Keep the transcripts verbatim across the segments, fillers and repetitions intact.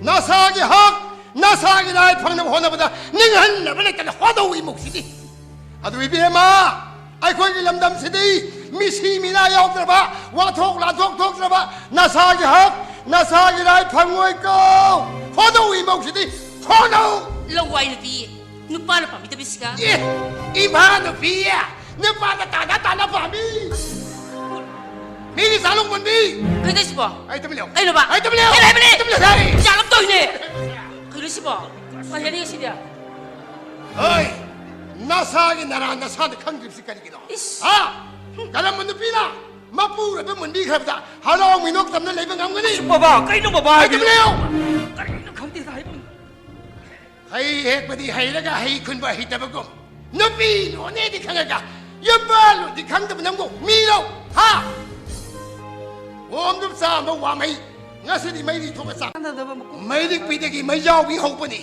ꯅꯁꯥꯒꯤ ꯍꯛ, ꯅꯁꯥꯒꯤ ꯔꯥꯏꯠ ꯐꯪꯅꯕ ꯍꯣꯠꯅꯕꯗ ꯅꯤꯡꯍꯟꯅꯕ ꯂꯩꯇꯅ ꯍꯣꯠꯅꯧ ꯏꯃꯧꯁꯤꯗꯤ꯫ ꯑꯗꯨ ꯏꯕꯦꯝꯃ, ꯑꯩꯈꯣꯏꯒꯤ ꯂꯝꯗꯝꯁꯤꯗꯤ ꯃꯤꯁꯤ ꯃꯤꯅꯥ ꯌꯥꯎꯗ꯭ꯔꯕ, ꯋꯥꯊꯣꯛ ꯂꯥꯟꯊꯣꯛ ꯊꯣꯛꯇ꯭ꯔꯕ, ꯅꯁꯥꯒꯤ ꯍꯛ, ꯅꯁꯥꯒꯤ ꯔꯥꯏꯠ ꯐꯪꯉꯣꯏꯀꯣ꯫ ꯍꯣꯠꯅꯧ ꯏꯃꯧꯁꯤꯗꯤ, ꯍꯣꯠꯅꯧ꯫ ꯂꯋꯥꯏ ꯅꯨꯄꯤ, ꯅꯨꯄꯥꯅ ꯄꯥꯝꯕꯤꯗꯕꯤꯁꯤꯒ꯫ ꯑꯦ, ꯏꯝꯐꯥꯜ ꯅꯨꯄꯤ, ꯅꯨꯄꯥꯅ ꯇꯥꯅ ꯇꯥꯅ ꯄꯥꯝꯃꯤ꯫ ꯃꯤꯒꯤ ꯆꯥꯂꯣꯡ ꯃꯨꯟꯕꯤ꯫ ꯀꯩꯗꯧꯁꯤꯕꯣ? ꯑꯩ ꯇꯨꯃꯤꯟ ꯂꯩꯌꯣ꯫ ꯀꯩꯅꯣꯕ? ꯑꯩ ꯇꯨꯃꯤꯟ ꯂꯩꯌꯣ꯫ ꯀꯩ ꯍꯥꯏꯕꯅꯦ? ꯑꯩ ꯇꯨꯃꯤꯟ ꯂꯩꯌꯣ ꯍꯥꯏꯔꯤ꯫ ꯌꯥꯔꯝ ꯇꯧꯏꯅꯦ꯫ ꯀꯩꯅꯣ ꯁꯤꯕꯣ? ꯀꯩ ꯍꯥꯏꯅꯤ ꯁꯤꯗꯤ? ꯍꯣꯏ, ꯅꯁꯥꯒꯤ ꯅꯔꯥ ꯅꯁꯥꯗ ꯈꯪꯗ꯭ꯔꯤꯕꯁꯤ ꯀꯔꯤꯒꯤꯅꯣ? ꯏꯁ꯫ ꯍꯥ? ꯀꯔꯝꯕ ꯅꯨꯄꯤꯅ ꯃꯄꯨꯔꯣꯏꯕ ꯃꯨꯟꯕꯤꯈ꯭ꯔꯕꯗ ꯍꯔꯥꯎ ꯃꯤꯅꯣꯛ ꯇꯝꯅ ꯂꯩꯕ ꯉꯝꯒꯅꯤ? ꯕꯕꯥ, ꯀꯩꯅꯣ ꯕꯕꯥ ꯑꯩ ꯍꯥꯏꯕꯤꯌꯨ? ꯇꯨꯃꯤꯟ ꯂꯩꯌꯣ꯫ ꯀꯔꯤꯅꯣ ꯈꯪꯗꯦꯗ ꯍꯥꯏꯕ꯫ ꯍꯩ ꯍꯦꯛꯄꯗꯤ ꯍꯩꯔꯒ ꯍꯩ ꯈꯨꯟꯕ ꯍꯩꯇꯕꯒꯨꯝ, ꯅꯨꯄꯤ ꯂꯣꯟꯅꯦꯗꯤ ꯈꯪꯉꯒ ꯌꯨꯝꯕꯥꯜꯂꯣꯟꯗꯤ ꯈꯪꯗꯕ ꯅꯪꯕꯨ ꯃꯤꯔꯣ? ꯍꯥ? ꯑꯣꯝꯗꯨꯝ ꯆꯥꯝꯕ ꯋꯥꯃꯩ, ꯉꯁꯤꯗꯤ ꯃꯩꯔꯤ ꯊꯣꯛꯑ ꯆꯥꯛ꯫ ꯀꯥꯟꯅꯗꯕ ꯃꯀꯨꯞ꯫ ꯃꯩꯔꯤꯛꯄꯤꯗꯒꯤ ꯃꯩꯖꯥꯎꯕꯤ ꯍꯧꯕꯅꯤ꯫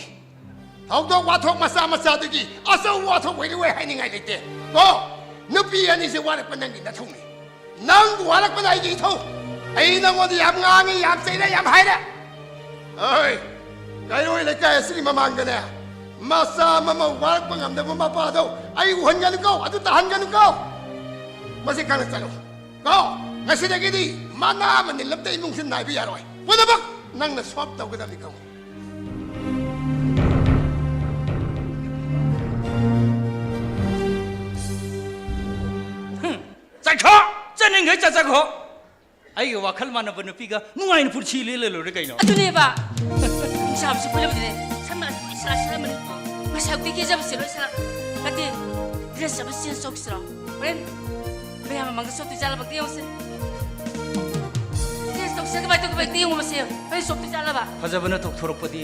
ꯊꯧꯗꯣꯛ ꯋꯥꯊꯣꯛ ꯃꯆꯥ ꯃꯆꯥꯗꯒꯤ ꯑꯆꯧꯕ ꯋꯥꯊꯣꯛ ꯑꯣꯏꯔꯨ ꯑꯣꯏ ꯍꯥꯏꯅꯤꯡꯉꯥꯏ ꯂꯩꯇꯦ꯫ ꯀꯣ, ꯅꯨꯄꯤ ꯑꯅꯤꯁꯦ ꯋꯥꯔꯛꯄ ꯅꯪꯒꯤ ꯅꯊꯧꯅꯤ꯫ ꯅꯪꯕꯨ ꯋꯥꯔꯛꯄꯅ ꯑꯩꯒꯤ ꯏꯊꯧ꯫ ꯑꯩ ꯅꯪꯉꯣꯟꯗ ꯌꯥꯝ ꯉꯥꯡꯉꯤ, ꯌꯥꯝ ꯆꯩꯔꯦ, ꯌꯥꯝ ꯍꯥꯏꯔꯦ꯫ ꯑꯩ ꯀꯩꯔꯣꯏ ꯂꯩꯀꯥꯏ ꯑꯁꯤꯒꯤ ꯃꯃꯥꯡꯗꯅꯦ, ꯃꯆꯥ ꯑꯃ ꯋꯥꯔꯛꯄ ꯉꯝꯗꯕ ꯃꯄꯥꯗꯣ ꯑꯩ ꯎꯍꯟꯒꯅꯨꯀꯣ, ꯑꯗꯨ ꯇꯥꯍꯟꯒꯅꯨꯀꯣ꯫ ꯃꯁꯤ ꯈꯪꯅ ꯆꯠꯂꯨ꯫ ꯀꯣ, ꯉꯁꯤꯗꯒꯤꯗꯤ ꯃꯅꯥ ꯑꯃ ꯅꯤꯜꯂꯝꯗ ꯏꯃꯨꯡꯁꯤ ꯅꯥꯏꯕ ꯌꯥꯔꯣꯏ꯫ ꯄꯨꯝꯅꯃꯛ ꯅꯪꯅ ꯁꯣꯞ ꯇꯧꯒꯗꯕꯅꯤ ꯀꯣ꯫ ꯍꯨꯝ, ꯆꯠꯈ꯭ꯔꯣ! ꯆꯠꯅꯤꯡꯈꯩ ꯆꯠꯆꯈ꯭ꯔꯣ꯫ ꯑꯩꯒ ꯋꯥꯈꯜ ꯃꯥꯟꯅꯕ ꯅꯨꯄꯤꯒ ꯅꯨꯡꯉꯥꯏꯅ ꯄꯨꯟꯁꯤ ꯂꯦꯜꯂ ꯂꯣꯏꯔꯦ ꯀꯩꯅꯣ꯫ ꯑꯗꯨꯅꯦꯕ꯫ ꯅꯨꯡꯁꯥꯕꯁꯤ ꯐꯨꯜꯂꯕꯗꯤꯅꯦ, ꯁꯝ ꯂꯣꯏ ꯁꯥ ꯁꯥꯔꯝꯃꯅꯤ꯫ ꯉꯁꯥꯏꯕꯨꯗꯤ ꯀꯦꯖꯕꯁꯦ ꯂꯣꯏ ꯁꯥ-, ꯅꯠꯇꯦ, ꯗ꯭ꯔꯦꯁ ꯑꯃ ꯆꯦꯟꯖ ꯇꯧꯁꯤꯔꯣ? ꯍꯣꯔꯦꯟ ꯃꯌꯥꯝ ꯃꯃꯥꯡꯗ ꯆꯣꯞꯇꯣꯏ ꯖꯥꯠꯂꯕ ꯑꯝꯇ ꯌꯦꯡꯉꯨꯁꯦ꯫ ꯆꯦꯟꯖ ꯇꯧꯁꯤꯔ ꯀꯃꯥꯏꯅ ꯇꯧꯒꯦ ꯑꯝꯇ ꯌꯦꯡꯉꯨ ꯃꯁꯦ꯫ ꯍꯣꯔꯦꯟ ꯆꯣꯞꯇꯣꯏ ꯖꯥꯠꯂꯕ? ꯐꯖꯕꯅ ꯇꯧꯊꯣꯔꯛꯄꯗꯤ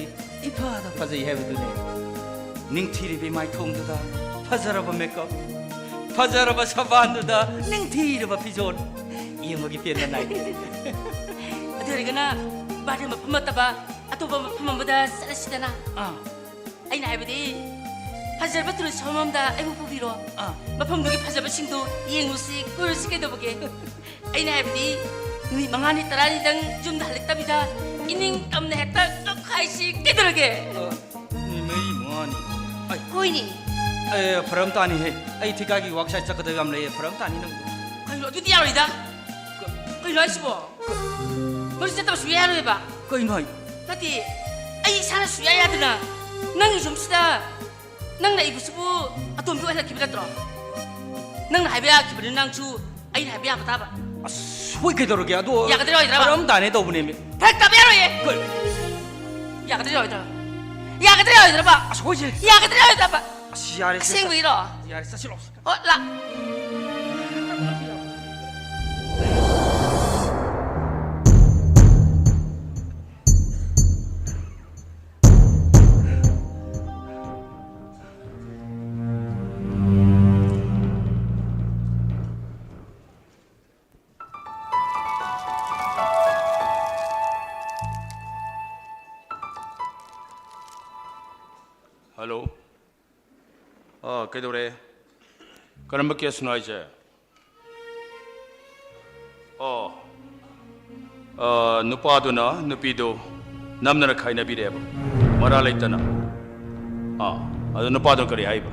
ꯏꯐꯗ ꯐꯖꯩ ꯍꯥꯏꯕꯗꯨꯅꯦ꯫ ꯅꯤꯡꯊꯤꯔꯕ ꯏꯃꯥꯏꯊꯣꯡꯗꯨꯗ ꯐꯖꯔꯕ ꯃꯦꯀꯞ, ꯐꯖꯔꯕ ꯁꯕꯥꯟꯗꯨꯗ ꯅꯤꯡꯊꯤꯔꯕ ꯐꯤꯖꯣꯜ꯫ ꯌꯦꯡꯕꯒꯤ ꯄꯦꯟꯕ ꯅꯥꯏꯗꯦ꯫ ꯑꯗꯨ ꯑꯣꯏꯔꯒꯅ ꯕꯥꯔꯗꯦ ꯃꯐꯝ ꯅꯠꯇꯕ ꯑꯇꯣꯞꯄ ꯃꯐꯝ ꯑꯃꯗ ꯆꯠꯂꯁꯤꯗꯅ꯫ ꯑꯥ꯫ ꯑꯩꯅ ꯍꯥꯏꯕꯗꯤ ꯐꯖꯔꯕ ꯇꯨꯔꯤꯁ ꯃꯐꯝ ꯑꯃꯗ ꯑꯩꯕꯨ ꯄꯨꯕꯤꯔꯣ꯫ ꯑꯥ꯫ ꯃꯐꯝꯗꯨꯒꯤ ꯐꯖꯕꯁꯤꯡꯗꯣ ꯌꯦꯡꯉꯨꯁꯤ, ꯀꯣꯏꯔꯨꯁꯤ ꯀꯩꯗꯧꯕꯒꯦ? ꯑꯩꯅ ꯍꯥꯏꯕꯗꯤ ꯅꯨꯃꯤꯠ ꯃꯉꯥꯅꯤ ꯇꯔꯥꯅꯤꯗꯪ ꯌꯨꯝꯗ ꯍꯜꯂꯛꯇꯕꯤꯗ ꯏꯅꯤꯡ ꯇꯝꯅ ꯍꯦꯛꯇ ꯀꯛ ꯍꯥꯏꯁꯤ ꯀꯩꯗꯧꯔꯒꯦ? ꯑ, ꯅꯨꯃꯤꯠ ꯃꯔꯤ ꯃꯉꯥꯅꯤ꯫ ꯑꯩ, ꯍꯣꯏꯅꯦ꯫ ꯑꯦ, ꯐꯔꯛ ꯑꯃ ꯇꯥꯅꯤꯍꯦ꯫ ꯑꯩ ꯊꯤꯀꯥꯒꯤ work site ꯆꯠꯀꯗꯕ ꯌꯥꯝ ꯂꯩꯌꯦ꯫ ꯐꯔꯛ ꯑꯃ ꯇꯥꯅꯤ ꯅꯪ꯫ ꯀꯩꯅꯣ, ꯑꯗꯨꯗꯤ ꯌꯥꯔꯣꯏꯗ꯫ ꯀ- ꯀꯩꯅꯣ ꯍꯥꯏꯁꯤꯕꯣ? ꯀ- ꯃꯗꯨ ꯆꯠꯇꯕ ꯁꯨꯡꯌꯥ ꯌꯥꯔꯣꯏꯕ꯫ ꯀꯩꯅꯣ ꯍꯥꯏ? ꯅꯠꯇꯦ, ꯑꯩ ꯏꯁꯥꯅ ꯁꯨꯡꯌꯥ ꯌꯥꯗꯅ ꯅꯪꯒꯤ ꯌꯨꯝꯁꯤꯗ ꯅꯪꯅ ꯏꯕꯁꯤꯕꯨ ꯑꯇꯣꯝꯕꯤ ꯑꯣꯏꯍꯜꯂꯛꯈꯤꯕ ꯅꯠꯇ꯭ꯔꯣ? ꯅꯪꯅ ꯍꯥꯏꯕ ꯌꯥꯈꯤꯕꯅꯤ, ꯅꯪꯁꯨ ꯑꯩꯅ ꯍꯥꯏꯕ ꯌꯥꯕ ꯇꯥꯕ꯫ ꯑꯁ, ꯍꯣꯏ, ꯀꯩꯗꯧꯔꯒꯦ? ꯑꯗꯣ ꯌꯥꯒꯗ꯭ꯔꯥ ꯌꯥꯔꯣꯏꯗ꯭ꯔꯥ? ꯐꯔꯛ ꯑꯃ ꯇꯥꯅꯦ ꯇꯧꯕꯅꯦꯃꯤ꯫ ꯐꯔꯛ ꯇꯥꯕ ꯌꯥꯔꯣꯏꯌꯦ꯫ ꯀꯩ? ꯌꯥꯒꯗ꯭ꯔꯥ ꯌꯥꯔꯣꯏꯗ꯭ꯔꯥ? ꯌꯥꯒꯗ꯭ꯔꯥ ꯌꯥꯔꯣꯏꯗ꯭ꯔꯕ? ꯑꯁ, ꯍꯣꯏꯁꯦ꯫ ꯌꯥꯒꯗ꯭ꯔꯥ ꯌꯥꯔꯣꯏꯗ꯭ꯔꯕ? ꯑꯁ, ꯌꯥꯔꯦ, ꯁꯦ, ꯑꯁꯦꯡꯕꯒꯤꯔꯣ? ꯌꯥꯔꯦ, ꯆꯠꯁꯤꯜꯂꯣ꯫ ꯑꯣ, ꯂꯥ-, Hello. ꯑꯥ, ꯀꯩꯗꯧꯔꯦ? ꯀꯔꯝꯕ caseꯅꯣ ꯍꯥꯏꯁꯦ? ꯑꯣ꯫ ꯑꯥ, ꯅꯨꯄꯥꯗꯨꯅ ꯅꯨꯄꯤꯗꯨ ꯅꯝꯗꯅ ꯈꯥꯏꯅꯕꯤꯔꯦꯕ, ꯃꯔꯥꯜ ꯂꯩꯇꯅ꯫ ꯑꯥ, ꯑꯗꯨ ꯅꯨꯄꯥꯗꯨꯅ ꯀꯔꯤ ꯍꯥꯏꯕ?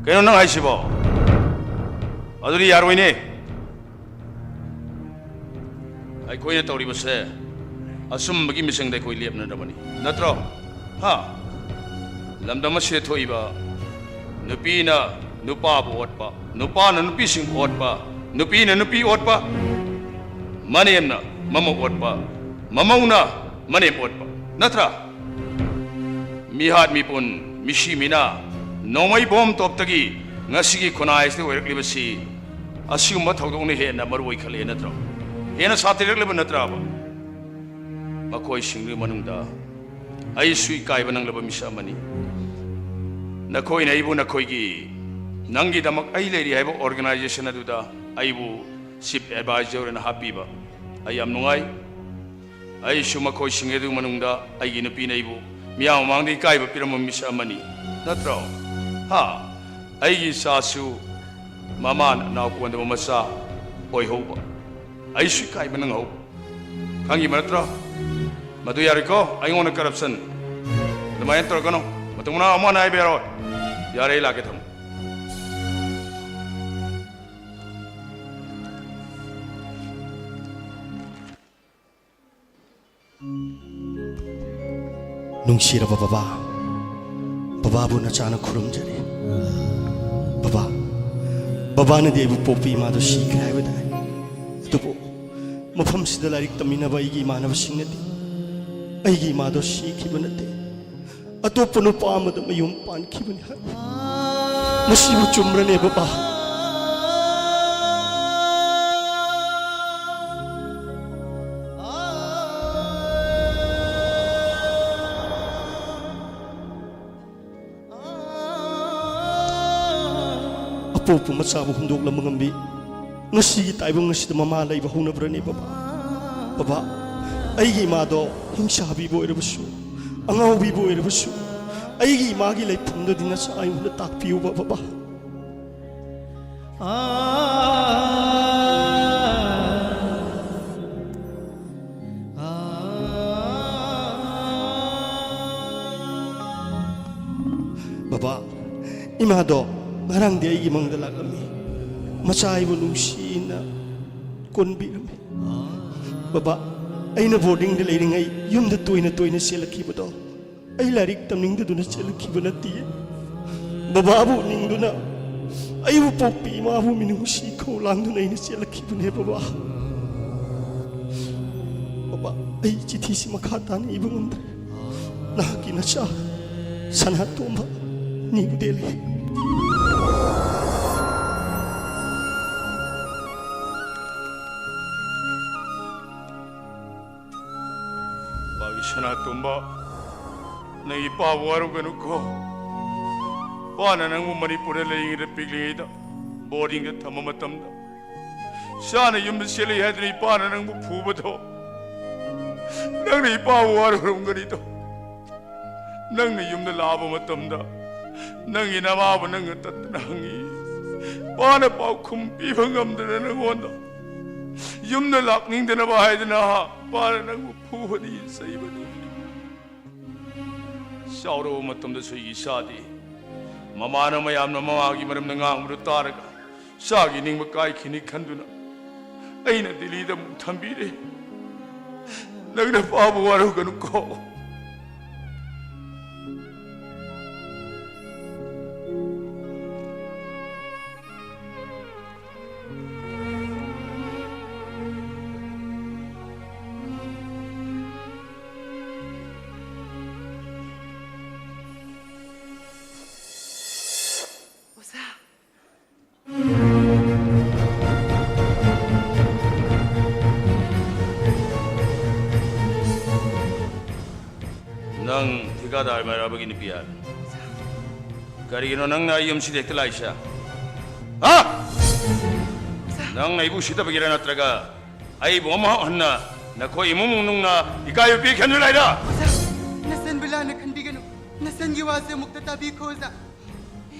ꯀꯩꯅꯣ ꯅꯪ ꯍꯥꯏꯁꯤꯕꯣ? ꯑꯗꯨꯗꯤ ꯌꯥꯔꯣꯏꯅꯦ꯫ ꯑꯩꯈꯣꯏꯅ ꯇꯧꯔꯤꯕꯁꯦ ꯑꯆꯨꯝꯕꯒꯤ ꯃꯤꯆꯪꯗ ꯑꯩꯈꯣꯏ ꯂꯦꯞꯅꯔꯕꯅꯤ, ꯅꯠꯇ꯭ꯔꯣ? ꯍꯥ? ꯂꯝꯗꯝ ꯑꯁꯤꯗ ꯊꯣꯛꯏꯕ ꯅꯨꯄꯤꯅ ꯅꯨꯄꯥꯕꯨ ꯑꯣꯠꯄ, ꯅꯨꯄꯥꯅ ꯅꯨꯄꯤꯁꯤꯡꯕꯨ ꯑꯣꯠꯄ, ꯅꯨꯄꯤꯅ ꯅꯨꯄꯤ ꯑꯣꯠꯄ, ꯃꯅꯦꯝꯅ ꯃꯃꯧ ꯑꯣꯠꯄ, ꯃꯃꯧꯅ ꯃꯅꯦꯝ ꯑꯣꯠꯄ, ꯅꯠꯇ꯭ꯔꯥ? ꯃꯤꯍꯥꯠ ꯃꯤꯄꯨꯟ, ꯃꯤꯁꯤ ꯃꯤꯅꯥ, ꯅꯣꯡꯃꯩ ꯕꯣꯝ ꯇꯣꯞꯇꯒꯤ ꯉꯁꯤꯒꯤ ꯈꯨꯟꯅꯥꯏ ꯑꯁꯤꯗ ꯑꯣꯏꯔꯛꯂꯤꯕꯁꯤ ꯑꯁꯤꯒꯨꯝꯕ ꯊꯧꯗꯣꯛꯅ ꯍꯦꯟꯅ ꯃꯔꯨ ꯑꯣꯏꯈꯠꯂꯛꯑꯦ ꯅꯠꯇ꯭ꯔꯣ? ꯍꯦꯟꯅ ꯁꯥꯊꯤꯔꯛꯂꯤꯕ ꯅꯠꯇ꯭ꯔꯕ? ꯃꯈꯣꯏꯁꯤꯡꯗꯨꯒꯤ ꯃꯅꯨꯡꯗ ꯑꯩꯁꯨ ꯏꯀꯥꯏꯕ ꯅꯪꯂꯕ ꯃꯤꯁꯛ ꯑꯃꯅꯤ꯫ ꯅꯈꯣꯏꯅ ꯑꯩꯕꯨ ꯅꯈꯣꯏꯒꯤ, ꯅꯪꯒꯤꯗꯃꯛ ꯑꯩ ꯂꯩꯔꯤ ꯍꯥꯏꯕ organization ꯑꯗꯨꯗ ꯑꯩꯕꯨ chief advisor ꯑꯣꯏꯅ ꯍꯥꯞꯄꯤꯕ ꯑꯩ ꯌꯥꯝ ꯅꯨꯡꯉꯥꯏ꯫ ꯑꯩꯁꯨ ꯃꯈꯣꯏꯁꯤꯡ ꯑꯗꯨꯒꯤ ꯃꯅꯨꯡꯗ ꯑꯩꯒꯤ ꯅꯨꯄꯤꯅ ꯑꯩꯕꯨ ꯃꯤꯌꯥꯝ ꯃꯃꯥꯡꯗ ꯏꯀꯥꯏꯕ ꯄꯤꯔꯝꯕ ꯃꯤꯁꯛ ꯑꯃꯅꯤ, ꯅꯠꯇ꯭ꯔꯣ? ꯍꯥ? ꯑꯩꯒꯤ ꯏꯆꯥꯁꯨ ꯃꯃꯥꯅ ꯅꯥꯎ ꯀꯣꯟꯗꯕ ꯃꯆꯥ ꯑꯣꯏꯍꯧꯕ, ꯑꯩꯁꯨ ꯏꯀꯥꯏꯕ ꯅꯪꯍꯧꯕ꯫ ꯈꯪꯉꯤꯕ ꯅꯠꯇ꯭ꯔꯣ? ꯃꯗꯨ ꯌꯥꯔꯣꯏꯀꯣ꯫ ꯑꯩꯉꯣꯟꯗ ꯀꯔꯞꯁꯟ ꯑꯗꯨꯃꯥꯏꯅ ꯇꯧꯔꯛꯀꯅꯨ꯫ ꯃꯇꯨꯡ ꯃꯅꯥꯎ ꯑꯃꯨꯛ ꯍꯟꯅ ꯍꯥꯏꯕ ꯌꯥꯔꯣꯏ꯫ ꯌꯥꯔꯦ, ꯑꯩ ꯂꯥꯛꯀꯦ, ꯊꯝꯃꯣ꯫ ꯅꯨꯡꯁꯤꯔꯕ ꯕꯕꯥ, ꯕꯕꯥꯕꯨ ꯅꯆꯥꯅ ꯈꯨꯔꯨꯝꯖꯔꯤ꯫ ꯕꯕꯥ, ꯕꯕꯥꯅꯗꯤ ꯑꯩꯕꯨ ꯄꯣꯛꯄ ꯏꯃꯥꯗꯨ ꯁꯤꯈ꯭ꯔꯦ ꯍꯥꯏꯕ ꯇꯥꯏ꯫ ꯑꯗꯨꯕꯨ ꯃꯐꯝꯁꯤꯗ ꯂꯥꯏꯔꯤꯛ ꯇꯝꯃꯤꯟꯅꯕ ꯑꯩꯒꯤ ꯏꯃꯥꯟꯅꯕꯁꯤꯡꯅꯗꯤ ꯑꯩꯒꯤ ꯏꯃꯥꯗꯣ ꯁꯤꯈꯤꯕ ꯅꯠꯇꯦ, ꯑꯇꯣꯞꯄ ꯅꯨꯄꯥ ꯑꯃꯗ ꯃꯌꯨꯝ ꯄꯥꯟꯈꯤꯕꯅꯤ ꯍꯥꯏ꯫ ꯃꯁꯤꯕꯨ ꯆꯨꯝꯕ꯭ꯔꯅꯦ, ꯕꯕꯥ? ꯑꯄꯣꯛꯄ ꯃꯆꯥꯕꯨ ꯍꯨꯟꯗꯣꯛꯂꯝꯕ ꯉꯝꯕꯤ꯫ ꯉꯁꯤꯒꯤ ꯇꯥꯏꯕꯪ ꯑꯁꯤꯗ ꯃꯃꯥ ꯂꯩꯕ ꯍꯧꯅꯕ꯭ꯔꯅꯦ, ꯕꯕꯥ? ꯕꯕꯥ, ꯑꯩꯒꯤ ꯏꯃꯥꯗꯣ ꯍꯤꯡꯁꯥꯕꯤꯕ ꯑꯣꯏꯔꯕꯁꯨ, ꯑꯉꯥꯎꯕꯤꯕ ꯑꯣꯏꯔꯕꯁꯨ, ꯑꯩꯒꯤ ꯏꯃꯥꯒꯤ ꯂꯩꯐꯝꯗꯨꯗꯤ ꯅꯆꯥ ꯑꯩꯉꯣꯟꯗ ꯇꯥꯛꯄꯤꯌꯨꯕ, ꯕꯕꯥ꯫ ꯕꯕꯥ, ꯏꯃꯥꯗꯣ ꯉꯔꯥꯡꯗꯤ ꯑꯩꯒꯤ ꯃꯪꯗ ꯂꯥꯛꯂꯝꯃꯤ꯫ ꯃꯆꯥ ꯑꯩꯕꯨ ꯅꯨꯡꯁꯤꯅ ꯀꯣꯟꯕꯤꯔꯝꯃꯤ꯫ ꯕꯕꯥ, ꯑꯩꯅ ꯕꯣꯔꯗꯤꯡꯗ ꯂꯩꯔꯤꯉꯩ ꯌꯨꯝꯗ ꯇꯣꯏꯅ ꯇꯣꯏꯅ ꯆꯦꯜꯂꯛꯈꯤꯕꯗꯣ ꯑꯩ ꯂꯥꯏꯔꯤꯛ ꯇꯝꯅꯤꯡꯗꯗꯨꯅ ꯆꯦꯜꯂꯛꯈꯤꯕ ꯅꯠꯇꯦ꯫ ꯕꯕꯥꯕꯨ ꯎꯅꯤꯡꯗꯨꯅ, ꯑꯩꯕꯨ ꯄꯣꯛꯄꯤ ꯏꯃꯥꯕꯨ ꯃꯤꯅꯨꯡꯁꯤ ꯈꯧꯂꯥꯡꯗꯨꯅ ꯑꯩꯅ ꯆꯦꯜꯂꯛꯈꯤꯕꯅꯦ, ꯕꯕꯥ꯫ ꯕꯕꯥ, ꯑꯩ ꯆꯤꯊꯤꯁꯤ ꯃꯈꯥ ꯇꯥꯅ ꯏꯕ ꯉꯝꯗ꯭ꯔꯦ꯫ ꯅꯍꯥꯛꯀꯤ ꯅꯆꯥ, ꯁꯅꯥꯇꯣꯝꯕ, ꯅ꯭ꯌꯨ ꯗꯦꯜꯂꯤ꯫ ꯄꯥꯕꯤ ꯁꯅꯥꯇꯣꯝꯕ, ꯅꯪ ꯏꯄꯥꯕꯨ ꯋꯥꯔꯧꯒꯅꯨꯀꯣ꯫ ꯏꯄꯥꯅ ꯅꯪꯕꯨ ꯃꯅꯤꯄꯨꯔꯗ ꯂꯩꯔꯤꯉꯩꯗ, ꯄꯤꯛꯂꯤꯉꯩꯗ ꯕꯣꯔꯗꯤꯡꯗ ꯊꯝꯕ ꯃꯇꯝꯗ, ꯏꯆꯥꯅ ꯌꯨꯝꯗ ꯆꯦꯜꯂꯛꯏ ꯍꯥꯏꯗꯨꯅ ꯏꯄꯥꯅ ꯅꯪꯕꯨ ꯐꯨꯕꯗꯣ, ꯅꯪꯅ ꯏꯄꯥꯕꯨ ꯋꯥꯔꯧꯔꯝꯒꯅꯤꯗꯣ꯫ ꯅꯪꯅ ꯌꯨꯝꯗ ꯂꯥꯛꯑꯕ ꯃꯇꯝꯗ, ꯅꯪꯒꯤ ꯅꯃꯥꯕꯨ ꯅꯪꯅ ꯇꯠꯇꯅ ꯍꯪꯉꯤ꯫ ꯏꯄꯥꯅ ꯄꯥꯎꯈꯨꯝ ꯄꯤꯕ ꯉꯝꯗꯅ ꯅꯪꯉꯣꯟꯗ ꯌꯨꯝꯗ ꯂꯥꯛꯅꯤꯡꯗꯅꯕ ꯍꯥꯏꯗꯅ ꯃꯥꯅ ꯅꯪꯕꯨ ꯐꯨꯕꯅꯤ, ꯆꯩꯕꯅꯤ꯫ ꯆꯥꯎꯔꯕ ꯃꯇꯝꯗꯁꯨ ꯑꯩꯒꯤ ꯏꯆꯥꯗꯤ ꯃꯃꯥꯅ ꯃꯌꯥꯝꯅ ꯃꯃꯥꯒꯤ ꯃꯔꯝꯗ ꯉꯥꯡꯕꯗꯨ ꯇꯥꯔꯒ ꯏꯆꯥꯒꯤ ꯅꯤꯡꯕ ꯀꯥꯏꯈꯤꯅꯤ ꯈꯟꯗꯨꯅ ꯑꯩꯅ ꯗꯤꯜꯂꯤꯗ ꯑꯃꯨꯛ ꯊꯝꯕꯤꯔꯦ꯫ ꯅꯪꯅ ꯄꯥꯕ ꯋꯥꯔꯧꯒꯅꯨꯀꯣ꯫ ꯑꯣꯖꯥ꯫ ꯅꯪ ꯊꯤꯀꯥꯗꯥꯔ ꯃꯩꯔꯥꯕꯒꯤ ꯅꯨꯄꯤ ꯍꯥꯏꯕ? ꯀꯔꯤꯒꯤꯅꯣ ꯅꯪꯅ ꯑꯩ ꯌꯨꯝꯁꯤꯗ ꯍꯦꯛꯇ ꯂꯥꯛꯏꯁꯦ? ꯍꯥ? ꯅꯪꯅ ꯑꯩꯕꯨ ꯎꯁꯤꯠꯇꯕꯒꯤꯔ ꯅꯠꯇ꯭ꯔꯒ ꯑꯩꯕꯨ ꯑꯃꯨꯛ ꯍꯟꯅ ꯅꯈꯣꯏ ꯏꯃꯨꯡ ꯃꯅꯨꯡꯅ ꯏꯀꯥꯏꯕ ꯄꯤꯈꯟꯗꯨꯅ ꯂꯩꯔ? ꯑꯣꯖꯥ, ꯅꯆꯟꯕꯨ ꯂꯥꯟꯅ ꯈꯟꯕꯤꯒꯅꯨ꯫ ꯅꯆꯟꯒꯤ ꯋꯥꯁꯦ ꯑꯃꯨꯛꯇ ꯇꯥꯕꯤꯈꯣ, ꯑꯣꯖꯥ꯫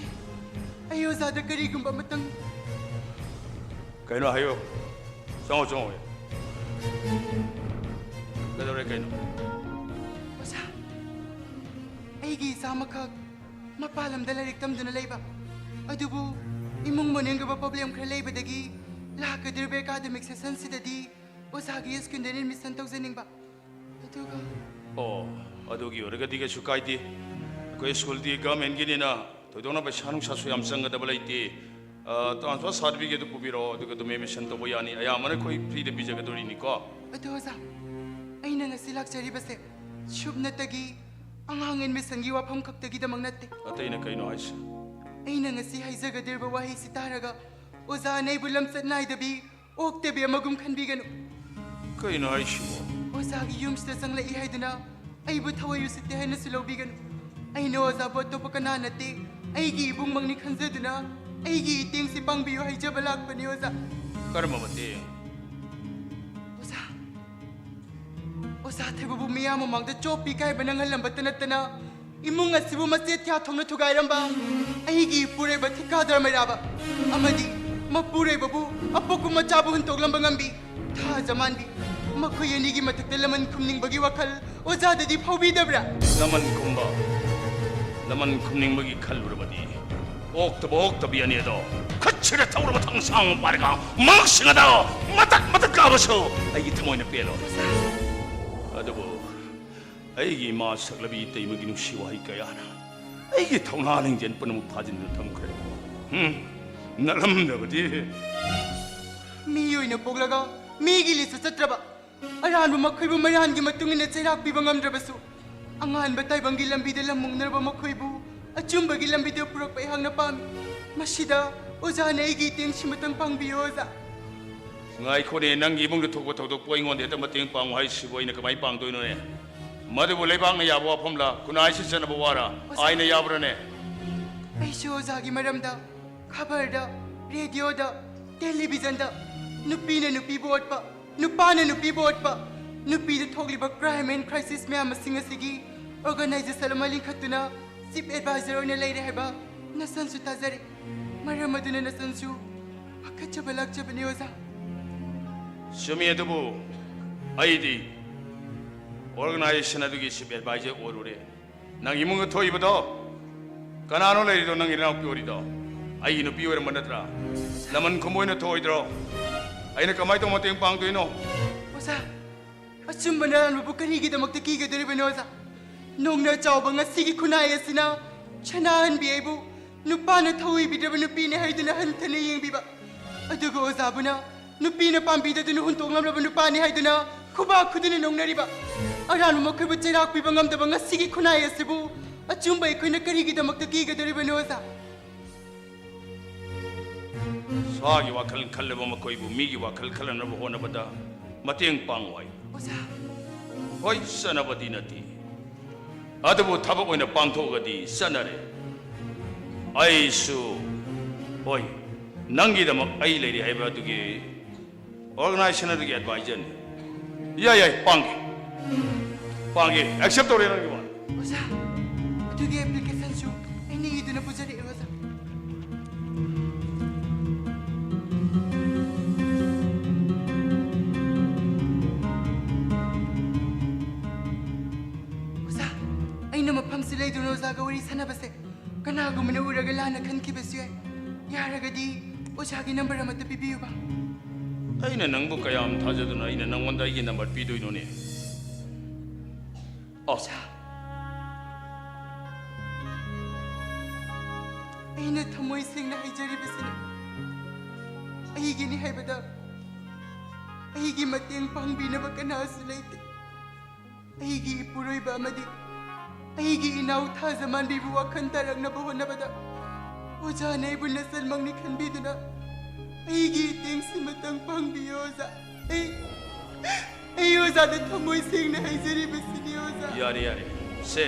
ꯑꯩ ꯑꯣꯖꯥꯗ ꯀꯔꯤꯒꯨꯝꯕ ꯑꯃꯇꯪ ꯀꯩꯅꯣ ꯍꯥꯏꯌꯣ꯫ ꯆꯪꯉꯣ, ꯆꯪꯉꯣ꯫ ꯀꯩꯗꯧꯔꯦ, ꯀꯩꯅꯣ? ꯑꯣꯖꯥ, ꯑꯩꯒꯤ ꯏꯆꯥ ꯑꯃꯈꯛ ꯃꯄꯥꯟ ꯂꯝꯗ ꯂꯥꯏꯔꯤꯛ ꯇꯝꯗꯨꯅ ꯂꯩꯕ꯫ ꯑꯗꯨꯕꯨ ꯏꯃꯨꯡ ꯃꯅꯨꯡꯒꯤ problem ꯈꯔ ꯂꯩꯕꯗꯒꯤ ꯂꯥꯛꯀꯗꯧꯔꯤꯕ academic session ꯁꯤꯗꯗꯤ ꯑꯣꯖꯥꯒꯤ school ꯗ admission ꯇꯧꯖꯅꯤꯡꯕ꯫ ꯑꯗꯨꯒ ꯑꯣ, ꯑꯗꯨꯒꯤ ꯑꯣꯏꯔꯒꯗꯤ ꯀꯩꯁꯨ ꯀꯥꯏꯗꯦ꯫ ꯑꯩꯈꯣꯏ school ꯗꯤ government ꯒꯤꯅꯤꯅ ꯊꯣꯏꯗꯣꯛꯅ ꯄꯩꯁꯥ ꯅꯨꯡꯁꯥꯁꯨ ꯌꯥꯝ ꯆꯪꯒꯗꯕ ꯂꯩꯇꯦ꯫ ꯑ, transfer certificate ꯇꯨ ꯄꯨꯕꯤꯔꯛꯑꯣ, ꯑꯗꯨꯒ ꯑꯗꯨꯝ admission ꯇꯧꯕ ꯌꯥꯅꯤ꯫ ꯑꯌꯥꯝꯕꯅ ꯑꯩꯈꯣꯏ free ꯗ ꯄꯤꯖꯒꯗꯣꯔꯤꯅꯤꯀꯣ꯫ ꯑꯗꯣ ꯑꯣꯖꯥ, ꯑꯩꯅ ꯉꯁꯤ ꯂꯥꯛꯆꯔꯤꯕꯁꯦ ꯁꯨꯞꯅꯇꯒꯤ ꯑꯉꯥꯡ admission ꯒꯤ ꯋꯥꯐꯝ ꯈꯛꯇꯒꯤꯗꯃꯛ ꯅꯠꯇꯦ꯫ ꯑꯇꯩꯅ ꯀꯩꯅꯣ ꯍꯥꯏꯁꯦ? ꯑꯩꯅ ꯉꯁꯤ ꯍꯥꯏꯖꯒꯗꯧꯔꯤꯕ ꯋꯥꯍꯩꯁꯤ ꯇꯥꯔꯒ ꯑꯣꯖꯥꯅ ꯑꯩꯕꯨ ꯂꯝꯆꯠ ꯅꯥꯏꯗꯕꯤ, ꯑꯣꯛꯇꯕꯤ ꯑꯃꯒꯨꯝ ꯈꯟꯕꯤꯒꯅꯨ꯫ ꯀꯩꯅꯣ ꯍꯥꯏꯁꯤꯕꯣ? ꯑꯣꯖꯥꯒꯤ ꯌꯨꯝꯁꯤꯗ ꯆꯪꯂꯛꯏ ꯍꯥꯏꯗꯨꯅ ꯑꯩꯕꯨ ꯊꯋꯥꯏ ꯎꯁꯤꯠꯇꯦ ꯍꯥꯏꯅꯁꯨ ꯂꯧꯕꯤꯒꯅꯨ꯫ ꯑꯩꯅ ꯑꯣꯖꯥꯕꯨ ꯑꯇꯣꯞꯄ ꯀꯅꯥ ꯅꯠꯇꯦ, ꯑꯩꯒꯤ ꯏꯕꯨꯡꯃꯛꯅꯤ ꯈꯟꯖꯗꯨꯅ ꯑꯩꯒꯤ ꯏꯇꯦꯡꯁꯤ ꯄꯥꯡꯕꯤꯌꯨ ꯍꯥꯏꯖꯕ ꯂꯥꯛꯄꯅꯤ, ꯑꯣꯖꯥ꯫ ꯀꯔꯝꯕ ꯃꯇꯦꯡ? ꯑꯣꯖꯥ, ꯑꯣꯖꯥ ꯊꯣꯏꯕꯕꯨ ꯃꯤꯌꯥꯝ ꯃꯃꯥꯡꯗ ꯆꯣꯞꯄꯤ ꯏꯀꯥꯏꯕ ꯅꯪꯍꯜꯂꯝꯕꯇ ꯅꯠꯇꯅ, ꯏꯃꯨꯡ ꯑꯁꯤꯕꯨ ꯃꯆꯦꯠ ꯀꯌꯥ ꯊꯣꯛꯅ ꯊꯨꯒꯥꯏꯔꯝꯕ ꯑꯩꯒꯤ ꯏꯄꯨꯔꯣꯏꯕ ꯊꯤꯀꯥꯗꯔ ꯃꯩꯔꯥꯕ ꯑꯃꯗꯤ ꯃꯄꯨꯔꯣꯏꯕꯕꯨ ꯑꯄꯣꯛꯄ ꯃꯆꯥꯕꯨ ꯍꯨꯟꯇꯣꯛꯂꯝꯕ ꯉꯝꯕꯤ ꯊꯥꯖ ꯃꯥꯟꯕꯤ, ꯃꯈꯣꯏ ꯑꯅꯤꯒꯤ ꯃꯊꯛꯇ ꯂꯃꯟ ꯈꯨꯝꯅꯤꯡꯕꯒꯤ ꯋꯥꯈꯜ ꯑꯣꯖꯥꯗꯗꯤ ꯐꯥꯎꯕꯤꯗꯕ꯭ꯔꯥ? ꯂꯃꯟ ꯈꯨꯝꯕ, ꯂꯃꯟ ꯈꯨꯝꯅꯤꯡꯕꯒꯤ ꯈꯜꯂꯨꯔꯕꯗꯤ, ꯑꯣꯛꯇꯕ ꯑꯣꯛꯇꯕꯤ ꯑꯅꯤ ꯑꯗꯣ ꯈꯨꯠꯁꯤꯗ ꯊꯧꯔꯕ ꯊꯥꯡꯁꯥꯡ ꯄꯥꯏꯔꯒ ꯃꯉꯛꯁꯤꯡ ꯑꯗꯣ ꯃꯇꯠ ꯃꯇꯠ ꯀꯥꯕꯁꯨ ꯑꯩꯒꯤ ꯊꯃꯣꯏꯅ ꯄꯦꯜꯂꯣꯏ꯫ ꯑꯗꯨꯕꯨ ꯑꯩꯒꯤ ꯏꯃꯥ ꯁꯛꯂꯕꯤ ꯏꯇꯩꯃꯒꯤ ꯅꯨꯡꯁꯤ ꯋꯥꯍꯩ ꯀꯌꯥꯅ ꯑꯩꯒꯤ ꯊꯧꯅꯥ ꯂꯤꯡꯖꯦꯜ ꯄꯨꯝꯅꯃꯛ ꯐꯥꯖꯤꯟꯗꯨꯅ ꯊꯝꯈ꯭ꯔꯦ꯫ ꯍꯨꯝ, ꯅꯠꯂꯝꯗꯕꯗꯤ꯫ ꯃꯤ ꯑꯣꯏꯅ ꯄꯣꯛꯂꯒ ꯃꯤꯒꯤ ꯂꯤꯠꯇ ꯆꯠꯇ꯭ꯔꯕ, ꯑꯔꯥꯟꯕ ꯃꯈꯣꯏꯕꯨ ꯃꯔꯥꯟꯒꯤ ꯃꯇꯨꯡ ꯏꯟꯅ ꯆꯩꯔꯥꯛ ꯄꯤꯕ ꯉꯝꯗ꯭ꯔꯕꯁꯨ, ꯑꯉꯥꯟꯕ ꯇꯥꯏꯕꯪꯒꯤ ꯂꯝꯕꯤꯗ ꯂꯝꯃꯨꯡꯅꯔꯕ ꯃꯈꯣꯏꯕꯨ ꯑꯆꯨꯝꯕꯒꯤ ꯂꯝꯕꯤꯗ ꯄꯨꯔꯛꯄ ꯑꯩꯍꯥꯛꯅ ꯄꯥꯝꯃꯤ꯫ ꯃꯁꯤꯗ ꯑꯣꯖꯥꯅ ꯑꯩꯒꯤ ꯏꯇꯦꯡ ꯁꯤꯃꯇꯪ ꯄꯥꯡꯕꯤꯌꯨ, ꯑꯣꯖꯥ꯫ ꯉꯥꯏꯈꯣꯅꯦ, ꯅꯪꯒꯤ ꯏꯃꯨꯡꯗ ꯊꯣꯛꯄ ꯊꯧꯗꯣꯛꯄꯨ ꯑꯩꯉꯣꯟꯗ ꯍꯦꯛꯇ ꯃꯇꯦꯡ ꯄꯥꯡꯉꯨ ꯍꯥꯏꯁꯤꯕꯨ ꯑꯩꯅ ꯀꯃꯥꯏꯅ ꯄꯥꯡꯗꯣꯏꯅꯣꯅꯦ? ꯃꯗꯨꯕꯨ ꯂꯩꯕꯥꯛꯅ ꯌꯥꯕ ꯋꯥꯐꯝꯂ? ꯈꯨꯟꯅꯥꯏꯁꯤ ꯆꯠꯅꯕ ꯋꯥꯔ? ꯑꯣꯖꯥ꯫ ꯑꯥꯏꯟꯅ ꯌꯥꯕ꯭ꯔꯅꯦ? ꯑꯩꯁꯨ ꯑꯣꯖꯥꯒꯤ ꯃꯔꯝꯗ ꯈꯕꯔꯗ, ꯔꯦꯗꯤꯑꯣꯗ, ꯇꯦꯂꯤꯚꯤꯖꯟꯗ ꯅꯨꯄꯤꯅ ꯅꯨꯄꯤꯕꯨ ꯑꯣꯠꯄ, ꯅꯨꯄꯥꯅ ꯅꯨꯄꯤꯕꯨ ꯑꯣꯠꯄ, ꯅꯨꯄꯤꯗ ꯊꯣꯛꯂꯤꯕ crime and crisis ꯃꯌꯥꯝ ꯑꯁꯤꯡ ꯑꯁꯤꯒꯤ organization ꯑꯃ ꯂꯤꯡꯈꯠꯇꯨꯅ chief advisor ꯑꯣꯏꯅ ꯂꯩꯔꯦ ꯍꯥꯏꯕ ꯅꯆꯟꯁꯨ ꯇꯥꯖꯔꯦ꯫ ꯃꯔꯝ ꯑꯗꯨꯅ ꯅꯆꯟꯁꯨ ꯄꯥꯈꯠꯆꯕ ꯂꯥꯛꯆꯕꯅꯤ, ꯑꯣꯖꯥ꯫ ꯆꯨꯝꯃꯤ, ꯑꯗꯨꯕꯨ ꯑꯩꯗꯤ organization ꯑꯗꯨꯒꯤ chief advisor ꯑꯣꯏꯔꯨꯔꯦ꯫ ꯅꯪ ꯏꯃꯨꯡꯗ ꯊꯣꯛꯏꯕꯗꯣ ꯀꯅꯥꯅꯣ ꯂꯩꯔꯤꯗꯣ? ꯅꯪꯒꯤ ꯅꯅꯥꯎꯄꯤ ꯑꯣꯏꯔꯤꯗꯣ ꯑꯩꯒꯤ ꯅꯨꯄꯤ ꯑꯣꯏꯔꯝꯕ ꯅꯠꯇ꯭ꯔꯥ? ꯂꯃꯟ ꯈꯨꯝꯕ ꯑꯣꯏꯅ ꯊꯣꯛꯑꯣꯏꯗ꯭ꯔꯣ? ꯑꯩꯅ ꯀꯃꯥꯏꯅ ꯇꯧ ꯃꯇꯦꯡ ꯄꯥꯡꯗꯣꯏꯅꯣ? ꯑꯣꯖꯥ, ꯑꯆꯨꯝꯕꯅ ꯑꯔꯥꯟꯕꯕꯨ ꯀꯔꯤꯒꯤꯗꯃꯛꯇ ꯀꯤꯒꯗꯧꯔꯤꯕꯅꯣ, ꯑꯣꯖꯥ? ꯅꯣꯡꯅ ꯆꯥꯎꯕ ꯉꯁꯤꯒꯤ ꯈꯨꯟꯅꯥꯏ ꯑꯁꯤꯅ ꯁꯅꯥꯍꯟꯕꯤ ꯑꯩꯕꯨ ꯅꯨꯄꯥꯅ ꯊꯧꯑꯣꯏꯕꯤꯗ꯭ꯔꯕ ꯅꯨꯄꯤꯅꯤ ꯍꯥꯏꯗꯨꯅ ꯍꯟꯊꯅ ꯌꯦꯡꯕꯤꯕ, ꯑꯗꯨꯒ ꯑꯣꯖꯥꯕꯨꯅ ꯅꯨꯄꯤꯅ ꯄꯥꯝꯕꯤꯗꯗꯨꯅ ꯍꯨꯟꯇꯣꯛꯂꯝꯂꯕ ꯅꯨꯄꯥꯅꯤ ꯍꯥꯏꯗꯨꯅ ꯈꯨꯕꯥꯛ ꯈꯨꯗꯨꯅ ꯅꯣꯛꯅꯔꯤꯕ, ꯑꯔꯥꯟꯕ ꯃꯈꯣꯏꯕꯨ ꯆꯩꯔꯥꯛ ꯄꯤꯕ ꯉꯝꯗꯕ ꯉꯁꯤꯒꯤ ꯈꯨꯟꯅꯥꯏ ꯑꯁꯤꯕꯨ ꯑꯆꯨꯝꯕ ꯑꯩꯈꯣꯏꯅ ꯀꯔꯤꯒꯤꯗꯃꯛꯇ ꯀꯤꯒꯗꯧꯔꯤꯕꯅꯣ, ꯑꯣꯖꯥ? ꯁꯥꯒꯤ ꯋꯥꯈꯜ ꯈꯜꯂꯕ ꯃꯈꯣꯏꯕꯨ ꯃꯤꯒꯤ ꯋꯥꯈꯜ ꯈꯜꯂꯅꯕ ꯍꯣꯠꯅꯕꯗ ꯃꯇꯦꯡ ꯄꯥꯡꯉꯨ ꯍꯥꯏ꯫ ꯑꯣꯖꯥ꯫ ꯍꯣꯏ, ꯆꯠꯅꯕꯗꯤ ꯅꯠꯇꯦ, ꯑꯗꯨꯕꯨ ꯊꯕꯛ ꯑꯣꯏꯅ ꯄꯥꯡꯊꯣꯛꯑꯒꯗꯤ ꯆꯠꯅꯔꯦ꯫ ꯑꯩꯁꯨ, ꯍꯣꯏ, ꯅꯪꯒꯤꯗꯃꯛ ꯑꯩ ꯂꯩꯔꯤ ꯍꯥꯏꯕ ꯑꯗꯨꯒꯤ organization ꯑꯗꯨꯒꯤ advisorꯅꯤ꯫ ꯌꯥꯏ, ꯌꯥꯏ, ꯄꯥꯡꯒꯦ꯫ ꯄꯥꯡꯒꯦ, accept ꯇꯧꯔꯦ ꯅꯪꯒꯤ ꯋꯥ꯫ ꯑꯣꯖꯥ, ꯑꯗꯨꯒꯤ applicationꯁꯨ ꯑꯩꯅ ꯏꯗꯨꯅ ꯄꯨꯖꯔꯛꯑꯦ, ꯑꯣꯖꯥ꯫ ꯃꯐꯝꯁꯤ ꯂꯩꯗꯨꯅ ꯑꯣꯖꯥꯒ ꯋꯥꯔꯤ ꯁꯥꯟꯅꯕꯁꯦ ꯀꯅꯥꯒꯨꯝꯕꯅ ꯎꯔꯒ ꯂꯥꯟꯅ ꯈꯟꯈꯤꯕꯁꯨ ꯌꯥꯏ꯫ ꯌꯥꯔꯒꯗꯤ ꯑꯣꯖꯥꯒꯤ ꯅꯝꯕꯔ ꯑꯃꯠꯇ ꯄꯤꯕꯤꯌꯨꯕ꯫ ꯑꯩꯅ ꯅꯪꯕꯨ ꯀꯌꯥꯝ ꯊꯥꯖꯗꯨꯅ ꯑꯩꯅ ꯅꯪꯉꯣꯟꯗ ꯑꯩꯒꯤ ꯅꯝꯕꯔ ꯄꯤꯗꯣꯏꯅꯣꯅꯦ? ꯑꯣ꯫ ꯑꯩꯅ ꯊꯃꯣꯏ ꯁꯦꯡꯅ ꯍꯥꯏꯖꯔꯤꯕꯁꯤꯅꯤ꯫ ꯑꯩꯒꯤꯅꯤ ꯍꯥꯏꯕꯗ ꯑꯩꯒꯤ ꯃꯇꯦꯡ ꯄꯥꯡꯕꯤꯅꯕ ꯀꯅꯥꯁꯨ ꯂꯩꯇꯦ꯫ ꯑꯩꯒꯤ ꯏꯄꯨꯔꯣꯏꯕ ꯑꯃꯗꯤ ꯑꯩꯒꯤ ꯏꯅꯥꯎ ꯊꯥꯖꯃꯥꯟꯕꯤꯕꯨ ꯋꯥꯈꯜ ꯇꯥꯔꯛꯅꯕ ꯍꯣꯠꯅꯕꯗ ꯑꯣꯖꯥꯅ ꯑꯩꯕꯨ ꯅꯆꯜꯃꯛꯅꯤ ꯈꯟꯕꯤꯗꯨꯅ ꯑꯩꯒꯤ ꯏꯇꯦꯡꯁꯤ ꯃꯇꯪ ꯄꯥꯡꯕꯤꯌꯨ ꯑꯣꯖꯥ꯫ ꯑꯩ, ꯑꯩ ꯑꯣꯖꯥꯗ ꯊꯃꯣꯏ ꯁꯦꯡꯅ ꯍꯥꯏꯖꯔꯤꯕꯁꯤꯅꯤ ꯑꯣꯖꯥ꯫ ꯌꯥꯔꯦ, ꯌꯥꯔꯦ꯫ ꯁꯦ,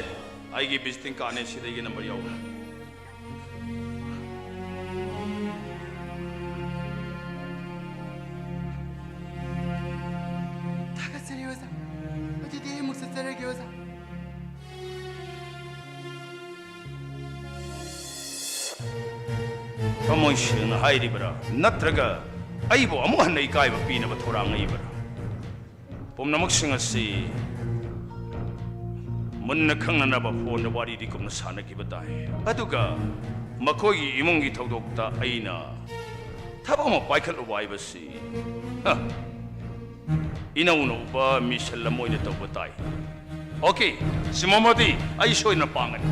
ꯑꯩꯒꯤ ꯚꯤꯖꯤꯇꯤꯡ ꯀꯥꯔꯗꯅꯦ, ꯁꯤꯗ ꯑꯩꯒꯤ ꯅꯝꯕꯔ ꯌꯥꯎꯕ꯭ꯔꯥ? ꯊꯥꯒꯠꯆꯔꯤ ꯑꯣꯖꯥ꯫ ꯑꯗꯨꯗꯤ ꯑꯩ ꯑꯃꯨꯛ ꯆꯠꯆꯔꯒꯦ ꯑꯣꯖꯥ꯫ ꯊꯃꯣꯏ ꯁꯦꯡꯅ ꯍꯥꯏꯔꯤꯕ꯭ꯔꯥ? ꯅꯠꯇ꯭ꯔꯒ ꯑꯩꯕꯨ ꯑꯃꯨꯛ ꯍꯟꯅ ꯏꯀꯥꯏꯕ ꯄꯤꯅꯕ ꯊꯧꯔꯥꯡꯉꯛꯏꯕ꯭ꯔꯥ? ꯄꯨꯝꯅꯃꯛꯁꯤꯡ ꯑꯁꯤ ꯃꯨꯟꯅ ꯈꯪꯅꯅꯕ ꯐꯣꯟꯗ ꯋꯥꯔꯤꯗꯤ ꯀꯨꯞꯅ ꯁꯥꯟꯅꯈꯤꯕ ꯇꯥꯏ꯫ ꯑꯗꯨꯒ ꯃꯈꯣꯏꯒꯤ ꯏꯃꯨꯡꯒꯤ ꯊꯧꯗꯣꯛꯇ ꯑꯩꯅ ꯊꯕꯛ ꯑꯃ ꯄꯥꯏꯈꯠꯂꯨꯕ ꯍꯥꯏꯕꯁꯤ, ꯍ, ꯏꯅꯧ ꯅꯧꯕ ꯃꯤꯁꯟ ꯑꯃ ꯑꯣꯏꯅ ꯇꯧꯕ ꯇꯥꯏ꯫ ꯑꯣꯀꯦ, ꯁꯤꯃꯃꯗꯤ ꯑꯩ ꯁꯣꯏꯗꯅ ꯄꯥꯡꯒꯅꯤ꯫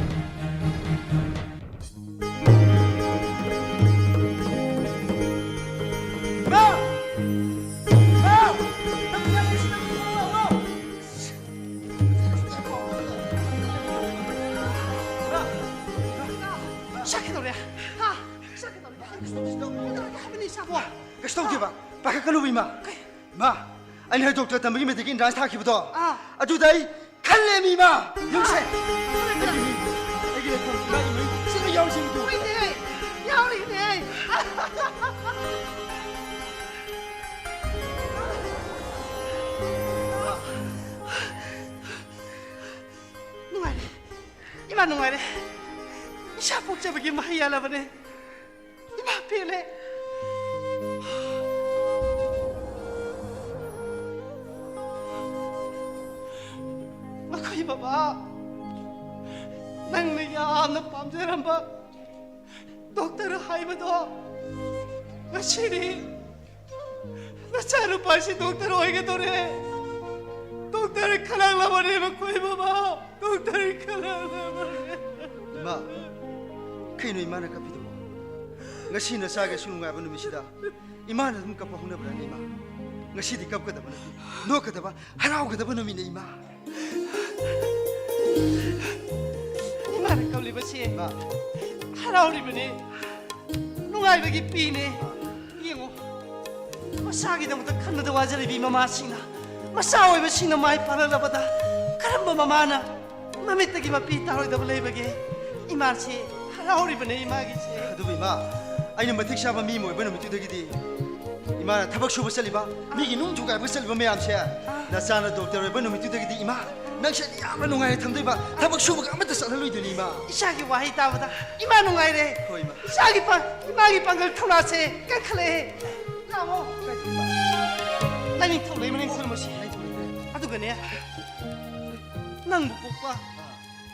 ꯏꯃꯥ! ꯏꯃꯥ! ꯁꯛꯀꯦ ꯇꯧꯔꯦ꯫ ꯍꯥ? ꯁꯛꯀꯦ ꯇꯧꯔꯦ꯫ ꯀꯩꯁꯨ ꯇꯧꯗꯦ, ꯍꯥꯏꯕꯅꯤ, ꯏꯁꯥꯕꯣ꯫ ꯀꯩꯁꯨ ꯇꯧꯗꯦꯕ꯫ ꯄꯥꯈꯠꯀꯅꯨꯕ, ꯏꯃꯥ꯫ ꯀꯩ? ꯏꯃꯥ, ꯑꯩꯅ ꯍꯥꯏ ꯗꯣꯛꯇꯔ ꯇꯝꯕꯒꯤ ꯃꯦꯗꯤꯀꯦꯜ ꯑꯦꯟꯇ꯭ꯔꯥꯟꯁ ꯊꯥꯈꯤꯕꯗꯣ, ꯑꯥ꯫ ꯑꯗꯨꯗ ꯑꯩ ꯈꯜꯂꯦꯃꯤ, ꯏꯃꯥ! ꯌꯦꯡꯉꯨꯁꯦ꯫ ꯑꯩꯒꯤ ꯃꯤꯡ, ꯑꯩꯒꯤ ꯂꯩꯐꯝ, ꯏꯃꯥꯒꯤ ꯃꯤꯡ, ꯁꯤ ꯂꯣꯏ ꯌꯥꯎꯔꯤꯁꯤꯡꯗꯨ꯫ ꯍꯣꯏꯅꯦ, ꯌꯥꯎꯔꯤꯅꯦ꯫ ꯅꯨꯡꯉꯥꯏꯔꯦ꯫ ꯏꯃꯥ, ꯅꯨꯡꯉꯥꯏꯔꯦ꯫ ꯏꯁꯥ ꯄꯣꯛꯆꯕꯒꯤ ꯃꯍꯩ ꯌꯥꯜꯂꯕꯅꯦ꯫ ꯏꯃꯥ ꯄꯦꯜꯂꯦ꯫ ꯑꯩꯈꯣꯏ ꯕꯕꯥ ꯅꯪꯅ ꯌꯥꯝꯅ ꯄꯥꯝꯖꯔꯝꯕ ꯗꯣꯛꯇꯔ ꯍꯥꯏꯕꯗꯣ ꯉꯁꯤꯗꯤ ꯅꯆꯥꯅꯨꯄꯥꯁꯤ ꯗꯣꯛꯇꯔ ꯑꯣꯏꯒꯗꯧꯔꯦ꯫ ꯗꯣꯛꯇꯔ ꯈꯜꯂꯛꯂꯕꯅꯦ ꯃꯈꯣꯏ ꯃꯃꯥ, ꯗꯣꯛꯇꯔ ꯈꯜꯂꯛꯂꯕꯅꯦ꯫ ꯏꯃꯥ, ꯀꯩꯅꯣ ꯏꯃꯥꯅ ꯀꯞꯄꯤꯗꯨꯕꯣ? ꯉꯁꯤ ꯅꯆꯥꯒꯤ ꯑꯁꯨꯛ ꯅꯨꯡꯉꯥꯏꯕ ꯅꯨꯃꯤꯠꯁꯤꯗ ꯏꯃꯥꯅ ꯑꯗꯨꯝ ꯀꯞꯄ ꯍꯧꯅꯕ꯭ꯔꯅꯦ ꯏꯃꯥ? ꯉꯁꯤꯗꯤ ꯀꯞꯀꯗꯕ ꯅꯠꯇꯦ, ꯅꯣꯛꯀꯗꯕ, ꯍꯔꯥꯎꯒꯗꯕ ꯅꯨꯃꯤꯠꯅꯦ ꯏꯃꯥ꯫ ꯏꯃꯥꯅ ꯀꯞꯂꯤꯕꯁꯦ ꯏꯃꯥ꯫ ꯍꯔꯥꯎꯔꯤꯕꯅꯦ, ꯅꯨꯡꯉꯥꯏꯕꯒꯤ ꯄꯤꯅꯦ꯫ ꯌꯦꯡꯉꯣ, ꯃꯆꯥꯒꯤꯗꯃꯛꯇ ꯈꯟꯕꯗ ꯋꯥꯖꯔꯤꯕꯤ ꯃꯃꯥꯁꯤꯡꯅ ꯃꯆꯥ ꯑꯣꯏꯕꯁꯤꯡꯅ ꯃꯥꯏ ꯄꯥꯛꯂꯛꯂꯕꯗ ꯀꯔꯝꯕ ꯃꯃꯥꯅ ꯃꯃꯤꯠꯇꯒꯤ ꯃꯄꯤ ꯇꯥꯔꯣꯏꯗꯕ ꯂꯩꯕꯒꯦ? ꯏꯃꯥꯁꯦ ꯍꯔꯥꯎꯔꯤꯕꯅꯦ ꯏꯃꯥꯒꯤꯁꯦ꯫ ꯑꯗꯨꯕꯨ ꯏꯃꯥ, ꯑꯩꯅ ꯃꯇꯤꯛ ꯆꯥꯕ ꯃꯤ ꯑꯃ ꯑꯣꯏꯕ ꯅꯨꯃꯤꯠꯇꯨꯗꯒꯤꯗꯤ ꯏꯃꯥꯅ ꯊꯕꯛ ꯁꯨꯕ ꯆꯠꯂꯤꯕ, ꯃꯤꯒꯤ ꯅꯨꯡ ꯊꯨꯒꯥꯏꯕ ꯆꯠꯂꯤꯕ ꯃꯌꯥꯝꯁꯦ, ꯅꯆꯥꯅ ꯗꯣꯛꯇꯔ ꯑꯣꯏꯕ ꯅꯨꯃꯤꯠꯇꯨꯗꯒꯤꯗꯤ ꯏꯃꯥ, ꯅꯪꯁꯦ ꯌꯥꯝꯅ ꯅꯨꯡꯉꯥꯏꯅ ꯊꯝꯗꯣꯏꯕ, ꯊꯕꯛ ꯁꯨꯕꯒ ꯑꯃꯠꯇ ꯆꯠꯍꯜꯂꯣꯏꯗꯣꯏꯅꯤ ꯏꯃꯥ꯫ ꯏꯆꯥꯒꯤ ꯋꯥꯍꯩ ꯇꯥꯕꯗ ꯏꯃꯥ ꯅꯨꯡꯉꯥꯏꯔꯦ꯫ ꯍꯣꯏ ꯏꯃꯥ꯫ ꯏꯆꯥꯒꯤ ꯄꯥ-, ꯏꯃꯥꯒꯤ ꯄꯥꯡꯒꯜ ꯊꯧꯅꯥꯁꯦ ꯀꯟꯈꯠꯂꯛꯑꯦ꯫ ꯂꯥꯛꯑꯣ꯫ ꯂꯥꯛꯑꯣ ꯏꯃꯥ꯫ ꯂꯥꯏꯅꯤꯡꯊꯧ ꯂꯩꯃꯔꯦꯟ ꯈꯨꯔꯨꯝꯃꯁꯤ꯫ ꯂꯥꯏꯅꯤꯡꯊꯧ ꯂꯩꯃꯔꯦꯟ꯫ ꯑꯗꯨꯒꯅꯦ, ꯅꯪꯕꯨ ꯄꯣꯛꯄ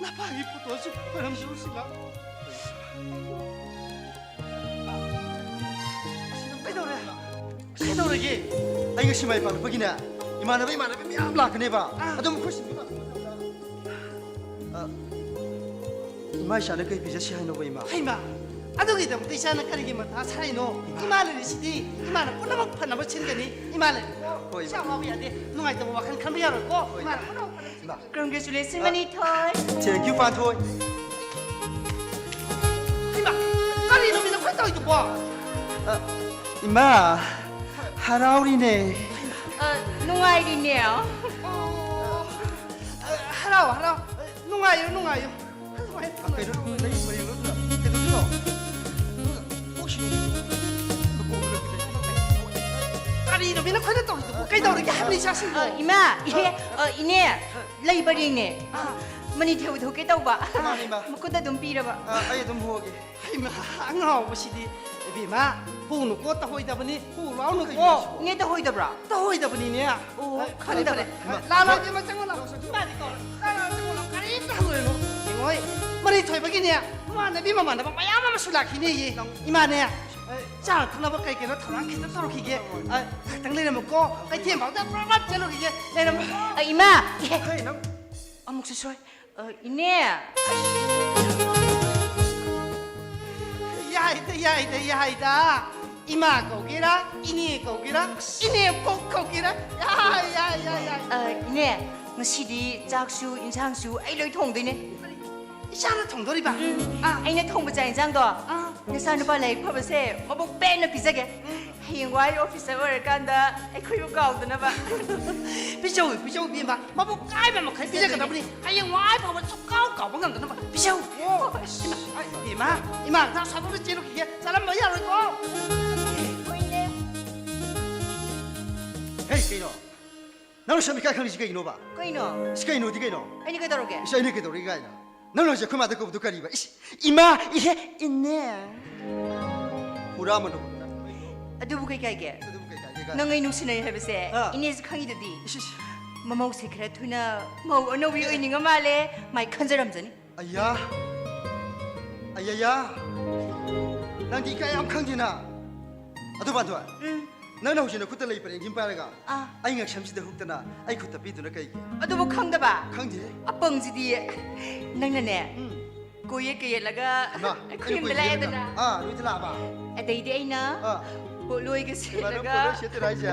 ꯅꯄꯥꯒꯤ ꯐꯣꯇꯣꯁꯨ ꯈꯣꯏꯔꯝꯖꯔꯨꯁꯤ ꯂꯥꯛꯑꯣ꯫ ꯀꯩꯗꯧꯔꯦ? ꯀꯩꯗꯧꯔꯒꯦ? ꯑꯩ ꯉꯁꯤ ꯃꯥꯏ ꯄꯥꯛꯂꯛꯄꯒꯤꯅꯦ, ꯏꯃꯥꯟꯅꯕ ꯏꯃꯥꯟꯅꯕꯤ ꯃꯌꯥꯝ ꯂꯥꯛꯀꯅꯦꯕ꯫ ꯑꯥ꯫ ꯑꯗꯣ ꯃꯈꯣꯏꯁꯤꯡꯗꯨ ꯂꯥꯛꯄ ꯃꯇꯝꯗ, ꯑ, ꯏꯃꯥ ꯏꯆꯥꯅ ꯀꯩ ꯄꯤꯖꯁꯤ ꯍꯥꯏꯅꯣꯕ, ꯏꯃꯥ? ꯍꯩꯃꯥ, ꯑꯗꯨꯒꯤꯗꯃꯛꯇ ꯏꯆꯥꯅ ꯀꯔꯤꯒꯤ ꯃꯊꯥ ꯁꯥꯔꯤꯅꯣ? ꯏꯃꯥ ꯂꯩꯔꯤꯁꯤꯗꯤ ꯏꯃꯥꯅ ꯄꯨꯝꯅꯃꯛ ꯐꯅꯕ ꯁꯤꯟꯒꯅꯤ꯫ ꯏꯃꯥ ꯂꯩꯔꯤ꯫ ꯍꯣꯏ, ꯏꯆꯥ ꯏꯃꯥ꯫ ꯋꯥꯕ ꯌꯥꯗꯦ꯫ ꯅꯨꯡꯉꯥꯏꯇꯕ ꯋꯥꯈꯜ ꯈꯟꯕ ꯌꯥꯔꯣꯏꯀꯣ꯫ ꯍꯣꯏ꯫ ꯏꯃꯥꯅ ꯄꯨꯝꯅꯃꯛ ꯐꯅꯕ ꯁꯤꯟꯒꯅꯤ꯫ ꯏꯃꯥ꯫ Congratulations, ꯃꯅꯤꯊꯣꯏ꯫ Thank you, ꯄꯥꯟꯊꯣꯏ꯫ ꯍꯩꯃꯥ, ꯀꯔꯤꯅꯣ ꯃꯤ ꯅꯈꯣꯏ ꯇꯧꯔꯤꯗꯨꯕꯣ? ꯑ, ꯏꯃꯥ, ꯍꯔꯥꯎꯔꯤꯅꯦ꯫ ꯑ, ꯅꯨꯡꯉꯥꯏꯔꯤꯅꯦ꯫ ꯑꯣ, ꯑ, ꯍꯔꯥꯎ, ꯍꯔꯥꯎ꯫ ꯅꯨꯡꯉꯥꯏꯌꯨ, ꯅꯨꯡꯉꯥꯏꯌꯨ꯫ ꯑꯗꯨꯃꯥꯏꯅ ꯇꯧꯔꯣ꯫ ꯀꯩꯅꯣ, ꯅꯪꯒꯤ ꯃꯔꯦꯡ ꯂꯣꯏꯗꯨꯅ ꯀꯩꯗꯧꯗꯣꯏꯅꯣ? ꯀꯔꯤꯅꯣ ꯃꯤ ꯅꯈꯣꯏꯅ ꯇꯧꯔꯤꯗꯨꯕꯣ? ꯀꯩꯗꯧꯔꯒꯦ ꯍꯥꯏꯕꯅꯤ ꯏꯆꯥꯁꯤꯡꯕꯣ? ꯑ, ꯏꯃꯥ, ꯏꯍꯦ, ꯑ, ꯏꯅꯦ, ꯂꯩꯕꯔꯤꯅꯦ꯫ ꯑꯥ꯫ ꯃꯅꯤ ꯊꯦꯎ ꯊꯣꯛꯀꯦ ꯇꯧꯕ꯫ ꯃꯥꯅꯤ, ꯏꯃꯥ꯫ ꯃꯈꯨꯠꯇ ꯑꯗꯨꯝ ꯄꯤꯔꯕ꯫ ꯑꯥ, ꯑꯩ ꯑꯗꯨꯝ ꯍꯣꯒꯦ꯫ ꯍꯩꯃꯥ, ꯑꯉꯥꯎꯕꯁꯤꯗꯤ꯫ ꯏꯕꯦꯝꯃ, ꯍꯨꯅꯨꯀꯣ, ꯇꯍꯣꯏꯗꯕꯅꯤ, ꯍꯨ ꯂꯥꯎꯅꯨꯀꯣ꯫ ꯀꯩꯅꯣ ꯍꯥꯏꯁꯤꯕꯣ? ꯏꯅꯦ ꯇꯍꯣꯏꯗꯕ꯭ꯔꯥ? ꯇꯍꯣꯏꯗꯕꯅꯤꯅꯦ꯫ ꯑꯣ, ꯑ, ꯐꯔꯦ, ꯈꯪꯗꯕ꯫ ꯐꯔꯦ꯫ ꯏꯃꯥ, ꯂꯥꯛꯑꯣ, ꯂꯥꯛꯑꯣ, ꯏꯕꯦꯝꯃ, ꯆꯪꯉꯣ, ꯂꯥꯛꯑꯣ꯫ ꯏꯃꯥꯗꯤ ꯀꯧꯔꯣ꯫ ꯂꯥꯛꯑꯣ, ꯂꯥꯛꯑꯣ, ꯆꯪꯉꯣ, ꯂꯥꯛꯑꯣ꯫ ꯀꯔꯤꯝꯇ ꯍꯪꯉꯨꯔꯅꯨ꯫ ꯌꯦꯡꯉꯣ, ꯍꯣꯏ, ꯃꯔꯤ ꯊꯣꯏꯕꯒꯤꯅꯦ, ꯃꯃꯥꯟꯅꯕꯤ ꯃꯃꯥꯟꯅꯕ ꯃꯌꯥꯝ ꯑꯃꯁꯨ ꯂꯥꯛꯈꯤꯅꯦꯌꯦ꯫ ꯏꯃꯥꯅꯦ, ꯑ, ꯆꯥꯅ ꯊꯛꯅꯕ ꯀꯩ ꯀꯩꯅꯣ ꯊꯧꯔꯥꯡ ꯈꯤꯇꯪ ꯇꯧꯔꯛꯈꯤꯒꯦ꯫ ꯑ, ꯉꯥꯏꯍꯥꯛꯇꯪ ꯂꯩꯔꯝꯃꯨꯀꯣ, ꯀꯩꯊꯦꯜ ꯐꯥꯎꯗ ꯄ꯭ꯔꯞ ꯄ꯭ꯔꯞ ꯆꯦꯜꯂꯨꯈꯤꯒꯦ꯫ ꯂꯩꯔꯝꯃꯨꯀꯣ꯫ ꯑ, ꯏꯃꯥ! ꯍꯦ, ꯅꯪ ꯑꯃꯨꯛꯁꯨ ꯁꯣꯏ꯫ ꯑ, ꯏꯅꯦ! ꯌꯥꯏꯗ, ꯌꯥꯏꯗ, ꯌꯥꯏꯗ꯫ ꯏꯃꯥ ꯀꯧꯒꯦꯔꯥ, ꯏꯅꯦ ꯀꯧꯒꯦꯔꯥ, ꯏꯅꯦ ꯄꯣꯛ ꯀꯧꯒꯦꯔꯥ꯫ ꯌꯥꯏ, ꯌꯥꯏ, ꯌꯥꯏ, ꯌꯥꯏ꯫ ꯑ, ꯏꯅꯦ, ꯉꯁꯤꯗꯤ ꯆꯥꯛꯁꯨ ꯏꯟꯁꯥꯡꯁꯨ ꯑꯩ ꯂꯣꯏ ꯊꯣꯡꯗꯣꯏꯅꯦ꯫ ꯏꯆꯥꯅ ꯊꯣꯡꯗꯣꯔꯤꯕ? ꯎꯝ, ꯑꯥ꯫ ꯑꯩꯅ ꯊꯣꯡꯕ ꯆꯥꯛ ꯏꯟꯁꯥꯡꯗꯣ ꯑꯥ꯫ ꯅꯆꯥꯅꯨꯄꯥ ꯂꯥꯏꯔꯤꯛ ꯐꯕꯁꯦ ꯃꯕꯨꯛ ꯄꯦꯟꯅ ꯄꯤꯖꯒꯦ꯫ ꯎꯝ꯫ ꯍꯌꯦꯡꯋꯥꯏ ꯑꯣꯐꯤꯁꯔ ꯑꯣꯏꯔꯀꯥꯟꯗ ꯑꯩꯈꯣꯏꯕꯨ ꯀꯥꯎꯗꯅꯕ꯫ ꯄꯤꯖꯧ, ꯄꯤꯖꯧ, ꯏꯕꯦꯝꯃ꯫ ꯃꯕꯨꯛ ꯀꯥꯏꯕ ꯃꯈꯩ ꯄꯤꯖꯒꯗꯕꯅꯤ꯫ ꯍꯌꯦꯡꯋꯥꯏ ꯐꯥꯎꯕ ꯁꯨꯡꯀꯥꯎ ꯀꯥꯎꯕ ꯉꯝꯗꯅꯕ ꯄꯤꯖꯧ꯫ ꯑꯣ, ꯑꯁ, ꯑꯩ, ꯏꯕꯦꯝꯃ, ꯏꯃꯥ, ꯅꯪ ꯁ꯭ꯋꯥꯏꯐꯥꯎꯗ ꯆꯦꯜꯂꯨꯈꯤꯒꯦ꯫ ꯆꯠꯂꯝꯕ ꯌꯥꯔꯣꯏꯀꯣ꯫ ꯍꯣꯏꯅꯦ꯫ ꯍꯦ, ꯀꯩꯅꯣ? ꯅꯪꯅ ꯁꯝ ꯏꯀꯥꯏ ꯈꯪꯉꯤꯁꯤ ꯀꯩꯒꯤꯅꯣꯕ? ꯀꯩꯅꯣ? ꯏꯁ, ꯀꯩꯅꯣꯗꯤ ꯀꯩꯅꯣ? ꯑꯩꯅ ꯀꯩꯗꯧꯔꯒꯦ? ꯏꯁ, ꯑꯩꯅ ꯀꯩꯗꯧꯔꯒꯦ ꯀꯥꯏꯅ? ꯅꯪꯅ ꯍꯧꯖꯤꯛ ꯑꯩꯈꯣꯏ ꯃꯥꯗ ꯀꯧꯕꯗꯣ ꯀꯔꯤꯕ? ꯏꯁ, ꯏꯃꯥ, ꯏꯍꯦ, ꯏꯅꯦ꯫ ꯄꯨꯔꯥ ꯃꯅꯨꯡ꯫ ꯑꯗꯨꯕꯨ ꯀꯩ ꯀꯥꯏꯒꯦ? ꯑꯗꯨꯕꯨ ꯀꯩ ꯀꯥꯏꯒꯦ ꯀꯥꯏꯅ? ꯅꯪ ꯑꯩ ꯅꯨꯡꯁꯤꯅꯩ ꯍꯥꯏꯕꯁꯦ ꯑꯥ꯫ ꯏꯅꯦꯁꯨ ꯈꯪꯉꯤꯗꯨꯗꯤ꯫ ꯏꯁ, ꯏꯁ꯫ ꯃꯃꯧꯁꯦ ꯈꯔ ꯊꯨꯅ ꯃꯧ ꯑꯅꯧꯕꯤ ꯑꯣꯏꯅꯤꯡꯉ ꯃꯥꯜꯂꯦ꯫ ꯃꯥꯏ ꯈꯟꯖꯔꯝꯖꯅꯤ꯫ ꯑꯌꯥ! ꯑꯌꯥꯌꯥ! ꯅꯪꯗꯤ ꯏꯀꯥꯏ ꯌꯥꯝ ꯈꯪꯗꯦꯅ꯫ ꯑꯗꯨ ꯄꯥꯟꯊꯣꯏ, ꯎꯝ꯫ ꯅꯪꯅ ꯍꯧꯖꯤꯛ ꯅꯈꯨꯠꯇ ꯂꯩ ꯄꯔꯦꯡꯁꯤꯃ ꯄꯥꯏꯔꯒ ꯑꯥ꯫ ꯑꯩ ꯉꯛꯁꯝꯁꯤꯗ ꯍꯨꯛꯇꯅ ꯑꯩ ꯈꯨꯠꯇ ꯄꯤꯗꯨꯅ ꯀꯩꯒꯤ? ꯑꯗꯨꯕꯨ ꯈꯪꯗꯕ? ꯈꯪꯗꯦ꯫ ꯑꯄꯪꯁꯤꯗꯤ ꯅꯪꯅꯅꯦ, ꯎꯝ꯫ ꯀꯣꯏꯌꯦꯠꯀ ꯌꯦꯠꯂꯒ ꯍꯩꯃꯥ, ꯑꯩꯈꯣꯏ ꯑꯩꯅ ꯌꯨꯝꯗ ꯀꯣꯏ ꯂꯥꯛꯑꯦꯗꯅ꯫ ꯌꯦꯠꯂꯒ? ꯑꯥ, ꯅꯣꯏꯗ ꯂꯥꯛꯑꯕ? ꯑꯗꯩꯗꯤ ꯑꯩꯅ ꯑꯥ꯫ ꯄꯣꯠꯂꯣꯏꯒ ꯍꯩꯃꯥ, ꯅꯪ ꯁꯦꯠꯂꯒ ꯄꯣꯠꯂꯣꯏ ꯁꯦꯠꯇꯣꯏꯔꯥ ꯍꯥꯏꯁꯦ?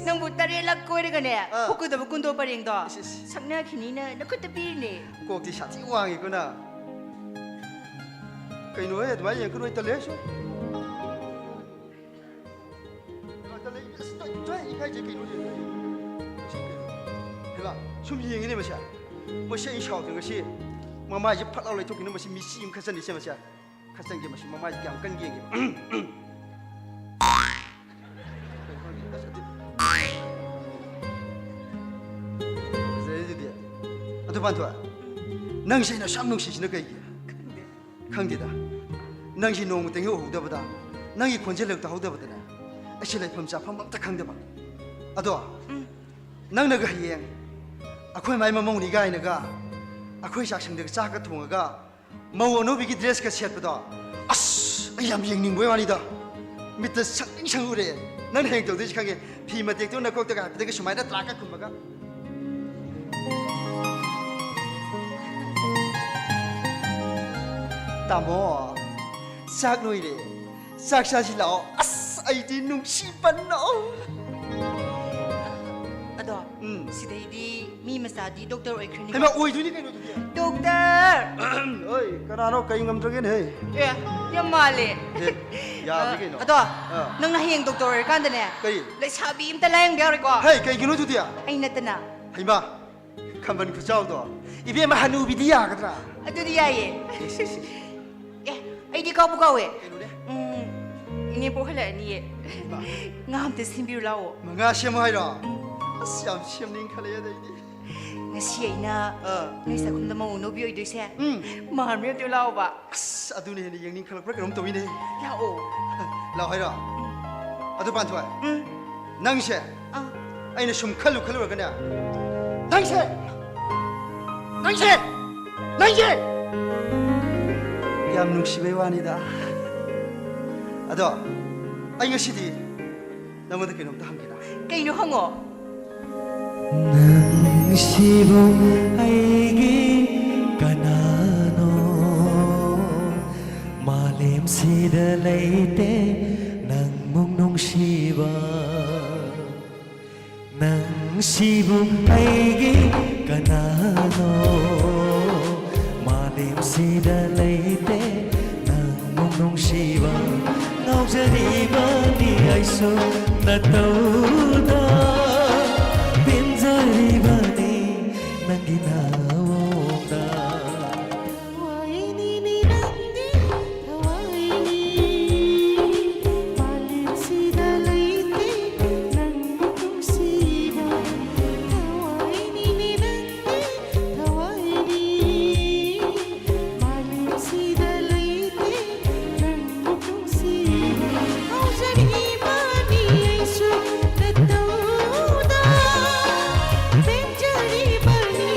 ꯅꯪꯕꯨ ꯇꯔꯦꯠꯂꯛ ꯀꯣꯏꯔꯒꯅꯦ, ꯑꯥ꯫ ꯍꯨꯛꯀꯗꯕ ꯀꯨꯟꯗꯣ ꯄꯔꯦꯡꯗꯣ ꯏꯁ, ꯏꯁ꯫ ꯁꯛꯅꯈꯤꯅꯤꯅ ꯅꯈꯨꯠꯇ ꯄꯤꯔꯤꯅꯦ꯫ ꯀꯣꯛꯇꯤ ꯁꯥꯊꯤ ꯋꯥꯡꯉꯤꯀꯣ ꯅꯪ꯫ ꯀꯩꯅꯣꯍꯦ, ꯑꯗꯨꯃꯥꯏꯅ ꯌꯦꯡꯀꯅꯨ, ꯑꯩ ꯇꯜꯂꯦ꯫ ꯀꯩꯅꯣ ꯇꯜꯂꯦ? ꯑꯁ, ꯇꯜꯂꯦ, ꯏꯀꯥꯏꯖꯩ, ꯀꯩꯅꯣꯅꯦ? ꯁꯤ ꯀꯩꯅꯣ? ꯍꯩꯃꯥ, ꯁꯨꯝ ꯌꯦꯡꯉꯤꯅꯦ ꯃꯁꯦ꯫ ꯃꯁꯤ ꯑꯩ ꯁꯥꯎꯗꯅ ꯉꯁꯤ ꯃꯃꯥꯏꯁꯦ ꯐꯠ ꯂꯥꯎ ꯂꯩꯊꯣꯛꯈꯤꯅ ꯃꯁꯤ ꯃꯤꯆꯤ ꯑꯃ ꯈꯠꯆꯟꯅꯤꯁꯦ ꯃꯁꯦ꯫ ꯈꯠꯆꯟꯒꯦ ꯃꯁꯤ ꯃꯃꯥꯏꯁꯦ ꯀꯌꯥꯝ ꯀꯟꯒꯦ ꯌꯦꯡꯒꯦ꯫ ꯑꯁ, ꯑꯗꯨ-, ꯐꯖꯩ ꯑꯗꯨꯗꯤ꯫ ꯑꯗꯨ ꯄꯥꯟꯊꯣꯏ, ꯅꯪꯁꯦ ꯑꯩꯅ ꯑꯁꯨꯛ ꯌꯥꯝ ꯅꯨꯡꯁꯤꯁꯤꯅ ꯀꯩꯒꯤ? ꯈꯪꯗꯦꯗ꯫ ꯅꯪꯁꯤ ꯅꯣꯡꯃꯇꯪ ꯍꯦꯛ ꯎꯍꯧꯗꯕꯗ, ꯅꯪꯒꯤ ꯈꯣꯟꯖꯦꯜ ꯍꯦꯛ ꯇꯥꯍꯧꯗꯕꯗꯅꯦ, ꯑꯩꯁꯦ ꯂꯩꯐꯝ ꯆꯥꯐꯝ ꯑꯝꯇ ꯈꯪꯗꯕ꯫ ꯑꯗꯣ, ꯎꯝ꯫ ꯅꯪꯅꯒ ꯍꯌꯦꯡ ꯑꯩꯈꯣꯏ ꯃꯥꯏ ꯃꯃꯧꯅꯤ ꯀꯥꯏꯅꯒ ꯑꯩꯈꯣꯏ ꯆꯥꯛꯁꯪꯗꯒ ꯆꯥꯛꯀ ꯊꯣꯡꯉꯒ ꯃꯧ ꯑꯅꯧꯕꯤꯒꯤ ꯗ꯭ꯔꯦꯁꯀ ꯁꯦꯠꯄꯗꯣ, ꯑꯁ, ꯑꯩ ꯌꯥꯝ ꯌꯦꯡꯅꯤꯡꯕꯩ ꯋꯥꯅꯤꯗ꯫ ꯃꯤꯠꯇ ꯁꯪ ꯁꯪ ꯎꯔꯦ꯫ ꯅꯪꯅ ꯍꯌꯦꯡ ꯇꯧꯗꯣꯏꯁꯤ ꯈꯪꯉꯦ꯫ ꯐꯤ ꯃꯇꯦꯛꯇꯣ ꯅꯀꯣꯛꯇꯒ ꯍꯥꯏꯐꯦꯠꯇꯒ ꯁꯨꯃꯥꯏꯅ ꯇ꯭ꯔꯥꯛꯀ ꯈꯨꯝꯃꯒ, "ꯇꯥꯃꯣ, ꯆꯥꯛ ꯂꯣꯏꯔꯦ꯫ ꯆꯥꯛ ꯆꯥꯁꯤ ꯂꯥꯛꯑꯣ꯫ ꯑꯁ, ꯑꯩꯗꯤ ꯅꯨꯡꯁꯤꯕꯅ!" ꯑꯗꯣ, ꯎꯝ꯫ ꯁꯤꯗꯩꯗꯤ ꯃꯤ ꯃꯆꯥꯗꯤ ꯗꯣꯛꯇꯔ ꯑꯣꯏꯈ꯭ꯔꯅꯤꯀꯣ? ꯍꯩꯃꯥ, ꯑꯣꯏꯗꯣꯏꯅꯤ ꯀꯩꯅꯣ ꯑꯗꯨꯗꯤ꯫ ꯗꯣꯛꯇꯔ! ꯑꯣꯏ, ꯀꯅꯥꯅꯣ? ꯀꯩ ꯉꯝꯗ꯭ꯔꯒꯦꯅꯦ, ꯍꯦ? ꯑꯦ, ꯌꯥꯝ ꯃꯥꯜꯂꯦ꯫ ꯑꯦ, ꯌꯥꯕꯅꯤ ꯑ, ꯀꯩꯅꯣ꯫ ꯑꯗꯣ, ꯑꯥ꯫ ꯅꯪꯅ ꯍꯌꯦꯡ ꯗꯣꯛꯇꯔ ꯑꯣꯏꯔꯀꯥꯟꯗꯅꯦ, ꯀꯔꯤ? ꯂꯩꯁꯥꯕꯤ ꯑꯝꯇ ꯂꯥꯌꯦꯡꯕ ꯌꯥꯔꯣꯏꯀꯣ? ꯍꯩ, ꯀꯩꯒꯤꯅꯣ ꯑꯗꯨꯗꯤ? ꯑꯩ ꯅꯠꯇꯅ꯫ ꯍꯩꯃꯥ, ꯈꯝꯕꯟ ꯈꯨꯆꯥꯎꯗꯣ꯫ ꯏꯕꯦꯝꯃ, ꯍꯅꯨꯕꯤꯗꯤ ꯌꯥꯒꯗ꯭ꯔꯥ? ꯑꯗꯨꯗꯤ ꯌꯥꯏꯌꯦ꯫ ꯏꯁ, ꯏꯁ, ꯏꯁ꯫ ꯑꯦ, ꯑꯩꯗꯤ ꯀꯥꯎꯕꯨ ꯀꯥꯎꯋꯦ꯫ ꯀꯩꯅꯣꯅꯦ? ꯎꯝ, ꯏꯅꯦ ꯄꯣꯛꯍꯜꯂꯛꯑꯅꯤꯌꯦ꯫ ꯏꯃꯥ꯫ ꯉꯥ ꯑꯝꯇ ꯁꯦꯝꯕꯤꯔꯨ ꯂꯥꯛꯑꯣ꯫ ꯉꯥ ꯁꯦꯝꯃꯣ ꯍꯥꯏꯔꯣ? ꯎꯝ꯫ ꯑꯁ, ꯌꯥꯝ ꯁꯦꯝꯅꯤꯡꯈꯠꯂꯛꯑꯦꯗ ꯑꯩꯗꯤ꯫ ꯉꯁꯤ ꯑꯩꯅ ꯑꯥ꯫ ꯅꯣꯏ ꯆꯥꯛꯈꯨꯝꯗ ꯃꯧ ꯑꯅꯧꯕꯤ ꯑꯣꯏꯗꯣꯏꯁꯦ꯫ ꯎꯝ꯫ ꯃꯥꯝꯃ ꯑꯝꯇ ꯂꯥꯛꯑꯣꯕ꯫ ꯑꯁ, ꯑꯗꯨꯅ ꯍꯦꯟꯅ ꯌꯦꯡꯅꯤꯡꯈꯠꯂꯛꯄ꯭ꯔꯥ ꯀꯩꯅꯣꯝ ꯇꯧꯋꯤꯅꯦ꯫ ꯂꯥꯛꯑꯣ꯫ ꯂꯥꯛꯑꯣ ꯍꯥꯏꯔꯣ? ꯎꯝ꯫ ꯑꯗꯨ ꯄꯥꯟꯊꯣꯏ, ꯎꯝ꯫ ꯅꯪꯁꯦ ꯑꯥ꯫ ꯑꯩꯅ ꯁꯨꯝ ꯈꯜꯂꯨ ꯈꯜꯂꯨꯔꯒꯅꯦ, ꯅꯪꯁꯦ, ꯅꯪꯁꯦ, ꯅꯪꯁꯦ ꯌꯥꯝ ꯅꯨꯡꯁꯤꯕꯩ ꯋꯥꯅꯤꯗ꯫ ꯑꯗꯣ ꯑꯩ ꯉꯁꯤꯗꯤ ꯅꯪꯉꯣꯟꯗ ꯀꯩꯅꯣꯝꯇ ꯍꯪꯒꯦꯅ꯫ ꯀꯩꯅꯣ ꯍꯪꯉꯣ꯫ ꯅꯪꯁꯤꯕꯨ ꯑꯩꯒꯤ ꯀꯅꯥꯅꯣ? ꯃꯥꯂꯦꯝꯁꯤꯗ ꯂꯩꯇꯦ ꯅꯪꯃꯨꯛ ꯅꯨꯡꯁꯤꯕ꯫ ꯅꯪꯁꯤꯕꯨ ꯑꯩꯒꯤ ꯀꯅꯥꯅꯣ? ꯃꯥꯂꯦꯝꯁꯤꯗ ꯂꯩꯇꯦ ꯅꯪꯃꯨꯛ ꯅꯨꯡꯁꯤꯕ꯫ ꯉꯥꯎꯖꯔꯤꯕꯅꯤ ꯑꯩꯁꯨ ꯅꯇꯧꯗ, ꯄꯦꯟꯖꯔꯤꯕꯅꯤ ꯅꯪꯒꯤ ꯅꯥꯑꯣꯡꯗ꯫ ꯊꯋꯥꯏꯅꯤꯅꯦ ꯅꯪꯗꯤ, ꯊꯋꯥꯏꯅꯤ꯫ ꯃꯥꯂꯦꯝꯁꯤꯗ ꯂꯩꯇꯦ ꯅꯪꯕꯨ ꯅꯨꯡꯁꯤꯕ꯫ ꯊꯋꯥꯏꯅꯤꯅꯦ ꯅꯪꯗꯤ, ꯊꯋꯥꯏꯅꯤ꯫ ꯃꯥꯂꯦꯝꯁꯤꯗ ꯂꯩꯇꯦ ꯅꯪꯕꯨ ꯅꯨꯡꯁꯤꯕ꯫ ꯉꯥꯎꯖꯔꯤꯕꯅꯤ ꯑꯩꯁꯨ ꯅꯇꯧꯗ, ꯄꯦꯟꯖꯔꯤꯕꯅꯤ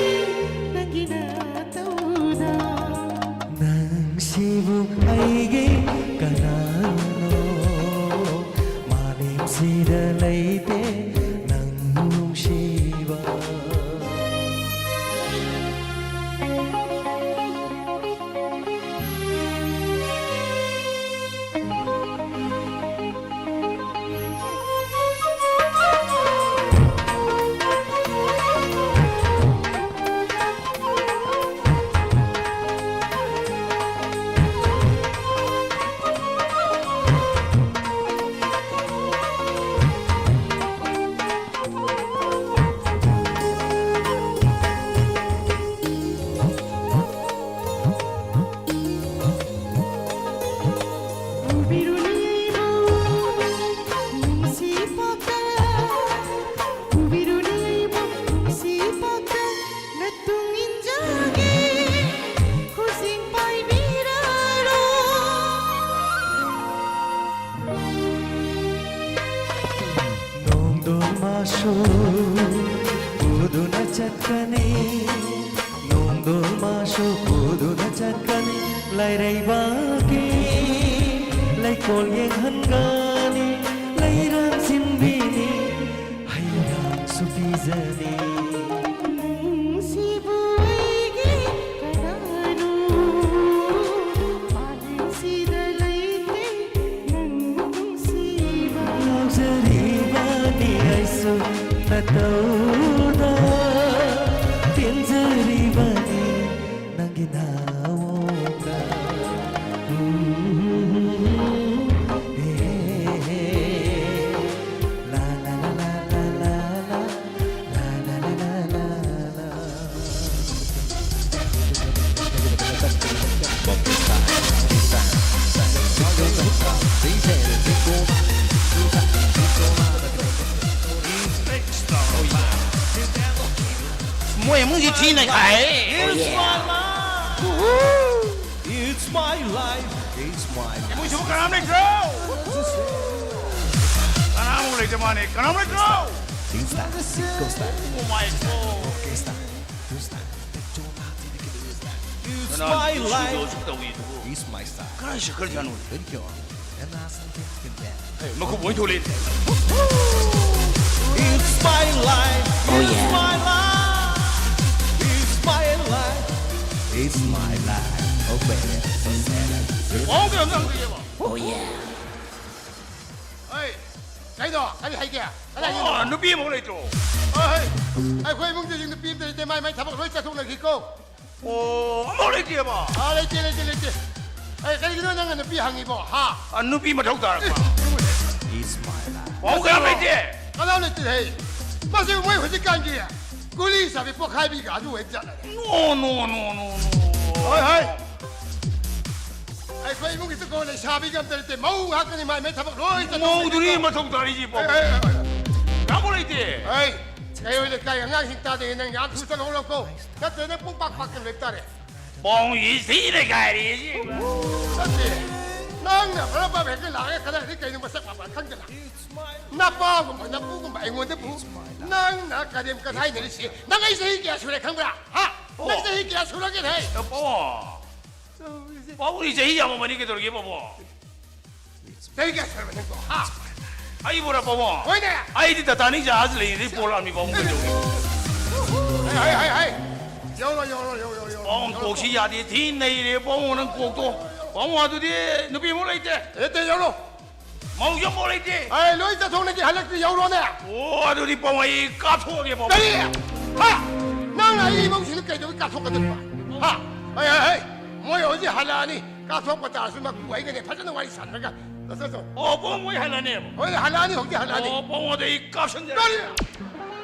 ꯀꯅꯤ꯫ ꯅꯣꯡꯗꯣ ꯃꯥꯁꯨ ꯄꯨꯗꯨꯅ ꯆꯠꯀꯅꯤ꯫ ꯂꯩꯔꯩꯕꯥꯛꯀꯤ ꯂꯩꯀꯣꯜ ꯌꯦꯡꯍꯟꯒꯅꯤ꯫ ꯂꯩꯔꯥꯡ ꯁꯤꯟꯕꯤꯅꯤ꯫ ꯍꯩꯔꯥꯡꯁꯨ ꯄꯤꯖꯅꯤ꯫ ꯅꯨꯡꯁꯤꯕ ꯑꯩꯒꯤ ꯀꯅꯥꯅꯣ? ꯄꯥꯂꯦꯝꯁꯤꯗ ꯂꯩꯇꯦ ꯅꯪ ꯅꯨꯡꯁꯤꯕ꯫ ꯉꯥꯎꯖꯔꯤꯕꯅꯤ ꯑꯩꯁꯨ ꯅꯇꯧꯗ꯫ ꯄꯦꯟꯖꯔꯤꯕꯅꯤ ꯅꯪꯒꯤ ꯅꯥꯎꯗ꯫ ꯃꯣꯏ ꯏꯃꯨꯡꯁꯤ ꯊꯤꯅ ꯈꯥꯏ꯫ It's my life. It's my life. It's my life. ꯏꯃꯨꯡꯁꯤꯕꯨ ꯀꯅꯥꯝ ꯂꯩꯇ꯭ꯔꯣ? ꯀꯅꯥꯃꯨꯛ ꯂꯩꯇ ꯃꯥꯅꯦ? ꯀꯅꯥꯝ ꯂꯩꯇ꯭ꯔꯣ? It's my life. It's my life. It's my life. It's my style. ꯀꯅꯥ ꯁꯤ ꯈꯔ ꯌꯥꯅꯨ? Very pure. And I something can dance. ꯃꯈꯨꯝ ꯑꯣꯏ ꯊꯣꯛꯂꯛꯑꯦ꯫ It's my life. Oh, it's yeah. My life. It's my life. It's my life. Oh, baby. Oh, baby. Oh, yeah. ꯍꯩ, ꯀꯩꯅꯣ? ꯀꯔꯤ ꯍꯥꯏꯒꯦ? ꯀꯗꯥꯏꯗꯅꯣ? ꯑꯣ, ꯅꯨꯄꯤ ꯑꯃꯐꯥꯎ ꯂꯩꯇ꯭ꯔꯣ? ꯑꯣ, ꯍꯩ, ꯑꯩꯈꯣꯏ ꯏꯃꯨꯡꯗ ꯍꯧꯖꯤꯛ ꯅꯨꯄꯤ ꯑꯝꯇ ꯂꯩꯇꯦ, ꯃꯥꯏ ꯃꯥꯏ ꯊꯕꯛ ꯂꯣꯏ ꯆꯠꯊꯣꯛꯅꯈꯤꯀꯣ꯫ ꯑꯣ, ꯑꯃꯐꯥꯎ ꯂꯩꯇꯦꯕ? ꯑꯥ, ꯂꯩꯇꯦ, ꯂꯩꯇꯦ, ꯂꯩꯇꯦ꯫ ꯑꯩ, ꯀꯔꯤꯒꯤꯅꯣ ꯅꯪꯅ ꯅꯨꯄꯤ ꯍꯪꯉꯤꯕꯣ? ꯍꯥ? ꯑ, ꯅꯨꯄꯤ ꯃꯊꯧ ꯇꯥꯔꯛꯄ꯫ It's my life. ꯄꯥꯎ ꯀꯌꯥꯝ ꯂꯩꯇꯦ? ꯀꯅꯥꯝ ꯂꯩꯇꯦ, ꯍꯩ꯫ ꯃꯁꯤ ꯃꯣꯏ ꯍꯧꯖꯤꯛꯀꯥꯟꯒꯤ ꯒꯨꯂꯤ ꯆꯥꯕꯤ ꯄꯣꯈꯥꯏꯕꯤꯒ ꯑꯗꯨ ꯑꯣꯏꯕ ꯖꯥꯠꯂꯅꯦ꯫ No, no, no, no, no. ꯍꯣꯏ, ꯍꯣꯏ꯫ ꯑꯩꯈꯣꯏ ꯏꯃꯨꯡꯒꯤꯁꯨ ꯀꯣ ꯂꯩꯁꯥꯕꯤꯒ ꯑꯝꯇ ꯂꯩꯇꯦ꯫ ꯃꯧ ꯉꯥꯛꯇꯅꯤ, ꯃꯥꯏ ꯃꯥꯏ ꯊꯕꯛ ꯂꯣꯏ ꯆꯠꯊꯣꯛꯅꯈꯤꯀꯣ꯫ ꯃꯧꯗꯨꯅꯤ ꯃꯊꯧ ꯇꯥꯔꯤꯁꯤ, ꯄꯥꯎ꯫ ꯑꯦ, ꯑꯦ, ꯑꯦ, ꯑꯦ꯫ ꯀꯅꯥꯝꯐꯥꯎ ꯂꯩꯇꯦ꯫ ꯑꯩ, ꯑꯩꯈꯣꯏ ꯂꯩꯀꯥꯏ ꯑꯉꯥꯡꯁꯤꯡ ꯇꯥꯗꯦ, ꯅꯪ ꯌꯥꯝ ꯊꯨ ꯆꯠꯍꯧꯔꯣꯀꯣ꯫ ꯅꯠꯇ꯭ꯔꯗꯤ ꯄꯨꯡ ꯄꯥꯛ ꯄꯥꯛꯇ ꯂꯩꯕ ꯇꯥꯔꯦ꯫ ꯄꯥꯎꯁꯤ ꯊꯤꯅ ꯀꯥꯏꯔꯦ ꯁꯤ꯫ ꯅꯠꯇꯦ꯫ ꯅꯪꯅ ꯕꯔꯥ ꯕꯔꯥ ꯍꯦꯛꯇ ꯂꯥꯛꯑꯒ ꯀꯗꯥꯏꯗꯒꯤ ꯀꯩꯅꯣ ꯃꯁꯛ ꯃꯄꯥꯟ ꯈꯪꯗꯅ? ꯅꯄꯥꯒꯨꯝꯕ ꯅꯄꯨꯒꯨꯝꯕ ꯑꯩꯉꯣꯟꯗꯕꯨ ꯅꯪꯅ ꯀꯔꯦꯝ ꯀꯊꯥꯏꯅꯔꯤꯁꯤ? ꯅꯪ ꯑꯩ ꯆꯍꯤ ꯀꯌꯥ ꯁꯨꯔꯦ ꯈꯪꯕ꯭ꯔꯥ? ꯍꯥ? ꯅꯪ ꯑꯣ꯫ ꯆꯍꯤ ꯀꯌꯥ ꯁꯨꯔꯒꯦꯅꯦ? ꯄꯥꯕꯨꯡ꯫ ꯄꯥꯕꯨꯡꯗꯤ ꯆꯍꯤ ꯌꯥꯝꯃꯝꯃꯅꯤ ꯀꯩꯗꯧꯔꯒꯦ ꯄꯥꯕꯨꯡ? ꯆꯍꯤ ꯀꯌꯥ ꯁꯨꯔꯕ ꯅꯪꯕꯣ? ꯍꯥ? ꯑꯩꯕꯨꯔꯥ ꯄꯥꯕꯨꯡ? ꯍꯣꯏꯅꯦ꯫ ꯑꯩꯗꯤ ꯇꯇꯥꯅꯤꯛ ꯖꯍꯥꯖ ꯂꯩꯔꯤꯉꯩꯗꯩ ꯄꯣꯛꯂꯛꯑꯃꯤ ꯄꯥꯕꯨꯡ ꯀꯩꯗꯧꯔꯒꯦ? ꯍꯥꯏ, ꯍꯥꯏ, ꯍꯥꯏ, ꯍꯥꯏ꯫ ꯌꯧꯔꯣ, ꯌꯧꯔꯣ, ꯌꯧꯔꯣ, ꯌꯧꯔꯣ, ꯄꯥꯕꯨꯡ ꯌꯧꯔꯣ꯫ ꯀꯣꯛꯁꯤ ꯌꯥꯗꯦ ꯊꯤ ꯅꯩꯔꯦ ꯄꯥꯕꯨꯡ ꯅꯪ ꯀꯣꯛꯇꯣ꯫ ꯄꯥꯕꯨꯡ ꯑꯗꯨꯗꯤ ꯅꯨꯄꯤ ꯑꯃꯨꯛ ꯂꯩꯇꯦ꯫ ꯂꯩꯇꯦ, ꯌꯧꯔꯣ꯫ ꯃꯧꯁꯨ ꯑꯃꯨꯛ ꯂꯩꯇꯦ꯫ ꯑꯩ ꯂꯣꯏ ꯆꯠꯊꯣꯛꯅꯒꯤ ꯍꯜꯂꯛꯇ꯭ꯔꯤ ꯌꯧꯔꯣꯅꯦ꯫ ꯑꯣ ꯑꯗꯨꯗꯤ ꯄꯥꯕꯨꯡ ꯑꯩ ꯀꯥꯞꯊꯣꯛꯑꯒꯦ ꯄꯥꯕꯨꯡ꯫ ꯀꯔꯤ? ꯍꯥ? ꯅꯪꯅ ꯑꯩ ꯏꯃꯧꯁꯤꯡꯗ ꯀꯩꯗꯧꯕꯩ ꯀꯥꯞꯊꯣꯛꯀꯗꯣꯏꯕ? ꯍꯥ? ꯍꯩ, ꯍꯩ, ꯍꯩ꯫ ꯃꯣꯏ ꯍꯧꯖꯤꯛ ꯍꯜꯂꯛꯑꯅꯤ꯫ ꯀꯥꯞꯊꯣꯛꯄ ꯇꯥꯔꯁꯨ ꯃꯀꯨ ꯑꯩꯒꯅꯦ ꯐꯖꯅ ꯋꯥꯔꯤ ꯁꯥꯟꯅꯔꯒ ꯆꯠꯆꯠꯆꯣ꯫ ꯑꯣ ꯄꯥꯕꯨꯡ ꯃꯣꯏ ꯍꯜꯂꯛꯑꯅꯦꯕ? ꯍꯣꯏ ꯍꯜꯂꯛꯑꯅꯤ ꯍꯧꯖꯤꯛ ꯍꯜꯂꯛꯑꯅꯤ꯫ ꯑꯣ ꯄꯥꯕꯨꯡ ꯑꯗꯨ ꯑꯩ ꯀꯥꯞꯁꯟꯖꯔꯒꯦ꯫ ꯀꯔꯤ?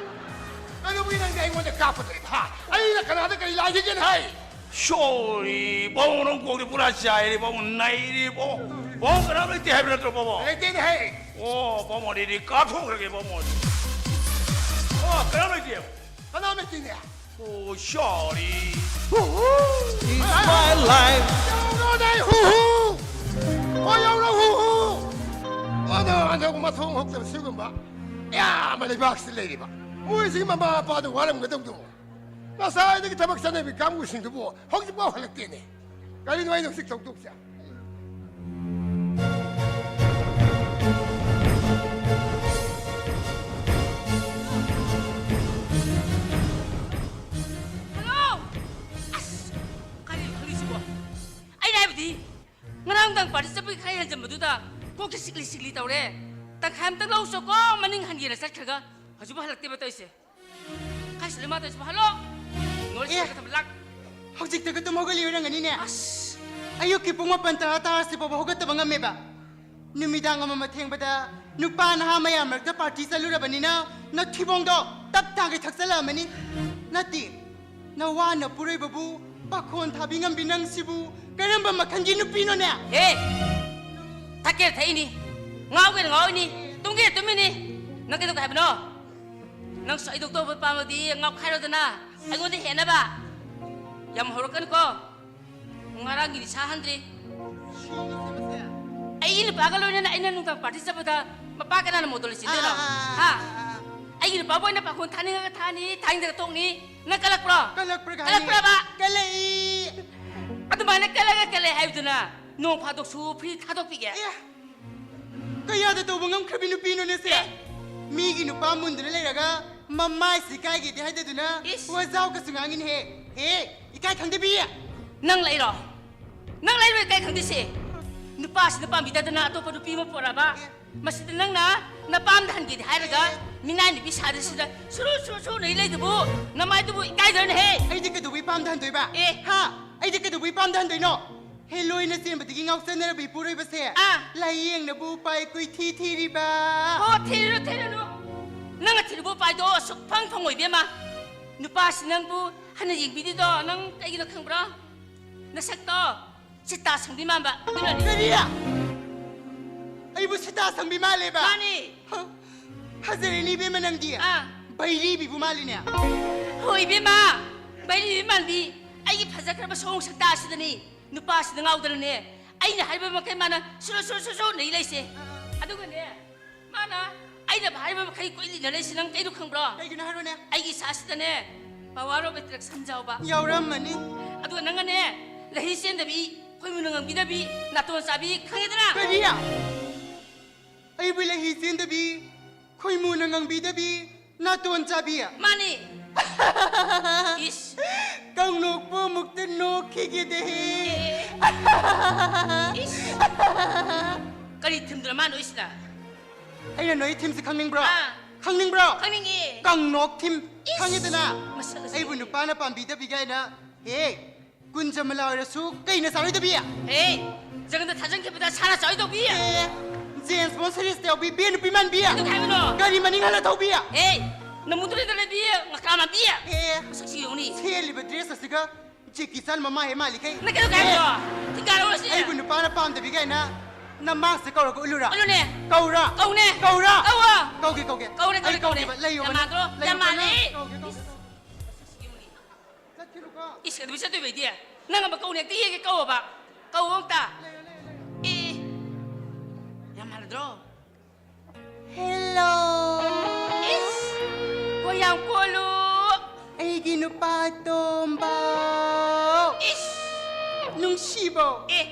ꯀꯩꯗꯧꯕꯒꯤ ꯅꯪꯗꯤ ꯑꯩꯉꯣꯟꯗ ꯀꯥꯞꯀꯗꯣꯏꯕ? ꯍꯥ? ꯑꯩꯅ ꯀꯅꯥꯗ ꯀꯔꯤ ꯂꯥꯏꯖꯒꯦꯅ ꯍꯥꯏ? ꯁꯣꯔꯤ ꯄꯥꯕꯨꯡ ꯅꯪ ꯀꯣꯛꯇꯤ ꯄꯨꯔꯥ ꯆꯥꯏꯔꯦ ꯄꯥꯕꯨꯡ ꯅꯩꯔꯦ ꯄꯥꯕꯨꯡ꯫ ꯄꯥꯕꯨꯡ ꯀꯅꯥꯝ ꯂꯩꯇꯦ ꯍꯥꯏꯕ ꯅꯠꯇ꯭ꯔꯣ ꯄꯥꯕꯨꯡ? ꯂꯩꯇꯦꯅꯦ ꯍꯦ꯫ ꯑꯣ ꯄꯥꯕꯨꯡ ꯑꯗꯨꯗꯤ ꯀꯥꯞꯊꯣꯛꯈ꯭ꯔꯒꯦ ꯄꯥꯕꯨꯡ ꯑꯗꯨꯗꯤ꯫ ꯑꯣ ꯀꯅꯥꯝ ꯂꯩꯇꯦ? ꯀꯅꯥꯝ ꯂꯩꯇꯦꯅꯦ꯫ ꯑꯣ ꯁꯣꯔꯤ꯫ It's my life. ꯌꯧꯔꯣꯅꯦ ꯍꯨ ꯍꯨ꯫ ꯑꯣ ꯌꯧꯔꯣ ꯍꯨ ꯍꯨ꯫ ꯑꯗꯣ ꯍꯟꯗꯛ ꯃꯊꯣꯡ ꯍꯨꯛꯇꯕ ꯁꯤꯒꯨꯝꯕ ꯑꯌꯥꯝꯕ ꯂꯩꯕꯥꯛꯁꯤꯗ ꯂꯩꯔꯤꯕ ꯃꯣꯏꯁꯤꯒꯤ ꯃꯃꯥ ꯃꯄꯥꯗꯣ ꯋꯥꯔꯝꯒꯗꯧꯗꯣ꯫ ꯉꯁꯥꯏꯗꯒꯤ ꯊꯕꯛ ꯆꯠꯅꯕꯤ ꯀꯥꯡꯕꯨꯁꯤꯡꯗꯨꯕꯨ ꯍꯧꯖꯤꯛꯐꯥꯎ ꯍꯜꯂꯛꯇꯦꯅꯦ꯫ ꯀꯔꯤꯅꯣ ꯑꯩꯅ ꯍꯧꯖꯤꯛ ꯇꯧꯗꯧꯁꯦ? ꯍꯜꯂꯣ! ꯑꯁ! ꯀꯔꯤꯅꯣ ꯈꯪꯗꯦꯁꯤꯕꯣ? ꯑꯩꯅ ꯍꯥꯏꯕꯗꯤ, ꯉꯔꯥꯡ ꯅꯨꯡꯗꯥꯡ ꯄꯥꯔꯇꯤ ꯆꯠꯄꯒꯤ ꯈꯔ ꯍꯦꯟꯖꯟꯕꯗꯨꯗ ꯀꯣꯛꯁꯦ ꯁꯤꯛꯂꯤ ꯁꯤꯛꯂꯤ ꯇꯧꯔꯦ꯫ ꯇꯪꯈꯥꯏ ꯑꯃꯇꯪ ꯂꯧ ꯆꯣꯀꯣ, ꯃꯅꯤꯡ ꯍꯟꯒꯦꯅ ꯆꯠꯈ꯭ꯔꯒ ꯍꯧꯖꯤꯛꯐꯥꯎ ꯍꯜꯂꯛꯇꯦꯕ ꯇꯧꯔꯤꯁꯦ꯫ ꯀꯥꯏ ꯆꯠꯂꯤ ꯃꯥ ꯇꯧꯔꯤꯁꯤꯕꯣ? ꯍꯜꯂꯣ! ꯅꯣꯏ ꯑꯦ! ꯁꯤꯗ ꯊꯝꯕ ꯂꯥꯛ-, ꯍꯧꯖꯤꯛꯇꯒ ꯇꯨꯝ ꯍꯧꯒꯠꯂꯤ ꯑꯣꯏꯔꯝꯒꯅꯤꯅꯦ꯫ ꯑꯁ! ꯑꯌꯨꯛꯀꯤ ꯄꯨꯡ ꯃꯥꯄꯟ ꯇꯔꯥ ꯇꯥꯔꯁꯤ ꯐꯥꯎꯕ ꯍꯧꯒꯠꯇꯕ ꯉꯝꯃꯦꯕ꯫ ꯅꯨꯃꯤꯗꯥꯡ ꯑꯃꯃ ꯊꯦꯡꯕꯗ ꯅꯨꯄꯥ ꯅꯍꯥ ꯃꯌꯥꯝ ꯃꯔꯛꯇ ꯄꯥꯔꯇꯤ ꯆꯠꯂꯨꯔꯕꯅꯤꯅ ꯅꯊꯤꯕꯣꯡꯗꯣ ꯇꯞ ꯇꯥꯒꯩ ꯊꯛꯆꯜꯂꯛꯑꯃꯅꯤ꯫ ꯅꯠꯇꯦ, ꯅꯋꯥ ꯅꯄꯨꯔꯣꯏꯕꯕꯨ ꯄꯥꯈꯣꯟ ꯊꯥꯕꯤ ꯉꯝꯕꯤ ꯅꯪꯁꯤꯕꯨ ꯀꯔꯝꯕ ꯃꯈꯜꯒꯤ ꯅꯨꯄꯤꯅꯣꯅꯦ? ꯍꯦ! ꯊꯛꯀꯦ ꯊꯛꯏꯅꯤ, ꯉꯥꯎꯒꯦ ꯉꯥꯎꯏꯅꯤ, ꯇꯨꯝꯒꯦ ꯇꯨꯝꯃꯤꯅꯤ꯫ ꯅꯪ ꯀꯩꯗꯧꯒꯦ ꯍꯥꯏꯕꯅꯣ? ꯅꯪꯁꯨ ꯑꯩ ꯗꯣꯛꯇꯔ ꯑꯣꯏꯕ ꯄꯥꯝꯃꯗꯤ ꯉꯥꯎꯈꯥꯏꯔꯣꯗꯅ, ꯑꯩꯉꯣꯟꯗ ꯍꯦꯟꯅꯕ꯫ ꯌꯥꯝ ꯍꯧꯔꯛꯀꯅꯨꯀꯣ꯫ ꯉꯔꯥꯡꯒꯤ ꯅꯤꯁꯥ ꯍꯟꯗ꯭ꯔꯤ꯫ ꯑꯩꯒꯤ ꯅꯨꯄꯥꯒ ꯂꯣꯏꯅꯅ ꯑꯩꯅ ꯅꯨꯡꯗꯥꯡ ꯄꯥꯔꯇꯤ ꯆꯠꯄꯗ ꯃꯄꯥ ꯀꯅꯥꯅ ꯃꯣꯟꯗꯣꯜ ꯂꯩꯁꯤꯟꯗꯣꯏꯅꯣ? ꯑꯥ, ꯑꯥ, ꯍꯥ? ꯑꯥ, ꯑꯥ꯫ ꯑꯩꯒꯤ ꯅꯨꯄꯥꯕꯨ ꯑꯩꯅ ꯄꯥꯈꯣꯟ ꯊꯥꯅꯤꯡꯉꯒ ꯊꯥꯅꯤ, ꯊꯥꯅꯤꯡꯗ꯭ꯔꯒ ꯇꯣꯛꯅꯤ꯫ ꯅꯪ ꯀꯜꯂꯛꯄ꯭ꯔꯣ? ꯀꯜꯂꯛꯄ꯭ꯔꯥ ꯀꯥꯏꯅ? ꯀꯜꯂꯛꯄ꯭ꯔꯕ? ꯀꯜꯂꯛꯏ꯫ ꯑꯗꯨꯃꯥꯏꯅ ꯀꯜꯂꯒ ꯀꯜꯂꯦ ꯍꯥꯏꯕꯗꯨꯅ ꯅꯣꯡ ꯐꯥꯗꯣꯛꯁꯨ ꯐ꯭ꯔꯤ ꯊꯥꯗꯣꯛꯄꯤꯒꯦ꯫ ꯑꯦ, ꯀꯌꯥꯗ ꯇꯧꯕ ꯉꯝꯈ꯭ꯔꯕꯤ ꯅꯨꯄꯤꯅꯣꯅꯦ ꯁꯦ? ꯑꯦ꯫ ꯃꯤꯒꯤ ꯅꯨꯄꯥ ꯃꯨꯟꯗꯨꯅ ꯂꯩꯔꯒ ꯃꯃꯥꯏꯁꯤ ꯀꯥꯏꯒꯦꯗꯤ ꯍꯥꯏꯗꯗꯨꯅ ꯏꯁ꯫ ꯋꯥꯖꯥꯎ ꯀꯁꯨ ꯉꯥꯡꯉꯤꯅꯦꯍꯦ꯫ ꯍꯦ, ꯏꯀꯥꯏ ꯈꯪꯗꯕꯤ꯫ ꯅꯪ ꯂꯩꯔꯣ? ꯅꯪ ꯂꯩꯔꯣꯏ ꯀꯩ ꯈꯪꯗꯣꯏꯁꯦ? ꯅꯨꯄꯥꯁꯤꯅ ꯄꯥꯝꯕꯤꯗꯗꯅ ꯑꯇꯣꯞꯄ ꯅꯨꯄꯤ ꯑꯃ ꯄꯣꯔꯛꯑꯕ? ꯃꯁꯤꯗ ꯅꯪꯅ ꯅꯄꯥꯝꯗ ꯍꯟꯒꯦꯗꯤ ꯍꯥꯏꯔꯒ ꯃꯤꯅꯥꯏ ꯅꯨꯄꯤ ꯁꯥꯗ꯭ꯔꯤꯁꯤꯗ ꯁꯨꯔꯨ ꯁꯨꯔꯨ ꯁꯨꯔꯨ ꯅꯩ ꯂꯩꯗꯨꯕꯨ ꯅꯃꯥꯏꯗꯨꯕꯨ ꯏꯀꯥꯏꯗ꯭ꯔꯅꯦꯍꯦ? ꯑꯩꯗꯤ ꯀꯩꯗꯧꯕꯩ ꯄꯥꯝꯗ ꯍꯟꯗꯣꯏꯕ? ꯑꯦ꯫ ꯍꯥ? ꯑꯩꯗꯤ ꯀꯩꯗꯧꯕꯩ ꯄꯥꯝꯗ ꯍꯟꯗꯣꯏꯅꯣ? ꯍꯦꯂꯣꯏꯅ ꯆꯦꯟꯕꯗꯒꯤ ꯉꯥꯎꯁꯟꯅꯔꯕ ꯏꯄꯨꯔꯣꯏꯕꯁꯦ ꯑꯥ꯫ ꯂꯥꯏꯌꯦꯡꯅꯕ ꯎꯄꯥꯏ ꯀꯨꯏꯊꯤ ꯊꯤꯔꯤꯕ꯫ ꯑꯣ, ꯊꯤꯔꯨꯅꯨ, ꯊꯤꯔꯨꯅꯨ꯫ ꯅꯪꯅ ꯊꯤꯔꯨꯕ ꯎꯄꯥꯏꯗꯣ ꯁꯨꯛꯐꯪ ꯐꯪꯉꯣꯏ, ꯏꯕꯦꯝꯃ꯫ ꯅꯨꯄꯥꯁꯤ ꯅꯪꯕꯨ ꯍꯟꯅ ꯌꯦꯡꯕꯤꯗꯤꯗꯣ ꯅꯪ ꯀꯩꯒꯤꯅꯣ ꯈꯪꯕ꯭ꯔꯣ? ꯅꯁꯛꯇꯣ ꯁꯤꯇꯥ ꯁꯪꯕꯤ ꯃꯥꯟꯕ꯫ ꯑꯗꯨꯅꯅꯤ꯫ ꯀꯔꯤ? ꯑꯩꯕꯨ ꯁꯤꯇꯥ ꯁꯪꯕꯤ ꯃꯥꯜꯂꯦꯕ? ꯃꯥꯅꯤ꯫ ꯍ, ꯐꯖꯔꯦꯅꯦ ꯏꯕꯦꯝꯃ ꯅꯪꯗꯤ꯫ ꯑꯥ꯫ ꯕꯩꯔꯤꯕꯤꯕꯨ ꯃꯥꯜꯂꯤꯅꯦ꯫ ꯍꯣꯏ, ꯏꯕꯦꯝꯃ, ꯕꯩꯔꯤ ꯃꯥꯟꯕꯤ, ꯑꯩꯒꯤ ꯐꯖꯈ꯭ꯔꯕ ꯁꯑꯣꯡ ꯁꯛꯇꯥ ꯑꯁꯤꯗꯅꯤ ꯅꯨꯄꯥꯁꯤꯅ ꯉꯥꯎꯗꯅꯅꯦ, ꯑꯩꯅ ꯍꯥꯏꯕ ꯃꯈꯩ ꯃꯥꯅ ꯁꯨꯔꯨ ꯁꯨꯔꯨ ꯁꯨꯔꯨ ꯁꯨꯔꯨ ꯅꯩ ꯂꯩꯁꯦ꯫ ꯑꯗꯨꯒꯅꯦ, ꯃꯥꯅ ꯑꯩꯅ ꯍꯥꯏꯕ ꯃꯈꯩ ꯀꯣꯏ ꯂꯤꯅ ꯂꯩꯁꯦ, ꯅꯪ ꯀꯩꯅꯣ ꯈꯪꯕ꯭ꯔꯣ? ꯀꯩꯒꯤꯅꯣ ꯍꯥꯏꯔꯣꯅꯦ꯫ ꯑꯩꯒꯤ ꯏꯁꯥꯁꯤꯗꯅꯦ power of attraction ꯌꯥꯎꯕ꯫ ꯌꯥꯎꯔꯝꯃꯅꯤ꯫ ꯑꯗꯨꯒ ꯅꯪꯅꯅꯦ, ꯂꯩꯍꯤ ꯆꯦꯟꯗꯕꯤ, ꯈꯣꯏꯃꯨꯅ ꯉꯪꯕꯤꯗꯕꯤ, ꯅꯥꯇꯣꯟ ꯆꯥꯕꯤ, ꯈꯪꯉꯦꯗꯅ? ꯀꯔꯤ? ꯑꯩꯕꯨ ꯂꯩꯍꯤ ꯆꯦꯟꯗꯕꯤ, ꯈꯣꯏꯃꯨꯅ ꯉꯪꯕꯤꯗꯕꯤ, ꯅꯥꯇꯣꯟ ꯆꯥꯕꯤ꯫ ꯃꯥꯅꯤ꯫ ꯏꯁ꯫ ꯀꯪꯅꯣꯛꯄ ꯑꯃꯨꯛꯇ ꯅꯣꯛꯈꯤꯒꯦꯗꯦꯍꯦ꯫ ꯏꯁ꯫ ꯀꯔꯤ ꯊꯤꯝꯗꯨꯅ ꯃꯥ ꯅꯣꯛꯏꯁꯤꯅ? ꯑꯩꯅ ꯅꯣꯛꯏ ꯊꯤꯝꯁꯤ ꯈꯪꯅꯤꯡꯕ꯭ꯔꯣ? ꯑꯥ꯫ ꯈꯪꯅꯤꯡꯕ꯭ꯔꯣ? ꯈꯪꯅꯤꯡꯉꯦ꯫ ꯀꯪꯅꯣꯛ ꯊꯤꯝ ꯏꯁ꯫ ꯈꯪꯉꯤꯗꯅ? ꯃꯁꯛ ꯑꯁꯤ꯫ ꯑꯩꯕꯨ ꯅꯨꯄꯥꯅ ꯄꯥꯝꯕꯤꯗꯕꯤ ꯀꯥꯏꯅ꯫ ꯍꯦ, ꯀꯨꯟꯖꯃꯂꯥ ꯑꯣꯏꯔꯁꯨ ꯀꯩꯅ ꯆꯥꯔꯣꯏꯗꯕꯤ? ꯍꯦ, ꯖꯒꯟꯗ ꯊꯥꯖꯤꯟꯈꯤꯕꯗ ꯁꯥꯅ ꯆꯥꯔꯣꯏꯗꯧꯕꯤ? ꯑꯦ, ꯖꯦꯝꯁ ꯕꯣꯟ ꯁꯤꯔꯤꯁꯇ ꯌꯥꯎꯕꯤ ꯕꯦ ꯅꯨꯄꯤ ꯃꯥꯟꯕꯤ? ꯀꯩꯗꯧꯒꯦ ꯍꯥꯏꯕꯅꯣ? ꯒꯥꯔꯤ ꯃꯅꯤꯡ ꯍꯜꯂ ꯊꯧꯕꯤ? ꯍꯦ, ꯅꯃꯨꯗꯨꯔꯤꯗ ꯂꯩꯕꯤ ꯉꯀ꯭ꯔꯥ ꯃꯥꯟꯕꯤ? ꯑꯦ, ꯃꯁꯛꯁꯤ ꯌꯦꯡꯉꯨꯅꯤ꯫ ꯁꯦꯠꯂꯤꯕ ꯗ꯭ꯔꯦꯁ ꯑꯁꯤꯒ ꯖꯦꯀꯤ ꯆꯥꯟ ꯃꯃꯥ ꯍꯦ ꯃꯥꯜꯂꯤꯈꯩ꯫ ꯅꯪ ꯀꯩꯗꯧꯒꯦ ꯍꯥꯏꯕꯅꯣ? ꯊꯤꯡꯒꯥꯔꯣ ꯁꯤ꯫ ꯑꯩꯕꯨ ꯅꯨꯄꯥꯅ ꯄꯥꯝꯗꯕꯤ ꯀꯥꯏꯅ ꯅꯃꯥꯡꯁꯤꯗ ꯀꯧꯔꯒ ꯎꯠꯂꯨꯔꯥ? ꯎꯠꯂꯨꯅꯦ꯫ ꯀꯧꯔꯥ? ꯀꯧꯅꯦ꯫ ꯀꯧꯔꯥ? ꯀꯧꯋꯣ꯫ ꯀꯧꯒꯦ, ꯀꯧꯒꯦ꯫ ꯀꯧꯔꯦ, ꯀꯧꯔꯦ, ꯑꯩ ꯀꯧꯔꯦ꯫ ꯀꯧꯒꯦꯕ꯫ ꯂꯩꯌꯨ, ꯌꯥꯝ ꯂꯩꯌꯨ, ꯃꯥꯜꯂꯦ꯫ ꯀꯧꯒꯦ, ꯀꯧꯒꯦ, ꯀꯧꯒꯦ꯫ ꯏꯁ, ꯆꯠꯈꯤꯅꯨꯀꯣ꯫ ꯏꯁ, ꯑꯗꯨꯝ ꯆꯠꯇꯣꯏꯕ ꯑꯩꯗꯤ꯫ ꯅꯪ ꯑꯃ ꯀꯧꯅꯦ, ꯑꯝꯇ ꯌꯦꯡꯒꯦ, ꯀꯧꯋꯣꯕ꯫ ꯀꯧꯋꯣ ꯑꯝꯇ꯫ ꯂꯩꯌꯨ, ꯂꯩꯌꯨ, ꯂꯩꯌꯨ꯫ ꯑꯦ, ꯍꯦꯜꯂꯣ꯫ ꯏꯁ! ꯀꯣ ꯌꯥꯝ ꯀꯣꯜꯂꯨ꯫ ꯑꯩꯒꯤ ꯅꯨꯄꯥ ꯑꯇꯣꯝꯕ꯫ ꯏꯁ! ꯅꯨꯡꯁꯤꯕꯣ꯫ ꯑꯦ꯫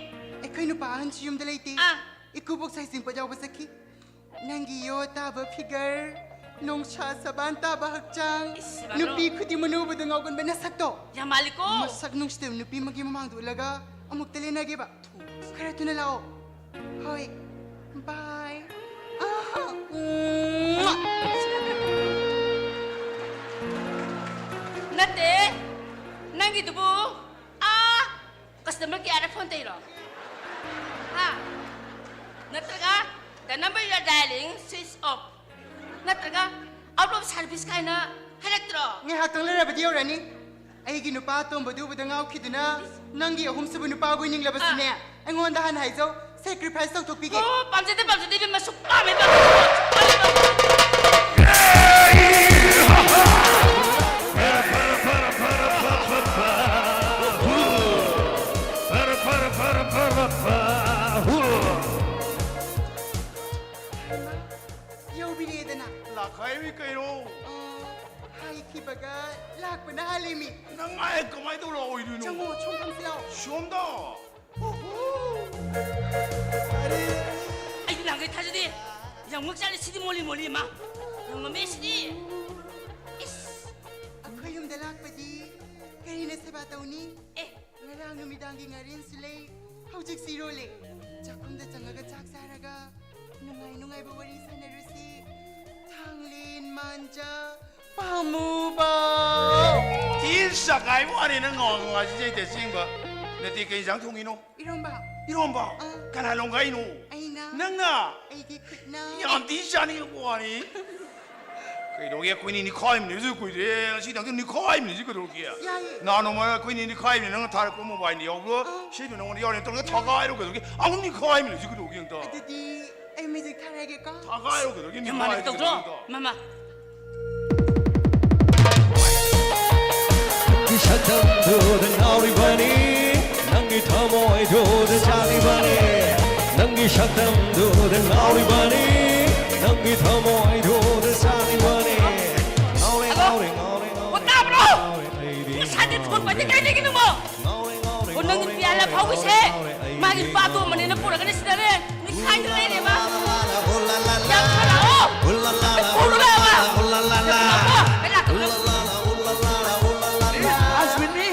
ꯑꯩꯈꯣꯏ ꯅꯨꯄꯥ ꯑꯍꯟꯁꯨ ꯌꯨꯝꯗ ꯂꯩꯇꯦ꯫ ꯑꯥ꯫ ꯏꯀꯨꯕꯣꯛ ꯁꯥꯏ ꯆꯤꯡꯄ ꯌꯥꯎꯕ ꯆꯠꯈꯤ꯫ ꯅꯪꯒꯤ ꯌꯣ ꯇꯥꯕ ꯐꯤꯒꯔ, ꯅꯣꯡꯁꯥ ꯁꯕꯥꯟ ꯇꯥꯕ ꯍꯛꯆꯥꯡ, ꯏꯁ, ꯁꯤꯕꯥꯗꯣ꯫ ꯅꯨꯄꯤ ꯈꯨꯗꯤꯡ ꯃꯅꯨꯕꯗ ꯉꯥꯎꯒꯟꯕ ꯅꯁꯛꯇꯣ꯫ ꯌꯥꯝ ꯃꯥꯜꯂꯤꯀꯣ꯫ ꯃꯁꯛ ꯅꯨꯡꯁꯤꯗꯕ ꯅꯨꯄꯤ ꯑꯃꯒꯤ ꯃꯃꯥꯡꯗ ꯎꯠꯂꯒ ꯑꯃꯨꯛꯇ ꯂꯦꯟꯅꯒꯦꯕ꯫ ꯈꯔ ꯊꯨꯅ ꯂꯥꯛꯑꯣ꯫ ꯍꯣꯏ꯫ ꯕꯥꯏ꯫ ꯑꯥ, ꯎꯝ꯫ ꯅꯠꯇꯦ, ꯅꯪꯒꯤꯗꯨꯕꯨ ꯑꯥ customer careꯗ phone ꯇꯧꯔꯤꯔꯣ? ꯍꯥ? ꯅꯠꯇ꯭ꯔꯒ the number you are dialing switch off? ꯅꯠꯇ꯭ꯔꯒ out of service ꯀꯥꯏꯅ ꯍꯥꯏꯔꯛꯇ꯭ꯔꯣ? ꯉꯥꯏꯍꯥꯛꯇꯪ ꯂꯩꯔꯕꯗꯤ ꯌꯧꯔꯅꯤ꯫ ꯑꯩꯒꯤ ꯅꯨꯄꯥ ꯑꯇꯣꯝꯕꯗꯨ ꯎꯕꯗ ꯉꯥꯎꯈꯤꯗꯨꯅ ꯅꯪꯒꯤ ꯑꯍꯨꯝꯁꯨꯕ ꯅꯨꯄꯥ ꯑꯣꯏꯅꯤꯡꯂꯕꯁꯨꯅꯦ, ꯑꯥ꯫ ꯑꯩꯉꯣꯟꯗ ꯍꯥꯟꯅ ꯍꯥꯏꯖꯧ, sacrifice ꯇꯧꯊꯣꯛꯄꯤꯒꯦ꯫ ꯑꯣ, ꯄꯥꯝꯖꯗꯦ, ꯄꯥꯝꯖꯗꯦ, ꯏꯕꯦꯝꯃ, ꯁꯨꯛ ꯄꯥꯝꯃꯦ, ꯄꯥꯝꯖꯗꯦ, ꯁꯨꯛ ꯄꯥꯝꯃꯦ, ꯄꯥꯝꯖꯗꯦ꯫ ꯐꯔꯦ, ꯐꯔꯦ, ꯐꯔꯦ, ꯐꯔꯦ, ꯐꯔꯦ꯫ ꯍꯨ꯫ ꯌꯧꯕꯤꯔꯦꯗꯅ꯫ ꯂꯥꯛꯈꯥꯏꯃꯤ ꯀꯩꯅꯣ? ꯑ, ꯍꯥꯏꯈꯤꯕꯒ ꯂꯥꯛꯄꯅ ꯍꯥꯜꯂꯤꯃꯤ꯫ ꯅꯪ ꯉꯥꯏ ꯀꯃꯥꯏ ꯇꯧ ꯂꯥꯛꯑꯣꯏꯗꯣꯏꯅꯣ? ꯆꯪꯉꯣ, ꯁꯣꯝ ꯐꯝꯁꯤ ꯂꯥꯛꯑꯣ꯫ ꯁꯣꯝꯗ? ꯑꯩꯗꯤ ꯅꯍꯥꯟꯈꯩ ꯊꯥꯖꯗꯦ꯫ ꯌꯥꯝ ꯉꯛ ꯆꯥꯠꯂꯦ ꯁꯤꯗꯤ, ꯃꯣꯜꯂꯤ ꯃꯣꯜꯂꯤ ꯑꯃ꯫ ꯌꯥꯝ ꯉꯝꯃꯦ ꯁꯤꯗꯤ꯫ ꯏꯁ! ꯑꯩꯈꯣꯏ ꯌꯨꯝꯗ ꯂꯥꯛꯄꯗꯤ ꯀꯔꯤꯅ ꯁꯦꯕꯥ ꯇꯧꯅꯤ? ꯑꯦ꯫ ꯉꯔꯥꯡ ꯅꯨꯃꯤꯗꯥꯡꯒꯤ ꯉꯥꯔꯦꯟꯁꯨ ꯂꯩ, ꯍꯧꯖꯤꯛꯁꯨ ꯏꯔꯣꯜꯂꯦ꯫ ꯆꯥꯛꯈꯨꯝꯗ ꯆꯪꯉꯒ ꯆꯥꯛ ꯆꯥꯔꯒ ꯅꯨꯡꯉꯥꯏ ꯅꯨꯡꯉꯥꯏꯕ ꯋꯥꯔꯤ ꯁꯥꯟꯅꯔꯨꯁꯤ꯫ ꯊꯥꯡꯂꯦꯟ ꯃꯥꯟꯖ ꯄꯥꯝꯃꯨꯕ꯫ ꯊꯤ ꯆꯥꯛꯈꯥꯏꯕ ꯋꯥꯅꯤ ꯅꯪ ꯉꯥꯡꯉꯁꯤ ꯑꯁꯦꯡꯕ꯫ ꯅꯠꯇꯦ, ꯀꯩ ꯏꯟꯖꯥꯡ ꯊꯣꯡꯉꯤꯅꯣ? ꯏꯔꯣꯝꯕ꯫ ꯏꯔꯣꯝꯕ? ꯑꯥ꯫ ꯀꯅꯥ ꯂꯣꯡꯒꯥꯏꯅꯣ? ꯑꯩꯅ꯫ ꯅꯪꯅ? ꯑꯩꯒꯤ ꯈꯨꯠꯅ꯫ ꯌꯥꯝ ꯊꯤ ꯆꯥꯅꯤꯡꯉꯛꯄ ꯋꯥꯅꯤ꯫ ꯀꯩꯗꯧꯒꯦ? ꯑꯩꯈꯣꯏꯅꯤ ꯅꯤꯈꯥꯏꯃꯤꯟꯅꯕꯁꯨ ꯀꯨꯏꯔꯦ꯫ ꯉꯁꯤ ꯅꯪꯁꯨ ꯅꯤꯈꯥꯏꯃꯤꯟꯅꯁꯤ ꯀꯩꯗꯧꯒꯦ? ꯌꯥꯏꯌꯦ꯫ ꯅꯍꯥꯟ ꯅꯣꯡꯃ ꯑꯩꯈꯣꯏꯅꯤ ꯅꯤꯈꯥꯏꯃꯤꯟꯅ ꯅꯪꯅ ꯊꯥꯔꯛꯄ mobileꯗ ꯌꯥꯎꯕꯗꯣ, ꯑꯥ꯫ ꯁꯤꯗꯣ ꯅꯉꯣꯟꯗ ꯌꯥꯎꯔꯦ꯫ ꯅꯠꯇ꯭ꯔꯒ ꯊꯥꯒꯥꯏꯔꯣ ꯀꯩꯗꯧꯒꯦ? ꯑꯃꯨꯛ ꯅꯤꯈꯥꯏꯃꯤꯟꯅꯁꯤ ꯀꯩꯗꯧꯒꯦ ꯑꯝꯇ? ꯑꯗꯨꯗꯤ ꯑꯩ music ꯊꯥꯔꯛꯑꯒꯦꯀꯣ꯫ ꯊꯥꯒꯥꯏꯔꯣ ꯀꯩꯗꯧꯒꯦ? ꯌꯥꯝ ꯃꯥꯟꯅ ꯅꯤꯈꯥꯏꯔꯣ ꯇꯧꯗ꯭ꯔꯣ? ꯀꯩꯗꯧꯒꯦ ꯑꯝꯇ? ꯃꯃꯥ꯫ ꯅꯪꯒꯤ ꯁꯛꯇꯝꯗꯨꯗ ꯉꯥꯎꯔꯤꯕꯅꯤ, ꯅꯪꯒꯤ ꯊꯃꯣꯏꯗꯨꯗ ꯆꯥꯛꯂꯤꯕꯅꯤ, ꯅꯪꯒꯤ ꯁꯛ ꯅꯪꯗꯨꯗ ꯉꯥꯎꯔꯤꯕꯅꯤ, ꯅꯪꯒꯤ ꯊꯃꯣꯏꯗꯨꯗ ꯁꯥꯔꯤꯕꯅꯤ꯫ ꯉꯥꯎꯔꯦ, ꯍꯜꯂꯣ? ꯉꯥꯎꯔꯦ, ꯉꯥꯎꯔꯦ, ꯉꯥꯎꯔꯦ, ꯑꯣ, ꯇꯥꯕ꯭ꯔꯣ? ꯉꯥꯎꯔꯦ, ꯑꯩꯗꯤ ꯉꯁꯥꯏꯗꯤ ꯐꯣꯟ ꯄꯥꯏꯗꯦ, ꯉꯥꯎꯔꯦ꯫ ꯀꯥꯏꯗꯒꯤꯅꯣ? ꯉꯥꯎꯔꯦ, ꯉꯥꯎꯔꯦ, ꯑꯣ, ꯅꯪꯒꯤ ꯉꯥꯎꯔꯦ, ꯄꯤꯌꯥꯂꯥ ꯉꯥꯎꯔꯦ, ꯐꯥꯎꯕꯤꯁꯦ꯫ ꯉꯥꯎꯔꯦ, ꯑꯩꯗꯤ ꯃꯥꯒꯤ ꯅꯨꯄꯥ ꯉꯥꯎꯔꯦ꯫ ꯑꯇꯣꯝꯕꯅꯦꯅ ꯄꯨꯔꯒꯅꯦ ꯁꯤꯗꯅꯦ ꯅꯤꯡꯈꯥꯏꯗ ꯂꯩꯔꯦꯕ꯫ ꯌꯥꯝ ꯂꯥꯛꯑꯣ꯫ ꯄꯨꯔꯒꯕ꯫ ꯀꯩ ꯂꯥꯛꯇꯕꯅꯣ? Dance with me.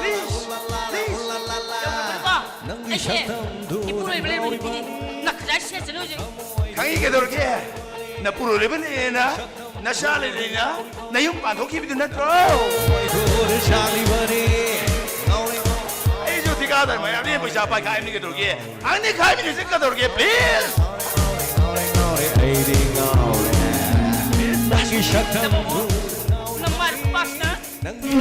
Please. Please. ꯅꯪꯒꯤ ꯑꯩꯁꯦ ꯁꯛꯇꯝꯗꯨ ꯏꯄꯨꯔꯣꯏꯕ ꯂꯩꯕ ꯅꯨꯄꯤꯗꯤ ꯅꯈꯖꯥꯏ ꯁꯦꯠꯁꯅꯨ ꯍꯧꯖꯤꯛ꯫ ꯈꯪꯉꯤ ꯀꯩꯗꯧꯔꯒꯦ? ꯅꯄꯨꯔꯣꯏꯕ ꯂꯩꯌꯦꯅ, ꯅꯆꯥ ꯂꯩꯔꯦꯅ, ꯅꯌꯨꯝ ꯄꯥꯟꯊꯣꯛꯈꯤꯕꯗꯨ ꯅꯠꯇ꯭ꯔꯣ? ꯃꯣꯏꯗꯣꯔ ꯆꯥꯂꯤꯕꯅꯤ꯫ ꯑꯩꯁꯨ ꯊꯤꯀꯥꯗꯔ ꯃꯌꯥꯝꯗꯒꯤ ꯄꯩꯁꯥ ꯄꯥꯏꯈꯥꯏꯕꯅꯤ ꯀꯩꯗꯧꯔꯒꯦ? ꯑꯩꯅ ꯈꯥꯏꯕꯅꯤꯁꯦ ꯀꯩꯗꯧꯔꯒꯦ? Please! ꯉꯥꯎꯔꯦ, ꯉꯥꯎꯔꯦ, ꯑꯩꯗꯤ ꯉꯥꯎꯔꯦ꯫ ꯅꯪꯒꯤ ꯁꯛꯇꯝꯗꯨ ꯅꯪ ꯃꯥꯏ ꯈꯨꯄꯥꯛꯁꯤꯅ ꯅꯪꯒꯤ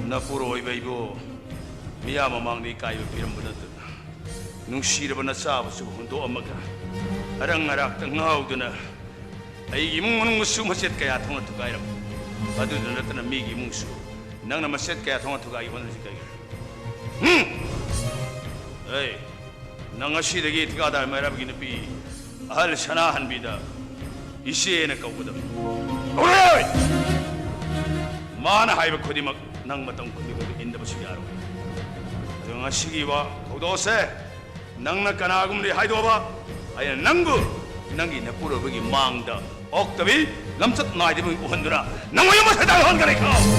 ꯅꯄꯨꯔꯣꯏꯕ ꯏꯕꯨ ꯃꯤꯌꯥꯝ ꯃꯃꯥꯡꯗ ꯏꯀꯥꯏꯕ ꯄꯤꯔꯝꯕ ꯅꯠꯇꯅ, ꯅꯨꯡꯁꯤꯔꯕ ꯅꯆꯥꯕꯨꯁꯨ ꯍꯨꯟꯗꯣꯛꯑꯝꯃꯒ, ꯑꯔꯪ ꯑꯔꯥꯛꯇ ꯉꯥꯎꯗꯨꯅ ꯑꯩꯒꯤ ꯏꯃꯨꯡ ꯃꯅꯨꯡꯕꯨꯁꯨ ꯃꯆꯦꯠ ꯀꯌꯥ ꯊꯣꯛꯅ ꯊꯨꯒꯥꯏꯔꯝꯃꯤ꯫ ꯑꯗꯨꯗ ꯅꯠꯇꯅ ꯃꯤꯒꯤ ꯏꯃꯨꯡꯁꯨ ꯅꯪꯅ ꯃꯆꯦꯠ ꯀꯌꯥ ꯊꯣꯛꯅ ꯊꯨꯒꯥꯏ ꯍꯣꯠꯅꯔꯤꯁꯤ ꯀꯩꯒꯤꯅꯣ? ꯍꯨꯝ! ꯑꯩ ꯅꯪ ꯉꯁꯤꯗꯒꯤ ꯊꯤꯀꯥꯗꯥꯔ ꯃꯩꯔꯥꯕꯒꯤ ꯅꯨꯄꯤ ꯑꯍꯜ ꯁꯅꯥꯍꯟꯕꯤꯗ ꯏꯆꯦꯅ ꯀꯧꯒꯗꯕꯅꯤ꯫ ꯀꯧꯔꯣꯏ! ꯃꯥꯅ ꯍꯥꯏꯕ ꯈꯨꯗꯤꯡꯃꯛ ꯅꯪ ꯃꯇꯝ ꯈꯨꯗꯤꯡꯃꯛꯇ ꯏꯟꯗꯕꯁꯨ ꯌꯥꯔꯣꯏ꯫ ꯑꯗꯨ ꯉꯁꯤꯒꯤ ꯋꯥ ꯊꯧꯗꯣꯛ ꯑꯁꯦ ꯅꯪꯅ ꯀꯅꯥꯒꯨꯝꯕꯗꯤ ꯍꯥꯏꯗꯣꯛꯑꯕ, ꯑꯩꯅ ꯅꯪꯕꯨ ꯅꯪꯒꯤ ꯅꯄꯨꯔꯣꯏꯕꯒꯤ ꯃꯥꯡꯗ ꯑꯣꯛꯇꯕꯤ, ꯂꯝꯆꯠ ꯅꯥꯏꯗꯕꯤ ꯎꯍꯟꯗꯨꯅ ꯅꯪꯕꯨ ꯌꯨꯝ ꯑꯁꯤꯗ ꯍꯣꯟꯒꯅꯤ ꯈꯪꯉꯨ꯫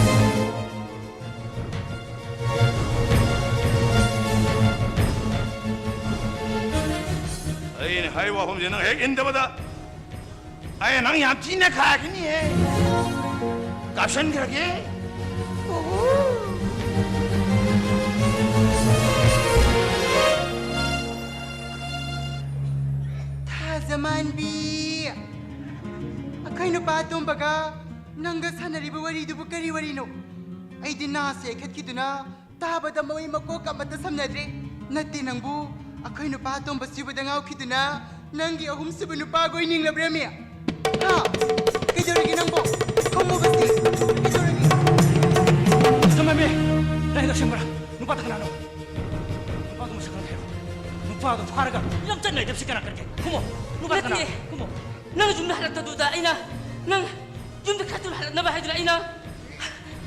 ꯑꯩꯅ ꯍꯥꯏꯔꯤꯕ ꯋꯥꯐꯝꯁꯦ ꯅꯪ ꯍꯦꯛ ꯏꯟꯗꯕꯗ ꯑꯩꯅ ꯅꯪ ꯌꯥꯝ ꯊꯤꯅ ꯈꯥꯏꯔꯛꯀꯅꯤꯍꯦ꯫ ꯀꯥꯞꯁꯟꯈ꯭ꯔꯒꯦ꯫ ꯊꯥꯖꯃꯥꯟꯕꯤ, ꯑꯩꯈꯣꯏ ꯅꯨꯄꯥ ꯑꯇꯣꯝꯕꯒ ꯅꯪꯒ ꯁꯥꯟꯅꯔꯤꯕ ꯋꯥꯔꯤꯗꯨꯕꯨ ꯀꯔꯤ ꯋꯥꯔꯤꯅꯣ? ꯑꯩꯗꯤ ꯅꯥꯁꯦ ꯈꯠꯈꯤꯗꯨꯅ ꯇꯥꯕꯗ ꯃꯃꯩ ꯃꯀꯣꯛ ꯑꯃꯠꯇ ꯁꯝꯅꯗ꯭ꯔꯦ꯫ ꯅꯠꯇꯦ ꯅꯪꯕꯨ, ꯑꯩꯈꯣꯏ ꯅꯨꯄꯥ ꯑꯇꯣꯝꯕ ꯁꯤꯕꯗ ꯉꯥꯎꯈꯤꯗꯨꯅ ꯅꯪꯒꯤ ꯑꯍꯨꯝꯁꯨꯕ ꯅꯨꯄꯥꯒ ꯑꯣꯏꯅꯤꯡꯂꯕ꯭ꯔꯃꯤ? ꯍꯥ? ꯀꯩꯗꯧꯔꯒꯦ ꯅꯪꯕꯣ? ꯈꯨꯝꯃꯨꯕꯁꯤ꯫ ꯀꯩꯗꯧꯔꯒꯦ? ꯁꯝꯃꯝꯃꯤ! ꯅꯪ ꯑꯁꯦꯡꯕꯔꯥ? ꯅꯨꯄꯥꯗꯣ ꯀꯅꯥꯅꯣ? ꯅꯨꯄꯥꯗꯣ ꯃꯁꯛ ꯈꯪꯗꯦ ꯍꯥꯏꯔꯣ꯫ ꯅꯨꯄꯥꯗꯣ ꯐꯥꯔꯒ ꯂꯝꯆꯠ ꯅꯥꯏꯗꯕꯁꯤ ꯀꯅꯥ ꯀꯟꯒꯦ? ꯈꯨꯝꯃꯣ! ꯅꯨꯄꯥꯗꯣ ꯀꯅꯥꯅꯣ? ꯅꯠꯇꯤꯌꯦ꯫ ꯈꯨꯝꯃꯣ! ꯅꯪ ꯌꯨꯝꯗ ꯍꯜꯂꯛꯇꯗꯨꯗ ꯑꯩꯅ ꯅꯪ ꯌꯨꯝꯗ ꯈꯔ ꯊꯨꯅ ꯍꯜꯂꯛꯅꯕ ꯍꯥꯏꯗꯨꯅ ꯑꯩꯅ,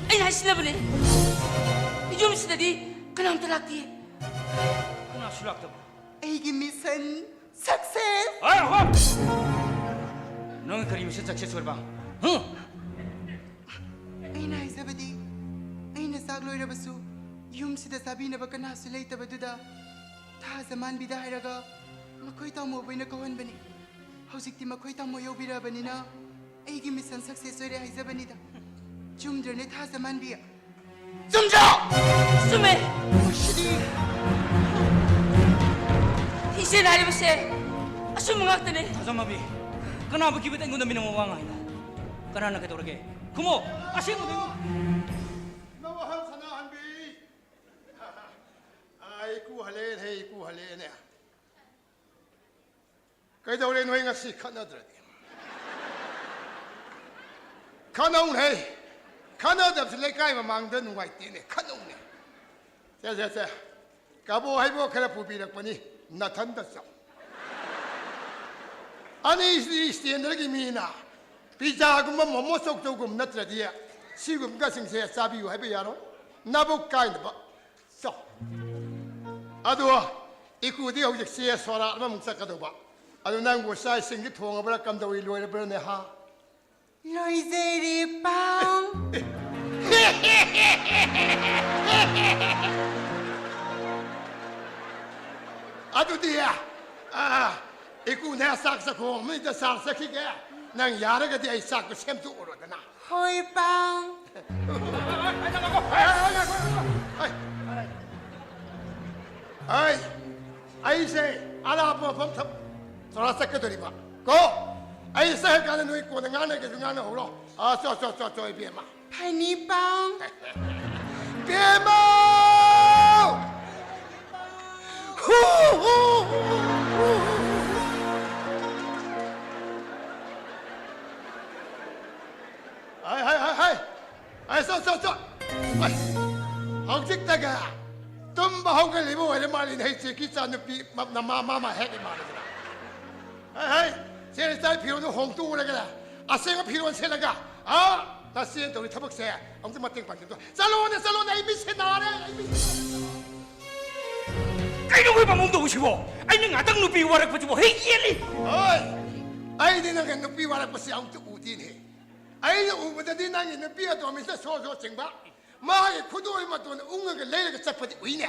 ꯑꯩꯅ ꯍꯥꯏꯁꯤꯟꯅꯕꯅꯦ꯫ ꯌꯨꯝꯁꯤꯗꯗꯤ ꯀꯅꯥꯝꯇ ꯂꯥꯛꯇꯤꯌꯦ꯫ ꯀꯅꯥꯁꯨ ꯂꯥꯛꯇꯕ? ꯑꯩꯒꯤ mission success! ꯍꯣꯏ, ꯍꯣꯏ! ꯅꯪ ꯀꯔꯤ mission success ꯑꯣꯏꯔꯕ? ꯍꯨꯝ? ꯑꯩꯅ ꯍꯥꯏꯖꯕꯗꯤ, ꯑꯩꯅ ꯆꯥꯛ ꯂꯣꯏꯔꯕꯁꯨ ꯌꯨꯝꯁꯤꯗ ꯆꯥꯕꯤꯅꯕ ꯀꯅꯥꯁꯨ ꯂꯩꯇꯕꯗꯨꯗ ꯊꯥꯖ ꯃꯥꯟꯕꯤꯗ ꯍꯥꯏꯔꯒ ꯃꯈꯣꯏ ꯇꯥꯃꯣꯕꯨ ꯑꯣꯏꯅ ꯀꯧꯍꯟꯕꯅꯤ꯫ ꯍꯧꯖꯤꯛꯇꯤ ꯃꯈꯣꯏ ꯇꯥꯃꯣ ꯌꯧꯕꯤꯔꯕꯅꯤꯅ ꯑꯩꯒꯤ mission success ꯑꯣꯏꯔꯦ ꯍꯥꯏꯖꯕꯅꯤꯗ꯫ ꯆꯨꯝꯗ꯭ꯔꯅꯦ ꯊꯥꯖ ꯃꯥꯟꯕꯤ? ꯆꯨꯝꯗ꯭ꯔꯣ? ꯆꯨꯝꯃꯦ꯫ ꯃꯁꯤꯗꯤ꯫ ꯏꯆꯦꯅ ꯍꯥꯏꯔꯤꯕꯁꯦ ꯑꯆꯨꯝꯕ ꯉꯥꯛꯇꯅꯦ꯫ ꯊꯥꯖ ꯃꯥꯟꯕꯤ, ꯀꯅꯥꯕꯨ ꯀꯤꯕꯗ ꯑꯩꯉꯣꯟꯗ ꯃꯤꯅ ꯋꯥ ꯉꯥꯡꯉꯤꯅꯣ? ꯀꯅꯥꯅ ꯀꯩꯗꯧꯔꯒꯦ? ꯈꯨꯝꯃꯣ, ꯑꯁꯦꯡꯕꯗꯣ꯫ ꯅꯋꯥꯍꯜ ꯁꯅꯥꯍꯟꯕꯤ꯫ ꯑꯥ, ꯏꯀꯨ ꯍꯜꯂꯦꯅꯦ, ꯏꯀꯨ ꯍꯜꯂꯦꯅꯦ꯫ ꯀꯩꯗꯧꯔꯦ ꯅꯣꯏ ꯉꯁꯤ ꯈꯠꯅꯗ꯭ꯔꯗꯤ? ꯈꯠꯅꯧꯅꯦ꯫ ꯈꯠꯅꯗꯕꯁꯤ ꯂꯩꯀꯥꯏ ꯃꯃꯥꯡꯗ ꯅꯨꯡꯉꯥꯏꯇꯦꯅꯦ꯫ ꯈꯠꯅꯧꯅꯦ꯫ ꯁꯦ, ꯁꯦ, ꯁꯦ꯫ ꯀꯕꯣꯛ ꯍꯩꯕꯣꯛ ꯈꯔ ꯄꯨꯕꯤꯔꯛꯄꯅꯤ꯫ ꯅꯊꯟꯗ ꯆꯥꯎ꯫ ꯑꯅꯤꯁꯤꯗꯤ standardꯀꯤ ꯃꯤꯅ ꯄꯤꯖꯥꯒꯨꯝꯕ ꯃꯣꯃꯣ ꯆꯧꯆꯧꯒꯨꯝꯕ ꯅꯠꯇ꯭ꯔꯗꯤ ꯁꯤꯒꯨꯝꯕꯁꯤꯡꯁꯦ ꯆꯥꯕꯤꯌꯨ ꯍꯥꯏꯕ ꯌꯥꯔꯣꯏ꯫ ꯅꯕꯨꯛ ꯀꯥꯏꯅꯕ꯫ ꯆꯣ꯫ ꯑꯗꯣ ꯏꯀꯨꯗꯤ ꯍꯧꯖꯤꯛꯁꯦ ꯁꯣꯔꯥꯠ ꯑꯃꯃꯨꯛ ꯆꯠꯀꯗꯧꯕ꯫ ꯑꯗꯨ ꯅꯪꯕꯨ ꯆꯥꯛ ꯏꯁꯤꯡꯗꯤ ꯊꯣꯡꯉꯕ꯭ꯔꯥ, ꯀꯝꯗꯧꯏ, ꯂꯣꯏꯔꯕ꯭ꯔꯥꯅꯦ, ꯍꯥ? ꯂꯣꯏꯖꯔꯦ, ꯄꯥꯎ꯫ ꯑꯗꯨꯗꯤ, ꯑꯥ, ꯏꯀꯨꯅꯦ ꯆꯥꯛ ꯆꯥꯛꯈꯣꯝ ꯑꯃꯗ ꯆꯥꯔ ꯆꯠꯈꯤꯒꯦ꯫ ꯅꯪ ꯌꯥꯔꯒꯗꯤ ꯑꯩ ꯆꯥꯛꯇꯣ ꯁꯦꯝꯗꯣꯛꯎꯔꯣꯗꯅ꯫ ꯍꯣꯏ, ꯄꯥꯎ꯫ ꯑꯩ, ꯑꯩꯁꯦ ꯑꯔꯥꯞꯄ ꯃꯐꯝ ꯊ-, ꯊꯧꯔꯥ ꯆꯠꯀꯗꯧꯔꯤꯕ ꯀꯣ꯫ ꯑꯩ ꯆꯠꯈ꯭ꯔꯀꯥꯟꯗ ꯅꯣꯏ ꯀꯣꯟꯅ ꯉꯥꯡꯅꯒꯦꯁꯨ ꯉꯥꯡꯅꯍꯧꯔꯣ꯫ ꯑꯥ, ꯆꯣ, ꯆꯣ, ꯆꯣ, ꯆꯣ, ꯏꯕꯦꯝꯃ꯫ ꯐꯅꯤ, ꯄꯥꯎ꯫ ꯏꯕꯦꯝꯃ! ꯍꯥꯏ, ꯍꯥꯏ, ꯍꯥꯏ, ꯍꯥꯏ꯫ ꯑꯩ, ꯆꯣ, ꯆꯣ, ꯆꯣ꯫ ꯑꯩ, ꯍꯧꯖꯤꯛꯇꯒ ꯇꯨꯝꯕ ꯍꯧꯒꯠꯂꯤꯕ ꯑꯣꯏꯔ ꯃꯥꯜꯂꯤꯅꯦ, ꯍꯩ ꯆꯦꯀꯤ ꯆꯥ ꯅꯨꯄꯤ ꯃ-, ꯅꯃꯥ ꯃꯥꯃ ꯍꯦꯛ ꯏꯃꯥꯟꯅꯕꯅ꯫ ꯍꯥꯏ, ꯍꯥꯏ, ꯁꯦ ꯏꯆꯥ ꯐꯤꯔꯣꯜꯗꯣ ꯍꯣꯡꯗꯣꯛꯎꯔꯒ ꯑꯁꯦꯡꯕ ꯐꯤꯔꯣꯜ ꯁꯦꯠꯂꯒ, ꯑꯥ, ꯅꯆꯦꯅ ꯇꯧꯔꯤ ꯊꯕꯛꯁꯦ ꯑꯃꯨꯛꯇ ꯃꯇꯦꯡ ꯄꯥꯡꯁꯤꯟꯗꯣ꯫ ꯆꯠꯂꯣꯅꯦ, ꯆꯠꯂꯣꯅꯦ, ꯑꯩ ꯃꯤꯠꯁꯦ ꯅꯥꯔꯦ, ꯑꯩ ꯃꯤꯠꯁꯦ ꯅꯥꯔꯦ꯫ ꯀꯩꯅꯣ ꯑꯩꯈꯣꯏ ꯄꯥꯕꯨꯡ ꯇꯧꯔꯤꯁꯤꯕꯣ? ꯑꯩꯅ ꯉꯥꯛꯇꯪ ꯅꯨꯄꯤ ꯋꯥꯔꯛꯄꯁꯤꯕꯨ ꯍꯦꯛ ꯌꯦꯠꯂꯤ꯫ ꯍꯣꯏ, ꯑꯩꯗꯤ ꯅꯪꯒꯤ ꯅꯨꯄꯤ ꯋꯥꯔꯛꯄꯁꯦ ꯑꯃꯨꯛꯇ ꯎꯗꯦꯅꯦ꯫ ꯑꯩꯅ ꯎꯕꯗꯗꯤ ꯅꯪꯒꯤ ꯅꯨꯄꯤ ꯑꯇꯣꯝꯕꯤꯁꯤꯅ ꯁꯣ ꯁꯣ ꯆꯤꯡꯕ, ꯃꯥꯒꯤ ꯈꯨꯗꯣꯜ ꯃꯇꯣꯟ ꯎꯪꯉꯒ ꯂꯩꯔꯒ ꯆꯠꯄꯗꯤ ꯎꯏꯅꯦ꯫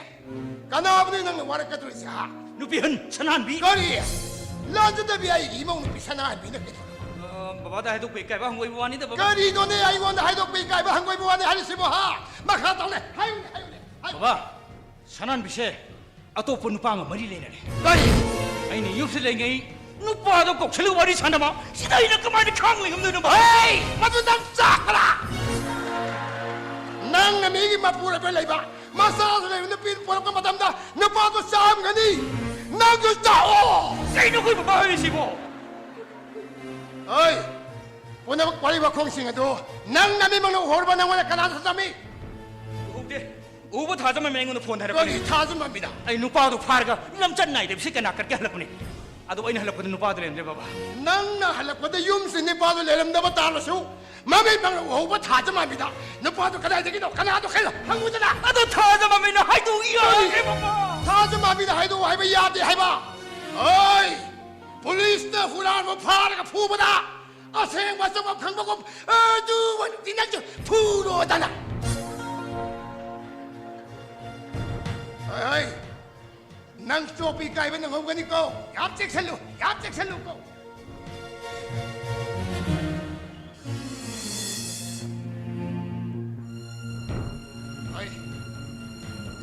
ꯀꯅꯥꯕꯨꯅꯣ ꯅꯪꯅ ꯋꯥꯔꯛꯀꯗꯧꯔꯤꯁꯦ, ꯍꯥ? ꯅꯨꯄꯤ ꯑꯍꯟ ꯁꯅꯥꯍꯟꯕꯤ꯫ ꯀꯔꯤ? ꯂꯥꯟꯖꯗꯕꯤ ꯑꯩꯒꯤ ꯏꯃꯧ ꯅꯨꯄꯤ ꯁꯅꯥꯍꯟꯕꯤꯅ ꯀꯩꯗꯧꯔꯕ? ꯑ, ꯕꯕꯥꯗ ꯍꯥꯏꯗꯣꯛꯄ ꯏꯀꯥꯏꯕ ꯍꯪꯒꯣꯏꯕ ꯋꯥꯅꯤꯗ, ꯕꯕꯥ꯫ ꯀꯔꯤꯅꯣꯅꯦ ꯑꯩꯉꯣꯟꯗ ꯍꯥꯏꯗꯣꯛꯄ ꯏꯀꯥꯏꯕ ꯍꯪꯒꯣꯏꯕ ꯋꯥꯅꯤ ꯍꯥꯏꯔꯤꯁꯤꯕꯣ, ꯍꯥ? ꯃꯈꯥ ꯇꯧꯅꯦ, ꯍꯥꯏꯌꯨꯅꯦ, ꯍꯥꯏꯌꯨꯅꯦ, ꯍꯥꯏꯌꯨꯅꯦ꯫ ꯕꯕꯥ, ꯁꯅꯥꯍꯟꯕꯤꯁꯦ ꯑꯇꯣꯞꯄ ꯅꯨꯄꯥꯒ ꯃꯔꯤ ꯂꯩꯅꯔꯦ꯫ ꯀꯔꯤ? ꯑꯩꯅ ꯌꯨꯝꯁꯤꯗ ꯂꯩꯉꯩ ꯅꯨꯄꯥꯗꯣ ꯀꯧꯁꯜꯂꯒ ꯋꯥꯔꯤ ꯁꯥꯟꯅꯕ, ꯁꯤꯗ ꯑꯩꯅ ꯀꯃꯥꯏꯅ ꯈꯥꯡ ꯂꯩꯉꯝꯗꯣꯏꯅꯣ, ꯚꯥꯏ? ꯃꯗꯨ ꯅꯪ ꯆꯥꯛꯄ꯭ꯔꯥ? ꯅꯪꯅ ꯃꯤꯒꯤ ꯃꯄꯨꯔꯣꯏꯕ ꯂꯩꯕ, ꯃꯆꯥꯁꯨ ꯂꯩꯕ ꯅꯨꯄꯤ ꯄꯣꯔꯛꯄ ꯃꯇꯝꯗ ꯅꯨꯄꯥꯗꯣ ꯆꯥꯔꯝꯒꯅꯤ꯫ ꯅꯪꯁꯨ ꯆꯥꯛꯑꯣ꯫ ꯀꯩꯅꯣ ꯑꯩꯈꯣꯏ ꯕꯕꯥ ꯍꯥꯏꯔꯤꯁꯤꯕꯣ? ꯍꯣꯏ, ꯄꯨꯝꯅꯃꯛ ꯋꯥꯔꯤ ꯋꯥꯈꯣꯡꯁꯤꯡ ꯑꯗꯨ ꯅꯪ ꯅꯃꯤꯠꯃꯛꯅ ꯎꯍꯧꯔꯕ, ꯅꯪꯉꯣꯟꯗ ꯀꯅꯥꯅ ꯊꯥꯖꯝꯃꯤ? ꯎꯍꯧꯗꯦ꯫ ꯎꯕ ꯊꯥꯖꯃꯝꯃꯤ ꯑꯩꯉꯣꯟꯗ ꯐꯣꯟ ꯍꯥꯏꯔꯛꯄꯅꯤ꯫ ꯀꯔꯤ ꯊꯥꯖꯃꯝꯃꯤꯅ? ꯑꯩ ꯅꯨꯄꯥꯗꯨ ꯐꯥꯔꯒ ꯂꯝꯆꯠ ꯅꯥꯏꯗꯕꯁꯤ ꯀꯅꯥ ꯀꯠꯀꯦ ꯍꯜꯂꯛꯄꯅꯤ꯫ ꯑꯗꯨ ꯑꯩꯅ ꯍꯜꯂꯛꯄꯗ ꯅꯨꯄꯥꯗꯨ ꯂꯩꯔꯝꯗ꯭ꯔꯦ, ꯕꯕꯥ꯫ ꯅꯪꯅ ꯍꯜꯂꯛꯄꯗ ꯌꯨꯝꯁꯤ ꯅꯨꯄꯥꯗꯨ ꯂꯩꯔꯝꯗꯕ ꯇꯥꯔꯁꯨ, ꯃꯃꯤꯠ ꯃꯪꯅ ꯎꯍꯧꯕ ꯊꯥꯖꯃꯝꯃꯤꯗ ꯅꯨꯄꯥꯗꯨ ꯀꯗꯥꯏꯗꯒꯤꯅꯣ, ꯀꯅꯥꯗꯣ ꯈꯜꯂꯣ, ꯍꯪꯉꯨꯗꯅ꯫ ꯑꯗꯣ ꯊꯥꯖꯃꯝꯃꯤꯅ ꯍꯥꯏꯗꯣꯛꯎ ꯀꯔꯤ? ꯌꯥꯗ꯭ꯔꯦ, ꯕꯕꯥ꯫ ꯊꯥꯖꯃꯝꯃꯤꯅ ꯍꯥꯏꯗꯣꯛꯎ ꯍꯥꯏꯕ ꯌꯥꯗꯦ ꯍꯥꯏꯕ꯫ ꯍꯣꯏ, ꯄꯨꯂꯤꯁꯅ ꯍꯨꯔꯥꯟꯕ ꯐꯥꯔꯒ ꯐꯨꯕꯗ ꯑꯁꯦꯡꯕ ꯑꯆꯨꯝꯕ ꯈꯪꯕꯒꯨꯝ ꯑꯗꯨ ꯑꯣꯏꯅꯗꯤ ꯅꯪꯁꯨ ꯐꯨꯔꯣꯗꯅ꯫ ꯍꯣꯏ, ꯍꯣꯏ, ꯅꯪ ꯆꯣꯞꯄ ꯏꯀꯥꯏꯕ ꯅꯪꯍꯧꯒꯅꯤꯀꯣ꯫ ꯌꯥꯝ ꯆꯦꯛꯁꯤꯜꯂꯨ, ꯌꯥꯝ ꯆꯦꯛꯁꯤꯜꯂꯨꯀꯣ꯫ ꯑꯩ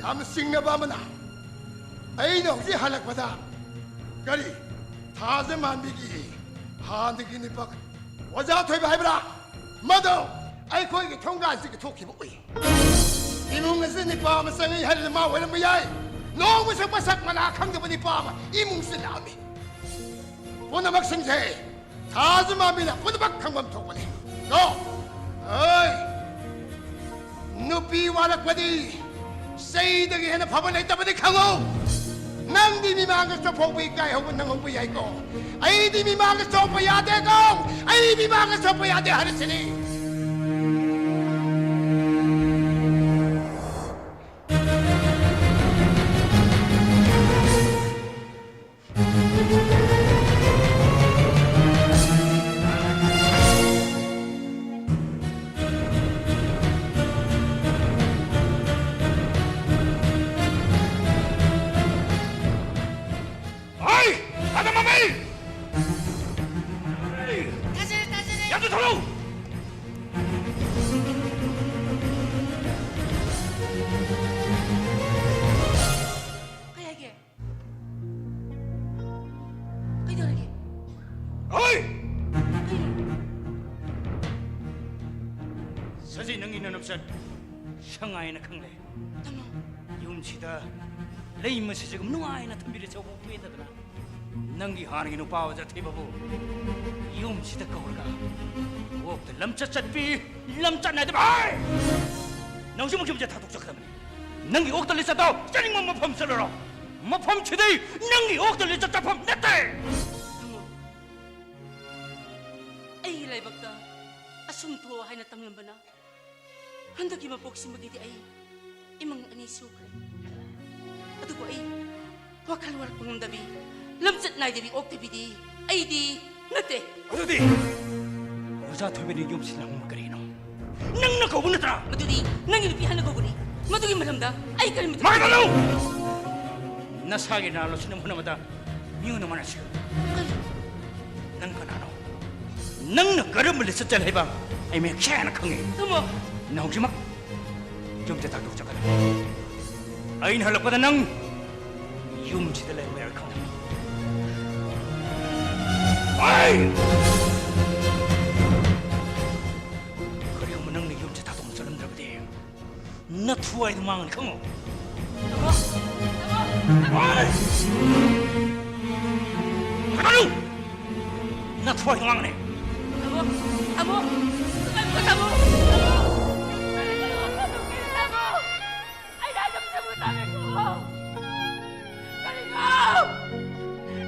ꯌꯥꯝꯅ ꯆꯤꯡꯅꯕ ꯑꯃꯅ, ꯑꯩꯅ ꯍꯧꯖꯤꯛ ꯍꯜꯂꯛꯄꯗ, ꯀꯔꯤ, ꯊꯥꯖꯃꯥꯟꯕꯤꯒꯤ ꯍꯥꯟꯅꯒꯤ ꯅꯨꯄꯥ ꯑꯣꯖꯥ ꯊꯣꯏꯕ ꯍꯥꯏꯕ꯭ꯔꯥ? ꯃꯗꯣ ꯑꯩꯈꯣꯏꯒꯤ ꯊꯣꯡꯒꯥꯟꯁꯤꯒꯤ ꯊꯣꯛꯈꯤꯕ ꯎꯏ꯫ ꯏꯃꯨꯡ ꯑꯁꯤ ꯅꯨꯄꯥ ꯑꯃ ꯆꯪꯉꯤ ꯍꯥꯏꯔꯤꯗꯨ ꯃꯥ ꯑꯣꯏꯔꯝꯕ ꯌꯥꯏ꯫ ꯅꯣꯡꯃꯁꯨ ꯃꯁꯛ ꯃꯅꯥ ꯈꯪꯗꯕ ꯅꯨꯄꯥ ꯑꯃ ꯏꯃꯨꯡꯁꯤꯗ ꯂꯥꯛꯑꯝꯃꯤ꯫ ꯄꯨꯝꯅꯃꯛꯁꯤꯡꯁꯦ ꯊꯥꯖ ꯃꯥꯟꯕꯤꯅ ꯄꯨꯝꯅꯃꯛ ꯈꯪꯐꯝ ꯊꯣꯛꯄꯅꯤ꯫ ꯀꯣ? ꯑꯩ ꯅꯨꯄꯤ ꯋꯥꯔꯛꯄꯗꯤ ꯆꯩꯗꯒꯤ ꯍꯦꯟꯅ ꯐꯕ ꯂꯩꯇꯕꯅꯤ ꯈꯪꯉꯨ꯫ ꯅꯪꯗꯤ ꯃꯤꯃꯥꯡꯗ ꯆꯠꯐꯧꯕ ꯏꯀꯥꯏ ꯍꯧꯕ ꯅꯪꯍꯧꯕ ꯌꯥꯏꯀꯣ꯫ ꯑꯩꯗꯤ ꯃꯤꯃꯥꯡꯗ ꯆꯣꯞꯄ ꯌꯥꯗꯦꯀꯣ꯫ ꯑꯩ ꯃꯤꯃꯥꯡꯗ ꯆꯣꯞꯄ ꯌꯥꯗꯦ ꯍꯥꯏꯔꯁꯤꯅꯤ꯫ ꯍꯩ! ꯇꯥꯗ ꯃꯃꯩ! ꯇꯥꯖꯔꯦ, ꯇꯥꯖꯔꯦ꯫ ꯌꯥꯝꯅ ꯊꯧꯔꯣ! ꯀꯩ ꯍꯥꯏꯒꯦ? ꯀꯩꯗꯧꯔꯒꯦ? ꯍꯣꯏ! ꯀꯩꯅꯣ? ꯁꯖꯤ, ꯅꯪꯒꯤ ꯅꯅꯞꯆꯠ ꯁꯉꯥꯏꯅ ꯈꯪꯂꯦ꯫ ꯇꯥꯃꯣ꯫ ꯌꯨꯝꯁꯤꯗ ꯂꯩ ꯃꯁꯤꯁꯤꯒꯨꯝ ꯅꯨꯡꯉꯥꯏꯅ ꯊꯝꯕꯤꯔꯁꯤ ꯄꯦꯟꯗꯗꯅ꯫ ꯅꯪꯒꯤ ꯍꯥꯟꯅꯒꯤ ꯅꯨꯄꯥ ꯑꯣꯖꯥ ꯊꯤꯕꯕꯨ ꯌꯨꯝꯁꯤꯗ ꯀꯧꯔꯒ ꯑꯣꯛꯇ ꯂꯝꯆꯠ ꯆꯠꯄꯤ, ꯂꯝꯆꯠ ꯅꯥꯏꯗꯕ꯫ ꯍꯥꯏ! ꯅꯪꯁꯨ ꯌꯨꯝꯁꯦ ꯊꯥꯗꯣꯛꯆꯒꯗꯕꯅꯤ꯫ ꯅꯪꯒꯤ ꯑꯣꯛꯇ ꯂꯤꯆꯠꯇꯣ ꯆꯠꯅꯤꯡꯕ ꯃꯐꯝ ꯆꯠꯂꯨꯔꯣ꯫ ꯃꯐꯝꯁꯤꯗꯤ ꯅꯪꯒꯤ ꯑꯣꯛꯇ ꯂꯤꯆꯠ ꯆꯠꯐꯝ ꯅꯠꯇꯦ꯫ ꯇꯥꯃꯣ, ꯑꯩꯒꯤ ꯂꯥꯏꯕꯛꯇ ꯑꯁꯨꯝ ꯊꯣꯛꯑꯣ ꯍꯥꯏꯅ ꯇꯝꯂꯝꯕꯅ ꯍꯟꯗꯛꯀꯤ ꯃꯄꯣꯛꯁꯤꯃꯒꯤꯗꯤ ꯑꯩ ꯏꯃꯪ ꯑꯅꯤ ꯁꯨꯈ꯭ꯔꯦ꯫ ꯑꯗꯨꯕꯨ ꯑꯩ ꯋꯥꯈꯜ ꯋꯥꯔꯛꯄ ꯉꯝꯗꯕꯤ, ꯂꯝꯆꯠ ꯅꯥꯏꯗꯕꯤ ꯑꯣꯛꯇꯕꯤꯗꯤ ꯑꯩꯗꯤ ꯅꯠꯇꯦ꯫ ꯑꯗꯨꯗꯤ ꯑꯣꯖꯥ ꯊꯣꯏꯕꯤꯅ ꯌꯨꯝꯁꯤ ꯂꯥꯡꯕ ꯀꯔꯤꯅꯣ? ꯅꯪꯅ ꯀꯧꯕ ꯅꯠꯇ꯭ꯔꯥ? ꯃꯗꯨꯗꯤ ꯅꯪꯒꯤ ꯅꯨꯄꯤ ꯍꯥꯟꯅ ꯀꯧꯒꯅꯤ꯫ ꯃꯗꯨꯒꯤ ꯃꯔꯝꯗ ꯑꯩ ꯀꯔꯤꯃꯇ ꯃꯥꯏꯒꯅꯨ! ꯅꯁꯥꯒꯤ ꯅꯥ ꯂꯣꯠꯁꯤꯟꯅꯕ ꯍꯣꯠꯅꯕꯗ ꯃꯤꯉꯣꯟꯗ ꯃꯥꯟꯅꯁꯤ꯫ ꯀꯔꯤ? ꯅꯪ ꯀꯅꯥꯅꯣ? ꯅꯪꯅ ꯀꯔꯝꯕ ꯂꯤꯆꯠ ꯆꯠꯂꯦ ꯍꯥꯏꯕ ꯑꯩ ꯃꯌꯦꯛ ꯁꯦꯡꯅ ꯈꯪꯉꯤ꯫ ꯇꯥꯃꯣ! ꯅꯪ ꯍꯧꯖꯤꯛꯃꯛ ꯌꯨꯝꯁꯦ ꯊꯥꯗꯣꯛ ꯆꯠꯀꯗꯕꯅꯤ꯫ ꯑꯩꯅ ꯍꯜꯂꯛꯄꯗ ꯅꯪ ꯌꯨꯝꯁꯤꯗ ꯂꯩꯔꯝꯃꯦ ꯈꯪꯉꯤ꯫ ꯑꯩ! ꯀꯔꯤꯒꯨꯝꯕ ꯅꯪꯅ ꯌꯨꯝꯁꯦ ꯊꯥꯗꯣꯛꯅ ꯆꯠꯂꯝꯗ꯭ꯔꯕꯗꯤ ꯅꯊ꯭ꯋꯥꯏꯗꯣ ꯃꯥꯡꯉꯅꯤ ꯈꯪꯉꯣ꯫ ꯇꯥꯃꯣ! ꯍꯥꯏꯒꯠꯂꯨ! ꯅꯊ꯭ꯋꯥꯏ ꯉꯥꯡꯅꯦ! ꯇꯥꯃꯣ! ꯇꯥꯃꯣ! ꯇꯥꯃꯣ! ꯇꯥꯃꯣ! ꯑꯩꯅ ꯍꯥꯏꯗꯕꯁꯤꯕꯨ ꯇꯥꯕꯤꯈꯣ! ꯀꯔꯤꯅꯣ?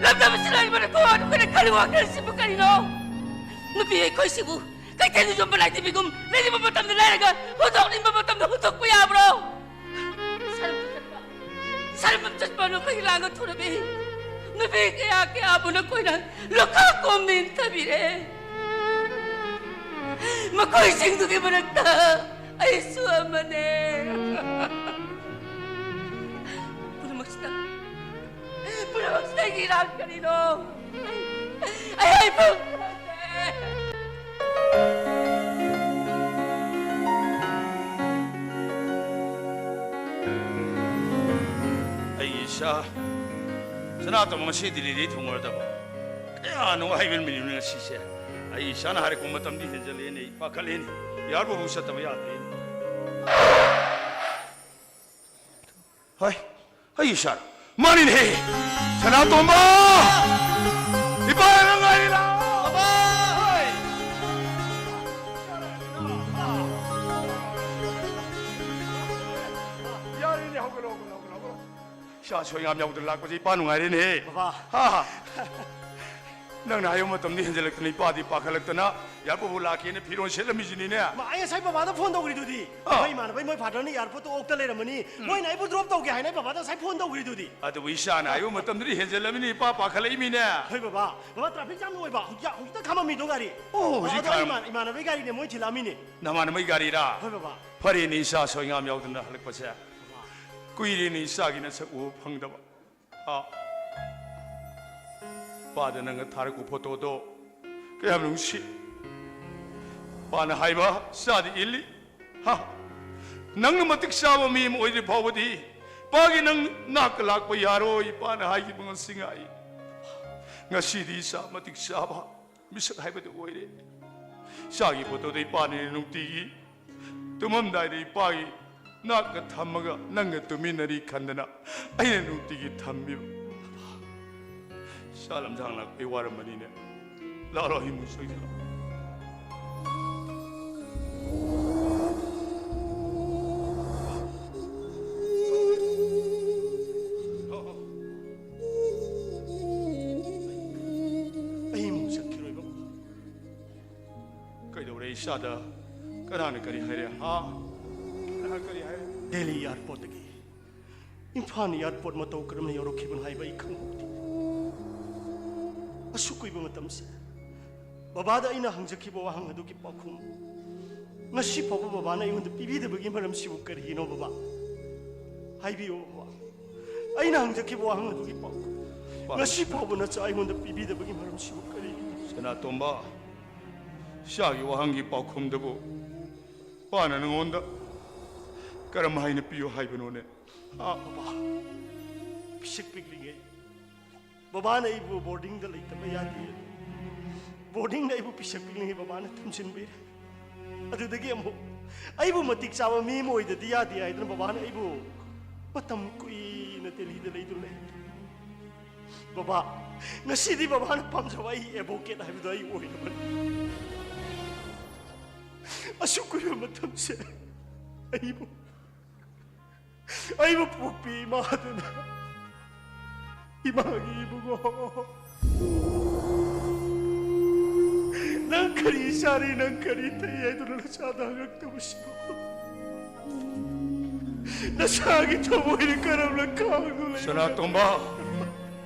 ꯂꯝꯗꯝ ꯑꯁꯤꯗ ꯂꯩꯕꯅ ꯀꯣ ꯑꯗꯨꯒ ꯈꯜꯂꯤ ꯋꯥꯈꯜꯁꯤꯕꯨ ꯀꯔꯤꯅꯣ? ꯅꯨꯄꯤ ꯑꯩꯈꯣꯏꯁꯤꯕꯨ ꯀꯩꯊꯦꯜꯗ ꯌꯣꯟꯕ ꯂꯥꯏꯙꯤꯕꯤꯒꯨꯝ ꯂꯩꯅꯤꯡꯕ ꯃꯇꯝꯗ ꯂꯩꯔꯒ ꯍꯨꯟꯗꯣꯛꯅꯤꯡꯕ ꯃꯇꯝꯗ ꯍꯨꯟꯗꯣꯛꯄ ꯌꯥꯕ꯭ꯔꯣ? ꯁꯔꯝ ꯆꯠꯄ, ꯁꯔꯝ ꯆꯠꯄ ꯅꯈꯣꯏꯒꯤ ꯂꯥꯡꯒ ꯊꯨꯔꯕꯤ ꯅꯨꯄꯤ ꯀꯌꯥ ꯀꯌꯥꯕꯨ ꯅꯈꯣꯏꯅ ꯂꯨꯈꯥ ꯀꯣꯝꯅ ꯏꯟꯊꯕꯤꯔꯦ꯫ ꯃꯈꯣꯏꯁꯤꯡꯗꯨꯒꯤ ꯃꯔꯛꯇ ꯑꯩꯁꯨ ꯑꯃꯅꯦ꯫ ꯄꯨꯝꯅꯃꯛꯁꯤꯗ, ꯄꯨꯝꯅꯃꯛꯁꯤꯗ ꯑꯩꯒꯤ ꯏꯔꯥꯡ ꯀꯔꯤꯅꯣ? ꯑꯩ ꯍꯥꯏꯐꯝ ꯈꯪꯗꯦ꯫ ꯑꯩꯒꯤ ꯏꯆꯥ ꯁꯅꯥꯇꯣꯝꯕ ꯉꯁꯤ ꯗꯤꯜꯂꯤꯗꯒꯤ ꯊꯨꯡꯂꯔꯗꯕ ꯀꯌꯥ ꯅꯨꯡꯉꯥꯏꯕ ꯅꯨꯃꯤꯠꯅꯣ ꯉꯁꯤꯁꯦ꯫ ꯑꯩꯒꯤ ꯏꯆꯥꯅ ꯍꯥꯏꯔꯛꯄ ꯃꯇꯝꯗꯤ ꯍꯦꯟꯖꯜꯂꯦꯅꯦ, ꯑꯩ ꯄꯥꯈꯠꯂꯦꯅꯦ꯫ ꯌꯥꯔꯕꯕꯨ ꯆꯠꯇꯕ ꯌꯥꯗ꯭ꯔꯦꯅꯦ꯫ ꯍꯣꯏ, ꯑꯩ ꯏꯆꯥ ꯃꯥꯅꯤꯅꯦꯍꯦ꯫ ꯁꯅꯥꯇꯣꯝꯕ! ꯏꯄꯥ ꯅꯪ ꯉꯥꯏꯔꯤ ꯂꯥꯛꯑꯣ꯫ ꯍꯣꯏ꯫ ꯌꯥꯔꯦꯅꯦ, ꯍꯧꯒꯠꯂꯣ, ꯍꯧꯒꯠꯂꯣ, ꯍꯧꯒꯠꯂꯣ, ꯍꯧꯒꯠꯂꯣ꯫ ꯏꯆꯥ ꯁꯣꯏ ꯉꯥꯝ ꯌꯥꯎꯗꯅ ꯂꯥꯛꯄꯁꯦ ꯏꯄꯥ ꯅꯨꯡꯉꯥꯏꯔꯦꯅꯦꯍꯦ꯫ ꯕꯕꯥ꯫ ꯍꯥ? ꯅꯪꯅ ꯍꯥꯏꯕ ꯃꯇꯝꯗꯤ ꯍꯦꯟꯖꯜꯂꯛꯇꯅ ꯏꯄꯥꯗꯤ ꯄꯥꯈꯠꯂꯛꯇꯅ ꯌꯥꯔꯄꯣꯕꯨ ꯂꯥꯛꯀꯦꯅ ꯐꯤꯔꯣꯜ ꯁꯦꯠꯂꯝꯃꯤꯁꯤꯅꯤꯅꯦ꯫ ꯃꯥ, ꯑꯩ ꯉꯁꯥꯏ ꯕꯕꯥꯗ ꯐꯣꯟ ꯇꯧꯈ꯭ꯔꯤꯗꯨꯗꯤ꯫ ꯑꯥ꯫ ꯑꯩꯈꯣꯏ ꯏꯃꯥꯟꯅꯕꯩ ꯃꯣꯏ ꯐꯥꯗꯔꯅ ꯑꯦꯌꯥꯔꯄꯣꯔꯠꯇ ꯑꯣꯛꯇ ꯂꯩꯔꯝꯃꯅꯤ꯫ ꯎꯝ꯫ ꯃꯣꯏꯅ ꯑꯩꯕꯨ ꯗ꯭ꯔꯣꯞ ꯇꯧꯒꯦ ꯍꯥꯏꯅ ꯑꯩ ꯕꯕꯥꯗ ꯉꯁꯥꯏ ꯐꯣꯟ ꯇꯧꯈ꯭ꯔꯤꯗꯨꯗꯤ꯫ ꯑꯗꯨꯕꯨ ꯏꯆꯥꯅ ꯍꯥꯏꯕ ꯃꯇꯝꯗꯗꯤ ꯍꯦꯟꯖꯜꯂꯝꯃꯤꯅꯤ, ꯏꯄꯥ ꯄꯥꯈꯠꯂꯛꯏꯃꯤꯅꯦ꯫ ꯍꯣꯏ ꯕꯕꯥ꯫ ꯕꯕꯥ, ꯇ꯭ꯔꯥꯐꯤꯛ ꯖꯥꯝ ꯑꯣꯏꯕ꯫ ꯍꯧꯖꯤꯛ, ꯍꯧꯖꯤꯛꯇ ꯈꯥꯝꯃꯝꯃꯤꯗꯣ ꯒꯥꯔꯤ꯫ ꯑꯣ, ꯍꯧꯖꯤꯛ ꯑꯗꯣ ꯑꯩ ꯈꯥꯝ- ꯏꯃꯥꯟ-, ꯏꯃꯥꯟꯅꯕꯩ ꯒꯥꯔꯤꯅꯦ, ꯃꯣꯏ ꯊꯤꯜꯂꯛꯑꯝꯃꯤꯅꯦ꯫ ꯅꯃꯥꯟꯅꯕꯩ ꯒꯥꯔꯤꯔꯥ? ꯍꯣꯏ ꯕꯕꯥ꯫ ꯐꯔꯦꯅꯦ, ꯏꯆꯥ ꯁꯣꯏꯉꯥꯝ ꯌꯥꯎꯗꯅ ꯍꯜꯂꯛꯄꯁꯦ꯫ ꯀꯨꯏꯔꯦꯅꯦ ꯏꯆꯥꯒꯤ ꯅꯁꯛ ꯎꯕ ꯐꯪꯗꯕ꯫ ꯑꯥ, ꯄꯥꯗ ꯅꯪꯅ ꯊꯥꯔꯛꯄ ꯐꯣꯇꯣꯗꯣ ꯀꯌꯥꯝ ꯅꯨꯡꯁꯤ꯫ ꯄꯥꯅ ꯍꯥꯏꯕ ꯆꯥꯗꯤ ꯏꯜꯂꯤ꯫ ꯍꯥ? ꯅꯪꯅ ꯃꯇꯤꯛ ꯆꯥꯕ ꯃꯤ ꯑꯃ ꯑꯣꯏꯗ꯭ꯔꯤ ꯐꯥꯎꯕꯗꯤ ꯄꯥꯒꯤ ꯅꯪ ꯅꯥꯛꯇ ꯂꯥꯛꯄ ꯌꯥꯔꯣꯏ, ꯄꯥꯅ ꯍꯥꯏꯈꯤꯕ ꯉꯁꯤ ꯉꯥꯏ꯫ ꯉꯁꯤꯗꯤ ꯏꯆꯥ ꯃꯇꯤꯛ ꯆꯥꯕ ꯃꯤꯁꯛ ꯍꯥꯏꯕꯗꯨ ꯑꯣꯏꯔꯦ꯫ ꯏꯆꯥꯒꯤ ꯐꯣꯇꯣꯗ ꯏꯄꯥꯅ ꯅꯨꯡꯇꯤꯒꯤ ꯇꯨꯝꯃꯝꯗꯥꯏꯗ ꯏꯄꯥꯒꯤ ꯅꯥꯛꯇ ꯊꯝꯃꯒ ꯅꯪꯒ ꯇꯨꯃꯤꯟꯅꯔꯤ ꯈꯟꯗꯅ ꯑꯩꯅ ꯅꯨꯡꯇꯤꯒꯤ ꯊꯝꯕꯤꯕ꯫ ꯏꯆꯥ ꯂꯝꯖꯥꯡ ꯂꯥꯛꯄꯩ ꯋꯥꯔꯝꯃꯅꯤꯅꯦ꯫ ꯂꯥꯛꯑꯣ, ꯂꯥꯛꯑꯣ, ꯏꯃꯨꯡ ꯆꯪꯁꯤꯜꯂꯣ꯫ ꯑꯩ ꯏꯃꯨꯡ ꯆꯪꯈꯤꯔꯣꯏ, ꯕꯕꯥ꯫ ꯀꯩꯗꯧꯔꯦ ꯏꯆꯥꯗ? ꯀꯅꯥꯅ ꯀꯔꯤ ꯍꯥꯏꯔꯦ, ꯍꯥ? ꯀꯅꯥ ꯀꯔꯤ ꯍꯥꯏꯔꯦ? ꯗꯦꯜꯂꯤ ꯑꯦꯌꯥꯔꯄꯣꯔꯠꯇꯒꯤ ꯏꯝꯐꯥꯜ ꯑꯦꯌꯥꯔꯄꯣꯔꯠ ꯃꯇꯧ ꯀꯔꯝꯅ ꯌꯧꯔꯛꯈꯤꯕꯅꯣ ꯍꯥꯏꯕ ꯑꯩ ꯈꯪꯍꯧꯗꯦ꯫ ꯑꯁꯨꯛ ꯀꯨꯏꯕ ꯃꯇꯝꯁꯦ ꯕꯕꯥꯗ ꯑꯩꯅ ꯍꯪꯖꯈꯤꯕ ꯋꯥꯍꯪ ꯑꯗꯨꯒꯤ ꯄꯥꯎꯈꯨꯝ ꯉꯁꯤ ꯐꯥꯎꯕ ꯕꯕꯥꯅ ꯑꯩꯉꯣꯟꯗ ꯄꯤꯕꯤꯗꯕꯒꯤ ꯃꯔꯝꯁꯤꯕꯨ ꯀꯔꯤꯒꯤꯅꯣ, ꯕꯕꯥ? ꯍꯥꯏꯕꯤꯌꯨ, ꯕꯕꯥ꯫ ꯑꯩꯅ ꯍꯪꯖꯈꯤꯕ ꯋꯥꯍꯪ ꯑꯗꯨꯒꯤ ꯄꯥꯎꯈꯨꯝ ꯄꯥ- ꯉꯁꯤ ꯐꯥꯎꯕ ꯅꯆꯥ ꯑꯩꯉꯣꯟꯗ ꯄꯤꯕꯤꯗꯕꯒꯤ ꯃꯔꯝꯁꯤꯕꯨ ꯀꯔꯤꯒꯤꯅꯣ? ꯁꯅꯥꯇꯣꯝꯕ, ꯏꯆꯥꯒꯤ ꯋꯥꯍꯪꯒꯤ ꯄꯥꯎꯈꯨꯝꯗꯨꯕꯨ ꯄꯥꯅ ꯅꯉꯣꯟꯗ ꯀꯔꯝ ꯍꯥꯏꯅ ꯄꯤꯌꯨ ꯍꯥꯏꯕꯅꯣꯅꯦ? ꯑꯥ, ꯕꯕꯥ, ꯄꯤꯁꯛ ꯄꯤꯛꯂꯤꯉꯩ ꯕꯕꯥꯅ ꯑꯩꯕꯨ ꯕꯣꯔꯗꯤꯡꯗ ꯂꯩꯇꯕ ꯌꯥꯗꯦ꯫ ꯕꯣꯔꯗꯤꯡꯗ ꯑꯩꯕꯨ ꯄꯤꯁꯛ ꯄꯤꯛꯂꯤꯉꯩ ꯕꯕꯥꯅ ꯊꯝꯖꯤꯟꯕꯤꯔꯦ꯫ ꯑꯗꯨꯗꯒꯤ ꯑꯃꯨꯛ ꯑꯩꯕꯨ ꯃꯇꯤꯛ ꯆꯥꯕ ꯃꯤ ꯑꯃ ꯑꯣꯏꯗꯗꯤ ꯌꯥꯗꯦ ꯍꯥꯏꯗꯨꯅ ꯕꯕꯥꯅ ꯑꯩꯕꯨ ꯃꯇꯝ ꯀꯨꯏꯅ ꯗꯦꯜꯂꯤꯗ ꯂꯩꯗꯨꯅ ꯂꯩ꯫ ꯕꯕꯥ, ꯉꯁꯤꯗꯤ ꯕꯕꯥꯅ ꯄꯥꯝꯖꯕ ꯑꯩ ꯑꯦꯗꯚꯣꯀꯦꯠ ꯍꯥꯏꯕꯗꯣ ꯑꯩ ꯑꯣꯏꯔꯕꯅꯤ꯫ ꯑꯁꯨꯛ ꯀꯨꯏꯕ ꯃꯇꯝꯁꯦ ꯑꯩꯕꯨ ꯑꯩꯕꯨ ꯄꯣꯛꯄꯤ ꯏꯃꯥꯗꯨꯅ, ꯏꯃꯥꯒꯤ ꯏꯕꯨꯡꯉꯣ, ꯅꯪ ꯀꯔꯤ ꯆꯥꯔꯤ, ꯅꯪ ꯀꯔꯤ ꯊꯛꯏ ꯍꯥꯏꯗꯨꯅ ꯅꯆꯥꯗ ꯍꯪꯉꯛꯇꯕꯁꯤꯕꯨ ꯅꯁꯥꯒꯤ ꯊꯃꯣꯏꯅ ꯀꯔꯝꯅ ꯈꯥꯡꯗꯨꯅ ꯂꯩꯕꯅꯣ? ꯁꯅꯥꯇꯣꯝꯕ,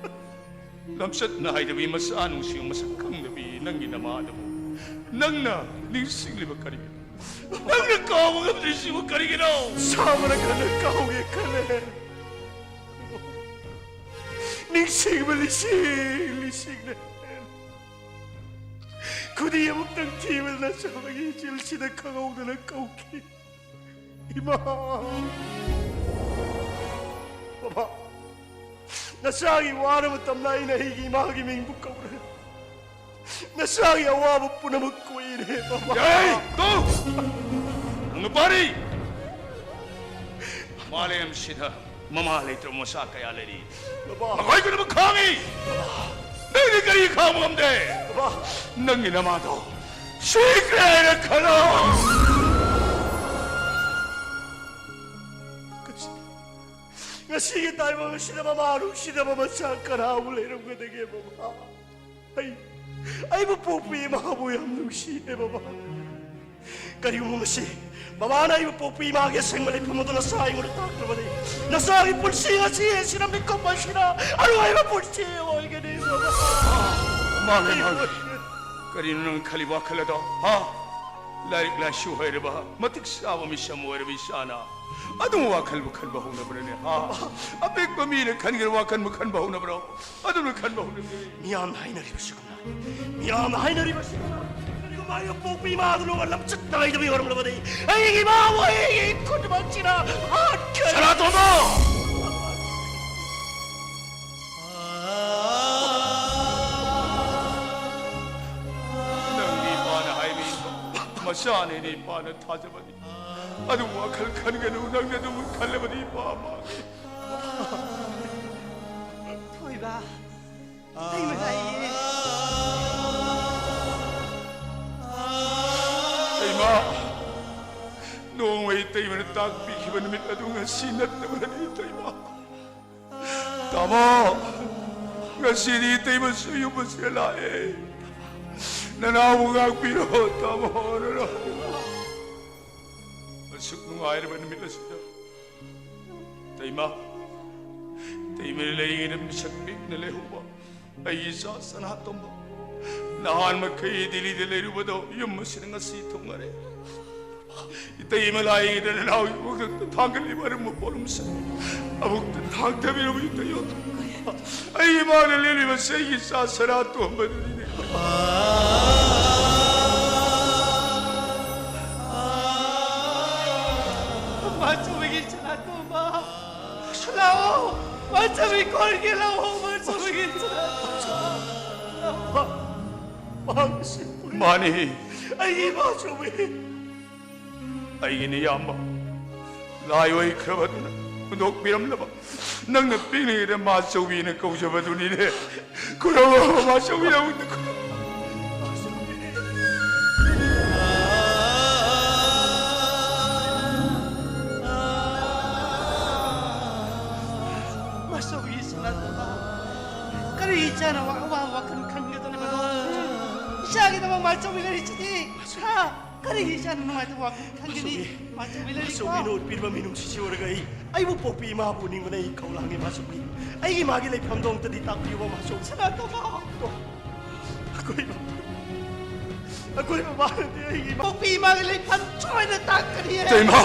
ꯂꯝꯆꯠ ꯅꯥꯏꯗꯕꯤ, ꯃꯆꯥ ꯅꯨꯡꯁꯤꯕ ꯃꯁꯛ ꯈꯪꯗꯕꯤ ꯅꯪꯒꯤ ꯅꯃꯥꯗꯨꯕꯨ ꯅꯪꯅ ꯅꯤꯡꯁꯤꯡꯂꯤꯕ ꯀꯔꯤꯒꯤꯅꯣ? ꯅꯪꯅ ꯀꯥꯎꯕ ꯉꯝꯗ꯭ꯔꯤꯁꯤꯕꯨ ꯀꯔꯤꯒꯤꯅꯣ? ꯁꯥꯕꯅ ꯀꯟꯅ ꯀꯥꯎꯒꯦ ꯈꯜꯂꯦ꯫ ꯅꯤꯡꯁꯤꯡꯕ ꯂꯤꯁꯤꯡ ꯂꯤꯁꯤꯡꯅ ꯈꯨꯗꯤ ꯑꯃꯨꯛꯇꯪ ꯊꯤꯕꯗ ꯅꯆꯥꯒꯤ ꯏꯆꯤꯜꯁꯤꯗ ꯈꯪꯍꯧꯗꯅ ꯀꯧꯈꯤ꯫ ꯏꯃꯥ! ꯕꯕꯥ, ꯅꯆꯥꯒꯤ ꯋꯥꯔꯕ ꯃꯇꯝꯗ ꯑꯩꯅ ꯑꯩꯒꯤ ꯏꯃꯥꯒꯤ ꯃꯤꯡꯕꯨ ꯀꯧꯔꯦ꯫ ꯅꯆꯥꯒꯤ ꯑꯋꯥꯕ ꯄꯨꯝꯅꯃꯛ ꯀꯣꯛꯏꯔꯦ, ꯕꯕꯥ꯫ ꯌꯥꯏ! ꯇꯣꯛ! ꯅꯪ ꯅꯨꯄꯥꯅꯤ! ꯃꯥꯂꯦꯝꯁꯤꯗ ꯃꯃꯥ ꯂꯩꯇ꯭ꯔꯕ ꯃꯆꯥ ꯀꯌꯥ ꯂꯩꯔꯤ꯫ ꯕꯕꯥ꯫ ꯃꯈꯣꯏ ꯄꯨꯝꯅꯃꯛ ꯈꯥꯡꯉꯤ꯫ ꯅꯪꯗꯤ ꯀꯔꯤ ꯈꯥꯡꯕ ꯉꯝꯗꯦ? ꯕꯕꯥ꯫ ꯅꯪꯒꯤ ꯅꯃꯥꯗꯣ ꯁꯤꯈ꯭ꯔꯦ ꯍꯥꯏꯅ ꯈꯜꯂꯣ꯫ ꯉꯁꯤꯒꯤ ꯇꯥꯏꯕꯪ ꯑꯁꯤꯗ ꯃꯃꯥ ꯅꯨꯡꯁꯤꯗꯕ ꯃꯆꯥ ꯀꯅꯥꯕꯨ ꯂꯩꯔꯝꯒꯗꯒꯦ, ꯕꯕꯥ? ꯑꯩ, ꯑꯩꯕꯨ ꯄꯣꯛꯄꯤ ꯏꯃꯥꯕꯨ ꯌꯥꯝ ꯅꯨꯡꯁꯤꯌꯦ, ꯕꯕꯥ꯫ ꯀꯔꯤꯒꯨꯝꯕ ꯉꯁꯤ ꯕꯕꯥꯅ ꯑꯩꯕꯨ ꯄꯣꯛꯄꯤ ꯏꯃꯥꯒꯤ ꯑꯁꯦꯡꯕ ꯂꯩꯐꯝ ꯑꯗꯨ ꯅꯆꯥ ꯑꯩꯉꯣꯟꯗ ꯇꯥꯛꯂꯕꯗꯤ, ꯅꯆꯥꯒꯤ ꯄꯨꯟꯁꯤ ꯉꯁꯤ ꯑꯁꯤꯅ ꯃꯤꯀꯨꯞ ꯑꯁꯤꯅ ꯑꯔꯣꯏꯕ ꯄꯨꯟꯁꯤ ꯑꯣꯏꯒꯅꯤ, ꯕꯕꯥ꯫ ꯃꯥꯅꯦ, ꯃꯥꯅꯦ꯫ ꯀꯔꯤꯅꯣ ꯅꯪ ꯈꯜꯂꯤ ꯋꯥꯈꯜ ꯑꯗꯣ, ꯍꯥ? ꯂꯥꯏꯔꯤꯛ ꯂꯥꯏꯁꯨ ꯍꯩꯔꯕ, ꯃꯇꯤꯛ ꯆꯥꯕ ꯃꯤꯁꯛ ꯑꯃ ꯑꯣꯏꯔꯕ ꯏꯆꯥꯅ ꯑꯗꯨꯝ ꯋꯥꯈꯜꯕꯨ ꯈꯟꯕ ꯍꯧꯅꯕ꯭ꯔꯅꯦ, ꯍꯥ? ꯑꯄꯤꯛꯄ ꯃꯤꯅ ꯈꯟꯈꯤꯕ ꯋꯥꯈꯜꯕꯨ ꯈꯟꯕ ꯍꯧꯅꯕ꯭ꯔꯣ? ꯑꯗꯨꯝꯅ ꯈꯟꯕ ꯍꯧꯅꯕ꯭ꯔꯅꯦ? ꯃꯤꯌꯥꯝꯅ ꯍꯥꯏꯅꯔꯤꯕꯁꯤꯒꯨꯝꯅ, ꯃꯤꯌꯥꯝꯅ ꯍꯥꯏꯅꯔꯤꯕꯁꯤꯒꯨꯝꯅ, ꯀꯔꯤꯒꯨꯝꯕ ꯑꯩꯒꯤ ꯄꯣꯛꯄ ꯏꯃꯥꯗꯨꯅ ꯂꯝꯆꯠ ꯅꯥꯏꯗꯕ ꯑꯣꯏꯔꯝꯂꯕꯗꯤ, ꯑꯩꯒꯤ ꯏꯃꯥꯕꯨ ꯑꯩꯒꯤ ꯈꯨꯠꯃꯛꯁꯤꯅ ꯍꯥꯠꯈ꯭ꯔꯦ꯫ ꯁꯅꯥꯇꯣꯝꯕ! ꯅꯪꯒꯤ ꯏꯄꯥꯅ ꯍꯥꯏꯕ ꯏꯟꯕ ꯃꯆꯥꯅꯦꯅ ꯏꯄꯥꯅ ꯊꯥꯖꯕꯅꯤ꯫ ꯑꯗꯨ ꯋꯥꯈꯜ ꯈꯟꯒꯅꯨ, ꯅꯪꯅ ꯑꯗꯨꯝ ꯈꯜꯂꯕꯗꯤ ꯏꯄꯥ ꯃꯥꯡꯉꯤ꯫ ꯊꯣꯏꯕ, ꯏꯇꯩꯃ ꯂꯥꯛꯏꯌꯦ꯫ ꯏꯇꯩꯃ, ꯅꯣꯡꯃ ꯏꯇꯩꯃꯅ ꯇꯥꯛꯄꯤꯈꯤꯕ ꯅꯨꯃꯤꯠ ꯑꯗꯨ ꯉꯁꯤ ꯅꯠꯇꯕꯅꯤ ꯏꯇꯩꯃ꯫ ꯇꯥꯃꯣ, ꯉꯁꯤꯗꯤ ꯏꯇꯩꯃꯁꯨ ꯌꯨꯝ ꯑꯁꯤꯗ ꯂꯥꯛꯑꯦ꯫ ꯅꯅꯥꯎꯕꯨ ꯉꯥꯛꯄꯤꯔꯣ, ꯇꯥꯃꯣ, ꯅꯅꯥꯎꯕꯨ꯫ ꯑꯁꯨꯛ ꯅꯨꯡꯉꯥꯏꯔꯕ ꯅꯨꯃꯤꯠ ꯑꯁꯤꯗ ꯏꯇꯩꯃ, ꯏꯇꯩꯃ ꯂꯩꯔꯤꯉꯩꯗ ꯃꯤꯁꯛ ꯄꯤꯛꯅ ꯂꯩꯍꯧꯕ ꯑꯩꯒꯤ ꯏꯆꯥ ꯁꯅꯥꯇꯣꯝꯕ, ꯅꯍꯥꯟ ꯃꯈꯩ ꯗꯤꯜꯂꯤꯗ ꯂꯩꯔꯨꯕꯗꯣ ꯌꯨꯝ ꯑꯁꯤꯗ ꯉꯁꯤ ꯊꯨꯡꯉꯔꯦ꯫ ꯏꯇꯩꯃ ꯂꯥꯛꯏꯉꯩꯗ ꯅꯅꯥꯎꯒꯤ ꯋꯥꯈꯜꯗ ꯊꯥꯡꯒꯠꯂꯤꯕ ꯑꯔꯨꯝꯕ ꯄꯣꯠꯂꯨꯝꯁꯤꯡ ꯑꯃꯨꯛꯇ ꯊꯥꯡꯊꯕꯤꯔꯝꯃꯨ ꯏꯇꯩꯃ꯫ ꯑꯩ ꯏꯃꯥꯅ ꯂꯦꯜꯂꯤꯕꯁꯤ ꯑꯩꯒꯤ ꯏꯆꯥ ꯁꯅꯥꯇꯣꯝꯕꯗꯨꯅꯤꯅꯦ꯫ ꯃꯆꯨꯒꯤ ꯁꯅꯥꯇꯣꯝꯕ, ꯂꯥꯛꯑꯣ꯫ ꯃꯆꯨꯒꯤ ꯀꯣꯟꯒꯤ ꯂꯥꯛꯑꯣ, ꯃꯆꯨꯒꯤ ꯁꯅꯥꯇꯣꯝꯕ꯫ ꯃꯥꯅꯤ꯫ ꯑꯩꯒꯤ ꯃꯆꯨꯒꯤ꯫ ꯑꯩꯒꯤꯅꯤ, ꯏꯌꯥꯝꯕ꯫ ꯂꯥꯏ ꯑꯣꯏꯈ꯭ꯔꯕꯗꯨꯅ ꯍꯨꯟꯗꯣꯛꯄꯤꯔꯝꯂꯕ ꯅꯪꯅ ꯄꯤꯛꯂꯤꯉꯩꯗ ꯃꯥꯆꯧꯕꯤꯅ ꯀꯧꯖꯕꯗꯨꯅꯤꯅꯦ꯫ ꯈꯨꯔꯧ ꯃꯥꯆꯧꯕꯤꯅ ꯑꯃꯨꯛꯇ ꯈꯨꯔꯧ꯫ ꯃꯥꯆꯧꯕꯤ ꯁꯅꯥꯇꯣꯝꯕ, ꯀꯔꯤ ꯏꯆꯥꯅ ꯋꯥ-, ꯑꯋꯥꯕ ꯋꯥꯈꯜ ꯈꯟꯒꯗꯧꯔꯤꯕꯅꯣ? ꯏꯆꯥꯒꯤꯗꯃꯛ ꯃꯥꯆꯧꯕꯤ ꯂꯩꯔꯤꯁꯤꯗꯤ꯫ ꯍꯥ? ꯀꯔꯤꯒꯤ ꯏꯆꯥꯅ ꯅꯨꯡꯉꯥꯏꯇꯕ ꯋꯥꯈꯜ ꯈꯟꯒꯅꯤ? ꯃꯥꯆꯧꯕꯤ, ꯃꯥꯆꯧꯕꯤ ꯂꯩꯔꯤꯀꯣ꯫ ꯃꯥꯆꯧꯕꯤꯅ ꯎꯠꯄꯤꯔꯤꯕ ꯃꯤꯅꯨꯡꯁꯤꯁꯤ ꯎꯔꯒ ꯑꯩ, ꯑꯩꯕꯨ ꯄꯣꯛꯄꯤ ꯏꯃꯥꯕꯨ ꯎꯅꯤꯡꯕꯅ ꯑꯩ ꯈꯧꯂꯥꯡꯉꯤ ꯃꯥꯆꯧꯕꯤ꯫ ꯑꯩꯒꯤ ꯏꯃꯥꯒꯤ ꯂꯩꯐꯝꯗꯣ ꯑꯃꯨꯛꯇꯗꯤ ꯇꯥꯛꯄꯤꯌꯨꯕ ꯃꯥꯆꯧꯕꯤ꯫ ꯁꯅꯥꯇꯣꯝꯕ! ꯑꯩꯈꯣꯏ ꯏꯃꯥ, ꯑꯩꯈꯣꯏ ꯃꯃꯥꯅꯗꯤ ꯑꯩꯒꯤ ꯏꯃꯥ ꯄꯣꯛꯄꯤ ꯏꯃꯥꯒꯤ ꯂꯩꯐꯝ ꯁꯣꯏꯗꯅ ꯇꯥꯛꯀꯅꯤ꯫ ꯏꯇꯩꯃ!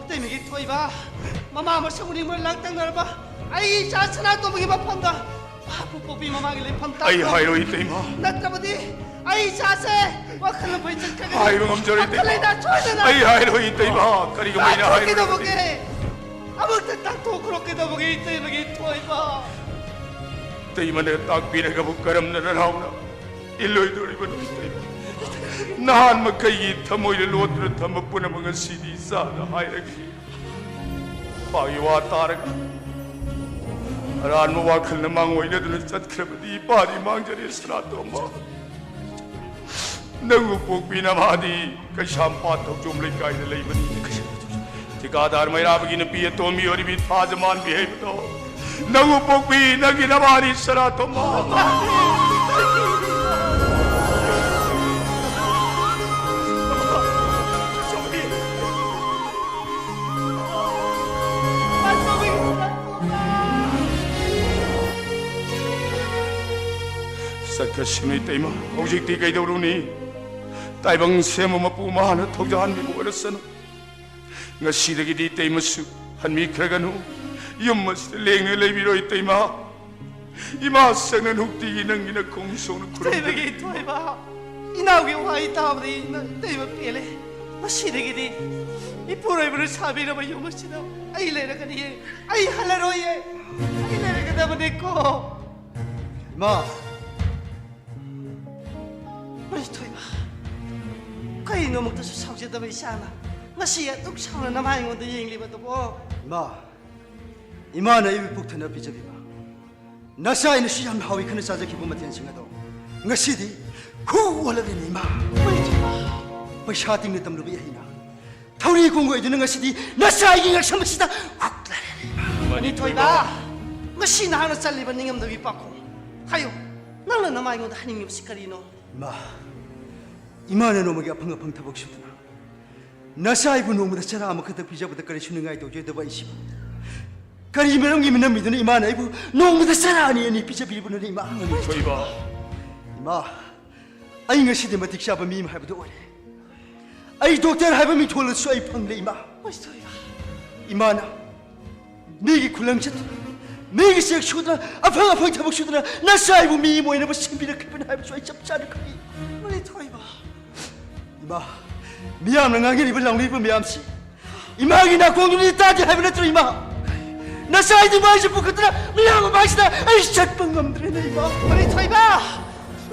ꯏꯇꯩꯃꯒꯤ ꯊꯣꯏꯕ, ꯃꯃꯥ ꯃꯁꯛ ꯎꯅꯤꯡꯕ ꯂꯥꯡꯇꯛꯅꯔꯕ ꯑꯩ ꯏꯆꯥ ꯁꯅꯥꯇꯣꯝꯕꯒꯤ ꯃꯐꯝꯗ ꯃꯍꯥꯛꯄꯨ ꯄꯣꯛꯄꯤ ꯃꯃꯥꯒꯤ ꯂꯩꯐꯝ ꯑꯩ ꯇꯥꯛꯈ꯭ꯔꯣ꯫ ꯍꯥꯏꯔꯣꯏ, ꯏꯇꯩꯃ꯫ ꯅꯠꯇ꯭ꯔꯕꯗꯤ ꯑꯩ ꯏꯆꯥꯁꯦ ꯋꯥꯈꯜ ꯂꯩꯐꯝ ꯆꯠꯈ꯭ꯔꯒꯅꯤ꯫ ꯍꯥꯏꯕ ꯉꯝꯖꯔꯣꯏ, ꯋꯥꯈꯜ ꯏꯇꯩꯃ꯫ ꯂꯩꯅꯥ ꯁꯣꯏꯗꯅ ꯑꯩ ꯍꯥꯏꯔꯣꯏ, ꯏꯇꯩꯃ꯫ ꯀꯔꯤꯒꯨꯝꯕ ꯑꯩꯅ ꯍꯥꯏꯔꯣꯏ꯫ ꯇꯥꯛꯊꯣꯛꯀꯗꯧꯕꯒꯦ꯫ ꯑꯃꯨꯛꯇ ꯇꯥꯛꯊꯣꯛꯈ꯭ꯔꯣ ꯀꯩꯗꯧꯕꯒꯦ, ꯏꯇꯩꯃꯒꯤ ꯊꯣꯏꯕ? ꯏꯇꯩꯃꯅ ꯇꯥꯛꯄꯤꯔꯒꯕꯨ ꯀꯔꯝꯅ ꯅꯅꯥꯎꯅ ꯏꯜꯂꯣꯏꯗꯧꯔꯤꯕꯅꯣ, ꯏꯇꯩꯃ? ꯅꯍꯥꯟ ꯃꯈꯩꯒꯤ ꯊꯃꯣꯏꯗ ꯂꯣꯠꯇꯨꯅ ꯊꯝꯕ ꯄꯨꯝꯅꯃꯛ ꯉꯁꯤꯗꯤ ꯏꯆꯥꯗ ꯍꯥꯏꯔꯒꯦ꯫ ꯏꯄꯥꯒꯤ ꯋꯥ ꯇꯥꯔꯒ ꯑꯔꯥꯟꯕ ꯋꯥꯈꯜꯅ ꯃꯥꯡꯑꯣꯏꯅꯗꯨꯅ ꯆꯠꯈ꯭ꯔꯕꯗꯤ ꯏꯄꯥꯗꯤ ꯃꯥꯡꯖꯔꯦ, ꯁꯅꯥꯇꯣꯝꯕ꯫ ꯅꯪꯕꯨ ꯄꯣꯛꯄꯤ ꯅꯃꯥꯗꯤ ꯀꯩꯁꯥꯝꯄꯥꯠ ꯊꯧꯖꯣꯝ ꯂꯩꯀꯥꯏꯗ ꯂꯩꯕꯅꯤ꯫ ꯊꯤꯀꯥꯗꯥꯔ ꯃꯩꯔꯥꯕꯒꯤ ꯅꯨꯄꯤ ꯑꯇꯣꯝꯕꯤ ꯑꯣꯏꯔꯤꯕꯤ ꯊꯥꯖꯃꯥꯟꯕꯤ ꯍꯥꯏꯕꯗꯣ ꯅꯪꯕꯨ ꯄꯣꯛꯄꯤ ꯅꯪꯒꯤ ꯅꯃꯥꯅꯤ, ꯁꯅꯥꯇꯣꯝꯕ꯫ ꯆꯠꯈ꯭ꯔꯁꯅꯨ, ꯏꯇꯩꯃ꯫ ꯍꯧꯖꯤꯛꯇꯤ ꯀꯩꯗꯧꯔꯨꯅꯤ? ꯇꯥꯏꯕꯪ ꯁꯦꯝꯕ ꯃꯄꯨ ꯃꯥꯅ ꯊꯧꯖꯥꯟꯕꯤꯕ ꯑꯣꯏꯔꯁꯅꯨ꯫ ꯉꯁꯤꯗꯒꯤꯗꯤ ꯏꯇꯩꯃꯁꯨ ꯍꯟꯕꯤꯈ꯭ꯔꯒꯅꯨ꯫ ꯌꯨꯝ ꯑꯁꯤꯗ ꯂꯦꯡꯗꯅ ꯂꯩꯕꯤꯔꯣ, ꯏꯇꯩꯃ꯫ ꯏꯃꯥ ꯁꯛꯅ ꯅꯨꯡꯇꯤꯒꯤ ꯅꯪꯒꯤ ꯅꯈꯣꯡ ꯁꯣꯛꯅ ꯈꯨꯔꯨꯝꯖꯔꯤ꯫ ꯏꯇꯩꯃꯒꯤ ꯊꯣꯏꯕ, ꯏꯅꯥꯎꯒꯤ ꯋꯥꯍꯩ ꯇꯥꯕꯗ ꯏꯇꯩꯃ ꯄꯦꯜꯂꯦ꯫ ꯉꯁꯤꯗꯒꯤꯗꯤ ꯏꯄꯨꯔꯣꯏꯕꯅ ꯁꯥꯕꯤꯔꯕ ꯌꯨꯝ ꯑꯁꯤꯗ ꯑꯩ ꯂꯩꯔꯒꯅꯤꯌꯦ꯫ ꯑꯩ ꯍꯜꯂꯔꯣꯏꯌꯦ꯫ ꯑꯩ ꯂꯩꯔꯒꯗꯕꯅꯦꯀꯣ꯫ ꯏꯃꯥ! ꯃꯩꯊꯣꯏꯕ, ꯀꯩꯅꯣ ꯑꯃꯨꯛꯇꯁꯨ ꯁꯥꯎꯖꯗꯕ ꯏꯆꯥꯅ? ꯉꯁꯤ ꯑꯗꯨꯛ ꯁꯥꯡꯅ ꯅꯃꯥꯏ ꯑꯩꯉꯣꯟꯗ ꯌꯦꯡꯂꯤꯕꯗꯨꯕꯨ? ꯏꯃꯥ, ꯏꯃꯥꯅ ꯑꯩꯕꯨ ꯄꯨꯛ ꯊꯟꯅ ꯄꯤꯖꯕꯤꯕ, ꯅꯆꯥ ꯑꯩꯅꯁꯨ ꯌꯥꯝꯅ ꯍꯥꯎꯏ ꯈꯟꯅ ꯆꯥꯖꯈꯤꯕ ꯃꯊꯦꯜꯁꯤꯡ ꯑꯗꯣ ꯉꯁꯤꯗꯤ ꯈꯨ ꯑꯣꯜꯂꯕꯅꯤ, ꯏꯃꯥ꯫ ꯄꯩꯁꯥ ꯇꯤꯡꯅ ꯇꯝꯂꯨꯕ ꯏꯍꯩꯅ ꯊꯧꯔꯤ ꯈꯣꯡꯒꯣꯏꯗꯨꯅ ꯉꯁꯤꯗꯤ ꯅꯆꯥ ꯑꯩꯒꯤ ꯉꯛꯁꯝ ꯑꯁꯤꯗ ꯍꯨꯛꯂꯔꯦ, ꯏꯃꯥ꯫ ꯃꯅꯤꯊꯣꯏꯕ, ꯉꯁꯤ ꯅꯍꯥꯛꯅ ꯆꯠꯂꯤꯕ ꯅꯤꯡꯉꯝꯗꯕꯒꯤ ꯄꯥꯎꯈꯨꯝ ꯍꯥꯏꯌꯨ꯫ ꯅꯪꯅ ꯅꯃꯥꯏꯉꯣꯟꯗ ꯍꯥꯏꯅꯤꯡꯉꯤꯕꯁꯤ ꯀꯔꯤꯅꯣ? ꯏꯃꯥ, ꯏꯃꯥꯅ ꯅꯣꯡꯃꯒꯤ ꯑꯐꯪ ꯑꯐꯪ ꯊꯕꯛ ꯁꯨꯗꯨꯅ ꯅꯆꯥ ꯑꯩꯕꯨ ꯅꯣꯡꯃꯗ ꯆꯔꯥ ꯑꯃꯈꯛꯇ ꯄꯤꯖꯕꯗ ꯀꯔꯤꯁꯨ ꯅꯤꯡꯉꯥꯏ ꯇꯧꯖꯗꯕ ꯑꯩꯁꯤꯕꯨ ꯀꯔꯤ ꯃꯔꯝꯒꯤ ꯃꯤꯅꯝꯃꯤꯗꯨꯅ ꯏꯃꯥꯅ ꯑꯩꯕꯨ ꯅꯣꯡꯃꯗ ꯆꯔꯥ ꯑꯅꯤ ꯑꯅꯤ ꯄꯤꯖꯕꯤꯔꯤꯕꯅꯣꯅꯦ, ꯏꯃꯥ? ꯊꯣꯏꯕ꯫ ꯏꯃꯥ, ꯑꯩ ꯉꯁꯤꯗꯤ ꯃꯇꯤꯛ ꯆꯥꯕ ꯃꯤ ꯑꯃ ꯍꯥꯏꯕꯗꯨ ꯑꯣꯏꯔꯦ꯫ ꯑꯩ ꯗꯣꯛꯇꯔ ꯍꯥꯏꯕ ꯃꯤꯡꯊꯣꯜ ꯑꯗꯨꯁꯨ ꯑꯩ ꯐꯪꯂꯦ, ꯏꯃꯥ꯫ ꯊꯣꯏꯕ꯫ ꯏꯃꯥꯅ ꯃꯤꯒꯤ ꯈꯨꯂꯪ ꯆꯠꯇꯨꯅ, ꯃꯤꯒꯤ ꯆꯦꯛ ꯁꯨꯗꯨꯅ, ꯑꯐꯪ ꯑꯐꯪ ꯊꯕꯛ ꯁꯨꯗꯨꯅ ꯅꯆꯥ ꯑꯩꯕꯨ ꯃꯤ ꯑꯃ ꯑꯣꯏꯅꯕ ꯁꯦꯝꯕꯤꯔꯛꯈꯤꯕꯅꯤ ꯍꯥꯏꯕꯁꯨ ꯑꯩ ꯆꯞ ꯆꯥꯅ ꯈꯪꯏ꯫ ꯃꯅꯤꯊꯣꯏꯕ꯫ ꯏꯃꯥ, ꯃꯤꯌꯥꯝꯅ ꯉꯥꯡꯅꯔꯤꯕ ꯂꯥꯎꯅꯔꯤꯕ ꯃꯌꯥꯝꯁꯤ ꯏꯃꯥꯒꯤ ꯅꯥꯀꯣꯡꯗꯨꯗꯤ ꯇꯥꯗꯦ ꯍꯥꯏꯕ ꯅꯠꯇ꯭ꯔꯣ, ꯏꯃꯥ? ꯅꯆꯥ ꯑꯩꯗꯤ ꯃꯥꯏꯁꯦ ꯄꯨꯈꯠꯇꯅ ꯃꯤꯌꯥꯝ ꯃꯃꯥꯡꯁꯤꯗ ꯑꯩ ꯆꯠꯄ ꯉꯝꯗ꯭ꯔꯦꯅꯦ, ꯏꯃꯥ꯫ ꯃꯅꯤꯊꯣꯏꯕ,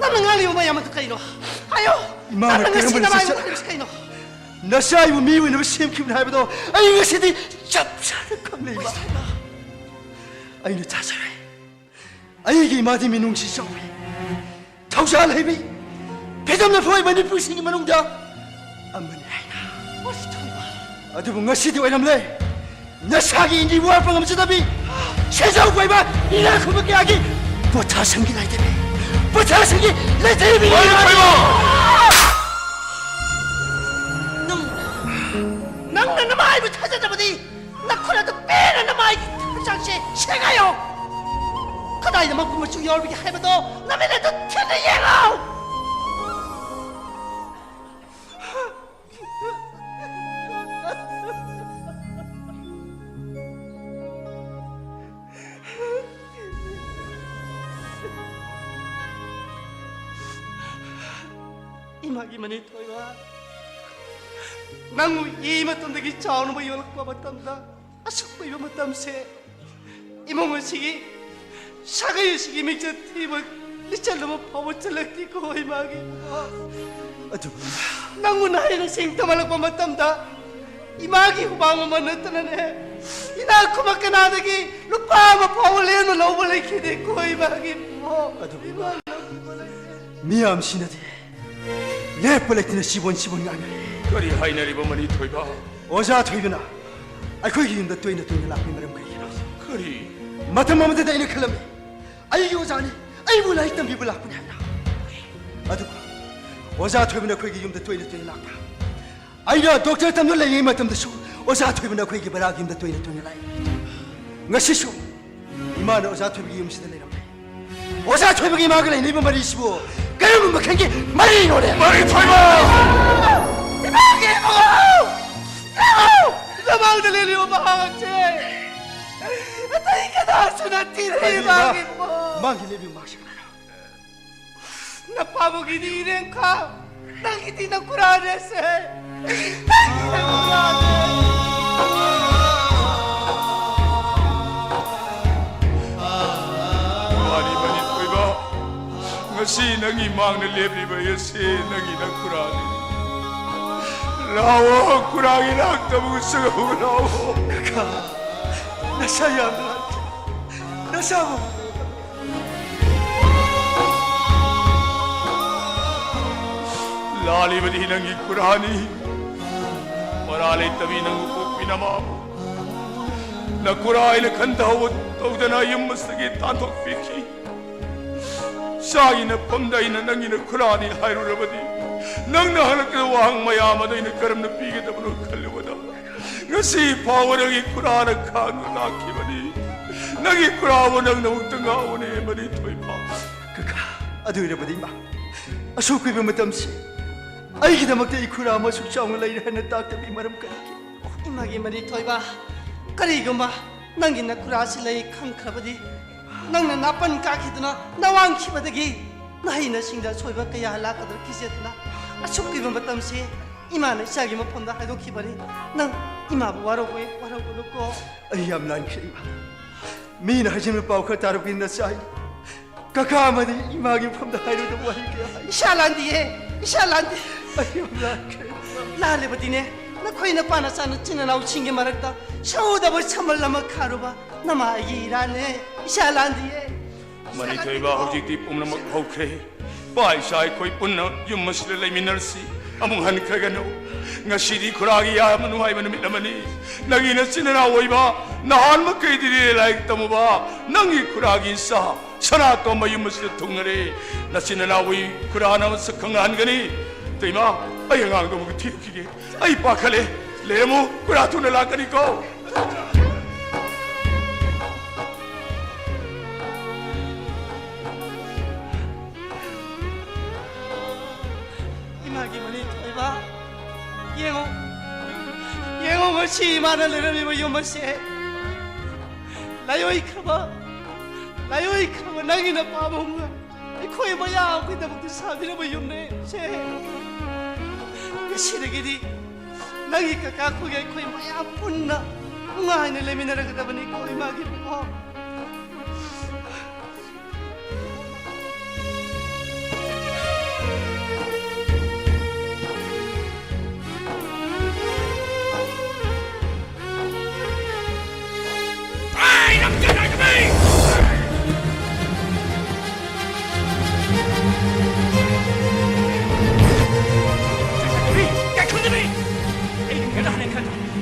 ꯅꯪꯅ ꯉꯥꯡꯂꯤꯕ ꯃꯌꯥꯝ ꯑꯗꯨ ꯀꯩꯅꯣ? ꯍꯥꯏꯌꯣ꯫ ꯏꯃꯥꯅ ꯅꯪꯅ ꯉꯁꯤ ꯀꯔꯝꯕ ꯅꯃꯥꯏ ꯂꯤꯆꯠ-, ꯍꯥꯏꯔꯤꯕꯁꯤ ꯀꯩꯅꯣ? ꯅꯆꯥ ꯑꯩꯕꯨ ꯃꯤ ꯑꯣꯏꯅꯕ ꯁꯦꯝꯈꯤꯕꯅꯤ ꯍꯥꯏꯕꯗꯣ ꯑꯩ ꯉꯁꯤꯗꯤ ꯆꯞ ꯆꯥꯅ ꯈꯪꯂꯦ, ꯏꯃꯥ꯫ ꯃꯅꯤꯊꯣꯏꯕ꯫ ꯑꯩꯅ ꯆꯥꯖꯔꯦ꯫ ꯑꯩꯒꯤ ꯏꯃꯥꯗꯤ ꯃꯤꯅꯨꯡꯁꯤ ꯆꯥꯎꯏ, ꯊꯧꯖꯥꯜ ꯍꯩꯕꯤ, ꯐꯤꯗꯝꯅ ꯐꯣꯏ ꯃꯅꯤꯄꯨꯔꯁꯤꯡꯒꯤ ꯃꯅꯨꯡꯗ ꯑꯃꯅꯤ ꯍꯥꯏꯅ꯫ ꯑꯗꯨꯕꯨ ꯉꯁꯤꯗꯤ ꯑꯣꯏꯔꯝꯂꯦ꯫ ꯅꯁꯥꯒꯤ ꯏꯟꯗꯤ ꯋꯥꯠꯄ ꯉꯝꯖꯗꯕꯤ, ꯁꯦꯟꯖꯥꯎ ꯄꯥꯏꯕ ꯏꯅꯥꯛ ꯈꯨꯟꯕ ꯀꯌꯥꯒꯤ ꯄꯣꯊꯥꯁꯪꯒꯤ ꯂꯥꯏꯇꯦꯕꯤ, ꯄꯣꯊꯥꯁꯪꯒꯤ ꯂꯥꯏꯇꯦꯕꯤ꯫ ꯅꯪ, ꯅꯪꯅ ꯅꯃꯥꯏꯕꯨ ꯊꯥꯖꯗꯕꯗꯤ ꯅꯈꯨꯠ ꯑꯗꯨ ꯄꯦꯟꯅ ꯅꯃꯥꯏꯒꯤ ꯍꯛꯆꯥꯡꯁꯦ ꯁꯦꯒꯥꯏꯌꯣ꯫ ꯀꯗꯥꯏꯗ ꯃꯀꯨ ꯃꯆꯨ ꯌꯥꯎꯔꯤꯕꯒꯦ ꯍꯥꯏꯕꯗꯣ ꯅꯃꯤꯠ ꯑꯗꯨ ꯊꯤꯟꯅ ꯌꯦꯡꯉꯣ꯫ ꯏꯃꯥꯒꯤ ꯃꯅꯤ ꯊꯣꯏꯕ, ꯅꯪꯕꯨ ꯏ ꯃꯇꯨꯡꯗꯒꯤ ꯆꯥꯎꯅꯕ ꯌꯣꯛꯂꯛꯄ ꯃꯇꯝꯗ, ꯑꯁꯨꯛ ꯀꯨꯏꯕ ꯃꯇꯝꯁꯦ ꯏꯃꯨꯡ ꯑꯁꯤꯒꯤ ꯁꯥꯒꯩ ꯑꯁꯤꯒꯤ ꯃꯤꯡꯆꯠ ꯊꯤꯕ ꯂꯤꯆꯠ ꯑꯃ ꯐꯥꯎꯕ ꯆꯜꯂꯛꯇꯦꯀꯣ ꯏꯃꯥꯒꯤ꯫ ꯑꯗꯨꯕꯨ ꯅꯪꯕꯨ ꯅꯍꯩ ꯅꯁꯤꯡ ꯇꯝꯍꯜꯂꯛꯄ ꯃꯇꯝꯗ ꯏꯃꯥꯒꯤ ꯍꯨꯃꯥꯡ ꯃꯃꯜ ꯅꯠꯇꯅꯅꯦ, ꯏꯅꯥꯛ ꯈꯨꯟꯕ ꯀꯅꯥꯗꯒꯤ ꯂꯨꯄꯥ ꯑꯃ ꯐꯥꯎꯕ ꯂꯦꯝꯅ ꯂꯧꯕ ꯂꯩꯈꯤꯗꯦꯀꯣ ꯏꯃꯥꯒꯤ ꯏꯕꯨꯡꯉꯣ꯫ ꯑꯗꯨꯕꯨ ꯏꯃꯥ, ꯏꯃꯥ, ꯂꯧꯕꯤꯕ ꯂꯩꯇꯦ꯫ ꯃꯤꯌꯥꯝꯁꯤꯅꯗꯤ ꯂꯦꯞꯄ ꯂꯩꯇꯅ ꯁꯤꯕꯣꯟ ꯁꯤꯕꯣꯟ ꯉꯥꯡꯅꯔꯤ꯫ ꯀꯔꯤ ꯍꯥꯏꯅꯔꯤꯕ ꯃꯅꯤ ꯊꯣꯏꯕ? ꯑꯣꯖꯥ ꯊꯣꯏꯕꯅ ꯑꯩꯈꯣꯏꯒꯤ ꯌꯨꯝꯗ ꯇꯣꯏꯅ ꯇꯣꯏꯅ ꯂꯥꯛꯄꯒꯤ ꯃꯔꯝ ꯀꯔꯤꯒꯤꯅꯣ? ꯀꯔꯤ? ꯃꯇꯝ ꯑꯃꯗꯗꯤ ꯑꯩꯅ ꯈꯜꯂꯝꯃꯤ, ꯑꯩꯒꯤ ꯑꯣꯖꯥꯅꯤ, ꯑꯩꯕꯨ ꯂꯥꯏꯔꯤꯛ ꯇꯝꯕꯤꯕ ꯂꯥꯛꯄꯅꯤ ꯍꯥꯏꯅ꯫ ꯑꯗꯨꯒ ꯑꯣꯖꯥ ꯊꯣꯏꯕꯅ ꯑꯩꯈꯣꯏꯒꯤ ꯌꯨꯝꯗ ꯇꯣꯏꯅ ꯇꯣꯏꯅ ꯂꯥꯛꯄ꯫ ꯑꯩꯅ ꯗꯣꯛꯇꯔ ꯇꯝꯗꯨꯅ ꯂꯩꯔꯤꯉꯩ ꯃꯇꯝꯗꯁꯨ ꯑꯣꯖꯥ ꯊꯣꯏꯕꯅ ꯑꯩꯈꯣꯏꯒꯤ ꯕꯔꯥꯒꯤ ꯌꯨꯝꯗ ꯇꯣꯏꯅ ꯇꯣꯏꯅ ꯂꯥꯛꯏ꯫ ꯉꯁꯤꯁꯨ ꯏꯃꯥꯅ ꯑꯣꯖꯥ ꯊꯣꯏꯕꯒꯤ ꯌꯨꯝꯁꯤꯗ ꯂꯩꯔꯝꯂꯦ꯫ ꯑꯣꯖꯥ ꯊꯣꯏꯕꯒꯤ ꯏꯃꯥꯒ ꯂꯩꯅꯔꯤꯕ ꯃꯔꯤꯁꯤꯕꯨ ꯀꯔꯝꯕ ꯃꯈꯜꯒꯤ ꯃꯔꯤꯅꯣꯅꯦ? ꯃꯔꯤ ꯊꯣꯏꯕ! ꯏꯃꯥꯒꯤ ꯏꯕꯨꯡꯉꯣ! ꯏꯕꯨꯡꯉꯣ! ꯅꯃꯥꯡꯗ ꯂꯦꯞꯂꯤꯕ ꯃꯍꯥꯛꯁꯦ ꯑꯇꯩ ꯀꯅꯥꯁꯨ ꯅꯠꯇꯦ, ꯀꯔꯤꯅꯣ? ꯏꯃꯥꯒꯤ ꯏꯕꯨꯡꯉꯣ! ꯃꯥꯡꯒꯤ ꯂꯦꯞꯂꯤꯕ ꯃꯍꯥꯛꯁꯤ ꯀꯅꯥꯅꯣ? ꯅꯄꯥꯕꯨꯡꯒꯤꯗꯤ ꯏꯔꯦꯡꯈꯥ, ꯅꯪꯒꯤꯗꯤ ꯅꯈꯨꯔꯥꯅꯦꯁꯦ꯫ ꯅꯪꯒꯤ ꯅꯈꯨꯔꯥꯅꯦ꯫ ꯋꯥꯔꯤ ꯃꯅꯤ ꯊꯣꯏꯕ, ꯉꯁꯤ ꯅꯪꯒꯤ ꯃꯥꯡꯗ ꯂꯦꯞꯂꯤꯕ ꯑꯁꯤ ꯅꯪꯒꯤ ꯅꯈꯨꯔꯥꯅꯤ꯫ ꯂꯥꯛꯑꯣ, ꯈꯨꯔꯥꯒꯤ ꯅꯥꯛꯇ ꯑꯃꯨꯛ ꯆꯪꯉꯛꯎ, ꯂꯥꯛꯑꯣ꯫ ꯀꯀꯥ, ꯅꯁꯥ ꯌꯥꯝ ꯅꯥꯟꯈ꯭ꯔꯦ꯫ ꯅꯁꯥꯕꯨ ꯂꯥꯜꯂꯤꯕꯗꯤ ꯅꯪꯒꯤ ꯈꯨꯔꯥꯅꯤ꯫ ꯃꯔꯥ ꯂꯩꯇꯕꯤ ꯅꯪꯕꯨ ꯄꯣꯛꯄꯤ ꯅꯃꯥꯕꯨ ꯅꯈꯨꯔꯥ ꯍꯥꯏꯅ ꯈꯟꯊꯍꯧꯕ ꯇꯧꯗꯅ ꯌꯨꯝ ꯑꯁꯤꯗꯒꯤ ꯇꯥꯟꯊꯣꯛꯄꯤꯈꯤ꯫ ꯏꯆꯥꯒꯤ ꯅꯐꯝꯗ ꯑꯩꯅ ꯅꯪꯒꯤ ꯅꯈꯨꯔꯥꯅꯤ ꯍꯥꯏꯔꯨꯔꯕꯗꯤ ꯅꯪꯅ ꯍꯪꯂꯛꯀꯗꯕ ꯋꯥꯍꯪ ꯃꯌꯥꯝ ꯑꯗꯨ ꯑꯩꯅ ꯀꯔꯝꯅ ꯄꯤꯒꯗꯕꯅꯣ ꯈꯜꯂꯨꯕꯗ ꯉꯁꯤ ꯐꯥꯎꯕ ꯅꯪꯒꯤ ꯈꯨꯔꯥꯅ ꯈꯥꯡꯗꯨꯅ ꯂꯥꯛꯈꯤꯕꯅꯤ꯫ ꯅꯪꯒꯤ ꯈꯨꯔꯥꯕꯨ ꯅꯪꯅꯃꯛꯇ ꯉꯥꯎꯕꯅꯦ, ꯃꯅꯤ ꯊꯣꯏꯕ꯫ ꯀꯀꯥ, ꯑꯗꯨ ꯑꯣꯏꯔꯕꯗꯤ ꯏꯃꯥ, ꯑꯁꯨꯛ ꯀꯨꯏꯕ ꯃꯇꯝꯁꯤ ꯑꯩꯒꯤꯗꯃꯛꯇ ꯏꯈꯨꯔꯥ ꯑꯃ ꯑꯁꯨꯛ ꯆꯥꯎꯅ ꯂꯩꯔꯦ ꯍꯥꯏꯅ ꯇꯥꯛꯇꯕꯤ ꯃꯔꯝ ꯀꯔꯤꯒꯤ? ꯏꯃꯥꯒꯤ ꯃꯅꯤ ꯊꯣꯏꯕ, ꯀꯔꯤꯒꯨꯝꯕ ꯅꯪꯒꯤ ꯅꯈꯨꯔꯥꯁꯤ ꯂꯩ ꯈꯪꯈ꯭ꯔꯕꯗꯤ, ꯅꯪꯅ ꯅꯥꯄꯟ ꯀꯥꯈꯤꯗꯨꯅ ꯅꯋꯥꯡꯈꯤꯕꯗꯒꯤ ꯅꯍꯩꯅꯁꯤꯡꯗ ꯑꯁꯣꯏꯕ ꯀꯌꯥ ꯂꯥꯛꯀꯗ꯭ꯔꯥ ꯀꯤꯖꯗꯨꯅ ꯑꯁꯨꯛ ꯀꯨꯏꯕ ꯃꯇꯝꯁꯤ ꯏꯃꯥꯅ ꯏꯆꯥꯒꯤ ꯃꯐꯝꯗ ꯍꯥꯏꯗꯣꯛꯈꯤꯕꯅꯤ꯫ ꯅꯪ ꯏꯃꯥꯕꯨ ꯋꯥꯔꯧꯕ ꯋꯥꯔꯧꯒꯅꯨꯀꯣ꯫ ꯑꯩ ꯌꯥꯝ ꯂꯥꯟꯈ꯭ꯔꯦ ꯏꯃꯥ꯫ ꯃꯤꯅ ꯍꯥꯏꯖꯤꯟꯕ ꯄꯥꯎ ꯈꯔ ꯇꯥꯔꯛꯄꯅꯤꯅ ꯆꯥꯏ꯫ ꯀꯀꯥ ꯑꯃꯗꯤ ꯏꯃꯥꯒꯤ ꯃꯐꯝꯗ ꯍꯥꯏꯔꯨꯗꯕ ꯋꯥꯍꯩ ꯀꯌꯥ ꯍꯥꯏ꯫ ꯏꯁꯥ ꯂꯥꯟꯗꯤꯌꯦ, ꯏꯁꯥ ꯂꯥꯟꯗꯤ꯫ ꯑꯩ ꯌꯥꯝ ꯂꯥꯟꯈ꯭ꯔꯦ꯫ ꯂꯥꯜꯂꯦꯕꯗꯤꯅꯦ, ꯅꯈꯣꯏ ꯅꯄꯥ ꯅꯆꯥ ꯅꯆꯤꯟ ꯅꯅꯥꯎꯁꯤꯡꯒꯤ ꯃꯔꯛꯇ ꯁꯧꯗꯕ ꯁꯝꯕꯜ ꯑꯃ ꯈꯥꯔꯨꯕ ꯅꯃꯥ ꯑꯩꯒꯤ ꯏꯔꯥꯟꯅꯦ, ꯏꯆꯥ ꯂꯥꯟꯗꯤꯌꯦ꯫ ꯃꯅꯤꯊꯣꯏꯕ, ꯍꯧꯖꯤꯛꯇꯤ ꯄꯨꯝꯅꯃꯛ ꯍꯧꯈ꯭ꯔꯦ꯫ ꯄꯥ ꯏꯆꯥ ꯑꯩꯈꯣꯏ ꯄꯨꯟꯅ ꯌꯨꯝ ꯑꯁꯤꯗ ꯂꯩꯃꯤꯟꯅꯔꯁꯤ꯫ ꯑꯃꯨꯛ ꯍꯟꯈ꯭ꯔꯒꯅꯨ꯫ ꯉꯁꯤꯗꯤ ꯈꯨꯔꯥꯒꯤ ꯌꯥꯝꯅ ꯅꯨꯡꯉꯥꯏꯕ ꯅꯨꯃꯤꯠ ꯑꯃꯅꯤ꯫ ꯅꯪꯒꯤ ꯅꯆꯤꯟ ꯅꯅꯥꯎ ꯑꯣꯏꯕ ꯅꯍꯥꯟ ꯃꯈꯩꯗꯤ ꯂꯥꯏꯔꯤꯛ ꯇꯝꯃꯨꯕ ꯅꯪꯒꯤ ꯈꯨꯔꯥꯒꯤ ꯏꯆꯥ ꯁꯅꯥꯇꯣꯝꯕ ꯌꯨꯝ ꯑꯁꯤꯗ ꯊꯨꯡꯉꯔꯦ꯫ ꯅꯆꯤꯟ ꯅꯅꯥꯎꯒꯤ ꯈꯨꯔꯥꯅ ꯃꯁꯛ ꯈꯪꯅꯍꯟꯒꯅꯤ꯫ ꯏꯇꯩꯃ, ꯑꯩ ꯑꯉꯥꯡꯗꯣ ꯑꯃꯨꯛ ꯊꯤꯔꯨꯈꯤꯒꯦ꯫ ꯑꯩ ꯄꯥꯈꯠꯂꯦ꯫ ꯂꯩꯔꯝꯃꯨ, ꯈꯨꯔꯥ ꯊꯨꯅ ꯂꯥꯛꯀꯅꯤꯀꯣ꯫ ꯏꯃꯥꯒꯤ ꯃꯅꯤꯊꯣꯏꯕ, ꯌꯦꯡꯉꯣ, ꯌꯦꯡꯉꯣ, ꯉꯁꯤ ꯏꯃꯥꯅ ꯂꯩꯔꯝꯃꯤꯕ ꯌꯨꯝ ꯑꯁꯦ꯫ ꯂꯥꯏꯑꯣꯏꯈ꯭ꯔꯕ, ꯂꯥꯏꯑꯣꯏꯈ꯭ꯔꯕ ꯅꯪꯒꯤ ꯅꯄꯥꯕꯨꯡꯅ ꯑꯩꯈꯣꯏ ꯃꯌꯥꯝꯒꯤꯗꯃꯛꯇ ꯁꯥꯕꯤꯔꯕ ꯌꯨꯝꯅꯦ ꯁꯦ꯫ ꯉꯁꯤꯗꯒꯤꯗꯤ ꯅꯪꯒꯤ ꯀꯀꯥ ꯈꯣꯏꯒ ꯑꯩꯈꯣꯏ ꯃꯌꯥꯝ ꯄꯨꯟꯅ ꯅꯨꯡꯉꯥꯏꯅ ꯂꯩꯃꯤꯟꯅꯔꯒꯗꯕꯅꯤꯀꯣ, ꯏꯃꯥꯒꯤ ꯄꯥꯎ꯫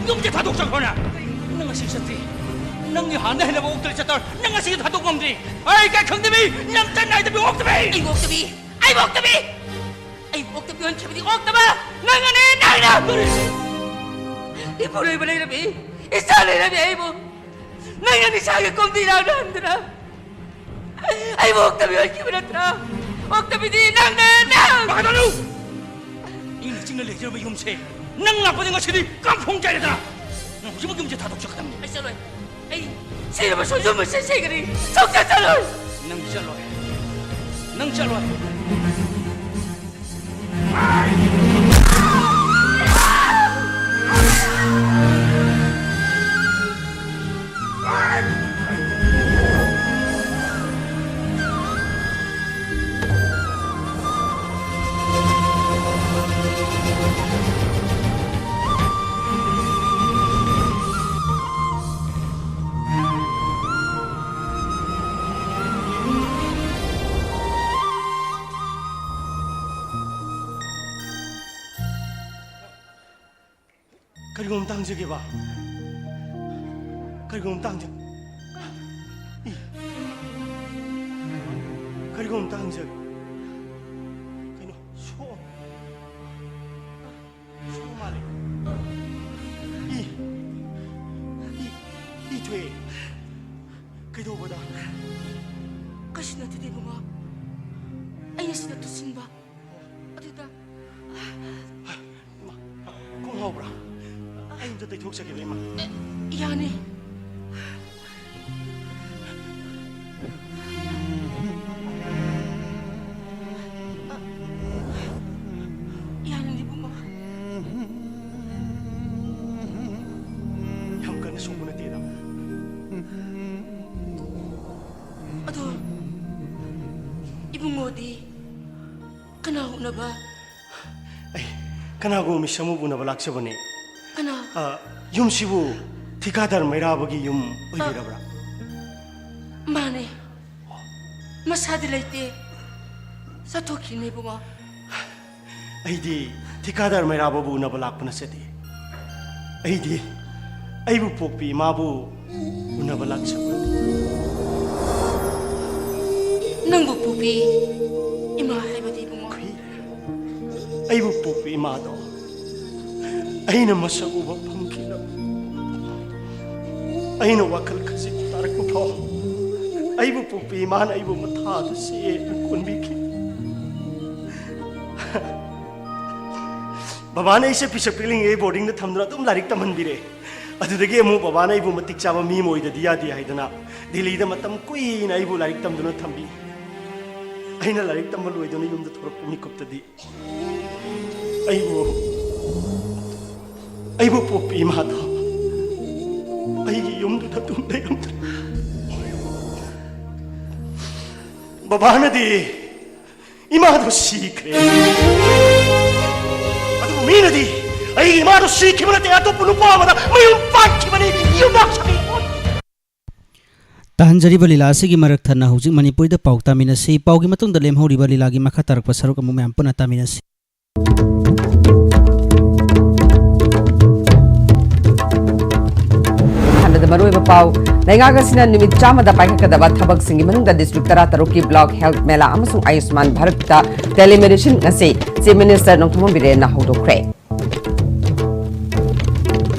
ꯌꯨꯝꯁꯦ ꯊꯥꯗꯣꯛꯆꯈ꯭ꯔꯣꯅ꯫ ꯅꯪ ꯉꯁꯤ ꯆꯠꯇ꯭ꯔꯤ꯫ ꯅꯪꯒꯤ ꯍꯥꯟꯅ ꯍꯦꯟꯅ ꯑꯣꯛꯇ꯭ꯔꯤ ꯆꯠꯇꯧꯔ꯫ ꯅꯪ ꯉꯁꯤ ꯊꯥꯗꯣꯛ ꯉꯝꯗ꯭ꯔꯤ꯫ ꯑꯩ ꯀꯩ ꯈꯪꯗꯕꯤ ꯅꯝꯇ ꯅꯥꯏꯗꯕꯤ ꯑꯣꯛꯇꯕꯤ꯫ ꯑꯩ ꯑꯣꯛꯇꯕꯤ꯫ ꯑꯩ ꯑꯣꯛꯇꯕꯤ꯫ ꯑꯩ ꯑꯣꯛꯇꯕꯤ ꯑꯣꯟꯈꯤꯕꯗꯤ ꯑꯣꯛꯇꯕ ꯅꯪꯅꯅꯦ, ꯅꯪꯅ! ꯏꯄꯨꯔꯣꯏꯕ ꯂꯩꯔꯝꯃꯤ, ꯏꯆꯥ ꯂꯩꯔꯝꯃꯤ ꯑꯩꯕꯨ ꯅꯪꯅ ꯅꯤꯁꯥꯒꯤ ꯀꯣꯝꯗꯤ ꯏꯔꯥꯡꯅ ꯍꯟꯗꯨꯅ ꯑꯩꯕꯨ ꯑꯣꯛꯇꯕꯤ ꯑꯣꯟꯈꯤꯕ ꯅꯠꯇ꯭ꯔꯥ? ꯑꯣꯛꯇꯕꯤꯗꯤ ꯅꯪꯅꯦ, ꯅꯪ! ꯄꯥꯈꯠꯀꯅꯨ! ꯏꯪꯅ ꯆꯤꯛꯅ ꯂꯩꯖꯔꯝꯕ ꯌꯨꯝꯁꯦ ꯅꯪ ꯂꯥꯛꯄꯗ ꯉꯁꯤꯗꯤ ꯀꯥꯡꯐꯣꯡ ꯆꯥꯏꯔꯦꯗꯅ! ꯅꯪ ꯍꯧꯖꯤꯛꯃꯛ ꯌꯨꯝꯁꯦ ꯊꯥꯗꯣꯛꯆꯒꯗꯕꯅꯤ꯫ ꯑꯩ ꯆꯠꯂꯣꯏ꯫ ꯑꯩ ꯁꯤꯔꯕꯁꯨ ꯌꯨꯝ ꯑꯁꯤ ꯁꯤꯒꯅꯤ꯫ ꯁꯨꯡꯆꯠ ꯆꯠꯂꯣꯏ꯫ ꯅꯪ ꯆꯠꯂꯣꯏ꯫ ꯅꯪ ꯆꯠꯂꯣꯏ꯫ ꯀꯔꯤꯒꯨꯝꯕ ꯑꯝꯇ ꯍꯪꯖꯒꯦꯕ꯫ ꯀꯔꯤꯒꯨꯝꯕ ꯑꯝꯇ ꯍꯪꯖ-, ꯏ꯫ ꯀꯔꯤꯒꯨꯝꯕ ꯑꯝꯇ ꯍꯪꯖꯒꯦ꯫ ꯀꯩꯅꯣ, ꯁꯣ-, ꯁꯣ ꯃꯥꯜꯂꯦ꯫ ꯏ꯫ ꯏ, ꯏ ꯊꯣꯛꯑꯦ꯫ ꯀꯩꯗꯧꯕꯗ? ꯀꯩꯁꯨ ꯅꯠꯇꯦꯗ, ꯏꯕꯨꯡꯉꯣ꯫ ꯑꯩꯅ ꯁꯤꯗ ꯇꯨꯁꯤꯟꯕ꯫ ꯑꯗꯨꯗ ꯏꯃꯥ, ꯈꯣꯡ ꯍꯥꯎꯕ꯭ꯔꯥ? ꯑꯩ ꯑꯝꯇ ꯇꯩꯊꯣꯛꯆꯒꯦꯕ, ꯏꯃꯥ꯫ ꯑꯦ, ꯌꯥꯅꯤ꯫ ꯌꯥꯅꯤ, ꯏꯕꯨꯡꯉꯣ꯫ ꯌꯥꯝ ꯀꯟꯅ ꯁꯣꯛꯄ ꯅꯠꯇꯦꯗ꯫ ꯑꯗꯣ ꯏꯕꯨꯡꯉꯣꯗꯤ ꯀꯅꯥ ꯎꯅꯕ? ꯑꯩ ꯀꯅꯥꯒꯨꯝꯕ ꯃꯤꯁꯛ ꯑꯃꯕꯨ ꯎꯅꯕ ꯂꯥꯛꯆꯕꯅꯦ꯫ ꯀꯅꯥ? ꯑ, ꯌꯨꯝꯁꯤꯕꯨ ꯊꯤꯀꯥꯗꯥꯔ ꯃꯩꯔꯥꯕꯒꯤ ꯌꯨꯝ ꯑꯣꯏꯕꯤꯔꯕ꯭ꯔꯥ? ꯃꯥꯅꯦ꯫ ꯃꯁꯥꯗꯤ ꯂꯩꯇꯦ꯫ ꯆꯠꯊꯣꯛꯈꯤꯅꯦ, ꯏꯕꯨꯡꯉꯣ꯫ ꯑꯩꯗꯤ ꯊꯤꯀꯥꯗꯥꯔ ꯃꯩꯔꯥꯕꯕꯨ ꯎꯅꯕ ꯂꯥꯛꯄ ꯅꯠꯆꯗꯦ꯫ ꯑꯩꯗꯤ ꯑꯩꯕꯨ ꯄꯣꯛꯄꯤ ꯏꯃꯥꯕꯨ ꯎꯅꯕ ꯂꯥꯛꯆꯕꯅꯤ꯫ ꯅꯪꯕꯨ ꯄꯣꯛꯄꯤ ꯏꯃꯥ ꯍꯥꯏꯕꯗꯤ, ꯏꯕꯨꯡꯉꯣ? ꯈꯨꯏ-, ꯑꯩꯕꯨ ꯄꯣꯛꯄꯤ ꯏꯃꯥꯗꯣ ꯑꯩꯅ ꯃꯁꯛ ꯎꯕ ꯐꯪꯈꯤꯗꯕ, ꯑꯩꯅ ꯋꯥꯈꯜ ꯈꯖꯤꯛ ꯇꯥꯔꯛꯄ ꯐꯥꯎ ꯑꯩꯕꯨ ꯄꯣꯛꯄꯤ ꯏꯃꯥꯅ ꯑꯩꯕꯨ ꯃꯊꯥꯗ ꯆꯦꯠꯅ ꯀꯣꯟꯕꯤꯈꯤ꯫ ꯕꯕꯥꯅ ꯑꯩꯁꯦ ꯄꯤꯁꯛ ꯄꯤꯛꯂꯤꯉꯩ ꯕꯣꯔꯗꯤꯡꯗ ꯊꯝꯗꯨꯅ ꯑꯗꯨꯝ ꯂꯥꯏꯔꯤꯛ ꯇꯝꯍꯟꯕꯤꯔꯦ꯫ ꯑꯗꯨꯗꯒꯤ ꯑꯃꯨꯛ ꯕꯕꯥꯅ ꯑꯩꯕꯨ ꯃꯇꯤꯛ ꯆꯥꯕ ꯃꯤ ꯑꯃ ꯑꯣꯏꯗꯗꯤ ꯌꯥꯗꯦ ꯍꯥꯏꯗꯅ ꯗꯤꯜꯂꯤꯗ ꯃꯇꯝ ꯀꯨꯏꯅ ꯑꯩꯕꯨ ꯂꯥꯏꯔꯤꯛ ꯇꯝꯗꯨꯅ ꯊꯝꯕꯤ꯫ ꯑꯩꯅ ꯂꯥꯏꯔꯤꯛ ꯇꯝꯕ ꯂꯣꯏꯗꯨꯅ ꯌꯨꯝꯗ ꯊꯣꯛꯂꯛꯄ ꯃꯤꯀꯨꯞꯇꯗꯤ ꯑꯩꯕꯨ, ꯑꯩꯕꯨ ꯄꯣꯛꯄꯤ ꯏꯃꯥꯗꯣ ꯑꯩꯒꯤ ꯌꯨꯝꯗꯨꯗ ꯑꯗꯨꯝ ꯂꯩꯔꯝꯗ꯭ꯔꯦ꯫ ꯕꯕꯥꯅꯗꯤ ꯏꯃꯥꯗꯣ ꯁꯤꯈ꯭ꯔꯦ꯫ ꯑꯗꯨꯕꯨ ꯃꯤꯅꯗꯤ ꯑꯩꯒꯤ ꯏꯃꯥꯗꯣ ꯁꯤꯈꯤꯕ ꯅꯠꯇꯦ, ꯑꯇꯣꯞꯄ ꯅꯨꯄꯥ ꯑꯃꯗ ꯃꯌꯨꯝ ꯄꯥꯟꯈꯤꯕꯅꯤ, ꯌꯨꯝꯅꯥꯛ ꯁꯥꯕꯤ꯫ ꯇꯥꯍꯟꯖꯔꯤꯕ ꯂꯤꯂꯥ ꯑꯁꯤꯒꯤ ꯃꯔꯛ ꯊꯠꯅ ꯍꯧꯖꯤꯛ ꯃꯅꯤꯄꯨꯔꯤꯗ ꯄꯥꯎ ꯇꯥꯃꯤꯟꯅꯁꯤ꯫ ꯄꯥꯎꯒꯤ ꯃꯇꯨꯡꯗ ꯂꯦꯝꯍꯧꯔꯤꯕ ꯂꯤꯂꯥꯒꯤ ꯃꯈꯥ ꯇꯥꯔꯛꯄ ꯁꯔꯨꯛ ꯑꯃꯨꯛ ꯃꯌꯥꯝ ꯄꯨꯟꯅ ꯇꯥꯃꯤꯟꯅꯁꯤ꯫ ꯃꯔꯨꯑꯣꯏꯕ ꯄꯥꯎ꯫ ꯂꯩꯉꯥꯛ ꯑꯁꯤꯅ ꯅꯨꯃꯤꯠ ꯆꯥꯝꯃꯗ ꯄꯥꯏꯈꯠꯀꯗꯕ ꯊꯕꯛꯁꯤꯡꯒꯤ ꯃꯅꯨꯡꯗ ꯗꯤꯁꯇ꯭ꯔꯤꯛ ꯇꯔꯥ ꯇꯔꯨꯛꯀꯤ ꯕ꯭ꯂꯣꯛ ꯍꯦꯜꯊ ꯃꯦꯂꯥ ꯑꯃꯁꯨꯡ ꯑꯌꯨꯁꯃꯥꯟ ꯚꯥꯔꯠꯇ ꯇꯦꯂꯤꯃꯦꯗꯤꯁꯤꯟ ꯉꯁꯤ ꯆꯤꯐ ꯃꯤꯅꯤꯁꯇꯔ ꯅꯣꯡꯊꯣꯝꯕꯝ ꯕꯤꯔꯦꯟꯅ ꯍꯧꯗꯣꯛꯈ꯭ꯔꯦ꯫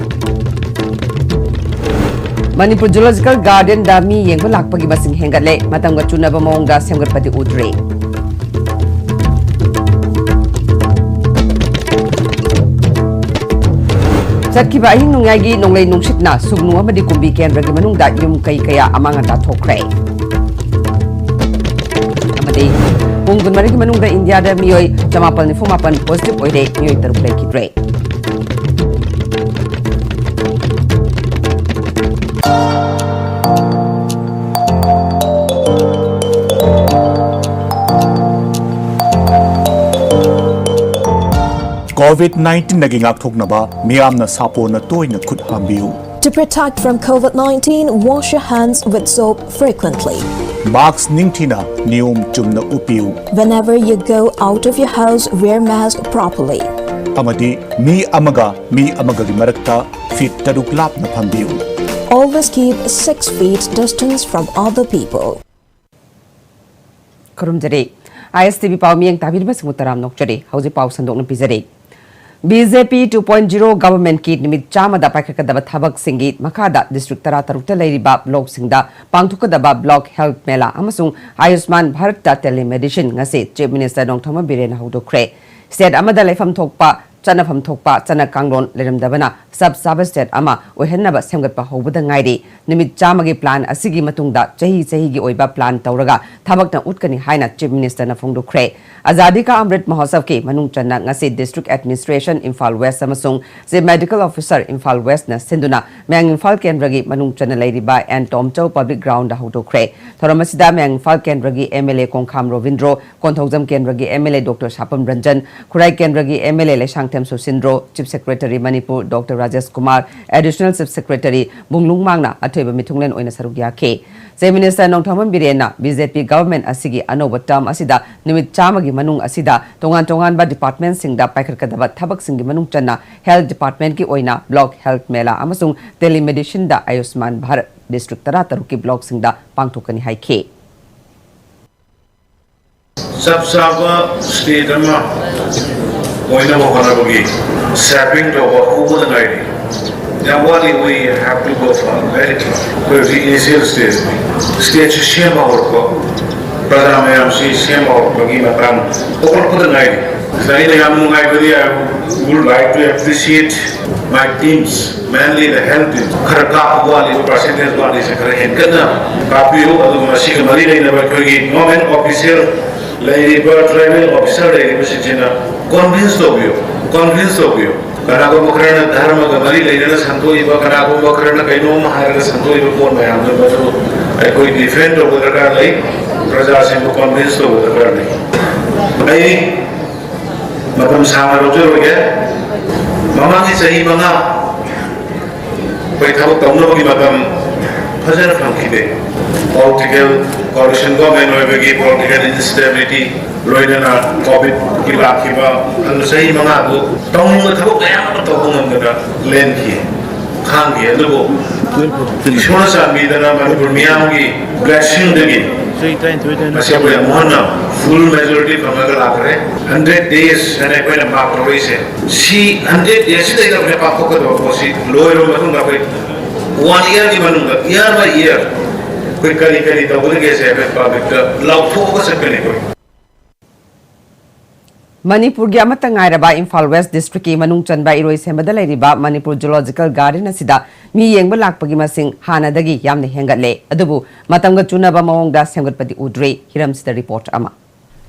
ꯃꯅꯤꯄꯨꯔ ꯖꯨꯂꯣꯖꯤꯀꯦꯜ ꯒꯥꯔꯗꯦꯟꯗ ꯃꯤ ꯌꯦꯡꯕ ꯂꯥꯛꯄꯒꯤ ꯃꯁꯤꯡ ꯍꯦꯟꯒꯠꯂꯦ꯫ ꯃꯇꯝꯒ ꯆꯨꯅꯕ ꯃꯑꯣꯡꯗ ꯁꯦꯝꯒꯠꯄꯗꯤ ꯎꯗ꯭ꯔꯤ꯫ ꯆꯠꯈꯤꯕ ꯑꯍꯤꯡ ꯅꯣꯡꯌꯥꯏꯒꯤ ꯅꯣꯡꯂꯩ ꯅꯨꯡꯁꯤꯠꯅ ꯁꯨꯒꯅꯨ ꯑꯃꯗꯤ ꯀꯨꯝꯕꯤ ꯀꯦꯟꯗ꯭ꯔꯒꯤ ꯃꯅꯨꯡꯗ ꯌꯨꯝ ꯀꯩ ꯀꯌꯥ ꯑꯃꯥꯡ ꯑꯇꯥ ꯊꯣꯛꯈ꯭ꯔꯦ꯫ ꯑꯃꯗꯤ ꯄꯨꯡ ꯀꯨꯟꯃꯔꯤꯒꯤ ꯃꯅꯨꯡꯗ ꯏꯟꯗꯤꯌꯥꯗ ꯃꯤꯑꯣꯏ ꯆꯃꯥꯄꯜ ꯅꯤꯐꯨ ꯃꯥꯄꯟ ꯄꯣꯖꯤꯇꯤꯚ ꯑꯣꯏꯔꯦ, ꯃꯤꯑꯣꯏ ꯇꯔꯨꯛ ꯂꯩꯈꯤꯗ꯭ꯔꯦ꯫ ꯀꯣꯚꯤꯗ ꯅꯥꯏꯟꯇꯤꯟꯗꯒꯤ ꯉꯥꯛꯊꯣꯛꯅꯕ ꯃꯤꯌꯥꯝꯅ ꯁꯥꯄꯣꯟꯅ ꯇꯣꯏꯅ ꯈꯨꯠ ꯍꯥꯝꯕꯤꯌꯨ꯫ To protect from COVID nineteen, wash your hands with soap frequently. ꯃꯥꯛꯁ ꯅꯤꯡꯊꯤꯅ ꯅꯤꯌꯣꯝ ꯆꯨꯝꯅ ꯎꯞꯄꯤꯌꯨ꯫ Whenever you go out of your house, wear mask properly. ꯑꯃꯗꯤ ꯃꯤ ꯑꯃꯒ ꯃꯤ ꯑꯃꯒꯒꯤ ꯃꯔꯛꯇ ꯐꯤꯠ ꯇꯔꯨꯛ ꯂꯥꯞꯅ ꯐꯝꯕꯤꯌꯨ꯫ Always keep six feet distance from other people. ꯈꯨꯔꯨꯝꯖꯔꯤ꯫ ꯑꯥꯏ ꯑꯦꯁ ꯇꯤ ꯚꯤ ꯄꯥꯎ ꯃꯤꯠꯌꯦꯡ ꯇꯥꯕꯤꯔꯤꯕꯁꯤꯡꯕꯨ ꯇꯔꯥꯝꯅ ꯑꯣꯛꯆꯔꯤ꯫ ꯍꯧꯖꯤꯛ ꯄꯥꯎ ꯁꯟꯗꯣꯛꯅ ꯄꯤꯖꯔꯤ꯫ B J P two point zero ꯒꯚꯔꯟꯃꯦꯟꯠꯀꯤ ꯅꯨꯃꯤꯠ ꯆꯥꯝꯃꯗ ꯄꯥꯏꯈꯠꯀꯗꯕ ꯊꯕꯛꯁꯤꯡꯒꯤ ꯃꯈꯥꯗ ꯗꯤꯁꯇ꯭ꯔꯤꯛ ꯇꯔꯥ ꯇꯔꯨꯛꯇ ꯂꯩꯔꯤꯕ ꯕ꯭ꯂꯣꯛꯁꯤꯡꯗ ꯄꯥꯡꯊꯣꯛꯀꯗꯕ ꯕ꯭ꯂꯣꯛ ꯍꯦꯜꯊ ꯃꯦꯂꯥ ꯑꯃꯁꯨꯡ ꯑꯌꯨꯁꯃꯥꯟ ꯚꯥꯔꯠꯇ ꯇꯦꯂꯤꯃꯦꯗꯤꯁꯤꯟ ꯉꯁꯤ ꯆꯤꯐ ꯃꯤꯅꯤꯁꯇꯔ ꯅꯣꯡꯊꯣꯝꯕꯝ ꯕꯤꯔꯦꯟꯅ ꯍꯧꯗꯣꯛꯈ꯭ꯔꯦ꯫ ꯁ꯭ꯇꯦꯠ ꯑꯃꯗ ꯂꯩꯐꯝ ꯊꯣꯛꯄ, ꯆꯠꯅꯐꯝ ꯊꯣꯛꯄ ꯆꯠꯅ ꯀꯥꯡꯂꯣꯟ ꯂꯩꯔꯝꯗꯕꯅ ꯆꯞ ꯆꯥꯕ ꯁ꯭ꯇꯦꯠ ꯑꯃ ꯑꯣꯏꯍꯟꯅꯕ ꯁꯦꯝꯒꯠꯄ ꯍꯧꯕꯗ ꯉꯥꯏꯔꯤ꯫ ꯅꯨꯃꯤꯠ ꯆꯥꯝꯃꯒꯤ ꯄ꯭ꯂꯥꯟ ꯑꯁꯤꯒꯤ ꯃꯇꯨꯡꯗ ꯆꯍꯤ ꯆꯍꯤꯒꯤ ꯑꯣꯏꯕ ꯄ꯭ꯂꯥꯟ ꯇꯧꯔꯒ ꯊꯕꯛꯅ ꯎꯠꯀꯅꯤ ꯍꯥꯏꯅ ꯆꯤꯐ ꯃꯤꯅꯤꯁꯇꯔꯅ ꯐꯣꯡꯗꯣꯛꯈ꯭ꯔꯦ꯫ ꯑꯖꯥꯗꯤ ꯀꯥ ꯑꯃ꯭ꯔꯤꯠ ꯃꯍꯣꯠꯁꯕꯀꯤ ꯃꯅꯨꯡ ꯆꯟꯅ ꯉꯁꯤ ꯗꯤꯁꯇ꯭ꯔꯤꯛ ꯑꯦꯗꯃꯤꯅꯤꯁꯇ꯭ꯔꯦꯁꯟ ꯏꯝꯐꯥꯜ ꯋꯦꯁ ꯑꯃꯁꯨꯡ ꯆꯤꯐ ꯃꯦꯗꯤꯀꯦꯜ ꯑꯣꯐꯤꯁꯔ ꯏꯝꯐꯥꯜ ꯋꯦꯁꯅ ꯁꯤꯟꯗꯨꯅ ꯃꯌꯥꯡ ꯏꯝꯐꯥꯜ ꯀꯦꯟꯗ꯭ꯔꯒꯤ ꯃꯅꯨꯡ ꯆꯟꯅ ꯂꯩꯔꯤꯕ ꯑꯦꯟ ꯇꯣꯝꯆꯧ ꯄꯕ꯭ꯂꯤꯛ ꯒ꯭ꯔꯥꯎꯟꯗ ꯍꯧꯗꯣꯛꯈ꯭ꯔꯦ꯫ ꯊꯧꯔꯝ ꯑꯁꯤꯗ ꯃꯌꯥꯡ ꯏꯝꯐꯥꯜ ꯀꯦꯟꯗ꯭ꯔꯒꯤ M L A Khongkham Robindro, Konthoujam ꯀꯦꯟꯗ꯭ꯔꯒꯤ M L A doctor Sapam Ranjan, Khurai ꯀꯦꯟꯗ꯭ꯔꯒꯤ M L A Leishangthem Susindro, chief secretary Manipur doctor Rajesh Kumar, additional chief secretary Bunglung ꯃꯥꯡꯅ ꯑꯊꯣꯏꯕ ꯃꯤꯊꯨꯡꯂꯦꯟ ꯑꯣꯏꯅ ꯁꯔꯨꯛ ꯌꯥꯈꯤ꯫ Chief minister Nongthombam ꯕꯤꯔꯦꯟꯅ B J ꯄꯤ ꯒꯚꯔꯟꯃꯦꯟꯠ ꯑꯁꯤꯒꯤ ꯑꯅꯧꯕ ꯇꯔꯝ ꯑꯁꯤꯗ ꯅꯨꯃꯤꯠ ꯆꯥꯝꯃꯒꯤ ꯃꯅꯨꯡ ꯑꯁꯤꯗ ꯇꯣꯉꯥꯟ ꯇꯣꯉꯥꯟꯕ ꯗꯤꯄꯥꯔꯠꯃꯦꯟꯠꯁꯤꯡꯗ ꯄꯥꯏꯈꯠꯀꯗꯕ ꯊꯕꯛꯁꯤꯡꯒꯤ ꯃꯅꯨꯡ ꯆꯟꯅ ꯍꯦꯜꯊ ꯗꯤꯄꯥꯔꯠꯃꯦꯟꯠꯀꯤ ꯑꯣꯏꯅ ꯕ꯭ꯂꯣꯛ ꯍꯦꯜꯊ ꯃꯦꯂꯥ ꯑꯃꯁꯨꯡ ꯇꯦꯂꯤꯃꯦꯗꯤꯁꯤꯟꯗ ꯑꯌꯨꯁꯃꯥꯟ ꯚꯥꯔꯠ ꯗꯤꯁꯇ꯭ꯔꯤꯛ ꯇꯔꯥ ꯇꯔꯨꯛꯀꯤ ꯕ꯭ꯂꯣꯛꯁꯤꯡꯗ ꯄꯥꯡꯊꯣꯛꯀꯅꯤ ꯍꯥꯏꯈꯤ꯫ ꯆꯞ ꯆꯥꯕ ꯁ꯭ꯇꯦꯠ ꯑꯃ ꯑꯣꯏꯅꯕ ꯍꯣꯠꯅꯕꯒꯤ ꯁꯦꯄꯤꯡ ꯇꯧꯕ ꯍꯧꯕꯗ ꯉꯥꯏꯔꯤ꯫ ꯌꯥꯝ ꯋꯥꯠꯂꯤ, we have to go for very close. ꯑꯩꯈꯣꯏ ꯍꯧꯖꯤꯛ ꯏꯅꯤꯁꯤꯌꯦꯜ ꯁ꯭ꯇꯦꯖꯅꯤ꯫ ꯁ꯭ꯇꯦꯠꯁꯤ ꯁꯦꯝꯕ ꯍꯧꯔꯛꯄ, ꯄ꯭ꯔꯖꯥ ꯃꯌꯥꯝꯁꯤ ꯁꯦꯝꯕ ꯍꯧꯔꯛꯄꯒꯤ ꯃꯇꯥꯡ ꯍꯧꯔꯛꯄꯗ ꯉꯥꯏꯔꯤ꯫ ꯁꯤꯗ ꯑꯩꯅ ꯌꯥꯝ ꯅꯨꯡꯉꯥꯏꯕꯗꯤ, I would like to appreciate my teams, mainly the health team. ꯈꯔ ꯀꯥꯞꯄ ꯋꯥꯠꯂꯤꯕ, ꯄꯥꯔꯁꯦꯟꯇꯦꯖ ꯋꯥꯠꯂꯤꯁꯦ ꯈꯔ ꯍꯦꯟꯒꯠꯅ ꯀꯥꯞꯄꯤꯌꯨ꯫ ꯑꯗꯨꯒ ꯃꯁꯤꯒ ꯃꯔꯤ ꯂꯩꯅꯕ ꯑꯩꯈꯣꯏꯒꯤ ꯒꯣꯔꯃꯦꯟ ꯑꯣꯐꯤꯁꯤꯌꯦꯜ ꯂꯩꯔꯤꯕ, ꯇ꯭ꯔꯥꯏꯕꯦꯜ ꯑꯣꯐꯤꯁꯔ ꯂꯩꯔꯤꯕꯁꯤꯡꯁꯤꯅ ꯀꯣꯟꯚꯤꯟꯁ ꯇꯧꯕꯤꯌꯨ, ꯀꯣꯟꯚꯤꯟꯁ ꯇꯧꯕꯤꯌꯨ꯫ ꯀꯅꯥꯒꯨꯝꯕ ꯈꯔꯅ ꯙꯔꯃꯒ ꯃꯔꯤ ꯂꯩꯅꯅ ꯁꯟꯗꯣꯛꯏꯕ, ꯀꯅꯥꯒꯨꯝꯕ ꯈꯔꯅ ꯀꯩꯅꯣꯝ ꯍꯥꯏꯔꯒ ꯁꯟꯗꯣꯛꯏꯕ ꯄꯣꯠ ꯃꯌꯥꯝꯗꯨ ꯃꯗꯨ ꯑꯩꯈꯣꯏ ꯗꯤꯐꯦꯟ ꯇꯧꯕ ꯗꯔꯀꯥꯔ ꯂꯩ, ꯄ꯭ꯔꯖꯥꯁꯤꯡꯕꯨ ꯀꯣꯟꯚꯤꯟꯁ ꯇꯧꯕ ꯗꯔꯀꯥꯔ ꯂꯩ꯫ ꯑꯩ ꯃꯇꯝ ꯁꯥꯡꯅ ꯂꯧꯖꯔꯣꯏꯒꯦ꯫ ꯃꯃꯥꯡꯒꯤ ꯆꯍꯤ ꯃꯉꯥ ꯑꯩꯈꯣꯏ ꯊꯕꯛ ꯇꯧꯅꯕꯒꯤ ꯃꯇꯝ ꯐꯖꯅ ꯐꯪꯈꯤꯗꯦ꯫ ꯄꯣꯂꯤꯇꯤꯀꯦꯜ ꯀꯣꯑꯣꯂꯤꯁꯟ ꯒꯣꯔꯃꯦꯟ ꯑꯣꯏꯕꯒꯤ ꯄꯣꯂꯤꯇꯤꯀꯦꯜ ꯏꯟꯁꯇꯦꯕꯤꯂꯤꯇꯤ, ꯂꯣꯏꯅꯅ ꯀꯣꯚꯤꯗꯀꯤ ꯂꯥꯛꯈꯤꯕ ꯑꯗꯨ ꯆꯍꯤ ꯃꯉꯥꯗꯨ ꯇꯧꯅꯤꯡꯕ ꯊꯕꯛ ꯃꯌꯥꯝ ꯑꯃ ꯇꯧꯕ ꯉꯝꯗꯅ ꯂꯦꯟꯈꯤ, ꯈꯥꯡꯈꯤ꯫ ꯑꯗꯨꯕꯨ ꯏꯁꯣꯔꯅ ꯆꯥꯟꯕꯤꯗꯅ ꯃꯅꯤꯄꯨꯔ ꯃꯤꯌꯥꯝꯒꯤ ꯕ꯭ꯂꯦꯁꯤꯡꯗꯒꯤ ꯉꯁꯤ ꯑꯩꯈꯣꯏ ꯑꯃꯨꯛ ꯍꯟꯅ ꯐꯨꯜ ꯃꯦꯖꯣꯔꯤꯇꯤ ꯐꯪꯉꯒ ꯂꯥꯛꯈ꯭ꯔꯦ꯫ ꯍꯟꯗ꯭ꯔꯦꯠ ꯗꯦꯖ ꯍꯥꯏꯅ ꯑꯩꯈꯣꯏꯅ ꯃꯥꯔꯛ ꯇꯧꯔꯛꯏꯁꯦ, ꯁꯤ ꯍꯟꯗ꯭ꯔꯦꯠ ꯗꯦꯖꯁꯤꯗꯩꯗ ꯑꯩꯈꯣꯏꯅ ꯄꯥꯡꯊꯣꯛꯀꯗꯕ ꯄꯣꯠꯁꯤ ꯂꯣꯏꯔꯕ ꯃꯇꯨꯡꯗ ꯑꯩꯈꯣꯏ ꯋꯥꯟ ꯏꯌꯔꯒꯤ ꯃꯅꯨꯡꯗ, ꯏꯌꯔ ꯕꯥꯏ ꯏꯌꯔ, ꯑꯩꯈꯣꯏ ꯀꯔꯤ ꯀꯔꯤ ꯇꯧꯒꯗꯒꯦꯁꯦ ꯑꯩꯈꯣꯏ ꯄꯕ꯭ꯂꯤꯛꯇ ꯂꯥꯎꯊꯣꯛꯑꯒ ꯆꯠꯀꯅꯤ ꯑꯩꯈꯣꯏ꯫ ꯃꯅꯤꯄꯨꯔꯒꯤ ꯑꯃꯠꯇ ꯉꯥꯏꯔꯕ ꯏꯝꯐꯥꯜ ꯋꯦꯁ ꯗꯤꯁꯇ꯭ꯔꯤꯛꯀꯤ ꯃꯅꯨꯡ ꯆꯟꯕ ꯏꯔꯣꯏꯁꯦꯝꯕꯗ ꯂꯩꯔꯤꯕ ꯃꯅꯤꯄꯨꯔ ꯖꯨꯂꯣꯖꯤꯀꯦꯜ ꯒꯥꯔꯗꯦꯟ ꯑꯁꯤꯗ ꯃꯤ ꯌꯦꯡꯕ ꯂꯥꯛꯄꯒꯤ ꯃꯁꯤꯡ ꯍꯥꯟꯅꯗꯒꯤ ꯌꯥꯝꯅ ꯍꯦꯟꯒꯠꯂꯦ꯫ ꯑꯗꯨꯕꯨ ꯃꯇꯝꯒ ꯆꯨꯅꯕ ꯃꯑꯣꯡꯗ ꯁꯦꯝꯒꯠꯄꯗꯤ ꯎꯗ꯭ꯔꯤ꯫ ꯍꯤꯔꯝꯁꯤꯗ ꯔꯤꯄꯣꯔꯠ ꯑꯃ꯫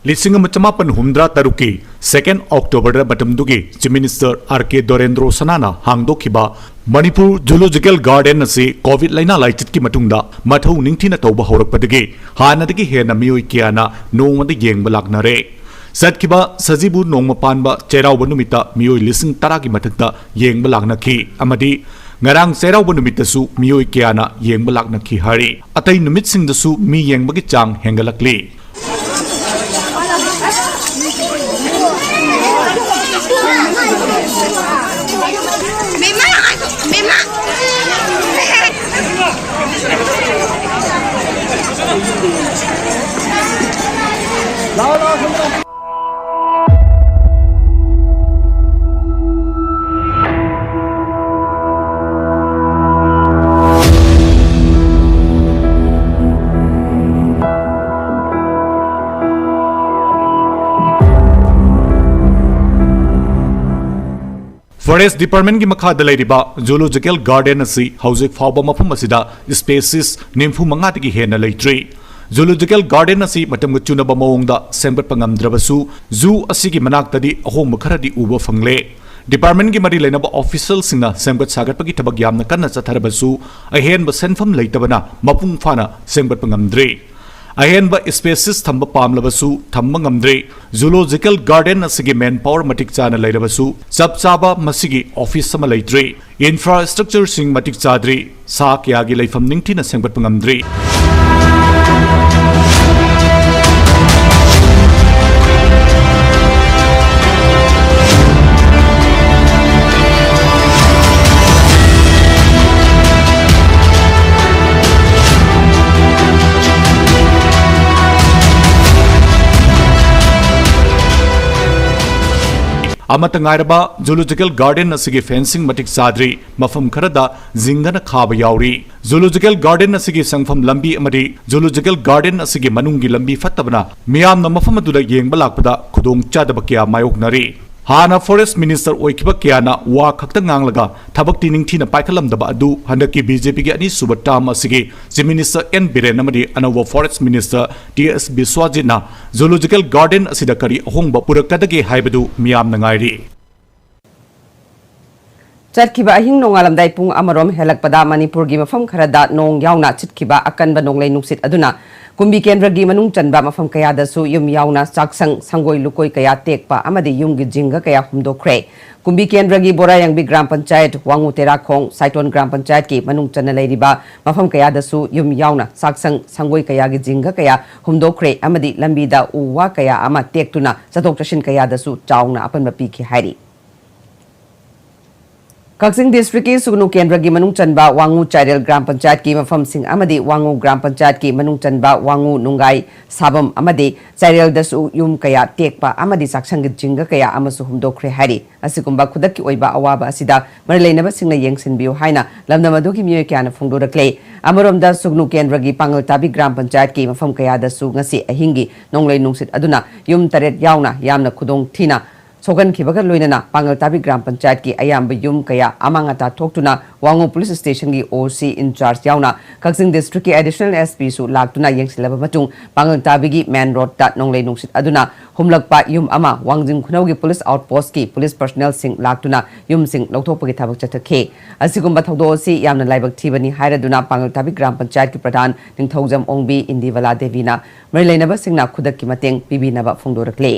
ꯂꯤꯁꯤꯡ ꯑꯃ ꯆꯃꯥꯄꯟ ꯍꯨꯝꯗ꯭ꯔꯥ ꯇꯔꯨꯛꯀꯤ second October ꯗ ꯃꯇꯝꯗꯨꯒꯤ Chief Minister R K Dorendro ꯁꯅꯥꯅ ꯍꯥꯡꯗꯣꯛꯈꯤꯕ Manipur Zoological Garden ꯑꯁꯤ COVID ꯂꯥꯏꯅꯥ ꯂꯥꯏꯆꯠꯀꯤ ꯃꯇꯨꯡꯗ ꯃꯊꯧ ꯅꯤꯡꯊꯤꯅ ꯇꯧꯕ ꯍꯧꯔꯛꯄꯗꯒꯤ ꯍꯥꯟꯅꯗꯒꯤ ꯍꯦꯟꯅ ꯃꯤꯑꯣꯏ ꯀꯌꯥꯅ ꯅꯣꯡꯃꯗ ꯌꯦꯡꯕ ꯂꯥꯛꯅꯔꯦ꯫ ꯆꯠꯈꯤꯕ ꯁꯖꯤꯕꯨ ꯅꯣꯡꯃ ꯄꯥꯟꯕ ꯆꯩꯔꯥꯎꯕ ꯅꯨꯃꯤꯠꯇ ꯃꯤꯑꯣꯏ ꯂꯤꯁꯤꯡ ꯇꯔꯥꯒꯤ ꯃꯊꯛꯇ ꯌꯦꯡꯕ ꯂꯥꯛꯅꯈꯤ ꯑꯃꯗꯤ ꯉꯔꯥꯡ ꯆꯩꯔꯥꯎꯕ ꯅꯨꯃꯤꯠꯇꯁꯨ ꯃꯤꯑꯣꯏ ꯀꯌꯥꯅ ꯌꯦꯡꯕ ꯂꯥꯛꯅꯈꯤ ꯍꯥꯏꯔꯤ꯫ ꯑꯇꯩ ꯅꯨꯃꯤꯠꯁꯤꯡꯗꯁꯨ ꯃꯤ ꯌꯦꯡꯕꯒꯤ ꯆꯥꯡ ꯍꯦꯟꯒꯠꯂꯛꯂꯤ꯫ Forest Department ꯀꯤ ꯃꯈꯥꯗ ꯂꯩꯔꯤꯕ Zoological Garden ꯑꯁꯤ ꯍꯧꯖꯤꯛ ꯐꯥꯎꯕ ꯃꯐꯝ ꯑꯁꯤꯗ species ꯅꯤꯐꯨ ꯃꯉꯥꯗꯒꯤ ꯍꯦꯟꯅ ꯂꯩꯇ꯭ꯔꯤ꯫ Zoological Garden ꯑꯁꯤ ꯃꯇꯝꯒ ꯆꯨꯅꯕ ꯃꯑꯣꯡꯗ ꯁꯦꯝꯒꯠꯄ ꯉꯝꯗ꯭ꯔꯕꯁꯨ, zoo ꯑꯁꯤꯒꯤ ꯃꯅꯥꯛꯇꯗꯤ ꯑꯍꯣꯡꯕ ꯈꯔꯗꯤ ꯎꯕ ꯐꯪꯂꯦ꯫ Department ꯀꯤ ꯃꯔꯤ ꯂꯩꯅꯕ official ꯁꯤꯡꯅ ꯁꯦꯝꯒꯠ ꯁꯥꯒꯠꯄꯒꯤ ꯊꯕꯛ ꯌꯥꯝꯅ ꯀꯟꯅ ꯆꯠꯊꯔꯕꯁꯨ, ꯑꯍꯦꯟꯕ ꯁꯦꯟꯐꯝ ꯂꯩꯇꯕꯅ ꯃꯄꯨꯡ ꯐꯥꯅ ꯁꯦꯝꯒꯠꯄ ꯉꯝꯗ꯭ꯔꯤ꯫ ꯑꯍꯦꯟꯕ species ꯊꯝꯕ ꯄꯥꯝꯂꯕꯁꯨ ꯊꯝꯕ ꯉꯝꯗ꯭ꯔꯤ꯫ Zoological Garden ꯑꯁꯤꯒꯤ manpower ꯃꯇꯤꯛ ꯆꯥꯅ ꯂꯩꯔꯕꯁꯨ, ꯆꯞ ꯆꯥꯕ ꯃꯁꯤꯒꯤ office ꯑꯃ ꯂꯩꯇ꯭ꯔꯤ꯫ Infrastructure ꯁꯤꯡ ꯃꯇꯤꯛ ꯆꯥꯗ꯭ꯔꯤ꯫ ꯁꯥ ꯀꯌꯥꯒꯤ ꯂꯩꯐꯝ ꯅꯤꯡꯊꯤꯅ ꯁꯦꯝꯒꯠꯄ ꯉꯝꯗ꯭ꯔꯤ꯫ ꯑꯃꯠꯇ ꯉꯥꯏꯔꯕ Zoological Garden ꯑꯁꯤꯒꯤ fencing ꯃꯇꯤꯛ ꯆꯥꯗ꯭ꯔꯤ꯫ ꯃꯐꯝ ꯈꯔꯗ ꯖꯤꯡꯒꯅ ꯈꯥꯕ ꯌꯥꯎꯔꯤ꯫ Zoological Garden ꯑꯁꯤꯒꯤ ꯆꯪꯐꯝ ꯂꯝꯕꯤ ꯑꯃꯗꯤ Zoological Garden ꯑꯁꯤꯒꯤ ꯃꯅꯨꯡꯒꯤ ꯂꯝꯕꯤ ꯐꯠꯇꯕꯅ ꯃꯤꯌꯥꯝꯅ ꯃꯐꯝ ꯑꯗꯨꯗ ꯌꯦꯡꯕ ꯂꯥꯛꯄꯗ ꯈꯨꯗꯣꯡ ꯆꯥꯗꯕ ꯀꯌꯥ ꯃꯥꯌꯣꯛꯅꯔꯤ꯫ ꯍꯥꯟꯅ ꯐꯣꯔꯦꯁ ꯃꯤꯅꯤꯁꯇꯔ ꯑꯣꯏꯈꯤꯕ ꯀꯌꯥꯅ ꯋꯥ ꯈꯛꯇ ꯉꯥꯡꯂꯒ ꯊꯕꯛꯇꯤ ꯅꯤꯡꯊꯤꯅ ꯄꯥꯏꯈꯠꯂꯝꯗꯕ ꯑꯗꯨ ꯍꯟꯗꯛꯀꯤ ꯕꯤ ꯖꯦ ꯄꯤꯒꯤ ꯑꯅꯤꯁꯨꯕ ꯇꯔꯝ ꯑꯁꯤꯒꯤ ꯆꯤꯐ ꯃꯤꯅꯤꯁꯇꯔ ꯑꯦꯟ ꯕꯤꯔꯦꯟ ꯑꯃꯗꯤ ꯑꯅꯧꯕ ꯐꯣꯔꯦꯁ ꯃꯤꯅꯤꯁꯇꯔ ꯇꯤ ꯑꯦꯁ ꯕꯤꯁ꯭ꯋꯥꯖꯤꯠꯅ ꯖꯨꯂꯣꯖꯤꯀꯦꯜ ꯒꯥꯔꯗꯦꯟ ꯑꯁꯤꯗ ꯀꯔꯤ ꯑꯍꯣꯡꯕ ꯄꯨꯔꯛꯀꯗꯒꯦ ꯍꯥꯏꯕꯗꯨ ꯃꯤꯌꯥꯝꯅ ꯉꯥꯏꯔꯤ꯫ ꯆꯠꯈꯤꯕ ꯑꯍꯤꯡ ꯅꯣꯡꯉꯥꯜꯂꯝꯗꯥꯏ ꯄꯨꯡ ꯑꯃꯔꯣꯝ ꯍꯦꯜꯂꯛꯄꯗ ꯃꯅꯤꯄꯨꯔꯒꯤ ꯃꯐꯝ ꯈꯔꯗ ꯅꯣꯡ ꯌꯥꯎꯅ ꯁꯤꯠꯈꯤꯕ ꯑꯀꯟꯕ ꯅꯣꯡꯂꯩ ꯅꯨꯡꯁꯤꯠ ꯑꯗꯨꯅ ꯀꯨꯝꯕꯤ ꯀꯦꯟꯗ꯭ꯔꯒꯤ ꯃꯅꯨꯡ ꯆꯟꯕ ꯃꯐꯝ ꯀꯌꯥꯗꯁꯨ ꯌꯨꯝ ꯌꯥꯎꯅ ꯆꯥꯛꯁꯪ, ꯁꯪꯒꯣꯏ, ꯂꯨꯀꯣꯏ ꯀꯌꯥ ꯇꯦꯛꯄ ꯑꯃꯗꯤ ꯌꯨꯝꯒꯤ ꯖꯤꯡꯒ ꯀꯌꯥ ꯍꯨꯝꯗꯣꯛꯈ꯭ꯔꯦ꯫ ꯀꯨꯝꯕꯤ ꯀꯦꯟꯗ꯭ꯔꯒꯤ ꯕꯣꯔꯥꯌꯥꯡꯕꯤ ꯒ꯭ꯔꯥꯝ ꯄꯟꯆꯥꯌꯠ, ꯋꯥꯉꯨ ꯇꯦꯔꯥꯈꯣꯡ, ꯁꯥꯏꯇꯣꯟ ꯒ꯭ꯔꯥꯝ ꯄꯟꯆꯥꯌꯠꯀꯤ ꯃꯅꯨꯡ ꯆꯟꯅ ꯂꯩꯔꯤꯕ ꯃꯐꯝ ꯀꯌꯥꯗꯁꯨ ꯌꯨꯝ ꯌꯥꯎꯅ ꯆꯥꯛꯁꯪ, ꯁꯪꯒꯣꯏ ꯀꯌꯥꯒꯤ ꯖꯤꯡꯒ ꯀꯌꯥ ꯍꯨꯝꯗꯣꯛꯈ꯭ꯔꯦ ꯑꯃꯗꯤ ꯂꯝꯕꯤꯗ ꯎ ꯋꯥ ꯀꯌꯥ ꯑꯃ ꯇꯦꯛꯇꯨꯅ ꯆꯠꯊꯣꯛ ꯆꯠꯁꯤꯟ ꯀꯌꯥꯗꯁꯨ ꯆꯥꯎꯅ ꯑꯄꯟꯕ ꯄꯤꯈꯤ ꯍꯥꯏꯔꯤ꯫ ꯀꯛꯆꯤꯡ ꯗꯤꯁꯇ꯭ꯔꯤꯛꯀꯤ ꯁꯨꯒꯅꯨ ꯀꯦꯟꯗ꯭ꯔꯒꯤ ꯃꯅꯨꯡ ꯆꯟꯕ ꯋꯥꯉꯨ ꯆꯥꯏꯔꯦꯜ ꯒ꯭ꯔꯥꯝ ꯄꯟꯆꯥꯌꯠꯀꯤ ꯃꯐꯝꯁꯤꯡ ꯑꯃꯗꯤ ꯋꯥꯉꯨ ꯒ꯭ꯔꯥꯝ ꯄꯟꯆꯥꯌꯠꯀꯤ ꯃꯅꯨꯡ ꯆꯟꯕ ꯋꯥꯉꯨ ꯅꯨꯡꯒꯥꯏ ꯁꯥꯕꯝ ꯑꯃꯗꯤ ꯆꯥꯏꯔꯦꯜꯗꯁꯨ ꯌꯨꯝ ꯀꯌꯥ ꯇꯦꯛꯄ ꯑꯃꯗꯤ ꯆꯥꯛꯁꯪꯒꯤ ꯖꯤꯡꯒ ꯀꯌꯥ ꯑꯃꯁꯨ ꯍꯨꯝꯗꯣꯛꯈ꯭ꯔꯦ ꯍꯥꯏꯔꯤ꯫ ꯑꯁꯤꯒꯨꯝꯕ ꯈꯨꯗꯛꯀꯤ ꯑꯣꯏꯕ ꯑꯋꯥꯕ ꯑꯁꯤꯗ ꯃꯔꯤ ꯂꯩꯅꯕꯁꯤꯡꯅ ꯌꯦꯡꯁꯤꯟꯕꯤꯌꯨ ꯍꯥꯏꯅ ꯂꯝꯗꯝ ꯑꯗꯨꯒꯤ ꯃꯤꯑꯣꯏ ꯀꯌꯥꯅ ꯐꯣꯡꯗꯣꯔꯛꯂꯦ꯫ ꯑꯃꯔꯣꯝꯗ ꯁꯨꯒꯅꯨ ꯀꯦꯟꯗ꯭ꯔꯒꯤ ꯄꯥꯡꯒꯜ ꯇꯥꯕꯤ ꯒ꯭ꯔꯥꯝ ꯄꯟꯆꯥꯌꯠꯀꯤ ꯃꯐꯝ ꯀꯌꯥꯗꯁꯨ ꯉꯁꯤ ꯑꯍꯤꯡꯒꯤ ꯅꯣꯡꯂꯩ ꯅꯨꯡꯁꯤꯠ ꯑꯗꯨꯅ ꯌꯨꯝ ꯇꯔꯦꯠ ꯌꯥꯎꯅ ꯌꯥꯝꯅ ꯈꯨꯗꯣꯡ ꯊꯤꯅ ꯁꯣꯛꯍꯟꯈꯤꯕꯒ ꯂꯣꯏꯅꯅ ꯄꯥꯡꯒꯜ ꯇꯥꯕꯤ ꯒ꯭ꯔꯥꯝ ꯄꯟꯆꯥꯌꯠꯀꯤ ꯑꯌꯥꯝꯕ ꯌꯨꯝ ꯀꯌꯥ ꯑꯃꯥꯡ ꯑꯇꯥ ꯊꯣꯛꯇꯨꯅ ꯋꯥꯉꯨ ꯄꯨꯂꯤꯁ ꯁ꯭ꯇꯦꯁꯟꯒꯤ ꯑꯣ ꯁꯤ ꯏꯟꯆꯥꯔꯖ ꯌꯥꯎꯅ ꯀꯛꯆꯤꯡ ꯗꯤꯁꯇ꯭ꯔꯤꯛꯀꯤ ꯑꯦꯗꯤꯁꯅꯦꯜ ꯑꯦꯁ ꯄꯤꯁꯨ ꯂꯥꯛꯇꯨꯅ ꯌꯦꯡꯁꯤꯜꯂꯕ ꯃꯇꯨꯡ ꯄꯥꯡꯒꯜ ꯇꯥꯕꯤꯒꯤ ꯃꯦꯟ ꯔꯣꯗꯇ ꯅꯣꯡꯂꯩ ꯅꯨꯡꯁꯤꯠ ꯑꯗꯨꯅ ꯍꯨꯝꯂꯛꯄ ꯌꯨꯝ ꯑꯃ, ꯋꯥꯡꯖꯤꯡ ꯈꯨꯅꯧꯒꯤ ꯄꯨꯂꯤꯁ ꯑꯥꯎꯠꯄꯣꯁꯠꯀꯤ ꯄꯨꯂꯤꯁ ꯄꯔꯁꯅꯦꯜꯁꯤꯡ ꯂꯥꯛꯇꯨꯅ ꯌꯨꯝꯁꯤꯡ ꯂꯧꯊꯣꯛꯄꯒꯤ ꯊꯕꯛ ꯆꯠꯊꯈꯤ꯫ ꯑꯁꯤꯒꯨꯝꯕ ꯊꯧꯗꯣꯛ ꯑꯁꯤ ꯌꯥꯝꯅ ꯂꯥꯏꯕꯛ ꯊꯤꯕꯅꯤ ꯍꯥꯏꯔꯗꯨꯅ ꯄꯥꯡꯒꯜ ꯇꯥꯕꯤ ꯒ꯭ꯔꯥꯝ ꯄꯟꯆꯥꯌꯠꯀꯤ ꯄ꯭ꯔꯙꯥꯟ ꯅꯤꯡꯊꯧꯖꯝ ꯑꯣꯡꯕꯤ ꯏꯟꯗꯤꯕꯂꯥ ꯗꯦꯕꯤꯅ ꯃꯔꯤ ꯂꯩꯅꯕꯁꯤꯡꯅ ꯈꯨꯗꯛꯀꯤ ꯃꯇꯦꯡ ꯄꯤꯕꯤꯅꯕ ꯐꯣꯡꯗꯣꯔꯛꯂꯤ꯫